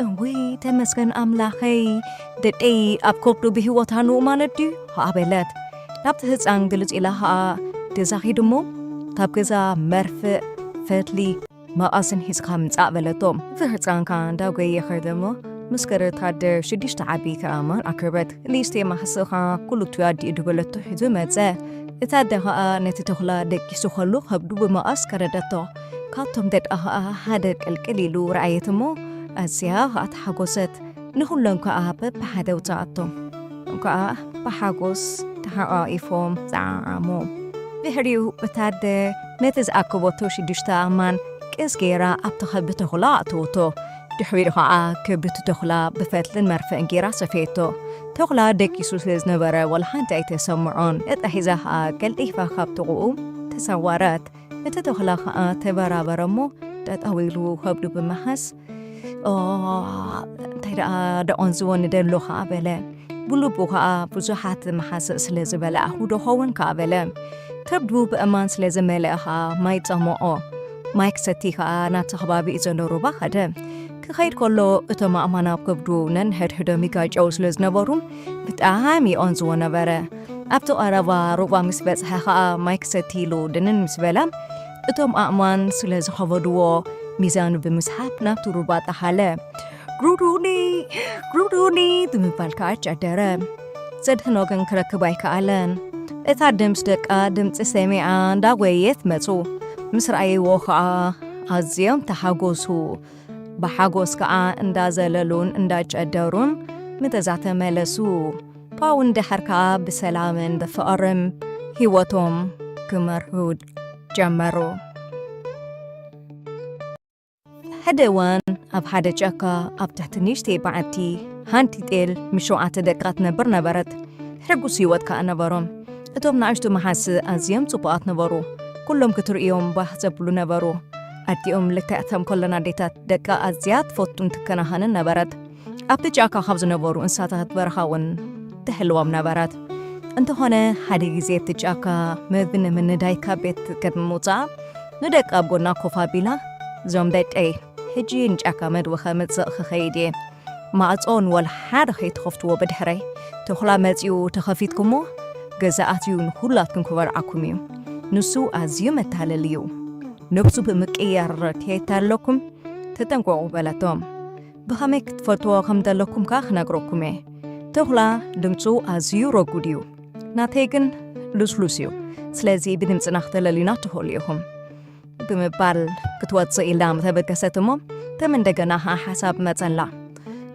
"እውይ ተመስገን ኣምላኸይ፣ ደቀይ ኣብ ከብዱ ብህይወት ኣንኡ ማለት ድዩ?" ኸኣ በለት። ናብቲ ህጻን ግልጽ ኢላ ኸኣ፣ "ገዛ ኺድ እሞ ካብ ገዛ መርፍእ፣ ፈትሊ፣ መቓስን ሒዝካ ምጻእ በለቶ። እቲ ህጻን ከኣ እንዳጎየ ከደ እሞ ምስ ከረታደ ሽዱሽተ ዓበይቲ ኣእማን ኣክርበት። ንእሽተይ ማሕስእ ከኣ ኩሉቱ ኣዲኡ ድበለቶ ሒዙ መጸ። እታ ኣደ ከኣ ነቲ ተኹላ ደቂሱ ከሎ ከብዱ ብመቓስ ከረደቶ። ካብቶም ደቃ ከኣ ሓደ ቅልቅል ኢሉ ረኣየት እሞ ኣዝያ ከኣ ተሓጎሰት። ንኹሎም ከኣ በብሓደ ኣውጽኣቶም። ከኣ ብሓጎስ ተሓቋቒፎም ጸዓዓሙ። ድሕሪኡ እታ ኣደ ነቲ ዝኣከበቶ ሽዱሽተ ኣእማን ቅስ ገይራ ኣብቲ ከብዲ ተኹላ ኣእተወቶ። ድሕሪኡ ከኣ ከብዲ ተኹላ ብፈትልን መርፍእን ገይራ ሰፈየቶ። ተኹላ ደቂሱ ስለ ዝነበረ ዋላ ሓንቲ ኣይተሰምዖን። እጣ ሒዛ ከኣ ቀልጢፋ ካብ ጥቕኡ ተሰወረት። እቲ ተኹላ ከኣ ተበራበረ እሞ ጠጠው ኢሉ ከብዱ ብምሓዝ፣ "ኦ፣ እንታይ ደኣ ደቖንዝዎ ንደሎ?" ከኣ በለ። ብልቡ ከኣ ብዙሓት መሓስእ ስለ ዝበላዕኹ ዶ ኸውን ከኣ በለ። ከብዱ ብእማን ስለ ዝመልአ ከኣ ማይ ጸምኦ። ማይ ክሰቲ ከኣ ናብቲ ከባቢ ዘሎ ሩባ ከደ። ክኸይድ ከሎ እቶም ኣእማን ኣብ ከብዱ ነንሕድሕዶም ይጋጨው ስለ ዝነበሩ ብጣዕሚ ይቖንዝዎ ነበረ። ኣብቲ ቀረባ ሩባ ምስ በጽሐ ከኣ ማይ ክሰቲ ኢሉ ድንን ምስ በለ፣ እቶም ኣእማን ስለ ዝኸበድዎ ሚዛኑ ብምስሓብ ናብቲ ሩባ ጠሓለ። "ግሩዱኒ፣ ግሩዱኒ" ብምባል ከኣ ጨደረ። ዘድሕኖ ግን ክረክብ ኣይከኣለን። እታ ኣደ ምስ ደቃ ድምጺ ሰሚዓ እንዳጎየት መጹ። ምስ ረኣይዎ ከኣ ኣዝዮም ተሓጎሱ። ብሓጎስ ከኣ እንዳዘለሉን እንዳጨደሩን ንገዛ ተመለሱ። ካብኡ ንደሓር ከኣ ብሰላምን ብፍቕርን ህይወቶም ክመርሑ ጀመሩ። ሓደ እዋን ኣብ ሓደ ጫካ ኣብ ትሕቲ ንእሽተይ በዓቲ ሓንቲ ጤል ምስ ሸውዓተ ደቃ ትነብር ነበረት። ሕጉስ ህይወት ከኣ ነበሮም። እቶም ንኣሽቱ መሓስእ ኣዝዮም ጽቡቓት ነበሩ። ኩሎም ክትርእዮም ባህ ዘብሉ ነበሩ። ኣዲኦም ልክዕ ከም ኩለን ኣዴታት ደቃ ኣዝያ ትፈቱን ትከናኸንን ነበረት። ኣብቲ ጫካ ካብ ዝነበሩ እንስሳታት በረኻ እውን ትሕልዎም ነበረት። እንተኾነ ሓደ ግዜ እቲ ጫካ መግቢ ንምንዳይ ካብ ቤት ቅድሚ ምውጻኣ ንደቃ ኣብ ጎና ኮፍ ኣቢላ፣ "እዞም ደቀይ፣ ሕጂ ንጫካ መግቢ ከምጽእ ክኸይድ እየ። ማዕጾ ንወላ ሓደ ከይትኸፍትዎ ብድሕረይ። ተኹላ መጺኡ ተኸፊትኩሞ ገዛ ኣትዩ ንኹላትኩም ክበልዓኩም እዩ። ንሱ ኣዝዩ መታለሊ እዩ። ነብሱ ብምቅያር ከየታለለኩም ተጠንቀቑ" በለቶም። "ብኸመይ ክትፈልጥዎ ከም ዘለኩም ከኣ ክነግረኩም እየ። ተኹላ ድምጹ ኣዝዩ ረጉድ እዩ። ናተይ ግን ልስሉስ እዩ። ስለዚ ብድምጽና ክተለልዩና ትኽእሉ ኢኹም" ብምባል ክትወጽእ ኢላ ምተበገሰት እሞ ከም እንደገና ከኣ ሓሳብ መጸላ።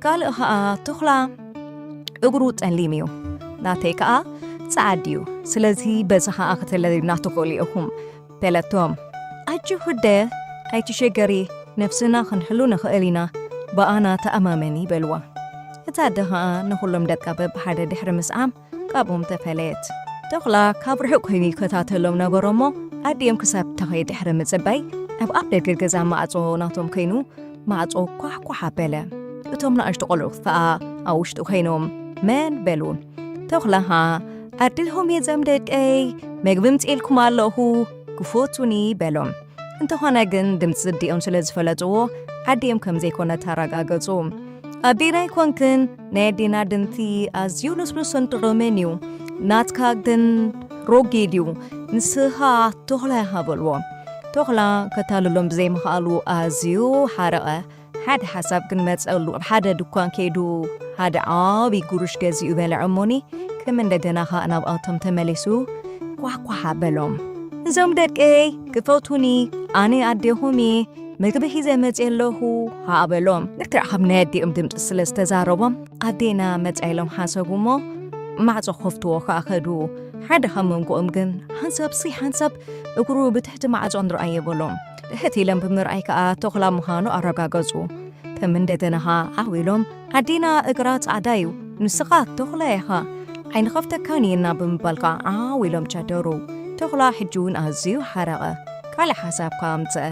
ካልእ ከኣ ተኹላ እግሩ ጸሊም እዩ፣ ናተይ ከኣ ጸዓድ እዩ። ስለዚ በዚ ከኣ ክተለልዩና ትኽእሉ ኢኹም በለቶም። ኣጆኺ ኣደ ኣይትሸገሪ፣ ነፍስና ክንሕሉ ንኽእል ኢና፣ ብኣና ተኣማመኒ በልዋ። እታ ኣደ ከኣ ንኹሎም ደቃ በብሓደ ድሕሪ ምስዓም ካብኦም ተፈለየት። ተኹላ ካብ ርሑቕ ኮይኑ ይከታተሎም ነበረ እሞ ኣዲኦም ክሳብ ተኸየ ድሕሪ ምጽባይ ኣብ ኣፍ ደገ ገዛ ማዕጾ ናቶም ኮይኑ ማዕጾ ኳሕኳሕ ኣበለ። እቶም ንኣሽቱ ቆልዑ ከኣ ኣብ ውሽጡ ኮይኖም መን በሉ። ተኹላ ከኣ ኣድልኹም እየ ዘም ደቀይ፣ መግቢ ምጽኤልኩም ኣለኹ፣ ክፈቱኒ በሎም። እንተኾነ ግን ድምጺ ኣዲኦም ስለ ዝፈለጥዎ ኣዲኦም ከም ዘይኮነ ተረጋገጹ። ኣዴና ኣይኮንክን፣ ናይ ኣዴና ድምጺ ኣዝዩ ልስሉስን ጥዑምን እዩ፣ ናትካ ግን ሮጊድ እዩ፣ ንስኻ ተኹላ ኢኻ በልዎ። ተኹላ ከታልሎም ብዘይምኽኣሉ ኣዝዩ ሓረቐ። ሓደ ሓሳብ ግን መጸሉ። ኣብ ሓደ ድኳን ከይዱ ሓደ ዓቢ ጉሩሽ ገዚኡ በልዐ እሞኒ ከም እንደገና ኸኣ ናብኣቶም ተመሊሱ ኳሕኳሕ ኣበሎም። "እዞም ደቀይ ክፈቱኒ፣ ኣነ ኣዴኹም እየ፣ ምግቢ ሒዘ መጽየ ኣለኹ" ኸኣ በሎም። ልክዕ ከም ናይ ኣዲኦም ድምጺ ስለ ዝተዛረቦም ኣዴና መጻ ኢሎም ሓሰቡ እሞ ማዕጾ ክኸፍትዎ ኸኣ ከዱ። ሓደ ካብ መንጎኦም ግን ሓንሳብ ሲ ሓንሳብ እግሩ ብትሕቲ ማዕጾ ንርኣዮ በሎም። ትሕት ኢሎም ብምርኣይ ከኣ ተኹላ ምዃኑ ኣረጋገጹ። ከም እንደገና ኸኣ ዓው ኢሎም፣ "ኣዴና እግራ ጻዕዳ እዩ፣ ንስኻ ተኹላ ኢኻ፣ ኣይንኸፍተካን ኢና" ብምባል ከኣ ዓው ኢሎም ጨደሩ። ተኹላ ሕጂ እውን ኣዝዩ ሓረቐ። ካልእ ሓሳብ ከኣ ኣምጽአ።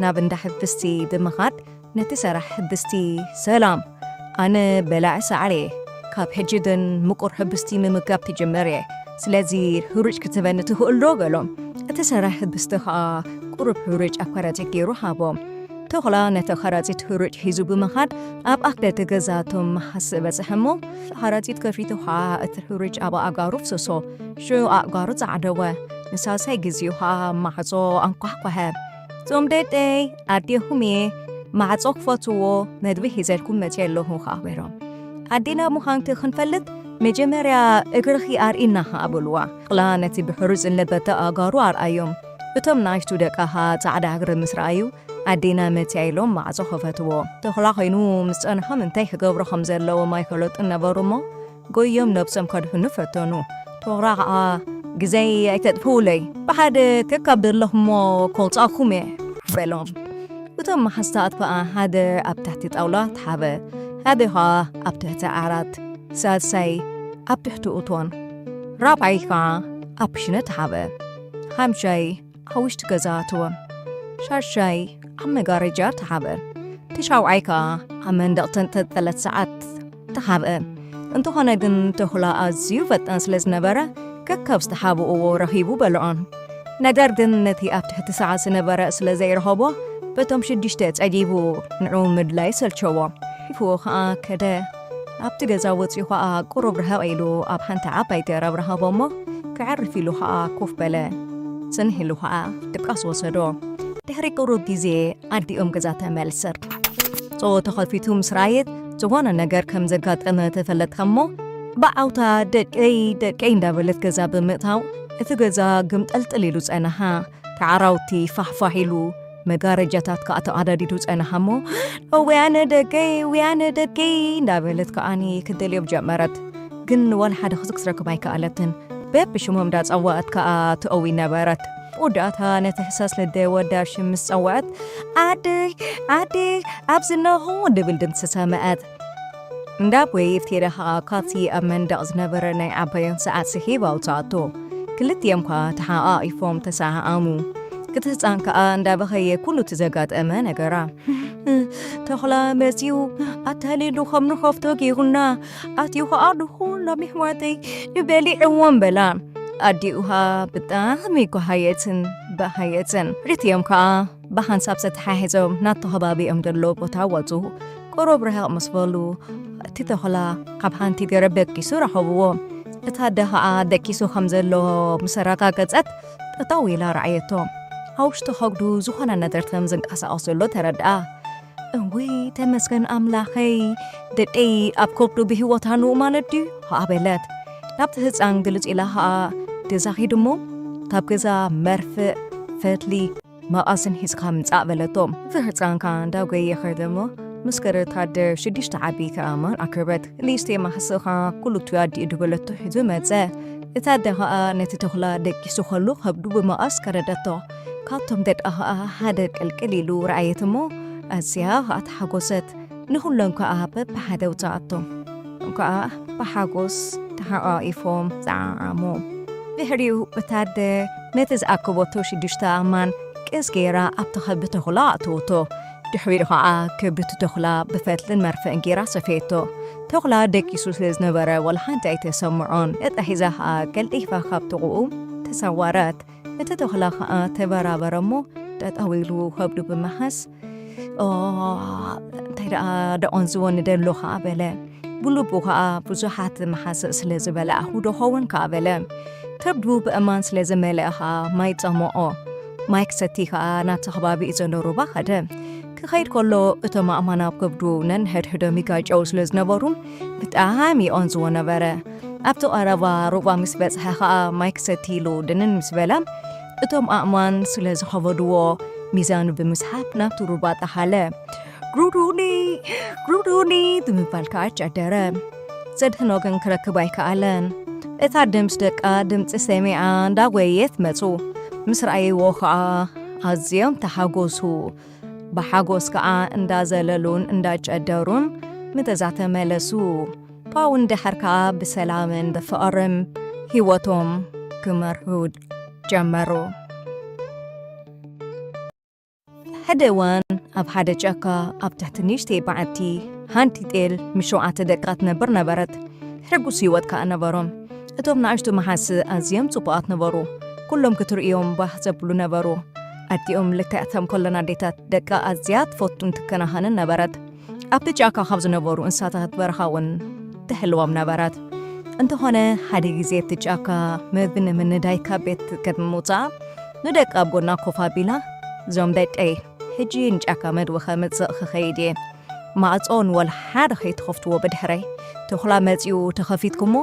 ናብ እንዳ ሕብስቲ ብምኻድ ነቲ ሰራሕ ሕብስቲ፣ "ሰላም፣ ኣነ በላዒ ሳዕሪ እየ። ካብ ሕጂ ግን ምቁር ሕብስቲ ምምጋብ ክጅምር እየ። ስለዚ ህሩጭ ክትህበኒ ትኽእል ዶ?" በሎም። እቲ ሰራሕ ሕብስቲ ኸኣ ቁሩብ ህሩጭ ኣብ ከረጺት ገይሩ ሃቦም። ተኹላ ነቲ ከረጺት ህሩጭ ሒዙ ብምኻድ ኣብ ኣፍ ደገ ገዛ እቶም መሓስእ በጽሐ እሞ፣ ከረጺት ከፊቱ ኸኣ እቲ ህሩጭ ኣብ ኣእጋሩ ኣፍሰሶ። ሽዑ ኣእጋሩ ጸዓደወ። ንሳልሳይ ግዜኡ ኸኣ ማዕጾ ኣንኳሕኳሐ። "እዞም ደደይ፣ ኣዴኹም እየ፣ ማዕጾ ክፈትዎ፣ መግቢ ሒዘልኩም መጺአ ኣለኹ" ኸኣ በሎም። ኣዴና ምዃንኪ ክንፈልጥ መጀመርያ እግርኺ ኣርእይና ኸኣ በልዋ። ተኹላ ነቲ ብሕሩጭ ዝለበጠ ኣእጋሩ ኣርኣዮም። እቶም ንኣሽቱ ደቃ ኸኣ ጻዕዳ እግሪ ምስ ረኣዩ፣ ኣዴና መጺኣ ኢሎም ማዕጾ ከፈትዎ። ተኹላ ኮይኑ ምስ ጸንሖም እንታይ ክገብሩ ከም ዘለዎም ኣይፈለጡን ነበሩ እሞ፣ ጎዮም ነብሶም ከድሕኑ ፈተኑ። ተኹላ ኸኣ፣ "ግዜይ ኣይተጥፍኡለይ፣ ብሓደ ከካብ ዘለኹሞ ከውጻእኩም እየ" በሎም። እቶም መሓዝታት ኸኣ ሓደ ኣብ ትሕቲ ጣውላ ተሓበ፣ ሓደ ኸኣ ኣብ ትሕቲ ዓራት፣ ሳልሳይ ኣብ ትሕቲ እቶን፣ ራብዓይ ኸኣ ኣብ ክሽነ ተሓበ። ሓምሻይ ኣብ ውሽጢ ገዛ ኣተወ። ሻሻይ ኣብ መጋረጃ ተሓበ። ትሻውዓይ ከኣ ኣብ መንደቕ ተንጠልጠለት ሰዓት ተሓብአ። እንተኾነ ግን ተኹላ ኣዝዩ ፈጣን ስለ ዝነበረ፣ ከካብ ዝተሓብእዎ ረኺቡ በልዖን። ነገር ግን ነቲ ኣብ ትሕቲ ሰዓት ዝነበረ ስለ ዘይረኸቦ፣ በቶም ሽዱሽተ ጸጊቡ ንዕኡ ምድላይ ሰልቸዎ። ሒፍዎ ከኣ ከደ። ኣብቲ ገዛ ወጺኡ ከኣ ቁሩብ ርሕቕ ኢሉ ኣብ ሓንቲ ዓባይ ገረብ ረኸቦ እሞ፣ ክዕርፍ ኢሉ ከኣ ኮፍ በለ። ጽንሕ ኢሉ ከኣ ድቃስ ወሰዶ። ድሕሪ ቁሩብ ግዜ ኣዲኦም ገዛ ተመልሰት። ጾ ተኸፊቱ ምስ ረኣየት፣ ዝኾነ ነገር ከም ዘጋጠመ ተፈለጥካ እሞ፣ ብዓውታ "ደቀይ፣ ደቀይ" እንዳበለት ገዛ ብምእታው፣ እቲ ገዛ ግምጠልጥል ኢሉ ጸንሓ። ተዓራውቲ ፋሕፋሕ ኢሉ፣ መጋረጃታት ከኣ ተቐዳዲዱ ጸንሓ እሞ፣ "ወያነ ደቀይ፣ ወያነ ደቀይ" እንዳበለት ከኣኒ ክትደልዮም ጀመረት። ግን ዋላ ሓደ ክስክስ ረክባ ኣይከኣለትን። በብሽሞም እንዳጸዋዐት ከኣ ትእዊ ነበረት። ወዳእታ ነቲ ህሳስ ልደ ወዳ ሽም ምስ ጸውዐት፣ "ዓደይ፣ ዓደይ፣ ኣብዚ ኣለኹ" ድብል ድምጺ ሰምዐት። እንዳ ቦይ እፍቴዳ ከኣ ካብቲ ኣብ መንደቕ ዝነበረ ናይ ዓባዮም ሰዓት ስሒብ ኣውጽኣቶ። ክልቲኦም ከኣ ተሓቓቒፎም ተሰዓዓሙ። እቲ ህጻን ከኣ እንዳበኸየ ኩሉ እቲ ዘጋጠመ ነገራ። "ተኹላ መጺኡ፣ ኣታሊሉ ከም ንኸፍቶ ጌሩና፣ ኣትዩ ከኣ ድኹሎም ኣሕዋተይ በሊዕዎም" በላ። ኣዲኡ ከኣ ብጣዕሚ ጓሃየትን በሃየትን። ክልቲኦም ከኣ ብሓንሳብ ተተሓሒዞም ናብቲ ከባቢኦም ዘሎ ቦታ ወጹ። ቁሩብ ርሕቕ ምስ በሉ፣ እቲ ተኹላ ኣብ ሓንቲ ገረብ ደቂሱ ረኸብዎ። እታ ኣደ ኸኣ ደቂሱ ከም ዘሎ ምስ ኣረጋገጸት፣ ጠጠው ኢላ ረኣየቶ። ኣብ ውሽጢ ከብዱ ዝኾነ ነገር ከም ዝንቀሳቐስ ዘሎ ተረድኣ። "እውይ፣ ተመስገን ኣምላኸይ፣ ደቀይ ኣብ ከብዱ ብህይወት ኣንኡ ማለት ድዩ?" ኸኣ በለት። ናብቲ ህጻን ግልጽ ኢላ ኸኣ ገዛ ኺዱ እሞ፣ ካብ ገዛ መርፍእ፣ ፈትሊ፣ መቐስን ሒዝካ ምጻእ በለቶ። እቲ ህጻን ከኣ እንዳጎየ ኸደ እሞ፣ ምስ ገረታ ኣደ ሽዱሽተ ዓቢ ከኣማን ኣክርበት። ንእሽተይ ማሕስእ ከኣ ኩሉ እቲ ኣዲኡ ድበለቶ ሒዙ መጸ። እታ ኣደ ከኣ ነቲ ተኹላ ደቂሱ ኸሎ ከብዱ ብመቐስ ከረደቶ። ካብቶም ደቃ ከኣ ሓደ ቅልቅል ኢሉ ረኣየት እሞ፣ ኣዝያ ከኣ ተሓጎሰት። ንኹሎም ከኣ በብሓደ ኣውጽኣቶም። ከኣ ብሓጎስ ተሓቋቒፎም ጸዓዓሙ። ድሕሪኡ እታ ኣደ ነቲ ዝኣከበቶ ሽዱሽተ ኣእማን ቅስ ገይራ ኣብቲ ከብዲ ተኹላ ኣእተወቶ። ድሕሪኡ ከኣ ከብዲ ተኹላ ብፈትልን መርፍእን ገይራ ሰፈየቶ። ተኹላ ደቂሱ ስለ ዝነበረ ዋላ ሓንቲ ኣይተሰምዖን። ዕጣ ሒዛ ከኣ ቀልጢፋ ካብ ጥቕኡ ተሰወረት። እቲ ተኹላ ከኣ ተበራበረ እሞ ጠጠው ኢሉ ከብዱ ብምሓዝ፣ "ኦ፣ እንታይ ደኣ ደቖንዝዎ ንደሎ" ከኣ በለ። ብልቡ ከኣ ብዙሓት መሓስእ ስለ ዝበልዐኹ ዶ ኸውን ከኣ በለ። ከብዱ ብእማን ስለ ዝመልአ ከኣ ማይ ጸምኦ። ማይ ክሰቲ ከኣ ናብቲ ከባቢ ዘሎ ሩባ ከደ። ክኸይድ ከሎ እቶም ኣእማን ኣብ ከብዱ ነንሕድሕዶም ይጋጨው ስለ ዝነበሩ ብጣዕሚ ይቖንዝዎ ነበረ። ኣብቲ ቀረባ ሩባ ምስ በጽሐ ከኣ ማይ ክሰቲ ኢሉ ድንን ምስ በለ፣ እቶም ኣእማን ስለ ዝኸበድዎ፣ ሚዛኑ ብምስሓብ ናብቲ ሩባ ጠሓለ። "ግሩዱኒ! ግሩዱኒ!" ብምባል ከኣ ጨደረ። ዘድሕኖ ግን ክረክብ ኣይከኣለን። እታ ኣደ ምስ ደቃ ድምጺ ሰሚዓ እንዳጎየየት መጹ። ምስ ረኣይዎ ከኣ ኣዝዮም ተሓጎሱ። ብሓጎስ ከኣ እንዳዘለሉን እንዳጨደሩን ምተዛ ተመለሱ። ብኣኡ ንደሓር ከኣ ብሰላምን ብፍቕርን ህይወቶም ክመርሑ ጀመሩ። ሓደ እዋን ኣብ ሓደ ጫካ ኣብ ትሕቲ ንእሽተይ በዓቲ ሓንቲ ጤል ምስ ሸውዓተ ደቃ ትነብር ነበረት። ሕጉስ ህይወት ከኣ ነበሮም። እቶም ንኣሽቱ መሓስእ ኣዝዮም ጽቡቓት ነበሩ። ኩሎም ክትርእዮም ባህ ዘብሉ ነበሩ። ኣዲኦም ልክዕ ከም ኩለን ኣዴታት ደቃ ኣዝያ ትፈቱን ትከናኸንን ነበረት። ኣብቲ ጫካ ካብ ዝነበሩ እንስሳታት በረኻ እውን ትሕልዎም ነበረት። እንተኾነ፣ ሓደ ግዜ ኣብቲ ጫካ መግቢ ንምንዳይ ካብ ቤት ቅድሚ ምውጻኣ፣ ንደቃ ኣብ ጎና ኮፍ ኣቢላ፣ "እዞም ደቀይ፣ ሕጂ ንጫካ መግቢ ከምጽእ ክኸይድ እየ። ማዕጾ ንወላ ሓደ ከይትኸፍትዎ ብድሕረይ። ተኹላ መጺኡ ተኸፊትኩሞ፣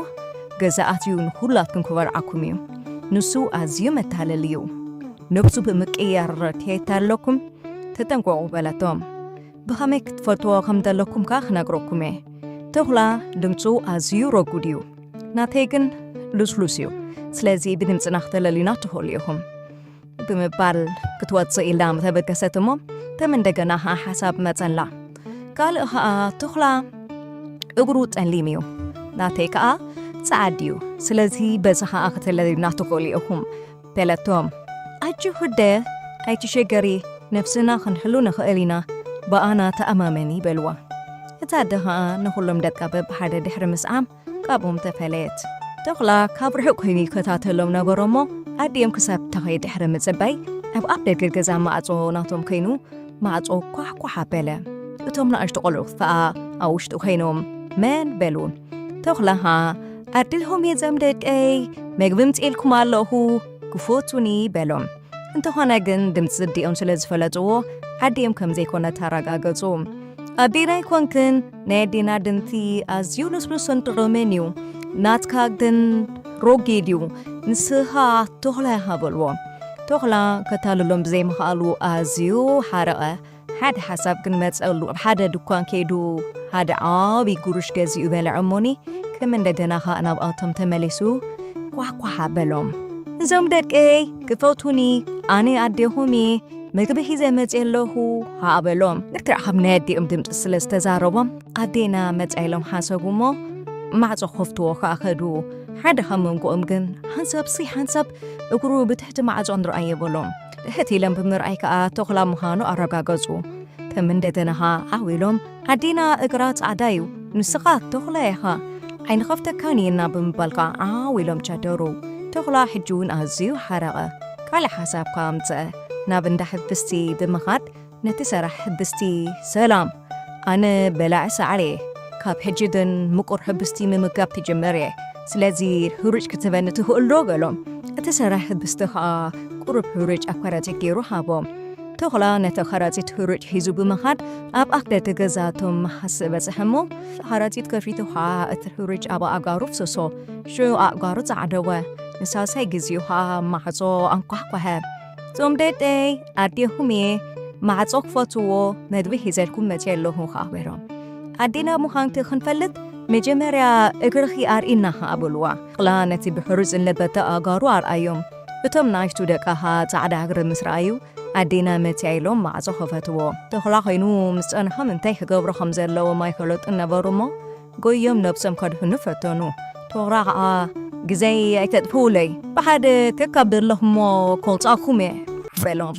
ገዛ ኣትዩ ንኹላትኩም ክበልዓኩም እዩ። ንሱ ኣዝዩ መታለሊ እዩ። ነብሱ ብምቅያር ከየታለኩም ተጠንቀቑ" በለቶም። "ብኸመይ ክትፈልጥዎ ከም ዘለኩም ከኣ ክነግረኩም እየ። ተኹላ ድምጹ ኣዝዩ ረጉድ እዩ። ናተይ ግን ልስሉስ እዩ። ስለዚ ብድምጽና ክተለልዩና ትኽእሉ ኢኹም" ብምባል ክትወጽእ ኢላ ምተበገሰት እሞ፣ ከም እንደገና ኸኣ ሓሳብ መጸላ። ካልእ ኸኣ ተኹላ እግሩ ጸሊም እዩ። ናተይ ከኣ ጸዓድ እዩ። ስለዚ በዚ ኸኣ ክተለልዩና ትኽእሉ ኢኹም በለቶም። "ኣጆኺ ኣደ፣ ኣይትሸገሪ፣ ነብስና ክንሕሉ ንኽእል ኢና፣ ብኣና ተኣማመኒ" በልዋ። እታ ኣደ ኸኣ ንኹሎም ደቃ በብሓደ ድሕሪ ምስዓም ካብኦም ተፈለየት። ተኹላ ካብ ርሑቕ ኮይኑ ይከታተሎም ነበረ እሞ፣ ኣዲኦም ክሳብ ተኸይ ድሕሪ ምጽባይ፣ ኣብ ኣፍ ደገ ገዛ ማዕጾ ናቶም ኮይኑ ማዕጾ ኳሕኳሕ ኣበለ። እቶም ንኣሽቱ ቆልዑ ከኣ ኣብ ውሽጢ ኮይኖም መን በሉ። ተኹላ ኸኣ፣ "ኣድልኹም እየ ዘም ደቀይ፣ መግቢ ምጽኤልኩም ኣለኹ፣ ክፈቱኒ" በሎም። እንተኾነ ግን ድምጺ ኣዲኦም ስለ ዝፈለጥዎ፣ ኣዲኦም ከም ዘይኮነት ኣረጋገጹ። "ኣዴና ኣይኮንክን፣ ናይ ኣዴና ድምጺ ኣዝዩ ልስሉስን ጥዑምን እዩ። ናትካ ግን ሮጊድ እዩ። ንስኻ ተኹላ ኢኻ" በልዎ። ተኹላ ከታልሎም ብዘይምኽኣሉ ኣዝዩ ሓረቐ። ሓደ ሓሳብ ግን መጸሉ። ኣብ ሓደ ድኳን ከይዱ ሓደ ዓቢ ጉሩሽ ገዚኡ በልዐ እሞኒ፣ ከም እንደገና ኸኣ ናብኣቶም ተመሊሱ ኳሕኳሕ ኣበሎም። "እዞም ደቀይ ክፈቱኒ፣ ኣነ ኣዴኹም እየ፣ መግቢ ሒዘ መጽየ ኣለኹ" ኸኣ በሎም። ልክዕ ከም ናይ ኣዲኦም ድምጺ ስለ ዝተዛረቦም፣ ኣዴና መጽያ ኢሎም ሓሰቡ እሞ፣ ማዕጾ ክኸፍትዎ ከኣ ከዱ። ሓደ ካብ መንጎኦም ግን፣ "ሓንሳብሲ ሓንሳብ እግሩ ብትሕቲ ማዕጾ ንርኣዮ" በሎም። ትሕት ኢሎም ብምርኣይ ከኣ ተኹላ ምዃኑ ኣረጋገጹ። ከም እንደገና ኸኣ ዓው ኢሎም፣ "ኣዴና እግራ ጻዕዳ እዩ፣ ንስኻ ተኹላ ኢኻ፣ ኣይንኸፍተካን ኢና" ብምባል ከኣ ዓው ኢሎም ጨደሩ። ተኹላ ሕጂ እውን ኣዝዩ ሓረቐ። ካልእ ሓሳብ ከኣ ኣምጽአ። ናብ እንዳ ሕብስቲ ብምኻድ ነቲ ሰራሕ ሕብስቲ፣ "ሰላም፣ ኣነ በላዒ ሳዕሪ እየ። ካብ ሕጂ ግን ምቁር ሕብስቲ ምምጋብ ክጅምር እየ። ስለዚ ህሩጭ ክትህበኒ ትኽእል ዶ?" በሎም። እቲ ሰራሕ ሕብስቲ ኸኣ ቁሩብ ህሩጭ ኣብ ከረጺት ገይሩ ሃቦም። ተኹላ ነቲ ከረጺት ህሩጭ ሒዙ ብምኻድ ኣብ ኣፍ ደገ ገዛቶም መሓስእ በጽሐ እሞ፣ ከረጺት ከፊቱ ኸኣ እቲ ህሩጭ ኣብ ኣእጋሩ ኣፍሰሶ። ሽዑ ኣእጋሩ ጸዓደወ። ንሳልሳይ ግዜኡ ኸኣ ማዕጾ ኣንኳሕኳሐ። "እዞም ደቀይ፣ ኣዴኹም እየ፣ ማዕጾ ክፈትዎ፣ መግቢ ሒዘልኩም መጽየ ኣለኹ" ኸኣ በሎም። ኣዴና ምዃንኪ ክንፈልጥ መጀመርያ እግርኺ ኣርእና ኸኣ በልዋ። ተኹላ ነቲ ብሕሩጭ ዝለበጠ ኣእጋሩ ኣርኣዮም። እቶም ንኣሽቱ ደቃ ኸኣ ጻዕዳ እግሪ ምስ ረኣዩ፣ ኣዴና መጽያ ኢሎም ማዕጾ ከፈትዎ። ተኹላ ኮይኑ ምስ ጸንሖም እንታይ ክገብሩ ከም ዘለዎም ኣይፈለጡን ነበሩ እሞ፣ ጎዮም ነብሶም ከድሕኑ ፈተኑ። ተኹላ ኸኣ፣ "ግዜይ ኣይተጥፍኡለይ፣ ብሓደ ከካብ ዘለኹሞ ከውጽኣኩም እየ" በሎም።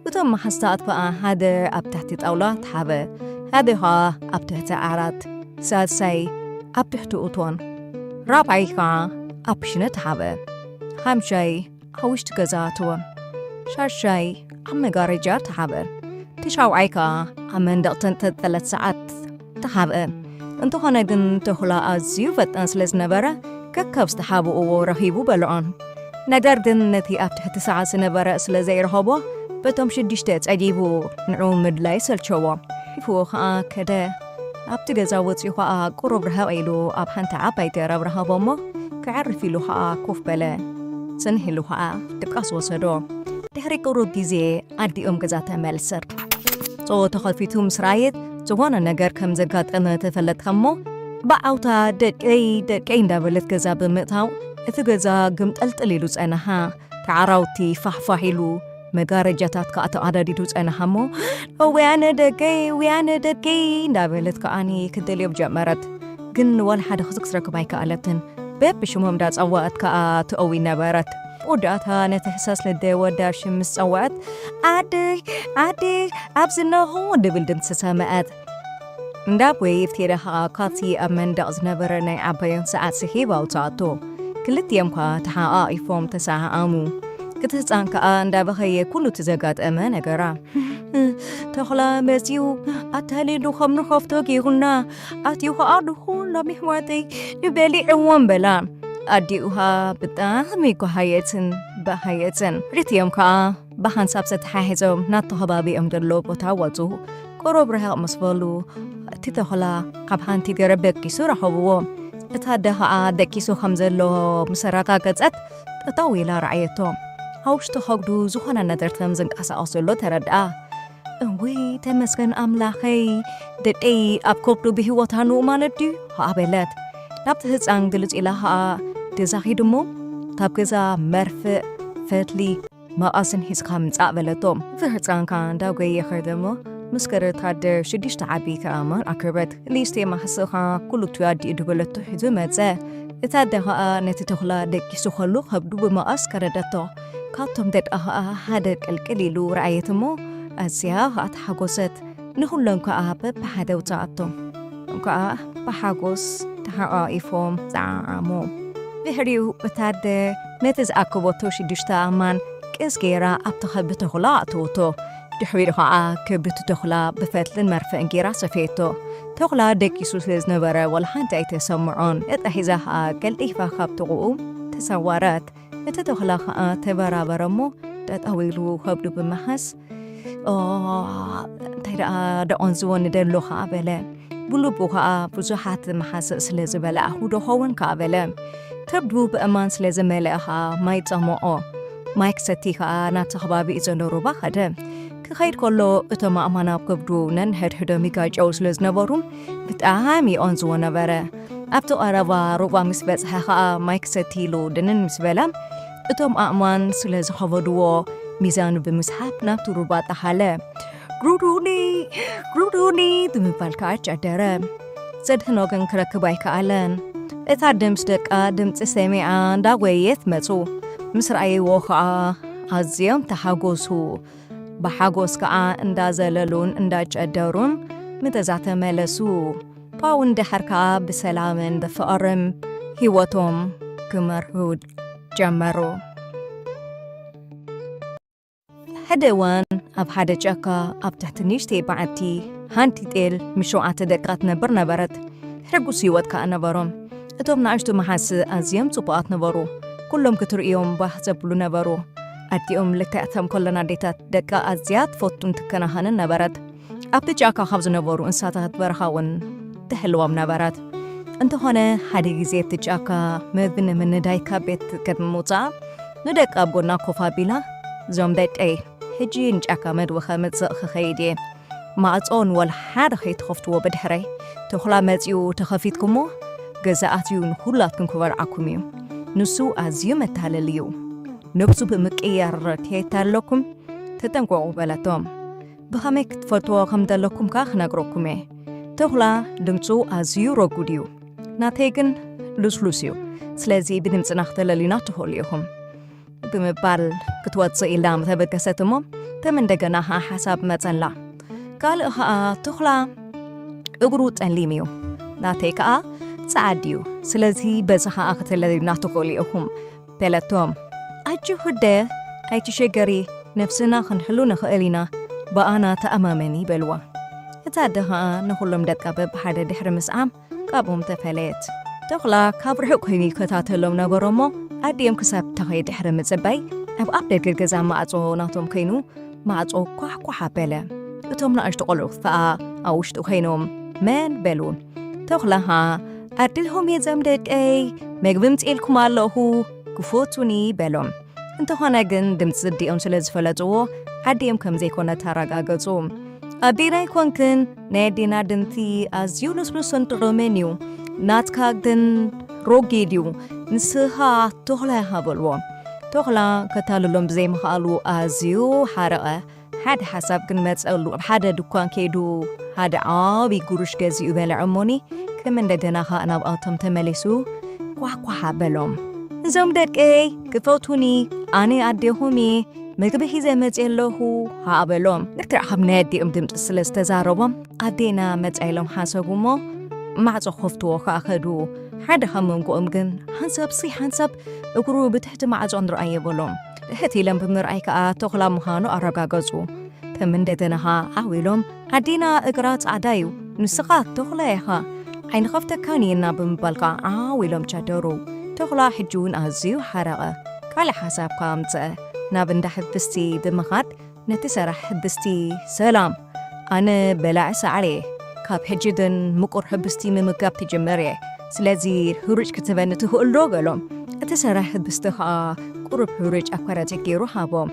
እቶም መሓዝታት ከኣ ሓደ ኣብ ታሕቲ ጣውላ ተሓበ፣ ሓደ ኸኣ ኣብ ትሕቲ ዓራት፣ ሳልሳይ ኣብ ትሕቲ እቶን፣ ራብዓይ ከኣ ኣብ ክሽነ ተሓበ፣ ሓምሻይ ኣብ ውሽጢ ገዛ ኣተወ፣ ሻሻይ ኣብ መጋረጃ ተሓበ፣ እቲ ሻውዓይ ከኣ ኣብ መንደቕ ተንጠልጠለት ሰዓት ተሓብአ። እንተኾነ ግን ተኹላ ኣዝዩ ፈጣን ስለ ዝነበረ፣ ከካብ ዝተሓብእዎ ረኺቡ በልዖን። ነገር ግን ነቲ ኣብ ትሕቲ ሰዓት ዝነበረ ስለ ዘይረኸቦ፣ በቶም ሽዱሽተ ጸጊቡ ንዕኡ ምድላይ ሰልቸዎ። ሒፍዎ ኸኣ ከደ። ኣብቲ ገዛ ወጺኡ ኸኣ ቁሩብ ርሕቕ ኢሉ ኣብ ሓንቲ ዓባይ ገረብ ረኸቦ እሞ፣ ክዕርፍ ኢሉ ኸኣ ኮፍ በለ። ጽንሕ ኢሉ ኸኣ ድቃስ ወሰዶ። ድሕሪ ቁሩብ ግዜ ኣዲኦም ገዛ ተመልሰት። ጾ ተኸፊቱ ምስ ረኣየት፣ ዝኾነ ነገር ከም ዘጋጠመ ተፈለጥካ እሞ፣ ብዓውታ "ደቀይ፣ ደቀይ" እንዳበለት ገዛ ብምእታው፣ እቲ ገዛ ግምጠልጥል ኢሉ ጸነሓ። ተዓራውቲ ፋሕፋሕ ኢሉ፣ መጋረጃታት ከኣ ተቐዳዲዱ ጸነሓ እሞ፣ "ወያነ ደቀይ፣ ወያነ ደቀይ" እንዳበለት ከኣኒ ክትደልዮም ጀመረት። ግን ወላ ሓደ ክስክስ ረክብ ኣይከኣለትን። በብሽሞም እንዳጸወዐት ከኣ ትእዊ ነበረት። ወዳእታ ነቲ ህሳስ ልደ ወዳ ሽም ምስ ጸወዐት፣ "ዓደይ፣ ዓደይ፣ ኣብዚ ኣለኹ" ድብል ድምጺ ሰምዐት። እንዳ ቦይ ኢፍቴዳ ከኣ ካብቲ ኣብ መንደቕ ዝነበረ ናይ ዓባዮም ሰዓት ስሒብ ኣውጽኣቶ። ክልቲኦም ከኣ ተሓቓቒፎም ተሰዓዓሙ። እቲ ህፃን ከዓ እንዳበኸየ ኩሉ እቲ ዘጋጠመ ነገራ። ተኽላ መፂኡ ኣታሊሉ ከም ንኸፍቶ ገይሩና ኣትዩ ከዓ ንኹሎም ኣሕዋተይ በሊዕዎም በላ። ኣዲኡ ከዓ ብጣዕሚ ጓሃየትን ባሃየትን ርትዮም ከዓ ብሓንሳብ ተተሓሒዞም ናብቲ ከባቢኦም ዘሎ ቦታ ወፁ። ቁሩብ ርሕቕ ምስ በሉ እቲ ተኽላ ኣብ ሓንቲ ገረብ ደቂሱ ረኸብዎ። እታ ኣደ ከዓ ደቂሱ ከም ዘሎ ምስ ኣረጋገፀት ጠጠው ኢላ ረኣየቶ። ኣብ ውሽጢ ከብዱ ዝኾነ ነገር ከም ዝንቀሳቐስ ዘሎ ተረድኣ። እውይ ተመስገን ኣምላኸይ፣ ደቀይ ኣብ ከብዱ ብህይወት ኣንኡ ማለት ድዩ? ከዓ በለት። ናብቲ ህፃን ግልፅ ኢላ ከዓ ገዛ ኺድ እሞ ካብ ገዛ መርፍእ፣ ፈትሊ፣ መቐስን ሒዝካ ምፃእ በለቶ። እቲ ህፃን ከዓ እንዳጎየ ኸደ እሞ ምስ ከደ እታ ኣደ ሽዱሽተ ዓበይቲ ኣእማን ኣክበት። ክልተ ማሕስእ ከዓ ኩሉ እቲ ኣዲኡ ድበለቶ ሒዙ መፀ። እታ ኣደ ከዓ ነቲ ተኹላ ደቂሱ ከሎ ከብዱ ብመቐስ ከረደቶ። ካብቶም ደቃ ከዓ ሓደ ቅልቅል ኢሉ ረኣየት እሞ ኣዝያ ከዓ ተሓጎሰት። ንኹሎም ከዓ በብሓደ ኣውፅኣቶም። እቶም ከዓ ብሓጎስ ተሓቋቒፎም ጸዓዓሙ። ድሕሪኡ እታ ኣደ ነቲ ዝኣከበቶ ሽዱሽተ ኣእማን ቅስ ገይራ ኣብቲ ከብዲ ተኹላ ኣእተወቶ። ድሕሪኡ ከዓ ከብዲ እቲ ተኹላ ብፈትልን መርፍእን ገይራ ሰፈየቶ። ተኹላ ደቂሱ ስለ ዝነበረ ዋላ ሓንቲ ኣይተሰምዖን። ዕጣ ሒዛ ከዓ ቀልጢፋ ካብ ጥቕኡ ተሰወረት። እቲ ተኹላ ከዓ ተበራበረ እሞ ጠጠው ኢሉ ከብዱ ብምሓዝ፣ "ኦ፣ እንታይ ደኣ ደቖን ዝወኒ ደሎ?" ከዓ በለ። ብልቡ ከዓ ብዙሓት መሓስእ ስለ ዝበልዐኹ ዶ ኸውን ከዓ በለ። ከብዱ ብእማን ስለ ዝመልአ ከዓ ማይ ጸምኦ። ማይ ክሰቲ ከዓ ናብቲ ከባቢ ዘሎ ሩባ ኸደ። ክኸይድ ከሎ እቶም ኣእማን ኣብ ከብዱ ነንሕድሕዶም ይጋጨው ስለ ዝነበሩ ብጣዕሚ ይቐንዝዎ ነበረ። ኣብቲ ቀረባ ሩባ ምስ በጽሐ ኸኣ ማይ ክሰቲ ኢሉ ድንን ምስ በለ፣ እቶም ኣእማን ስለ ዝኸበድዎ፣ ሚዛኑ ብምስሓብ ናብቲ ሩባ ጠሓለ። "ግሩዱኒ! ግሩዱኒ!" ብምባል ከኣ ጨደረ። ዘድሕኖ ግን ክረክብ ኣይከኣለን። እታ ኣደ ምስ ደቃ ድምጺ ሰሚዓ እንዳጎየየት መጹ። ምስ ረኣይዎ ከኣ ኣዝዮም ተሓጎሱ። ብሓጎስ ከኣ እንዳዘለሉን እንዳጨደሩን ምተዛ ተመለሱ። ፓውን ድሕር ከኣ ብሰላምን ብፍቕርን ህይወቶም ክመርሑ ጀመሩ። ሓደ እዋን ኣብ ሓደ ጫካ ኣብ ትሕቲ ንእሽተይ በዓቲ ሓንቲ ጤል ምስ ሸውዓተ ደቃ ትነብር ነበረት። ሕጉስ ህይወት ከኣ ነበሮም። እቶም ንኣሽቱ መሓስእ ኣዝዮም ጽቡቓት ነበሩ። ኩሎም ክትርእዮም ባህ ዘብሉ ነበሩ። ኣዲኦም ልክዕ ከም ኩለን ኣዴታት ደቃ ኣዝያ ትፈቱን ትከናኸንን ነበረት። ኣብቲ ጫካ ካብ ዝነበሩ እንስሳታት በረኻ እውን ትሕልዎም ነበረት። እንተኾነ ሓደ ግዜ እቲ ጫካ መግቢ ንምንዳይ ካብ ቤት ቅድሚ ምውጻኣ ንደቃ ኣብ ጎና ኮፍ ኣቢላ፣ "እዞም ደቀይ፣ ሕጂ ንጫካ መግቢ ከምጽእ ክኸይድ እየ። ማዕጾ ንወላ ሓደ ከይትኸፍትዎ ብድሕረይ። ተኹላ መጺኡ ተኸፊትኩሞ ገዛ ኣትዩ ንኹላትኩም ክበልዓኩም እዩ። ንሱ ኣዝዩ መታለሊ እዩ። ነብሱ ብምቅያር ከየታለለኩም ተጠንቀቑ" በለቶም። ብኸመይ ክትፈልጥዎ ከም ዘለኩም ከኣ ክነግረኩም እየ። ተኹላ ድምጹ ኣዝዩ ረጉድ እዩ። ናተይ ግን ልስሉስ እዩ። ስለዚ ብድምጽና ክተለልዩና ትኽእሉ ኢኹም። ብምባል ክትወጽእ ኢላ ምተበገሰት እሞ ከም እንደገና ኸኣ ሓሳብ መጸላ። ካልእ ኸኣ ተኹላ እግሩ ጸሊም እዩ። ናተይ ከኣ ጸዓድ እዩ። ስለዚ በዚ ኸኣ ክተለልዩና ትኽእሉ ኢኹም። በለቶም። ኣጆኺ ኣደ፣ ኣይትሸገሪ፣ ነፍስና ክንሕሉ ንኽእል ኢና፣ ብኣና ተኣማመኒ በልዋ። እታ ኣደ ኸኣ ንኹሎም ደቃ በብሓደ ድሕሪ ምስዓም ካብኦም ተፈለየት። ተኹላ ካብ ርሑቕ ኮይኑ ይከታተሎም ነበረ እሞ ኣዲኦም ክሳብ ትኸይድ ድሕሪ ምጽባይ ኣብ ኣፍ ደገ ገዛ ማዕጾ ናቶም ኮይኑ ማዕጾ ኳሕኳሕ ኣበለ። እቶም ንኣሽቱ ቆልዑ ከኣ ኣብ ውሽጢ ኮይኖም መን በሉ። ተኹላ ኸኣ ኣድልሆም እየ ዘም ደቀይ፣ መግቢ ምጽኤልኩም ኣለኹ፣ ክፈቱኒ በሎም። እንተኾነ ግን ድምጺ ኣዲኦም ስለ ዝፈለጥዎ ኣዲኦም ከም ዘይኮነት ኣረጋገጹ። ኣዴና ኣይኮንክን፣ ናይ ኣዴና ድምጺ ኣዝዩ ልስሉስን ጥዑምን እዩ። ናትካ ግን ሮጊድ እዩ። ንስኻ ተኹላ ኢኻ በልዎ። ተኹላ ከታልሎም ብዘይምኽኣሉ ኣዝዩ ሓረቐ። ሓደ ሓሳብ ግን መጸሉ። ኣብ ሓደ ድኳን ከይዱ ሓደ ዓቢ ጉሩሽ ገዚኡ በልዐ እሞኒ ከም እንደገና ኸኣ ናብኣቶም ተመሊሱ ኳሕኳሕ ኣበሎም። "እዞም ደቀይ ክፈቱኒ፣ ኣነ ኣዴኹም እየ፣ መግቢ ሒዘ መጽየ ኣለኹ" ኸኣ በሎም። ልክዕ ከም ናይ ኣዲኦም ድምጺ ስለ ዝተዛረቦም ኣዴና መጻ ኢሎም ሓሰቡ እሞ ማዕጾ ክኸፍትዎ ከኣ ከዱ። ሓደ ካብ መንጎኦም ግን ሓንሳብ ሲ ሓንሳብ እግሩ ብትሕቲ ማዕጾ ንርኣዮ በሎም። ትሕት ኢሎም ብምርኣይ ከኣ ተኹላ ምዃኑ ኣረጋገጹ። ከም እንደገና ኸኣ ዓው ኢሎም፣ ኣዴና እግራ ጻዕዳ እዩ፣ ንስኻ ተኹላ ኢኻ፣ ኣይንኸፍተካን ኢና ብምባል ከኣ ዓው ኢሎም ጨደሩ። ተኹላ ሕጂ እውን ኣዝዩ ሓረቐ። ካልእ ሓሳብ ከኣ ኣምጽአ። ናብ እንዳ ሕብስቲ ብምኻድ ነቲ ሰራሕ ሕብስቲ፣ ሰላም፣ ኣነ በላዒ ሳዕሪ እየ። ካብ ሕጂ ግን ምቁር ሕብስቲ ምምጋብ ክጅምር እየ። ስለዚ ህሩጭ ክትህበኒ ትኽእል ዶ? በሎም። እቲ ሰራሕ ሕብስቲ ኸኣ ቁሩብ ህሩጭ ኣብ ከረጺት ገይሩ ሃቦም።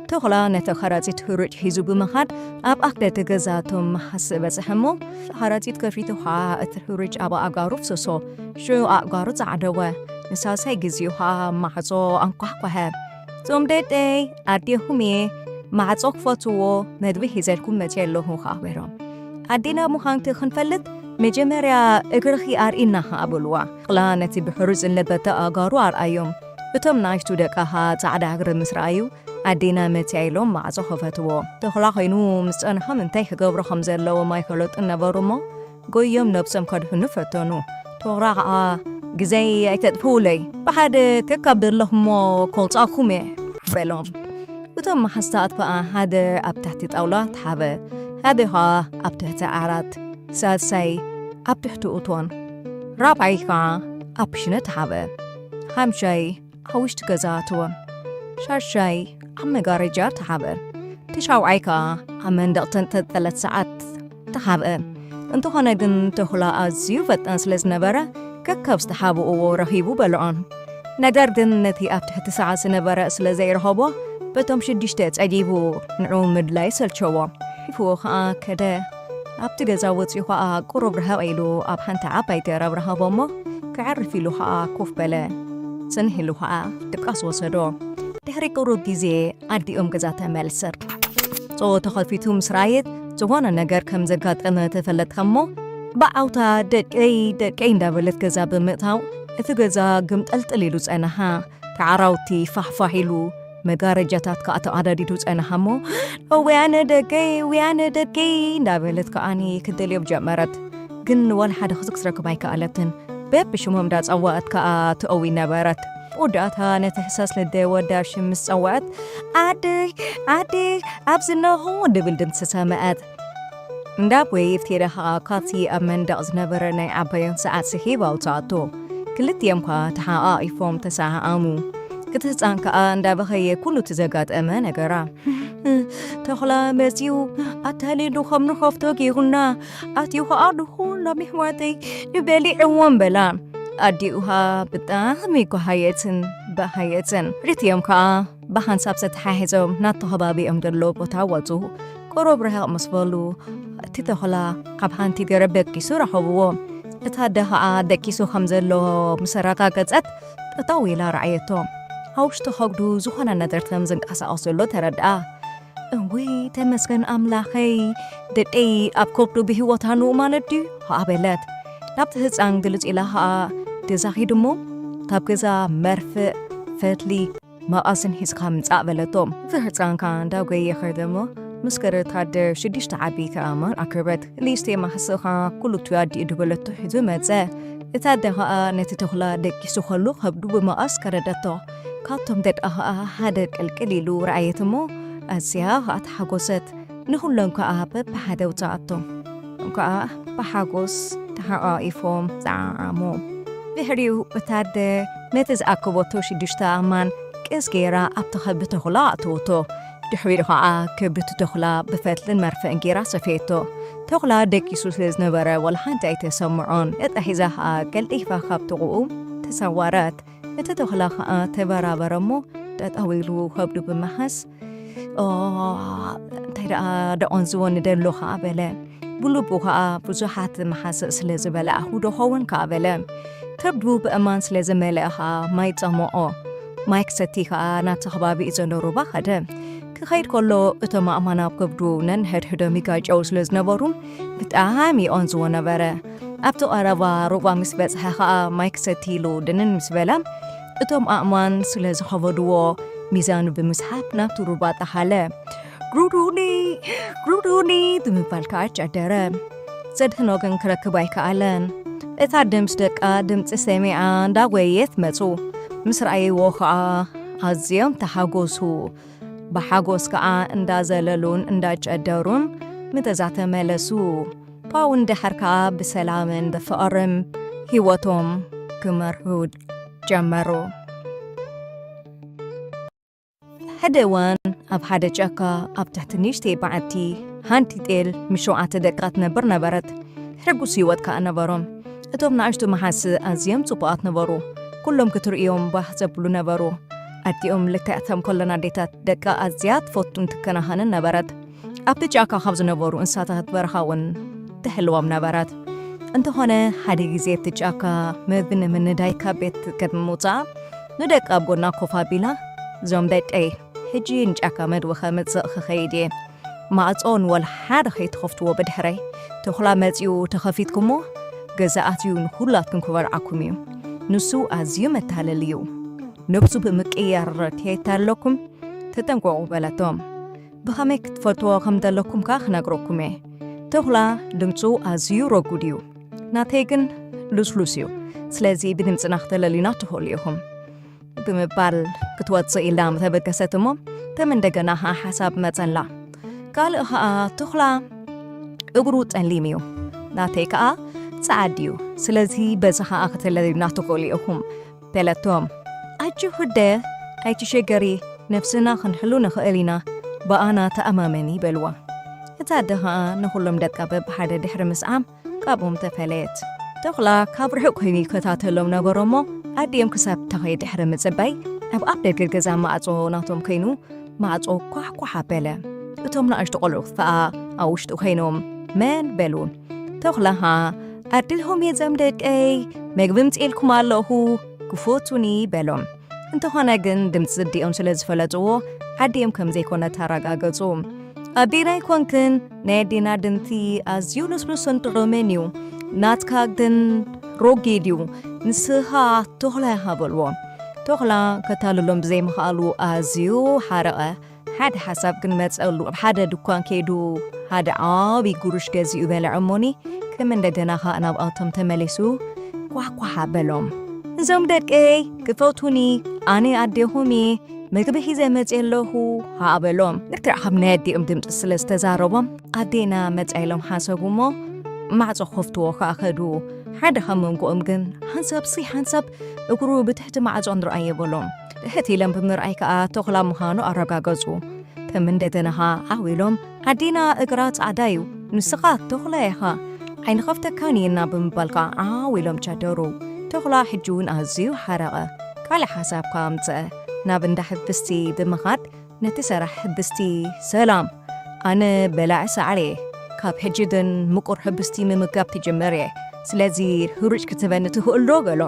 ተኹላ ነቲ ከረጺት ህሩጭ ሒዙ ብምኻድ ኣብ ኣፍ ደገ ገዛ እቶም መሓስእ በጽሐ እሞ፣ ከረጺት ከፊቱ ኸኣ እቲ ህሩጭ ኣብ ኣእጋሩ ፍሰሶ። ሽዑ ኣእጋሩ ጸዓደወ። ንሳልሳይ ግዜኡ ኸኣ ማዕጾ ኣንኳሕኳሐ። እዞም ደቀይ፣ ኣዴኹም እየ፣ ማዕጾ ክፈትዎ፣ መግቢ ሒዘልኩም መጺአ ኣለኹ ከኣ በሎም። ኣዴና ምዃንኪ ክንፈልጥ መጀመርያ እግርኺ ኣርእይና ኸኣ በልዋ። ተኹላ ነቲ ብሕሩጭ ዝለበጠ ኣእጋሩ ኣርኣዮም። እቶም ንኣሽቱ ደቃ ኸኣ ጻዕዳ እግሪ ምስ ረኣዩ፣ ኣዴና መጺኣ ኢሎም ማዕጾ ከፈትዎ። ተኹላ ኮይኑ ምስ ጸንሖም እንታይ ክገብሩ ከም ዘለዎም ኣይፈለጡን ነበሩ እሞ፣ ጎዮም ነብሶም ከድሕኑ ፈተኑ። ተኹላ ኸኣ፣ ግዜይ ኣይተጥፍኡለይ፣ ብሓደ ከካብ ዘለኹሞ ከውጻእኩም እየ በሎም። እቶም መሓዝታት ከኣ ሓደ ኣብ ታሕቲ ጣውላ ተሓበ፣ ሓደ ኸኣ ኣብ ትሕቲ ዓራት፣ ሳልሳይ ኣብ ትሕቲ እቶን፣ ራብዓይ ከኣ ኣብ ክሽነ ተሓበ፣ ሓምሻይ ኣብ ውሽጢ ገዛ ኣተወ፣ ሻድሻይ ኣብ መጋረጃ ተሓበ፣ ትሻውዓይ ከኣ ኣብ መንደቕ ተንጠልጠለት ሰዓት ተሓብአ። እንተኾነ ግን ተኹላ ኣዝዩ ፈጣን ስለ ዝነበረ፣ ከካብ ዝተሓብእዎ ረኺቡ በልዖን። ነገር ግን ነቲ ኣብ ትሕቲ ሰዓት ዝነበረ ስለ ዘይረኸቦ፣ በቶም ሽዱሽተ ጸጊቡ ንዕኡ ምድላይ ሰልቸዎ። ሒፍዎ ከኣ ከደ። ኣብቲ ገዛ ወጺኡ ከኣ ቁሩብ ርሕቕ ኢሉ ኣብ ሓንቲ ዓባይ ገረብ ረኸቦ እሞ፣ ክዕርፍ ኢሉ ከኣ ኮፍ በለ። ጽንሕ ኢሉ ከኣ ድቃስ ወሰዶ። ድሕሪ ቁሩብ ግዜ ኣዲኦም ገዛ ተመልሰት። ጾ ተኸፊቱ ምስ ረኣየት፣ ዝኾነ ነገር ከም ዘጋጠመ ተፈለጥካ እሞ፣ ብዓውታ ደቀይ፣ ደቀይ እንዳበለት ገዛ ብምእታው፣ እቲ ገዛ ግምጠልጥል ኢሉ ጸነሓ። ተዓራውቲ ፋሕፋሕ ኢሉ፣ መጋረጃታት ከኣ ተቐዳዲዱ ጸነሓ እሞ፣ "ወያነ ደቀይ፣ ወያነ ደቀይ" እንዳበለት ከኣኒ ክደልዮም ጀመረት። ግን ዋላ ሓደ ክስክ ክትረክብ ኣይከኣለትን። በብሽሞም እንዳጸዋዐት ከኣ ትእዊ ነበረት። ወዳእታ ነቲ ህሳስ ልደ ወዳ ሽም ምስ ጸውዐት፣ "ዓደይ፣ ዓደይ፣ ኣብዚ እነኹ" ድብል ድምጺ ሰምዐት። እንዳ ቦይ ኢፍቴዳ ከኣ ካብቲ ኣብ መንደቕ ዝነበረ ናይ ዓባዮም ሰዓት ስሒብ ኣውጽኣቶ። ክልቲኦም ከኣ ተሓቋቒፎም ተሰዓዓሙ። እቲ ህጻን ከኣ እንዳበኸየ ኩሉ እቲ ዘጋጠመ ነገራ። "ተኹላ መጺኡ፣ ኣታሊሉ ከም ንኸፍቶ ገይሩና፣ ኣትዩ ከኣ ንኹሎም ኣሕዋተይ በሊዕዎም" በላ። ኣዲኡ ከኣ ብጣዕሚ ጓሃየትን በሃየትን። ክልቲኦም ከኣ ብሓንሳብ ተተሓሒዞም ናብቲ ከባቢኦም ዘሎ ቦታ ወጹ። ቁሩብ ርሕቕ ምስ በሉ፣ እቲ ተኹላ ኣብ ሓንቲ ገረብ ደቂሱ ረኸብዎ። እታ ኣደ ኸኣ ደቂሱ ከም ዘሎ ምስ ኣረጋገጸት፣ ጠጠው ኢላ ረኣየቶ። ኣብ ውሽጢ ከብዱ ዝኾነ ነገር ከም ዝንቀሳቐስ ዘሎ ተረድኣ። "እውይ፣ ተመስገን ኣምላኸይ፣ ደቀይ ኣብ ከብዱ ብህይወት ኣንኡ ማለት ድዩ?" ኸኣ በለት። ናብቲ ህጻን ግልጽ ኢላ ኸኣ ገዛ ኺዱ እሞ፣ ካብ ገዛ መርፍእ፣ ፈትሊ፣ መቐስን ሒዝካ ምጻእ በለቶ። እቲ ህጻን ከኣ እንዳጎየ ኸደ እሞ፣ ምስ ከደ እታ ኣደ ሽዱሽተ ዓበይቲ ኣእማን ኣክበት። ክልተ መሓስእ ከኣ ኩሉ እቲ ኣዲኡ ድበለቶ ሒዙ መጸ። እታ ኣደ ኸኣ ነቲ ተኹላ ደቂሱ ኸሎ ከብዱ ብመቐስ ከረደቶ። ካብቶም ደቃ ኸኣ ሓደ ቅልቅል ኢሉ ረኣየት እሞ፣ ኣዝያ ኸኣ ተሓጎሰት። ንኹሎም ከኣ በብሓደ ኣውጽኣቶም። ከኣ ብሓጎስ ተሓቋቒፎም ጸዓዓሙ። ድሕሪኡ እታ ኣደ ነቲ ዝኣከበቶ ሽዱሽተ ኣእማን ቅስ ገይራ ኣብቲ ከብዲ ተኹላ ኣእተወቶ። ድሕሪኡ ኸኣ ከብዲ እቲ ተኹላ ብፈትልን መርፍእን ገይራ ሰፈየቶ። ተኹላ ደቂሱ ስለ ዝነበረ ዋላ ሓንቲ ኣይተሰምዖን። እጣ ሒዛ ኸኣ ቀልጢፋ ካብ ጥቕኡ ተሰወረት። እቲ ተኹላ ኸኣ ተበራበረ እሞ ጠጠው ኢሉ ከብዱ ብምሓዝ፣ "ኦ፣ እንታይ ደኣ ደቖንዝወኒ ደሎ ኸኣ" በለ። ብልቡ ኸኣ ብዙሓት መሓስእ ስለ ዝበልዐኹ ዶ ኸውን ከኣ በለ። ከብዱ ብእማን ስለ ዝመልአ ኸኣ ማይ ጸምኦ። ማይ ክሰቲ ኸኣ ናብቲ ከባቢ ዘሎ ሩባ ኸደ። ክኸይድ ከሎ እቶም ኣእማን ኣብ ከብዱ ነንሕድሕዶም ይጋጨው ስለ ዝነበሩ ብጣዕሚ ይቖንዝዎ ነበረ። ኣብቲ ቀረባ ሩባ ምስ በጽሐ ኸኣ ማይ ክሰቲ ኢሉ ድንን ምስ በለ፣ እቶም ኣእማን ስለ ዝኸበድዎ፣ ሚዛኑ ብምስሓብ ናብቲ ሩባ ጠሓለ። "ግሩዱኒ፣ ግሩዱኒ" ብምባል ከኣ ጨደረ። ዘድሕኖ ግን ክረክብ ኣይከኣለን። እታ ድምፂ ደቃ ድምፂ ሰሚዓ እንዳጎየየት መፁ። ምስ ረኣይዎ ከዓ ኣዝዮም ተሓጎሱ። ብሓጎስ ከዓ እንዳዘለሉን እንዳጨደሩን ምተዛ ተመለሱ። ፓውን ድሕር ከዓ ብሰላምን ብፍቕርን ህይወቶም ክመርሑ ጀመሩ። ሓደ እዋን ኣብ ሓደ ጫካ ኣብ ትሕቲ ንእሽተይ በዓቲ ሓንቲ ጤል ምስ ሸውዓተ ደቃ ትነብር ነበረት። ሕጉስ ህይወት ከኣ ነበሮም። እቶም ንኣሽቱ መሓሲ ኣዝዮም ጽቡቓት ነበሩ። ኩሎም ክትርእዮም ባህ ዘብሉ ነበሩ። ኣዲኦም ልክዕ ከም ኩለን ኣዴታት ደቃ ኣዝያ ትፈቱን ትከናኸንን ነበረት። ኣብቲ ጫካ ካብ ዝነበሩ እንስሳታት በረኻ እውን ትሕልዎም ነበረት። እንተኾነ ሓደ ግዜ እቲ ጫካ መግቢ ንምንዳይ ካብ ቤት ቅድሚ ምውጻኣ ንደቃ ኣብ ጎና ኮፍ ኣቢላ፣ "እዞም ደቀይ፣ ሕጂ ንጫካ መግቢ ከምጽእ ክኸይድ እየ። ማዕጾ ንወላ ሓደ ከይትኸፍትዎ ብድሕረይ። ተኹላ መጺኡ ተኸፊትኩሞ ገዛ ኣትዩ ንኹላትኩም ክበልዓኩም እዩ። ንሱ ኣዝዩ መታለሊ እዩ። ነብሱ ብምቅያር ከየታለኩም ተጠንቀቑ" በለቶም። ብኸመይ ክትፈልጥዎ ከም ዘለኩም ከኣ ክነግረኩም እየ። ተኹላ ድምጹ ኣዝዩ ረጉድ እዩ። ናተይ ግን ልስሉስ እዩ። ስለዚ ብድምጽና ክተለልዩና ትኽእሉ ኢኹም። ብምባል ክትወጽእ ኢላ ምተበገሰት እሞ፣ ከም እንደገና ኸኣ ሓሳብ መጸላ። ካልእ ኸኣ ተኹላ እግሩ ጸሊም እዩ። ናተይ ከኣ ጸዓድ እዩ። ስለዚ በዚ ኸኣ ክተለልዩና ትኽእሉ ኢኹም። በለቶም። ኣጆኺ ኣደ፣ ኣይትሸገሪ፣ ነፍስና ክንሕሉ ንኽእል ኢና፣ ብኣና ተኣማመኒ በልዋ። እታ ኣደ ኸኣ ንኹሎም ደቃ በብሓደ ድሕሪ ምስዓም ካብኦም ተፈለየት። ተኹላ ካብ ርሑቕ ኮይኑ ይከታተሎም ነበሮ እሞ ኣዲኦም ክሳብ ትኸይድ ድሕሪ ምጽባይ ኣብ ኣፍ ደገ ገዛ ማዕጾ ናቶም ኮይኑ ማዕጾ ኳሕኳሕ ኣበለ። እቶም ንኣሽቱ ቆልዑ ከኣ ኣብ ውሽጢ ኮይኖም መን በሉ። ተኹላ ኸኣ ኣዴኹም እየ እዞም ደቀይ፣ መግቢ ኣምጺኤልኩም ኣለኹ፣ ክፈቱኒ በሎም። እንተኾነ ግን ድምጺ ኣዲኦም ስለ ዝፈለጥዎ ኣዲኦም ከም ዘይኮነት ኣረጋገጹ። ኣዴና ኣይኮንክን፣ ናይ ኣዴና ድምጺ ኣዝዩ ልስሉስን ጥዑምን እዩ። ናትካ ግን ረጒድ እዩ። ንስኻ ተኹላ ኢኻ በልዎ። ተኹላ ከታልሎም ብዘይምኽኣሉ ኣዝዩ ሓረቐ። ሓደ ሓሳብ ግን መጸሉ። ኣብ ሓደ ድኳን ከይዱ ሓደ ዓቢ ጉሩሽ ገዚኡ በልዐ እሞኒ ከም እንደገና ኸኣ ናብኣቶም ተመሊሱ ኳሕኳሕ ኣበሎም። "እዞም ደቀይ ክፈቱኒ፣ ኣነ ኣዴኹም እየ፣ መግቢ ሒዘ መጺአ ኣለኹ" ኸኣ በሎም። ልክዕ ከም ናይ ኣዲኦም ድምጺ ስለ ዝተዛረቦም ኣዴና መጻ ኢሎም ሓሰቡ እሞ ማዕጾ ክኸፍትዎ ኸኣ ከዱ። ሓደ ካብ መንጎኦም ግን ሓንሳብ ሲ ሓንሳብ እግሩ ብትሕቲ ማዕጾ ንርኣዮ በሎም። ትሕት ኢሎም ብምርኣይ ከኣ ተኹላ ምዃኑ ኣረጋገጹ። ከም እንደገና ኸኣ ዓው ኢሎም ኣዴና እግራ ጻዕዳ እዩ፣ ንስኻ ተኹላ ኢኻ፣ ኣይንኸፍተካን ኢና ብምባል ከኣ ዓው ኢሎም ጨደሩ። ተኹላ ሕጂ እውን ኣዝዩ ሓረቐ። ካልእ ሓሳብ ከኣ ኣምጸአ። ናብ እንዳ ሕብስቲ ብምኻድ ነቲ ሰራሕ ሕብስቲ፣ "ሰላም፣ ኣነ በላዒ ሳዕሪ እየ። ካብ ሕጂ ግን ምቁር ሕብስቲ ምምጋብ ክጅምር እየ። ስለዚ ህሩጭ ክትህበኒ ትኽእል ዶ?" በሎ።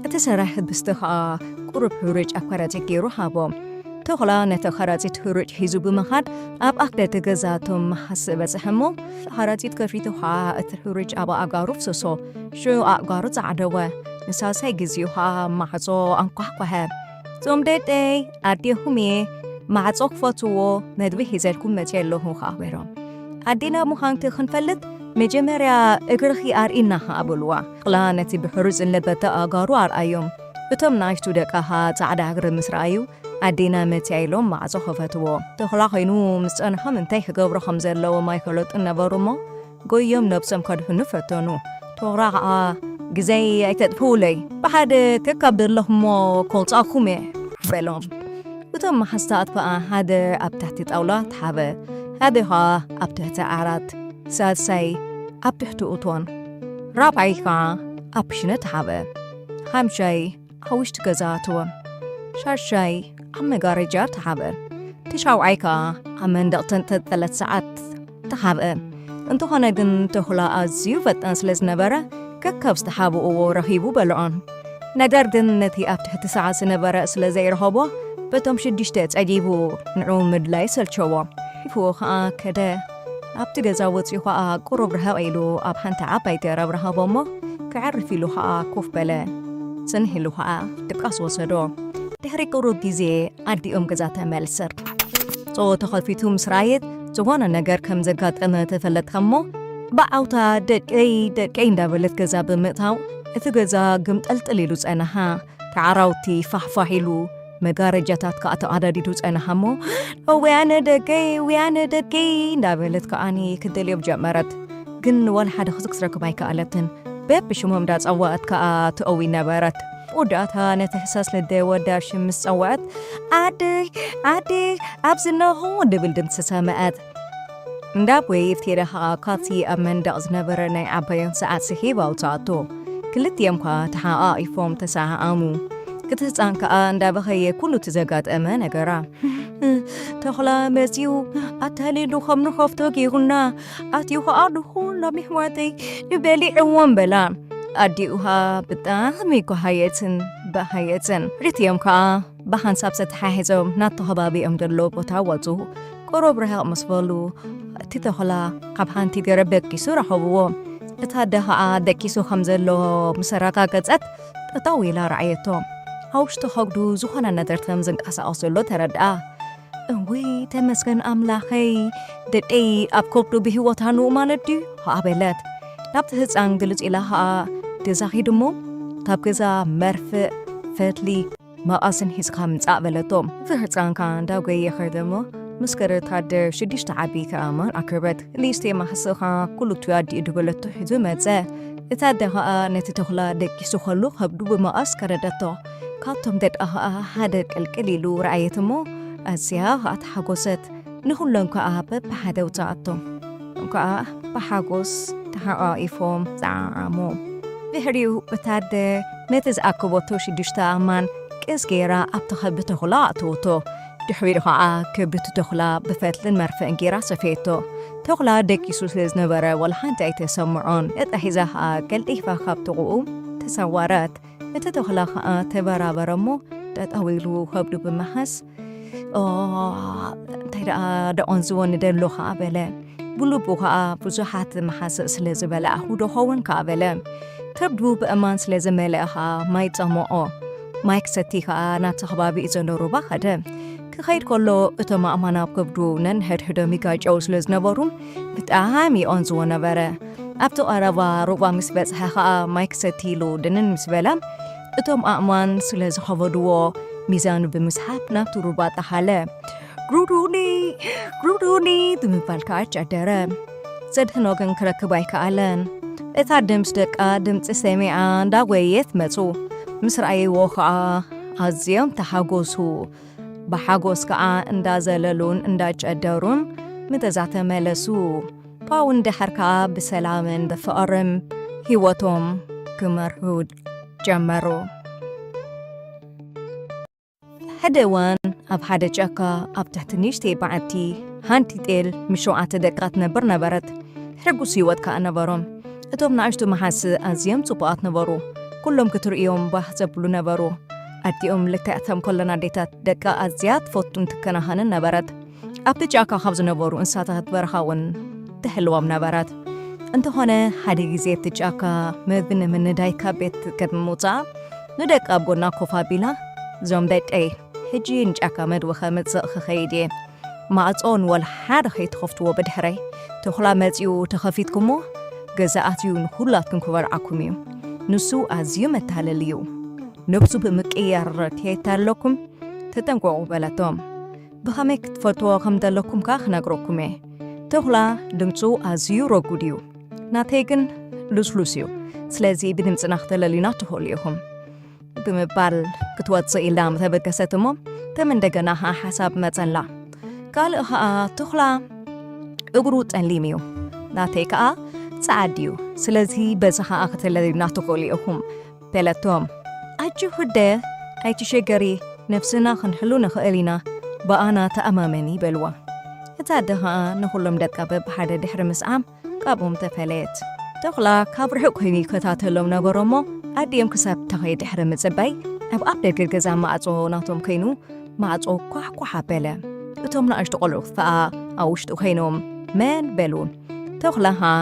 እቲ ሰራሕ ሕብስቲ ኸኣ ቁሩብ ህሩጭ ኣብ ከረጺት ገይሩ ሃቦ። ተኹላ ነቲ ከረጺት ህሩጭ ሒዙ ብምኻድ ኣብ ኣፍ ደገ ገዛ እቶም መሓስእ በጽሐ እሞ፣ እቲ ከረጺት ከፊቱ ኸኣ እቲ ህሩጭ ኣብ ኣእጋሩ ፍሰሶ። ሽዑ ኣእጋሩ ጸዓደወ። ንሳልሳይ ግዜኡ ኸኣ ማዕጾ ኣንኳሕኳሐ። "እዞም ደቀይ፣ ኣዴኹም እየ፣ ማዕጾ ክፈትዎ፣ መግቢ ሒዘልኩም መጺአ ኣለኹ" ኸኣ በሎም። ኣዴና ምዃንኪ ክንፈልጥ መጀመርያ እግርኺ ኣርእይና ኸኣ በልዋ። ተኹላ ነቲ ብሕሩጭ ዝለበጠ ኣእጋሩ ኣርኣዮም። እቶም ንኣሽቱ ደቃ ኸኣ ጻዕዳ እግሪ ምስ ረኣዩ፣ ኣዴና መጺኣ ኢሎም ማዕጾ ከፈትዎ። ተኹላ ኮይኑ ምስ ጸንሖም እንታይ ክገብሩ ከም ዘለዎም ኣይፈለጡን ነበሩ እሞ፣ ጎዮም ነብሶም ከድሕኑ ፈተኑ። ተኹላ ኸኣ፣ "ግዜይ ኣይተጥፍኡለይ፣ ብሓደ ከካብ ዘለኹሞ ከውጻእኩም እየ" በሎም። እቶም መሓዝታት ከኣ ሓደ ኣብ ትሕቲ ጣውላ ተሓበ፣ ሓደ ኸኣ ኣብ ትሕቲ ዓራት፣ ሳልሳይ ኣብ ትሕቲ እቶን፣ ራብዓይ ከኣ ኣብ ክሽነ ተሓበ፣ ሓምሻይ ኣብ ውሽጢ ገዛ ኣተወ፣ ሻሻይ ኣብ መጋረጃ ተሓበ፣ እቲ ሻውዓይ ከኣ ኣብ መንደቕ ተንጠልጠለት ሰዓት ተሓብአ። እንተኾነ ግን ተኹላ ኣዝዩ ፈጣን ስለ ዝነበረ፣ ከካብ ዝተሓብእዎ ረኺቡ በልዖ። ነገር ግን ነቲ ኣብ ትሕቲ ሰዓት ዝነበረ ስለ ዘይረኸቦ፣ በቶም ሽዱሽተ ጸጊቡ ንዕኡ ምድላይ ሰልቸዎ። ሒፍዎ ከኣ ከደ። ኣብቲ ገዛ ወጺኡ ከኣ ቁሩብ ርሕቕ ኢሉ ኣብ ሓንቲ ዓባይ ገረብ ረኸቦ እሞ፣ ከዕርፍ ኢሉ ከኣ ኮፍ በለ። ጽንሕ ኢሉ ከኣ ድቃስ ወሰዶ። ድሕሪ ቁሩብ ግዜ ኣዲኦም ገዛ ተመልሰት። ጾ ተኸፊቱ ምስ ረኣየት፣ ዝኾነ ነገር ከም ዘጋጠመ ተፈለጥካ እሞ፣ ብዓውታ "ደቀይ፣ ደቀይ" እንዳበለት ገዛ ብምእታው፣ እቲ ገዛ ግምጠልጥል ኢሉ ጸንሓ። ተዓራውቲ ፋሕፋሕ ኢሉ፣ መጋረጃታት ከኣ ተቐዳዲዱ ጸንሓ እሞ፣ "ወያነ ደገይ፣ ወያነ ደገይ" እንዳበለት ከኣኒ ክትደልዮም ጀመረት። ግን ወላ ሓደ ክስክ ክትረክብ ኣይከኣለትን። በብሽሞም እንዳጸዋዐት ከኣ ትእዊ ነበረት። ወዳእታ ነቲ ሕሳስ ልደ ወዳ ሽም ምስ ጸውዐት፣ "ዓደይ፣ ዓደይ፣ ኣብዚ ኣለኹ" ድብል ድምጺ ሰምዐት። እንዳ ቦይ ኢፍቴዳ ኸኣ ካብቲ ኣብ መንደቕ ዝነበረ ናይ ዓባዮን ሰዓት ስሒብ ኣውጽኣቶ። ክልቲኦም ከኣ ተሓቓቒፎም ተሰዓዓሙ። እቲ ህጻን ከኣ እንዳበኸየ ኩሉ እቲ ዘጋጠመ ነገራ። "ተኹላ መጺኡ ኣታሊሉ ከም ንኸፍቶ ጌሩና፣ ኣትዩ ኸኣ ንኹሎም ኣሕዋተይ ንበሊዕዎም" በላ። ኣዲኡ ኸኣ ብጣዕሚ ጓሃየትን ባሃየትን። ክልቲኦም ከኣ ብሓንሳብ ተተሓሒዞም ናብቲ ከባቢኦም ዘሎ ቦታ ወጹ። ቁሩብ ርሕቕ ምስ በሉ፣ እቲ ተኹላ ካብ ሓንቲ ገረብ ደቂሱ ረኸብዎ። እቲ ኣደ ኸኣ ደቂሱ ከም ዘሎ ምስ ኣረጋገጸት፣ ጠጠው ኢላ ረኣየቶ። ኣብ ውሽጢ ከብዱ ዝኾነ ነገር ከም ዝንቀሳቐስ ዘሎ ተረድኣ። "እውይ፣ ተመስገን ኣምላኸይ፣ ደቀይ ኣብ ከብዱ ብህይወት ኣሎ ማለት ድዩ?" ኸኣ በለት። ናብቲ ህጻን ግልጽ ኢላ ኸኣ፣ "ገዛ ኺድ እሞ፣ ካብ ገዛ መርፍእ፣ ፈትሊ፣ መቐስን ሒዝካ ምጻእ" በለቶ። እቲ ህጻን ከኣ እንዳጎየ ኸደ እሞ፣ ምስ ገረድ ወታደር ሽዱሽተ ዓቢ ከኣማን ኣክበት። "ሊስቴ ማሕስኻ ኩሉ እቲ ኣዲኡ" ድበለቶ ሒዙ መጸ። እቲ ኣደ ኸኣ ነቲ ተኹላ ደቂሱ ኸሎ ከብዱ ብመቐስ ከረደቶ። ካብቶም ደቃ ኸኣ ሓደ ቅልቅል ኢሉ ረኣየት እሞ፣ ኣዝያ ኸኣ ተሓጎሰት። ንኹሎም ከኣ በብሓደ ኣውጽኣቶም። ከኣ ብሓጎስ ተሓቋቒፎም ጸዓዓሙ። ድሕሪኡ እታ ኣደ ነቲ ዝኣከበቶ ሽዱሽተ ኣእማን ቅስ ገይራ ኣብቲ ከብዲ ተኹላ ኣእተወቶ። ድሕሪኡ ኸኣ ከብዲ እቲ ተኹላ ብፈትልን መርፍእን ገይራ ሰፈየቶ። ተኹላ ደቂሱ ስለ ዝነበረ ዋላ ሓንቲ ኣይተሰምዖን። እጣ ሒዛ ኸኣ ቀልጢፋ ካብ ጥቕኡ ተሰወረት። እቲ ተኹላ ኸኣ ተበራበረ እሞ ጠጠው ኢሉ ከብዱ ብምሓዝ፣ "ኦ፣ እንታይ ደኣ ደቖንዝዎ ንደሎ" ኸኣ በለ። ብልቡ ኸኣ ብዙሓት መሓስእ ስለ ዝበላዕኹ ዶ ኸውን ከኣ በለ። ከብዱ ብእማን ስለ ዝመልአ ኸኣ ማይ ጸመቖ። ማይ ክሰቲ ኸኣ ናብቲ ከባቢ ዘሎ ሩባ ኸደ። ክኸይድ ከሎ እቶም ኣእማን ኣብ ከብዱ ነንሕድሕዶም ይጋጨው ስለ ዝነበሩ ብጣዕሚ ይቖንዝዎ ነበረ። ኣብቲ ቀረባ ሩባ ምስ በጽሐ ኸኣ ማይ ክሰቲ ኢሉ ድንን ምስ በለ፣ እቶም ኣእማን ስለ ዝኸበድዎ፣ ሚዛኑ ብምስሓብ ናብቲ ሩባ ጠሓለ። "ግሩዱኒ! ግሩዱኒ!" ብምባል ከኣ ጨደረ። ዘድሕኖ ግን ክረክብ ኣይከኣለን። እታ ኣደ ምስ ደቃ ድምጺ ሰሚዓ እንዳጎየየት መጹ። ምስ ረኣይዎ ከኣ ኣዝዮም ተሓጎሱ። ብሓጎስ ከኣ እንዳዘለሉን እንዳጨደሩን ምተዛ ተመለሱ። ፓውን ድሕር ከኣ ብሰላምን ብፍቕርን ህይወቶም ክመርሑ ጀመሩ። ሓደ እዋን ኣብ ሓደ ጫካ ኣብ ትሕቲ ንእሽተይ በዓቲ ሓንቲ ጤል ምስ ሸውዓተ ደቃ ትነብር ነበረት። ሕጉስ ህይወት ከኣ ነበሮም። እቶም ንኣሽቱ መሓስእ ኣዝዮም ጽቡቓት ነበሩ። ኩሎም ክትርእዮም ባህ ዘብሉ ነበሩ። ኣዲኦም ልክዕ ከም ኩለን ኣዴታት ደቃ ኣዝያ ትፈቱን ትከናኸንን ነበረት። ኣብቲ ጫካ ካብ ዝነበሩ እንስሳታት በረኻ እውን ትሕልዎም ነበረት። እንተኾነ ሓደ ግዜ ኣብቲ ጫካ መግቢ ንምንዳይ ካብ ቤት ቅድሚ ምውጻኣ ንደቃ ኣብ ጎና ኮፍ ኣቢላ፣ "እዞም ደቀይ፣ ሕጂ ንጫካ መግቢ ከምጽእ ክኸይድ እየ። ማዕጾ ንወላ ሓደ ከይትኸፍትዎ ብድሕረይ። ተኹላ መጺኡ ተኸፊትኩሞ፣ ገዛ ኣትዩ ንኹላትኩም ክበልዓኩም እዩ። ንሱ ኣዝዩ መታለሊ እዩ። ነብሱ ብምቅያር ከየታለኩም ተጠንቀቑ" በለቶም። "ብኸመይ ክትፈልጥዎ ከም ዘለኩም ከኣ ክነግረኩም እየ። ተኹላ ድምጹ ኣዝዩ ረጉድ እዩ። ናተይ ግን ልስሉስ እዩ። ስለዚ ብድምጽና ክተለልዩና ትኽእሉ ኢኹም" ብምባል ክትወጽእ ኢላ ምተበገሰት እሞ፣ ከም እንደገና ኸኣ ሓሳብ መጸላ። ካልእ ኸኣ ተኹላ እግሩ ጸሊም እዩ፣ ናተይ ከኣ ጸዓድ እዩ። ስለዚ በዚ ኸኣ ክተለልዩና ትኽእሉ ኢኹም በለቶም። "ኣጆኺ ኣደ፣ ኣይትሸገሪ፣ ነፍስና ክንሕሉ ንኽእል ኢና፣ ብኣና ተኣማመኒ" በልዋ። እታ ኣደ ኸኣ ንኹሎም ደቃ በብሓደ ድሕሪ ምስዓም ካብኦም ተፈለየት። ተኹላ ካብ ርሑቕ ኮይኑ ይከታተሎም ነበሮ እሞ፣ ኣዲኦም ክሳብ ተኸይድ ድሕሪ ምጽባይ፣ ኣብ ኣፍ ደገ ገዛ ማዕጾ ናቶም ኮይኑ ማዕጾ ኳሕኳሕ ኣበለ። እቶም ንኣሽቱ ቆልዑ ከኣ ኣብ ውሽጢ ኮይኖም መን በሉ። ተኹላ ኸኣ፣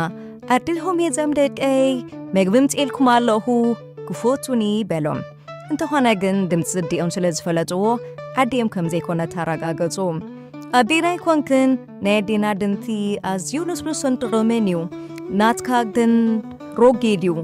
"ኣዴኹም እየ እዞም ደቀይ፣ መግቢ ኣምጺኤልኩም ኣለኹ፣ ክፈቱኒ" በሎም። እንተኾነ ግን ድምጺ ኣዲኦም ስለ ዝፈለጥዎ፣ ኣዲኦም ከም ዘይኮነት ኣረጋገጹ። "ኣዴና ኣይኮንክን፣ ናይ ኣዴና ድምጺ ኣዝዩ ልስሉስን ጥዑምን እዩ፣ ናትካ ግን ረጒድ እዩ፣